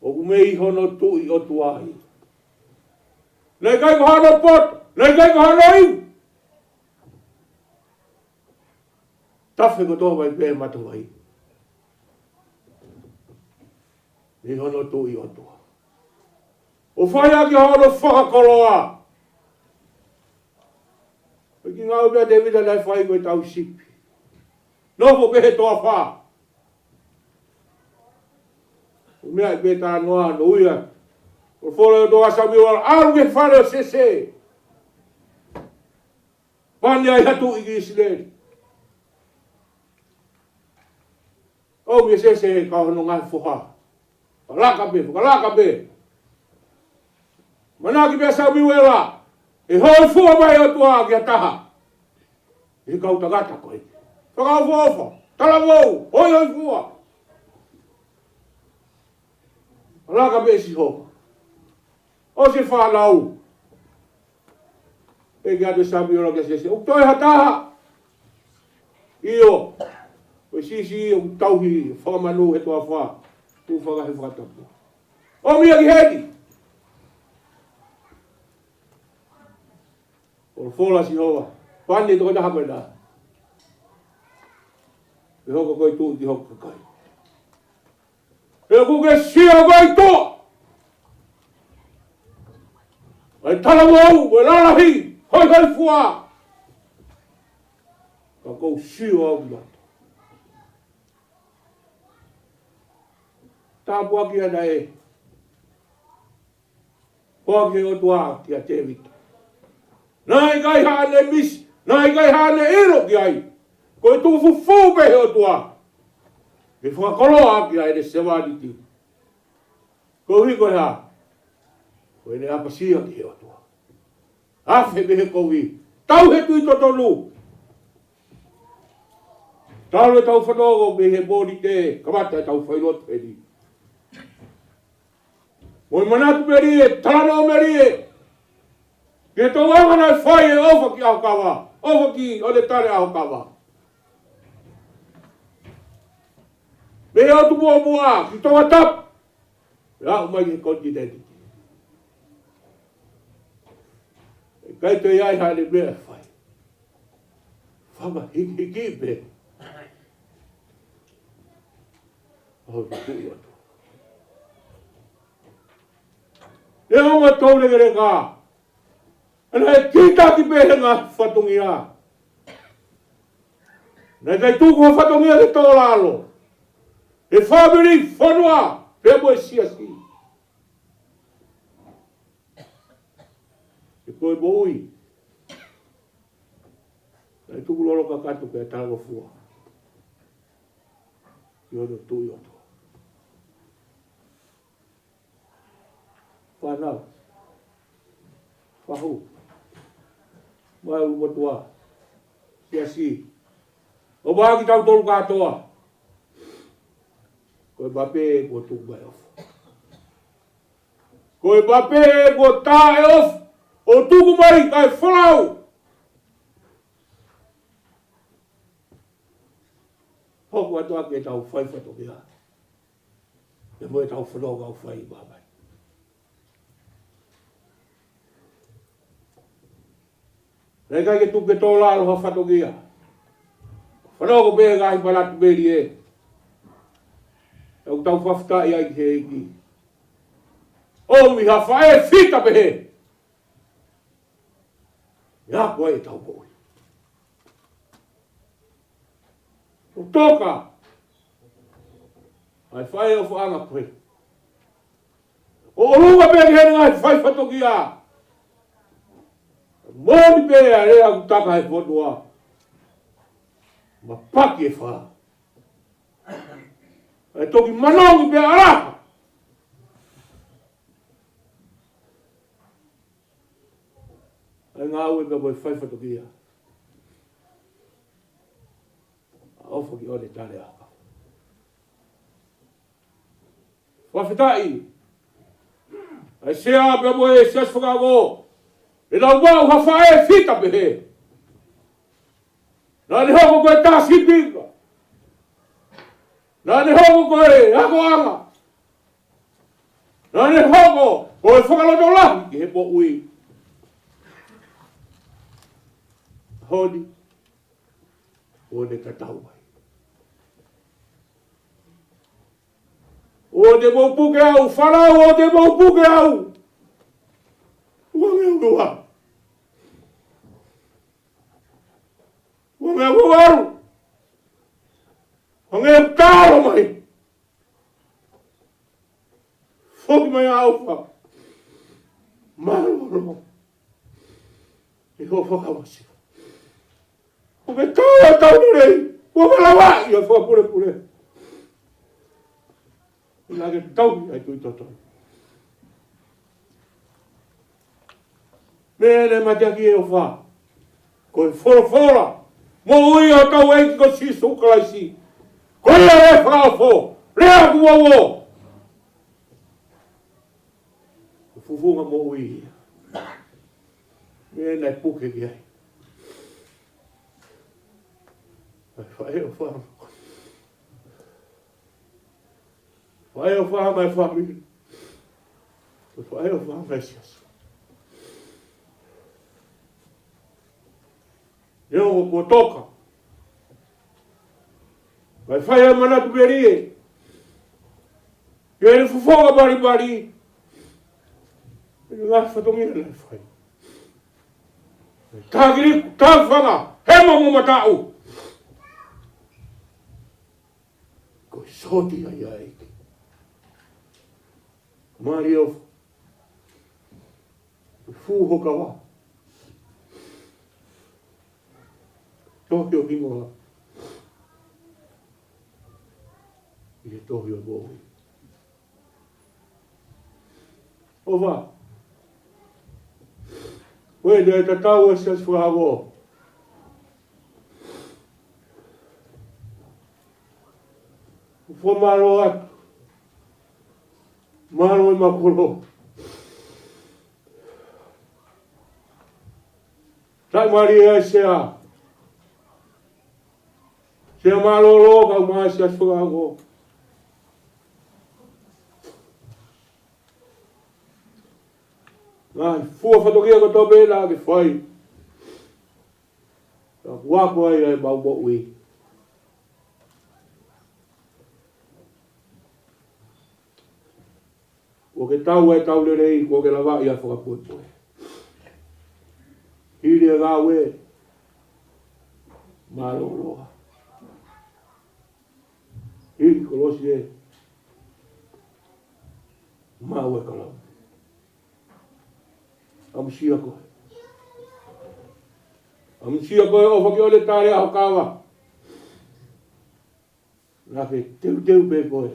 ʻoku mei hono Tuʻi ʻOtua ia. Naʻe ʻikai ko hano poto, naʻe ʻikai ko hano ivi. Tafe kotoa mai pē matavai. Mei hono Tuʻi ʻOtua. ʻO fai ʻaki hono fakakoloa. Ko e kiʻi ngāue pē ʻa Tēvita naʻe fai ko e tau sipi. Nofo pē he toafa. ʻO meʻa pē tānoa no ia. ʻO folofola ʻa Samuela, ʻalu ki he fale ʻo Sese. Pani ai ha tuʻi ki ʻIsileli. ʻOmi ʻe Sese ʻa hono ngaahi foha. Fakalaka pē, fakalaka pē. Manaki pē ʻa Samuela, ʻe hōifua mai ʻa e ʻOtua ki ha taha ʻi he kau tangata ko ē. Fakaʻofoʻofa, talavou, hōifua. Fakalaka pē ʻe Sihova. ʻOsi e fānau, ʻeke atu ʻe Samuela kia Sese, ʻoku toe ha taha? ʻIo, ko e siʻisiʻi ʻoku tauhi fakamanu he toafa, ʻoku fakahe fakatapu. ʻOmi ia ki heni. Folofola ʻa Sihova, pani e tokotaha ko ena. Pea hoko ko e tuʻi ki hoku kakai. He ʻoku ke sio koe ʻi tuʻa, ʻa e talavou, ʻa e lalahi, hōifua. Ka ʻoku ou sio au ki loto. Tāpuaki ʻa e ʻOtua ki he ʻOtua kia Tēvita. Naʻe ʻikai haʻane misi, naʻe ʻikai haʻane ʻilo ki ai. Ko e tuku fufū pē he ʻOtua ke fakakoloa ʻaki ʻa ʻene sevāniti. Koeʻuhi ko e hā? Ko ʻene ʻapasia ki he ʻOtua. Afe pē he kovi, tau he tui totonu. Talu ʻetau fanongo mei he Mōnite, kamata ʻetau failotu eni. Mo e manatu melie, talanoa melie. Ke tau anga naʻe fai e ʻofa ki ʻAhokava, ʻofa ki ʻOnetale ʻAhokava. Mei he ʻotu muʻomuʻa, ki Tongatapu. ʻE aʻu mai ki he konitinēniti. ʻIkai toe ʻi ai haʻane meʻa ʻe fai. Fanga hikihiki pē. ʻO tuku atu. Neongo ʻetau lekeleka, naʻe kītaki pē he ngaahi fatongia. Naʻe ʻikai tuku ha fatongia ke tō lalo. He fāmili, fonua, pea mo e siasi. He ko e moʻui, naʻe tukulolo kakato pea talangofua ki hono Tuʻi ʻOtua. Fānau, fahu, maʻu motuʻa, siasi, ʻo maʻa kitautolu kātoa. Ko e mape kuo tuku mai ʻofa. Ko e mape kuo tā e ʻofa ʻo tuku mai kae folau. Hoko atu ʻaki ʻetau fai fatongia. Pea mo ʻetau fononga ʻoku fai ʻi māmani. Naʻe ʻikai ke tuku ke tō lalo ha fatongia. Fanongo pē ngaahi manatu melie. ʻOku tau fakafetaʻi ai ki he ʻEiki. ʻOmi ha faʻē fita pehē. ʻE ako ai ʻetau moʻui. ʻO toka ʻa e faʻē ʻofaʻanga ko ē. ʻO ʻolunga pē ki he ngaahi fai fatongia. Moʻoni pē ʻa e lea ʻoku taka he fonua. Mapaki e fā. ʻE toki manongi pē ʻa laha. ʻA e ngāue pea mo e fai fatongia. ʻA ʻofa ki ʻOnetale ʻAhokava. Fakafetaʻi. ʻA e sea pea mo e siasi fakaongo. ʻE nau maʻu ha faʻē fita pehē. Naʻa ne hoko ko e tā sīpinga. Naʻa ne hoko ko e akoʻanga. Naʻa ne hoko ko e fakalotolahi ki he moʻui. Honi, ʻoua ʻe tatau mai. ʻOua te mou puke au, fānau, ʻoua te mou puke au. Ua ngeau ua. Ua ngeau ua. Ua ngeau talo mai. Foki mai ʻa ʻofa. Mālō, mālō. ʻI hoʻo fakaʻosi. ʻO ke tau ʻa tau nei. Ua malawa ia fakapulepule. Naʻa ke tau ai tui toto. Meʻa naʻe mateaki e ʻofa. Ko e folofola moʻui ʻa hotau ʻEiki ko Sīsū Kalaisi. Ko ia e fakaʻofa. Lea kuo ʻoua. Ko e fufunga moʻui ia. Meʻa naʻe puke ki ai. Faʻē ʻofa. Faʻē ʻofa mai fāmili. Faʻē ʻofa mai siasi. Neongo kuo toka. Kae fai ʻa e manatu melie. Ke ne fofonga balibali. ʻI he ngaahi fatongia naʻe fai. Takiliku, tafanga, hema mo mataʻu. Ko e sōtia ia ʻEiki. Mālō ʻofa. Fū ho kava. Tohi ʻo hingoa. ʻI he tohi ʻo moʻui. ʻOfa. Ko e naʻe tatau ʻa e siasi fakaongo. Ko mālō atu. Mālō e makolo. Taʻimālie ʻa e sea. Sea mālōlō, kau mai ʻa e sea fakaako. Ngaahi fua fatongia kotoa pē naʻa ke fai. Ka kuo ako ai ʻa e mau moʻui. Kuo ke tau ʻa e tau lelei, kuo ke lavaʻi ʻa e fakapoʻipoʻi. Hili e ngāue, mālōlō. Hili kolosi ē, maʻu e kalauni. ʻAmusia koe. ʻAmusia koe ʻo fakaʻofa ki ʻOletaʻi ʻAhokava. Naʻa ke teuteu pē koe. ʻI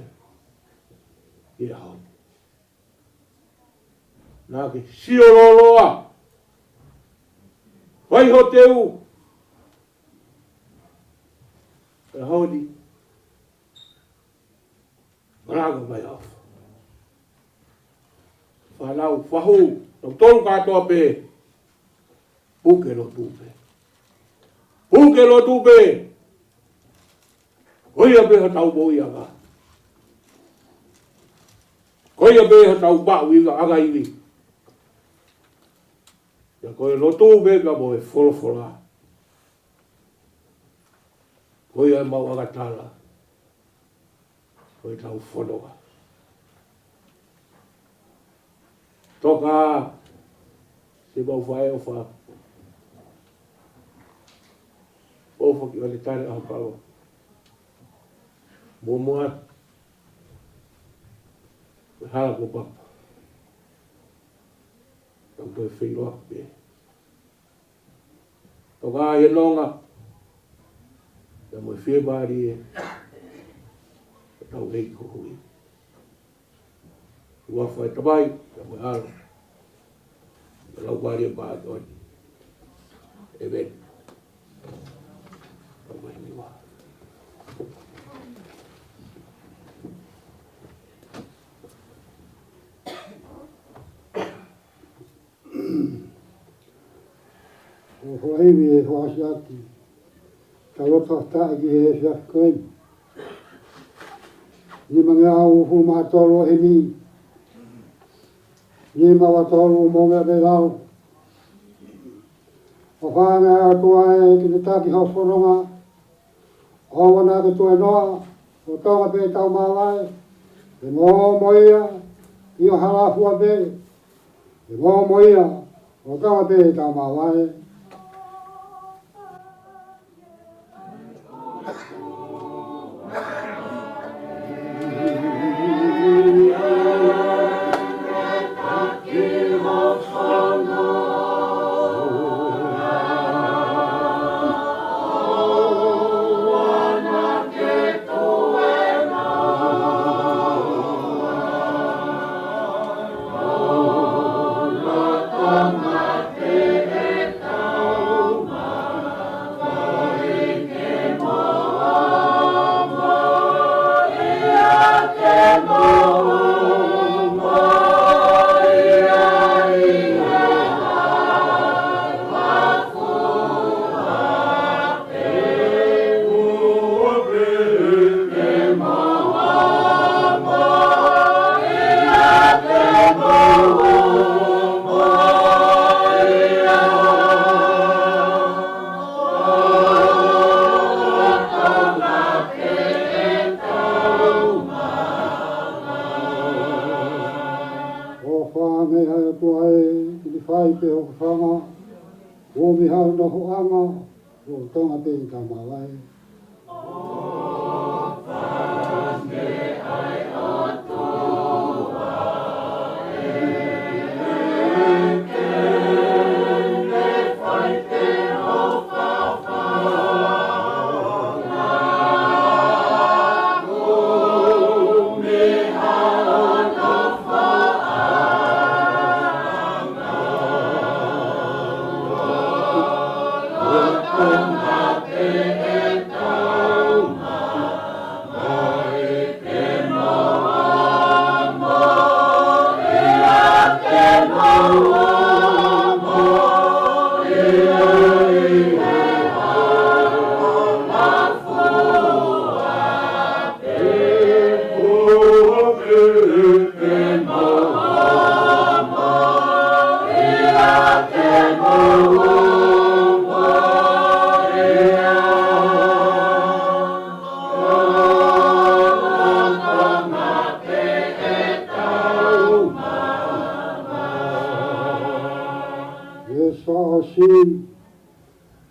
he ʻaho ni. Naʻa ke sio lōloa. Fai ho teu. ʻI he ʻaho ni. Malanga mai ʻa e ʻofa. Fānau, fahu, tautolu kātoa pē. Puke lotu pē. Puke lotu pē. Ko ia pē hotau moʻuiʻanga. Ko ia pē hotau maʻuiʻanga, ʻanga ivi. ʻIo ko e lotu pē ka mo e folofola. Ko ia ʻemau ʻakatala. Ko ʻetau fononga. Toka, siʻemau faʻē ʻofa. ʻOfa ki ʻOletaʻi ʻAhokava. Muʻomuʻa. Ko e hala kuo papa. Tau toe feʻiloaki pē. Toka ʻi he nonga. Pea mo e fiemālie. Tau ʻEiki ko e hui. Huafa ʻo e Tamai, pea mo e ʻAlo. Pea mo e Laumālie Māʻoniʻoni. ʻĒmeni. Tau ʻEiki wa. ʻOku ou fakaʻivi e fakaʻosi ʻaki ʻetau lotu fakataha ki he efiafi ko eni. Nimangeau hongofulu mā tolu ʻo e himi. Nima ua tolu mo e meʻa pē lau. ʻOfa ange ʻa e ʻOtua ē ki he taki ho fononga. ʻOua naʻa ke tuēnoa, lolotonga pē ʻetau māvae, ke mōmoia, ʻio hala fua pē, ke mōmoia, lolotonga pē ʻetau māvae. ʻOfa ange ʻa e ʻOtua ē, ke ne fai pē ho hūfanga, ʻo mei hao nofoʻanga, lolotonga pē ʻetau māvae.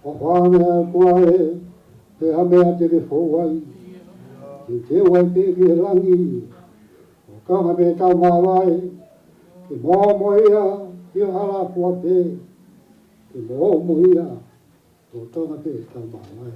ʻOfa ange ʻa e ʻOtua ē, pe ha meʻa te ke fou ai. Ke teu ai pē ki he langi, ʻo tokanga pē tau māvae. Ke moʻo mo ia, ʻi he hala fua pē. Ke moʻo mo ia, ʻo tokanga pē tau māvae.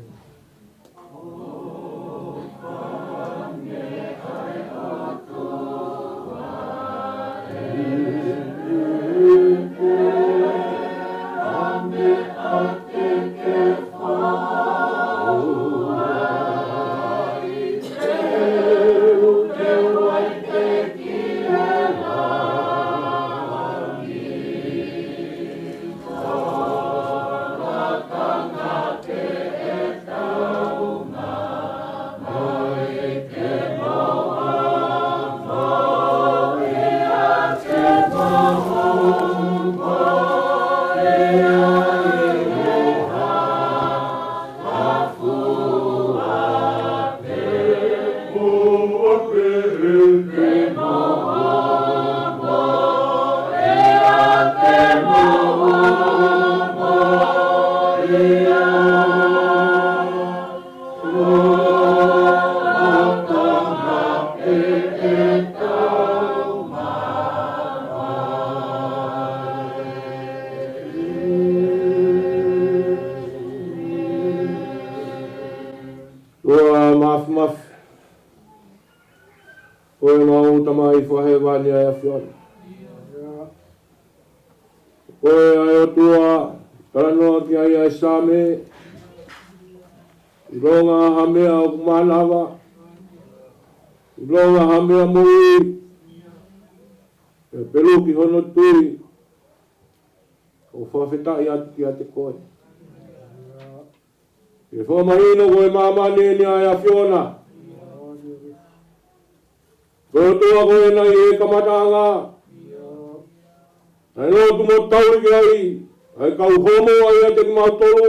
ʻOtua Māfimafi, ko homau Tamai Fakahēvani ʻa e ʻAfiona. Ko e ʻOtua, talanoa ki ai ʻa e Saame, ʻilonga ha meʻa ʻoku mānava, ʻilonga ha meʻa moʻui, ʻe peluki hono tui, ʻo fakafetaʻi atu kiate koe. ʻE fakamahino ko e māmani eni ʻa e ʻAfiona. Ko e ʻOtua ko ē naʻe ʻi he kamataʻanga. Naʻe lotu mo tauhi ki ai ʻa e kau homo ʻa ia ʻiate kimautolu.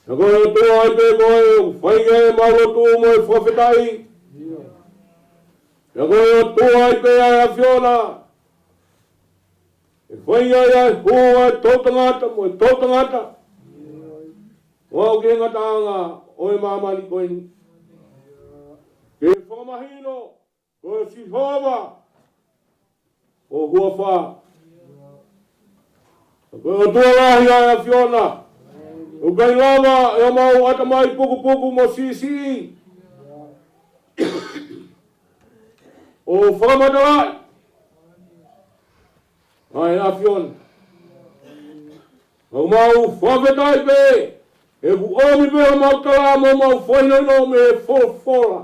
Pea ko e ʻOtua ai pē ko ē ʻoku fai ki ai ʻemau lotu mo e fakafetaʻi. Pea ko e ʻOtua ai pē ʻa e ʻAfiona ʻe fai ai ʻa e hū ʻa e toʻutangata mo e toʻutangata, ʻo aʻu ki he ngataʻanga ʻo e māmani ko eni. Ke fakamahino ko Sihova ho huafa. Ko e ʻOtua lahi ʻa e ʻAfiona. ʻOku ʻikai lava ʻe homau ʻatamai pukupuku mo siʻisiʻi ʻo fakamatalaʻi ʻa e ʻAfiona. ʻOku mau fakafetaʻi pē, he ʻoku ʻomi pē homau tala mo homau fakahinohino mei he folofola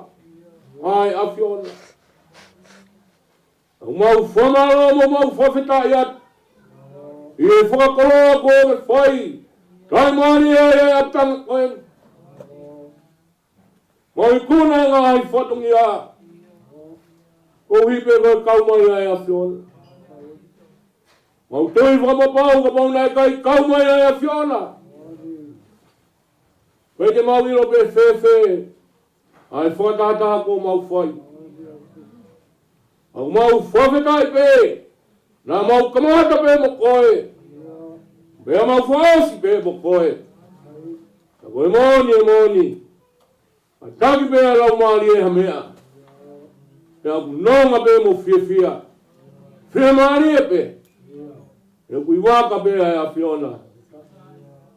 ʻa e ʻAfiona. ʻOku mau fakamālō mo mau fakafetaʻi atu ʻi he fakakoloa kuo ke fai. Taimi ni ʻa e ʻapitanga ko eni. Mau ikuna e ngaahi fatongia koeʻuhi pē ko e kau mai ʻa e ʻAfiona. Mau tui fakamapau kapau naʻe ʻikai kau mai ʻa e ʻAfiona, ʻikai te mau ʻilo pe fēfē ʻa e fakatahataha kuo mau fai. ʻOku mau fakafetaʻi pē naʻa mau kamata pē mo koe, pea mau fakaʻosi pē mo koe. Ka ko e moʻoni, e moʻoni, ʻataki pē ʻa e Laumālie ha meʻa, pea ʻoku nonga pē mo fiefia. Fiemālie pē, he ʻoku ʻi vaka pē ʻa e ʻAfiona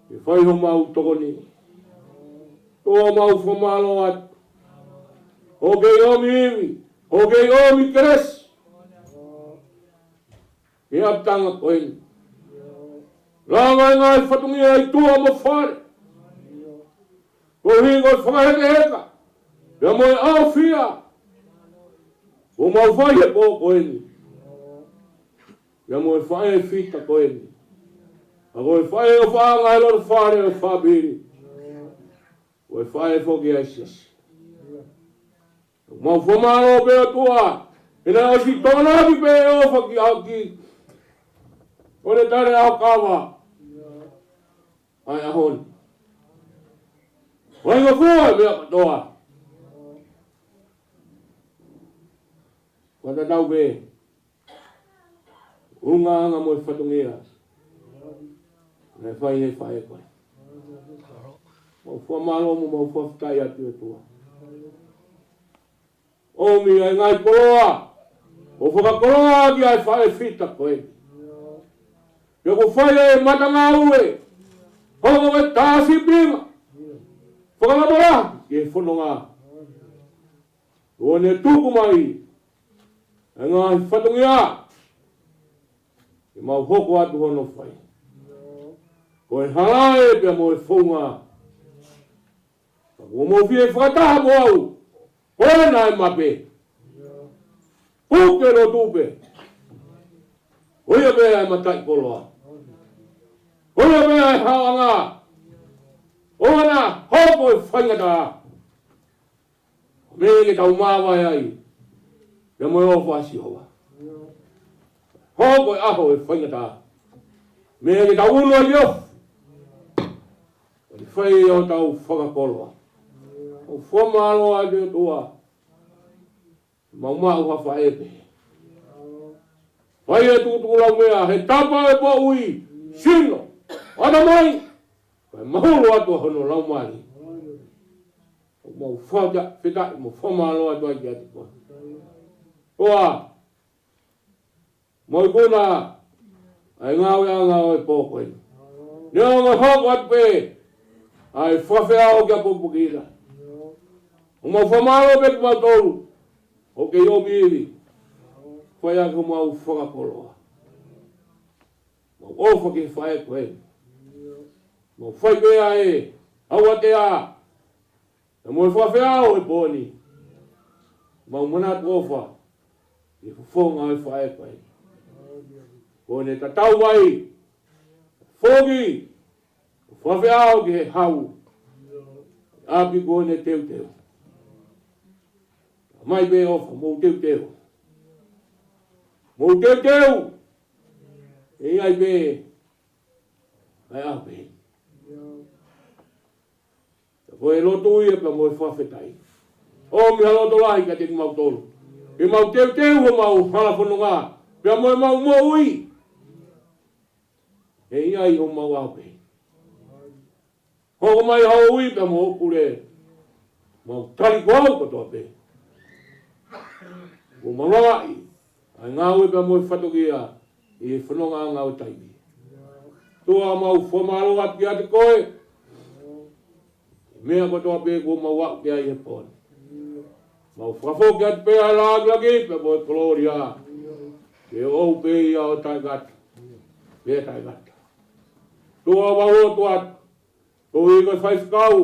ke fai homau tokoni. ʻOku mau fakamālō atu. ʻOku ke ʻomi ivi, ʻoku ke ʻomi kelesi ki he ʻapitanga ko eni. Langa e ngaahi fatongia ʻi tuʻa mo fale, koeʻuhi ko e fakahekeheka pea mo e ʻaofia kuo mau fai he pō ko eni, pea mo e faʻē fita ko eni. Ka ko e faʻē ʻofaʻanga he loto fale ʻo e fāmili, ko e faʻē foki ʻa e siasi. Mau fakamālō pē ʻOtua, he naʻe ʻosi tokonaki pē ʻofa ki ʻaki ʻo ne tale ʻa e kava ʻa e ʻaho ni. Vaingofua e meʻa kotoa. Fakatatau pē ʻulungaanga mo e fatongia. naʻe fai ʻe he faʻē ko ē. Mau fakamālō mo mau fakafetaʻi atu ʻOtua. ʻOmi ʻa e ngaahi koloa ʻo fakakoloa ki ai ʻa e faʻē fita ko ē. Pea kuo fai ʻa e matangāue, hoko ko e tā sīpinga fakalakalaka ki he fononga. Kuo ne tuku mai ʻa e ngaahi fatongia ke mau hoko atu hono fai. Ko e hala ē pea mo e founga. Ka kuo mou fie fakataha mo au, ko ena ʻa e mape. Puke lotu pē. Ko ia pē ʻa e mataʻikoloa. Ko ia pē ʻa e haoʻanga. ʻOua naʻa hoko e faingataʻa. Meʻa ke tau māvae ai pea mo e ʻofa ʻa Sihova. Hoko e ʻaho ʻo e faingataʻa. Meʻa ke tau unu ai ʻo fai ʻo tau fakakoloa. ʻOku fakamālō atu ʻOtua. Mau maʻu ha faʻē pē. Fai e tukutukulaumea, he tapa ʻo e moʻui, sino, ʻatamai, kae mahulu atu ʻa hono laumālie. ʻOku mau fakafetaʻi mo fakamālō atu ai kiate koe. ʻOtua, mau ikuna ʻa e ngāueʻanga ʻo e pō ko eni. Neongo ʻe hoko atu pē ʻa e fakafeʻao ki ʻapi Pukukila, ʻoku mau fakamālō pē kimautolu ʻoku kei ʻomi ivi. Fai ʻaki homau fakakoloa. Mau ʻofa ki he faʻē ko eni. Mau fai pē ʻa e ʻauatea pea mo e fakafeʻao he pō ni. Mau manatu ʻofa ki he fofonga ʻo e faʻē ko eni. Kuo ne tatau mai, foki ʻo fakafeʻao ki he hau ʻapi kuo ne teuteu. Mai pē ʻofa, mou teuteu. Mou teuteu. ʻE ʻi ai pē ʻa e ʻapi. Ko e lotu ia pea mo e fakafetaʻi. ʻOmi ha loto lahi kiate kimautolu ke mau teuteu homau hala fononga pea mo ʻemau moʻui. ʻE ʻi ai homau ʻapi. Hoko mai haʻo ui pea mo hoʻo pule. Mau tali ko au kotoa pē. Kuo mau lavaʻi ʻa e ngāue pea mo e fatongia ʻi he fonongaʻanga ʻo e taimi. ʻOtua, mau fakamālō atu kiate koe. Meʻa kotoa pē kuo mau aʻu ki ai he pō ni. Mau fakafoki atu pē ʻa e lāngilangi pea mo e kolōlia ke ʻoʻou pē ia ʻo taʻengata pea taʻengata. ʻOtua, mau lotu atu koeʻuhi ko e faifekau.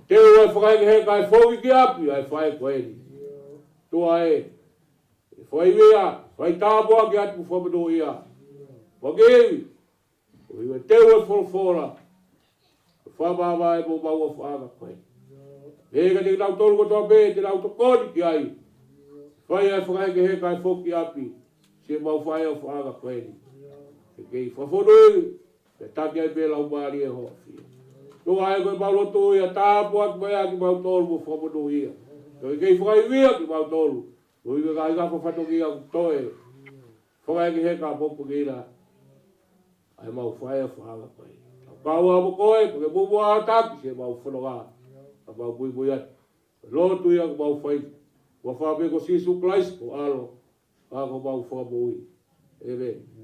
Teu ʻa e fakahekeheka ʻo e foki ki ʻapi ʻa e faʻē ko eni. ʻOtua ē, ʻe fai ia, fai tāpuaki atu, fakamonūʻia. Fakaʻehiʻehi, koeʻuhi ko e teu ʻo e folofola, ko e fakamāvae mo mau ʻofaʻanga ko ē. Pea kiate kinautolu kotoa pē te nau tokoni ki ai, fai ʻa e fakahekeheka ʻo e foki ki ʻapi siʻemau faʻē ʻofaʻanga ko eni. Ke kei fakafonui, pea taki ai pē Laumālie Hoʻo ʻAfio. ʻOtua ē, ko ʻemau lotu ia, tāpuaki mai ʻa kimautolu mo fakamonūʻia. Ke kei fakaivia kimautolu koeʻuhi ko e ngaahi fatongia kuo toe fakahekeheka ʻapi Pukukila ʻa ʻemau faʻē ʻofaʻanga ko ē. Tau kau mo koe, pea ke muʻomuʻa ʻo taki siʻemau fononga, ka mau muimui atu. Lotu ia kuo mau fai, ʻoku ou fakamoʻoni ko Sīsū Kalaisi ko ho ʻAlo, ka ko homau Fakamoʻui. ʻĒmeni.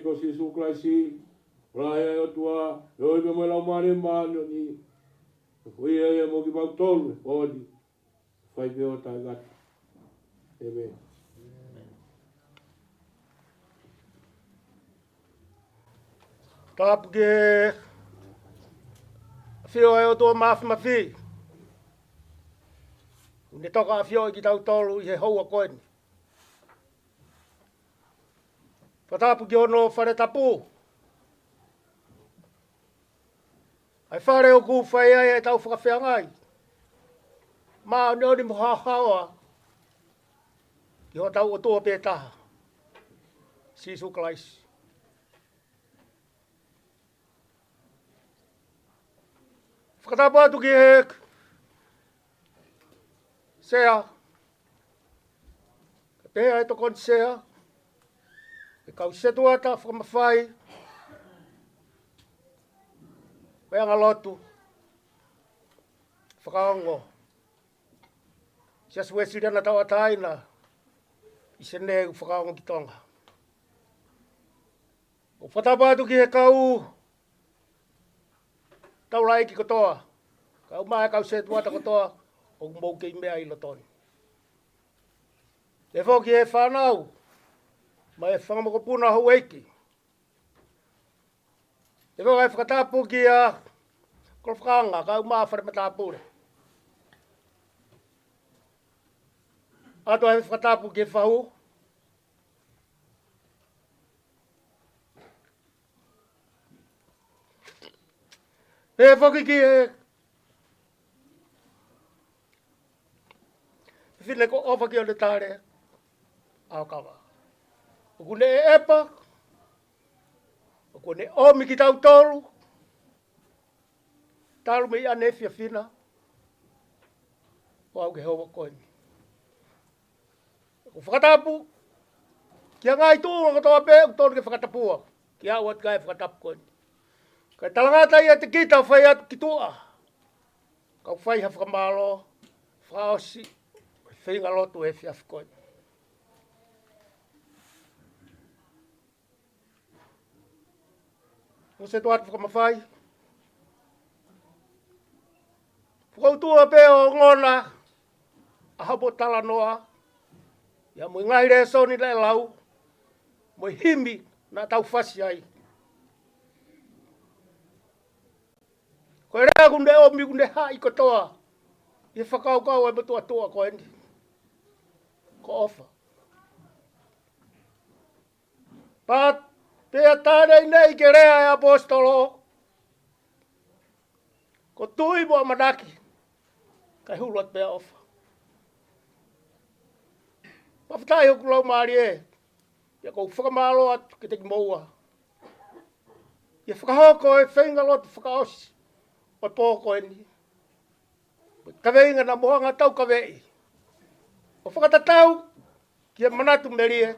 ko Sīsū Kalaisi, ko e ʻAlo ʻo e ʻOtua, ʻo e ʻOtua mo e Laumālie Māʻoniʻoni, ko ia ia mo kimautolu, ʻo ni, fai pē ʻo taʻengata. ʻĒmeni. Tapu ki he ʻafio ʻa e ʻOtua Māfimafi. Ne toka ʻafioʻi kitautolu ʻi he houa ko eni. Fakatapu ki hono fale tapu. ʻA e fale ʻoku fai ai ʻetau fakafeangai māʻoniʻoni mo haohaoa ki hotau ʻOtua pē taha, Sīsū Kalaisi. Fakatapu atu ki he sea, kae pehē ʻa e tokoni sea, ʻa e kau setuata fakamafai, ʻa e anga lotu fakaongo, Siasi Uēsiliana Tauʻatāina ʻi Senē ʻoku fakaongo ki Tonga. ʻOku fakatapu atu ki he kau taulaʻeiki kotoa, kau mai e kau setuata kotoa ʻoku mou kei meʻa ʻi loto ni. Pehē foki ki he fānau mo e fanga mokopuna houʻeiki. Pehē foki e fakatapu kia Kolo Fakaanga, kau mai e fale matāpule. ʻOatu e fakatapu ki he fahu. Pehē foki ki he fefine ko ʻOfa-ki-ʻOnetale ʻAokava. ʻOku ne ʻepa, ʻoku ne ʻomi kitautolu talu mei ʻaneefiafi na ʻo aʻu ki he houa ko eni. ʻOku fakatapu ki he ngaahi tuʻunga kotoa pē ʻoku totonu ke fakatapua, ke aʻu atu ki he fakatapu ko eni. Kae talangata ia ʻiate kita ʻo fai atu ki tuʻa, kau fai ha fakamālō fakaʻosi ʻo e feinga lotu he efiafi ko eni. Mo e setuata fakamafai. Fakautua pē ʻo ongona ʻa hoʻomou talanoa, ia mo e ngaahi lēsoni naʻe lau, mo e himi naʻa tau fasi ai. Ko e lea ʻoku ne ʻomi ʻoku ne haʻi kotoa ʻi he fakakaukau ʻa e motuʻa tuʻa ko eni, ko ʻOfa. Pea pea tā nei nei ke lea e ʻaposetolo, ko e tui mo e ʻamanaki, kae hulu atu pē ʻa ʻOfa. Fakafetaʻi hoku laumālie, pea ʻoku ou fakamālō atu kiate kimoua ʻi he fakahoko e feinga lotu fakaʻosi ʻo e pō ko eni, kaveinga naʻa mou hanga ʻo taukaveʻi ʻo fakatatau ki he manatu melie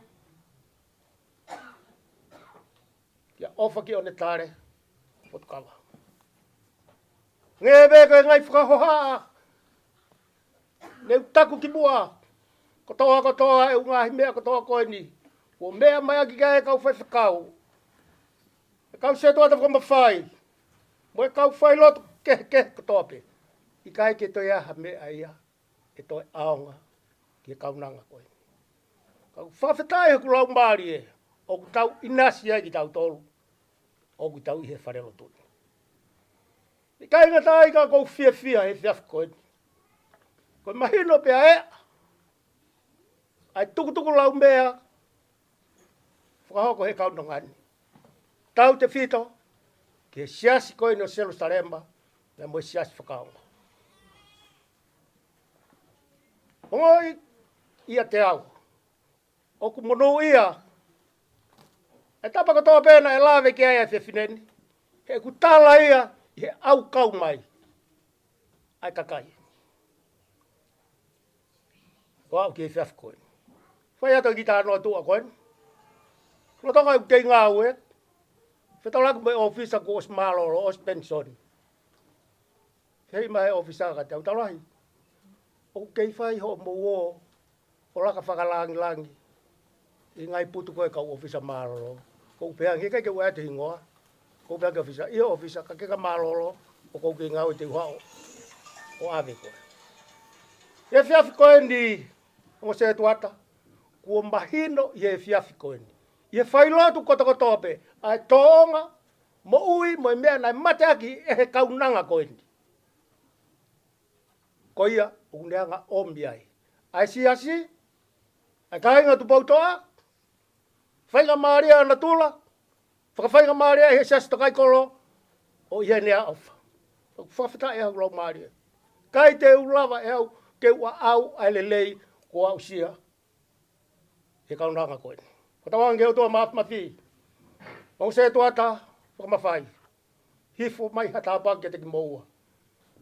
kia ʻOfa-ki-ʻOnetale Potukava. Hangē pē ko e ngaahi fakahohaʻa ne u taku kimuʻa, kotoa kotoa e ʻū ngaahi meʻa kotoa ko eni, ʻoku meʻa mai ʻaki ki ai e kau faifekau, e kau setuata fakamafai, mo e kau failotu kehekehe kotoa pē, ʻikai ke toe ʻi ai ha meʻa ia ʻe toe ʻaonga ki he kaunanga ko eni. Ka ʻoku fakafetaʻi hoku laumālie, ʻoku tau ʻinasi ai kitautolu ʻoku tau ʻi he fale lotu ni. ʻIkai ngata ai ka ʻoku ou fiefia he efiafi ko eni, ko e mahino pē ʻa e, ʻa e tukutuku laumea fakahoko he kaunanga ni, tautefito ki he siasi ko eni ʻo Selusalema, pea mo e siasi fakaongo. Ongoʻi ʻiate au ʻoku monūʻia e tapa kotoa pē naʻe lave ki ai e fefine ni, he ʻoku tala ia ʻi he ʻaukau mai ʻa e kakai ʻo aʻu ki he efiafi ko eni. Fai atu e kiʻi talanoa tuʻa ko eni. Lolotonga ʻeku kei ngāue, fetaulaki mo e ʻōfisa kuo ʻosi mālōlō, ʻosi penisoni. Pehē mai e ʻōfisa kiate au, Tokolahi, ʻoku kei fai hoʻomou ō ʻo laka fakalangilangi ʻi he ngaahi putu ko ē kau ʻōfisa mālōlō. ʻOku ou pehē ange, ʻikai ke u ʻai atu e hingoa. ʻOku ou pehē ange ki he ʻōfisa, ʻio ʻōfisa, ka ke ka mālōlō, ʻoku ou kei ngāue te u haʻu ʻo ʻave koe. ʻI he efiafi ko eni, ongo sētuata, kuo mahino ʻi he efiafi ko eni, ʻi he failotu kotokotoa pē, ʻa e tōʻonga moʻui mo e meʻa naʻe mateaki ʻe he kaunanga ko eni. Ko ia ʻoku ne hanga ʻo ʻomi ai ʻa e siasi, ʻa e kāinga Tupoutoʻa, faingamālie ʻa natula, fakafaingamālie ʻa e siasi tokaikoló, ʻo ʻi heʻene ʻofa. Fakafetaʻi ʻa e lau mālie. ʻIkai te u lava ʻe au ke u ʻaʻau ʻa e lelei kuo aʻusia ʻe he kaunanga ko eni. Fakatauange ki he ʻOtua Māfimafi, ongo sētuata, fakamafai, hifo mai ha tāpuaki kiate kimoua.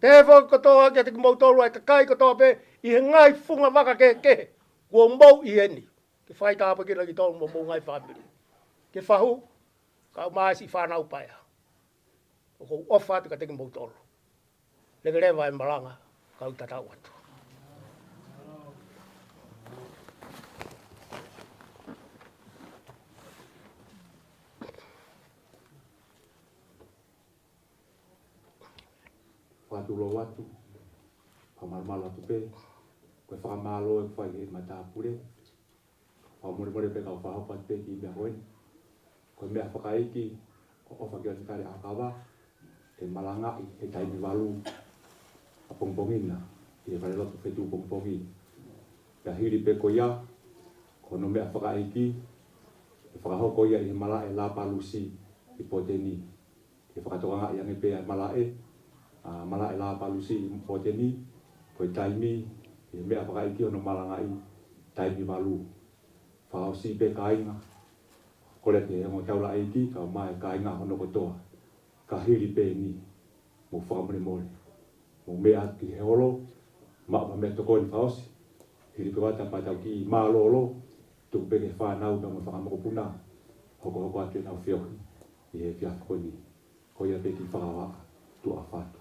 Pehē foki kotoa kiate kimoutolu ʻa e kakai kotoa pē ʻi he ngaahi funga vaka kehekehe kuo mou ʻi heni, ke fai tāpuekina kimoutolu mo homou ngaahi fāmili. Ke fahu, kau mai siʻi fānau paea. ʻOku ou ʻofa atu kiate kimoutolu. Leveleva e malanga, kau tatau atu. Fakatulou atu, fakamalumalu atu pē, ko e fakamālō ʻoku fai ʻe he matāpule. Fakamolemole pē kau fakahoko atu pē ki he meʻa ko eni. Ko e meʻa fakaʻeiki, ko e ʻofa ki he ʻOtua ʻi he ʻakava, ʻe malangaʻi he taimi valu ʻapongipongi na, ʻi he falelotu fetuʻu pongipongi. Pea hili pē ko ia, ko hono meʻa fakaʻeiki, ʻe fakahoko ia ʻi he malaʻe Lapalusi ʻi Pōteni. Ke fakatokangaʻi ange pē ʻa e malaʻe, ʻa e malaʻe Lapalusi ʻi Pōteni, ko e taimi, ʻi he meʻa fakaʻeiki hono malangaʻi, taimi valu. Fakaʻosi pē kāinga, kole ki he ongo taulaʻeiki, kau mai kāinga hono kotoa. Ka hili pē eni, mou fakamolemole. Mou meʻa atu ki he holo, maʻu ha meʻatokoni fakaʻosi. Hili pē ʻo ʻatā pea tau kiʻi mālōlō, tuku pē ki he fānau pea mo e fanga mokopuna, hokohoko atu ʻenau feohi, ʻi he efiafi ko eni. Ko ia pē ki fakavaʻa, tuʻa fatu.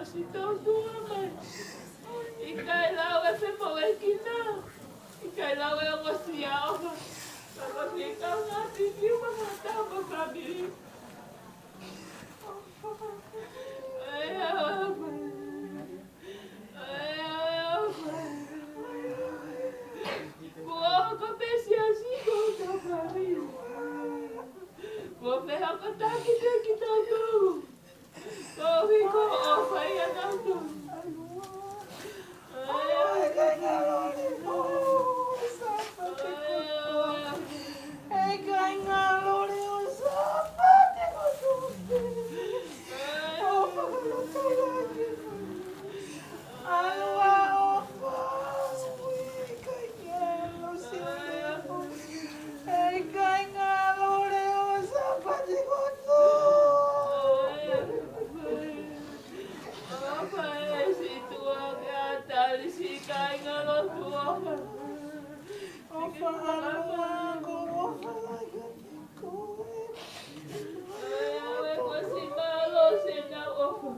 Siʻi tō tuʻa mai. ʻIkai lau e femoʻuekina. ʻIkai lau e ongosia ʻofa. Ka ko e fika ngati ki ma ngata ma fāmili. ʻAi ʻa e ʻofa. ʻAi ʻa e ʻofa. Kuo hoko pē siasi ko e fāmili. Kuo fehoko taki pē kitautolu. Koeʻuhi ko e ʻofa ia naʻa tau. ʻAi ʻa e kāinga loli ʻo Sāpate kotoa. ʻE kāinga loli ʻo Sāpate kotoa. ʻOfa kotoa. ʻAlu ā ʻofa. Ui kāinga loli ʻo Sāpate. ʻE kāinga loli ʻo Sāpate kotoa. ʻOfa ē siʻi tuʻa ke ʻatā siʻi kāinga lotu ʻofa. ʻOfa ʻalu ā ko e ʻofa lahi kiate koe. ʻAi ʻa e ʻofa. Mālō siʻi ʻofa.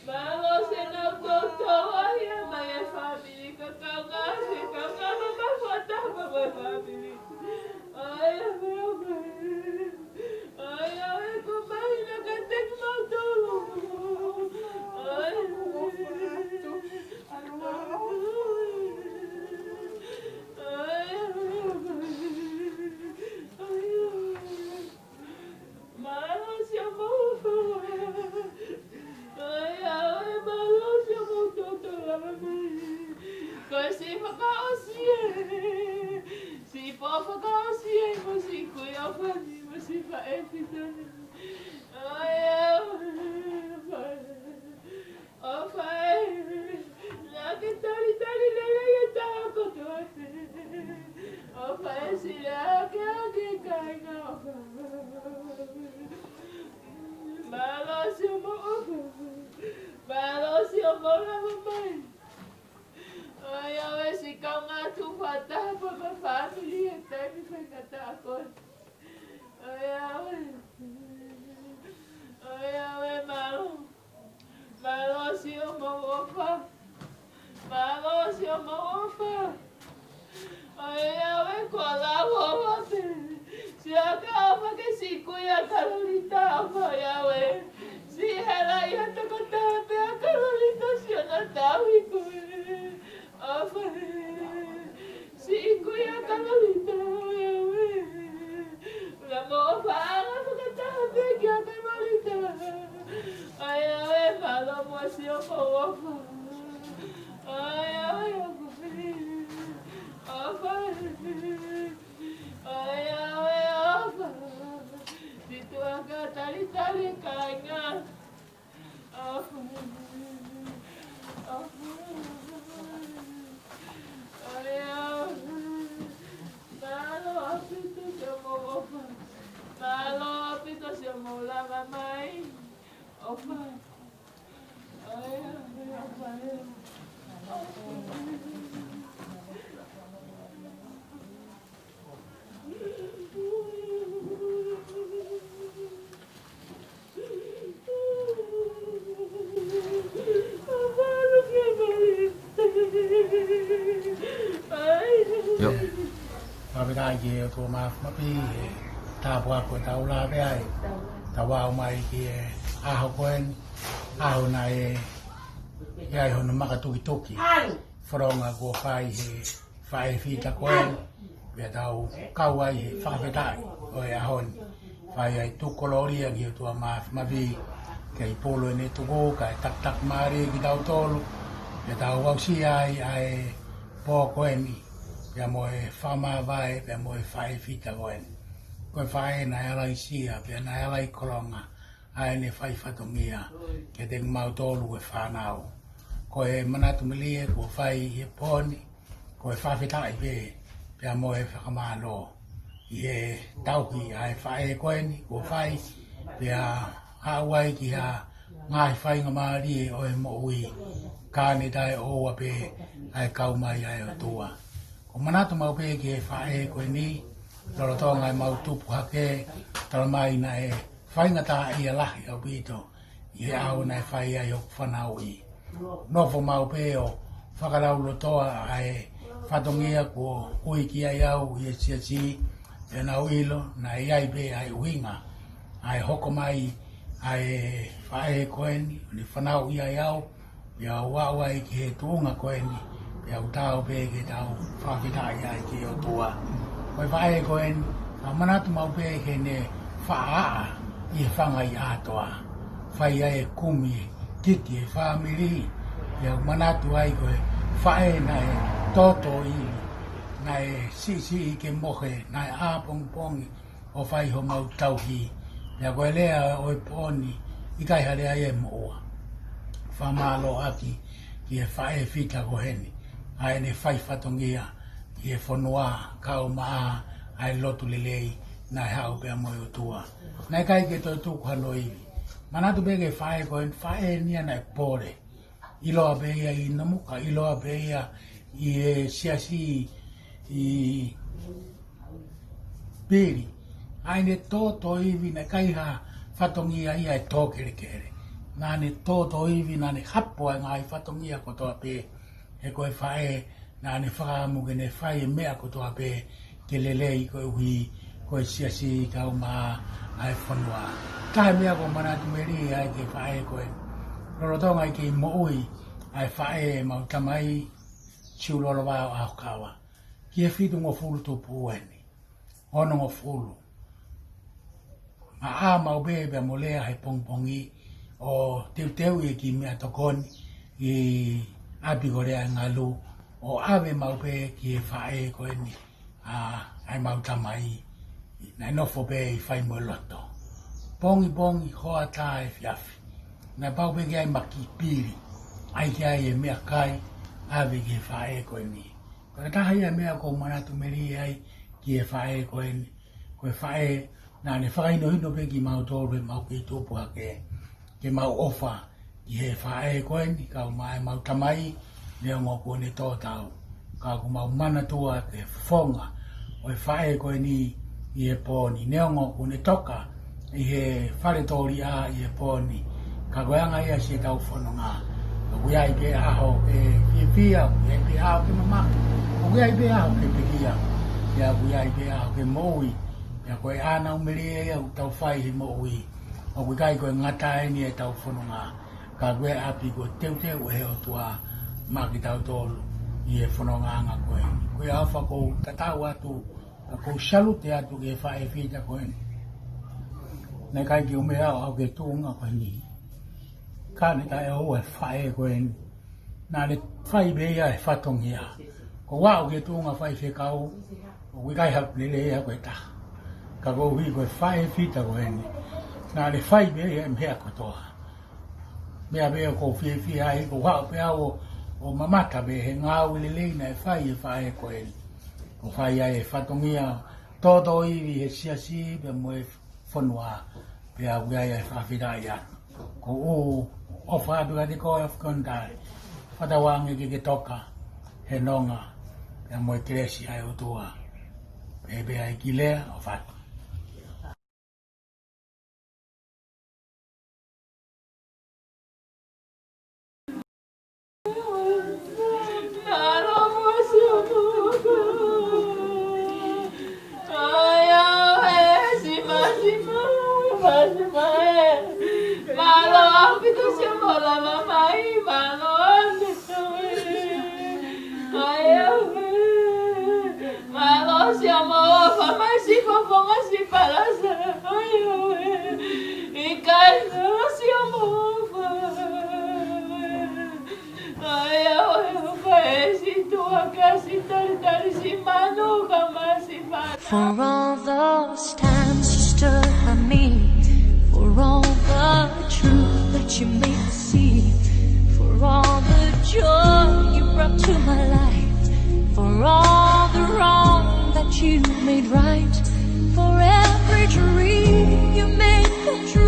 Mālō siʻi ʻofa kotoa ia mai e fāmili ka kaungā he kaungā ma ma fata ma ma fāmili. ʻAi ʻa e ʻofa. ʻAi ʻa e ko mai na ka teki mautolu. ʻAi ʻa e ʻofa. ʻAi ʻa e ʻofa. ʻAi ʻa e ʻofa. Mālō siʻomou ʻofa. ʻAi ʻa e mālō siʻomou toto lava mai. Ko e siʻi fakaʻosi ē. Siʻi pō fakaʻosi ē mo siʻi kui ʻofa ni mo siʻi faʻē fita ni. ʻAi ʻa e ʻofa. ʻOfa ē, naʻa ke talitali lelei e taʻu kotoa pē. ʻOfa ē, siʻi lea ke ʻa e kāinga ʻofa. Mālō siʻomou ʻofa. Mālō siʻomou lava mai. ʻAi ʻa e siʻi kaungā tuʻu fakataha pea mo e fāmili he taimi faingataʻa ko ē. ʻAi ʻa e. ʻAi ʻa e mālō. Mālō siʻomou ʻofa. Mālō siʻomou ʻofa. ʻAi ʻa e ko e lau ʻofa pē. Siʻa ka ʻofa ke siʻi kui ʻa Kalolita ʻofa ʻa e. Siʻi hela ia toko taha pē ʻa Kalolita siʻona tauhi ko ē. ʻOfa ē. Siʻi kui ʻa Kalolita ʻofa ʻa e. Ula mo ʻofa ʻa e fakataha pē kia Kalolita. ʻAi ʻa e mālō mo siʻomou ʻofa. ʻAi ʻa e ʻofa ē. ʻOfa ē. ʻAi ʻa e ʻofa. Siʻi tuʻa ka talitali kāinga. ʻOfa. ʻOfa. ʻAi ʻa e ʻofa. Mālō ʻaupito siʻomou ʻofa. Mālō ʻaupito siʻomou lava mai. ʻOfa. ʻAi ʻa e ʻofa. ʻIo. Fakafetaʻi ki he ʻOtua Māfimafi he tāpuaki kuo tau lave ai. Tau aʻu mai ki he ʻaho ko eni, ʻaho naʻe ʻi ai hono makatukituki. Fononga kuo fai he faʻē fita ko ē, pea tau kau ai he fakafetaʻi ʻo e ʻaho ni. Fai ai tuku kolōlia ki he ʻOtua Māfimafi, kei pulu ʻene tuku, kae takitaki mālie kitautolu, pea tau aʻusia ai ʻa e pō ko eni, pea mo e fakamāvae, pea mo e faʻē fita ko eni. Ko e faʻē naʻe ala ʻi Sia, pea naʻe ala ʻi Kolonga, ʻa ʻene fai fatongia kiate kimautolu e fānau. Ko e manatu melie kuo fai he pō ni, ko e fakafetaʻi pē, pea mo e fakamālō ʻi he tauhi ʻa e faʻē ko eni kuo fai, pea aʻu ai ki ha ngaahi faingamālie ʻo e moʻui, ka ne taʻeʻoua pē ʻa e kau mai ʻa e ʻOtua. Ko e manatu maʻu pē ki he faʻē ko eni, lolotonga ʻemau tupu hake, talamai naʻe faingataʻaʻia lahi ʻaupito ʻi he ʻaho naʻe fai ai hoku fanauʻi. Nofo maʻu pē ʻo fakalaulotoa ʻa e fatongia kuo ui ki ai au ʻi he siasi, pea naʻa ku ʻilo naʻe ʻi ai pē ʻa e ʻuhinga ʻa e hoko mai ʻa e faʻē ko eni, ʻo ne fanauʻi ai au, pea u aʻu ai ki he tuʻunga ko eni, pea u taau pē ke tau fakafetaʻi ai ki he ʻOtua. Ko e faʻē ko eni, ka manatu maʻu pē ki heʻene faʻa ʻaʻa ʻi he fanga ʻi ʻAtoa. Fai ai e kumi, kiki e fāmili, pea u manatu ai ko e faʻē naʻe tōtōivi, naʻe siʻisiʻi ke mohe, naʻe ʻāpongipongi, ʻo fai homau tauhi. Pea ko e lea ʻo e pooni, ʻikai ha lea ia ʻe moʻua. Fakamālō ʻaki ki he faʻē fita ko eni, ʻa ʻene fai fatongia ki he fonua, kau maʻa ʻa e lotu lelei naʻe haʻu pea mo e ʻOtua. Naʻe ʻikai ke toe tuku hano ivi. Manatu pē ki he faʻē ko eni, faʻē eni ia naʻe pole. ʻIloa pē ia ʻi Namuka, ʻiloa pē ia ʻi he siasi ʻi Pili. ʻA ʻene tōtōivi, naʻe ʻikai ha fatongia ia ʻe tō kelekele. Naʻa ne tōtōivi, naʻa ne hapo ʻa e ngaahi fatongia kotoa pē. He ko e faʻē naʻa ne fakaʻamu ke ne fai e meʻa kotoa pē ke lelei koeʻuhi ko e siasi, kau maʻa ʻa e fonua. Taha e meʻa ʻoku ou manatu melie ai ki he faʻē ko eni. Lolotonga ʻi he kei moʻui ʻa e faʻē ʻemau tamai, Siulolo Vao ʻAhokava, ki he fitungofulu tupu eni, onongofulu. Maʻa maʻu pē pea mo Lea he pongipongi ʻo teuteuʻi e kiʻi meʻatokoni ʻi ʻapi ko Leangalu, ʻo ʻave maʻu pē ki he faʻē ko eni, ʻa, ʻa ʻemau tamai, naʻe nofo pē ʻi Faimoʻoloto. Pongipongi, hoʻatā, efiafi, naʻe pau pē ke ʻai ma kiʻi pili, ʻai ki ai e meʻakai, ʻave ki he faʻē ko eni. Ko e taha ia e meʻa ʻoku ou manatu melie ai ki he faʻē ko eni. Ko e faʻē naʻa ne fakahinohino pē kimautolu heʻemau kei tupu hake, ke mau ʻofa ki he faʻē ko eni, kau maʻa ʻemau tamai, neongo kuo ne tō tau. Ka ʻoku mau manatua ki he fofonga ʻo e faʻē ko eni ʻi he pooni, neongo kuo ne toka ʻi he fale tōliʻa ʻi he pooni. Ka ko e anga ia siʻetau fononga. ʻOku ʻi ai pē ʻaho ke fiefia, ʻoku ʻi ai pē ʻaho ke mamahi, ʻoku ʻi ai pē ʻaho ke pekia, pea ʻoku ʻi ai pē ʻaho ke moʻui. Pea ko e ʻānaumeli ia ʻoku tau fai he moʻui. ʻOku ʻikai ko e ngata eni ʻetau fononga, ka ko e ʻapi kuo teuteu ʻe he ʻOtua maʻa kitautolu ʻi he fonongaʻanga ko eni. Ko ia ʻofa ʻoku ou tatau atu, ka ʻoku ou salute atu ki he faʻē fita ko eni. Naʻe ʻikai ke u meʻa au ke tuʻunga ko eni. Ka ne taʻeʻoua e faʻē ko eni. Naʻa ne fai pē ia e fatongia. Ko au ke tuʻunga faifekau, ʻoku ʻikai haku lelei ia ko e taha. Ka koeʻuhi ko e faʻē fita ko eni, naʻa ne fai pē ia e meʻa kotoa. Meʻa pē ʻoku ou fiefia ai, ko au pē au ʻo, ʻo mamata pē he ngāue lelei naʻe fai ʻe he faʻē ko eni. ʻO fai ai e fatongia tōtōivi he siasi pea mo e fonua, pea ʻoku ʻi ai e fakafetaʻi atu. ʻOku ou ʻofa atu kiate koe ʻAfikonitali. Fakatauange ke ke toka he nonga pea mo e kelesi ʻa e ʻOtua. Pea pea ai ki Lea, ʻofa atu. Mālō siʻomo ʻofa mai siʻi palasa. ʻAi au e ʻofa e siʻi tuʻa ka siʻi talitali siʻi manu ka masi manu. For all those times you stood by me, for all the truth that you made me see, for all the joy you brought to my life, for all the wrong that you made right, for every dream you made come true.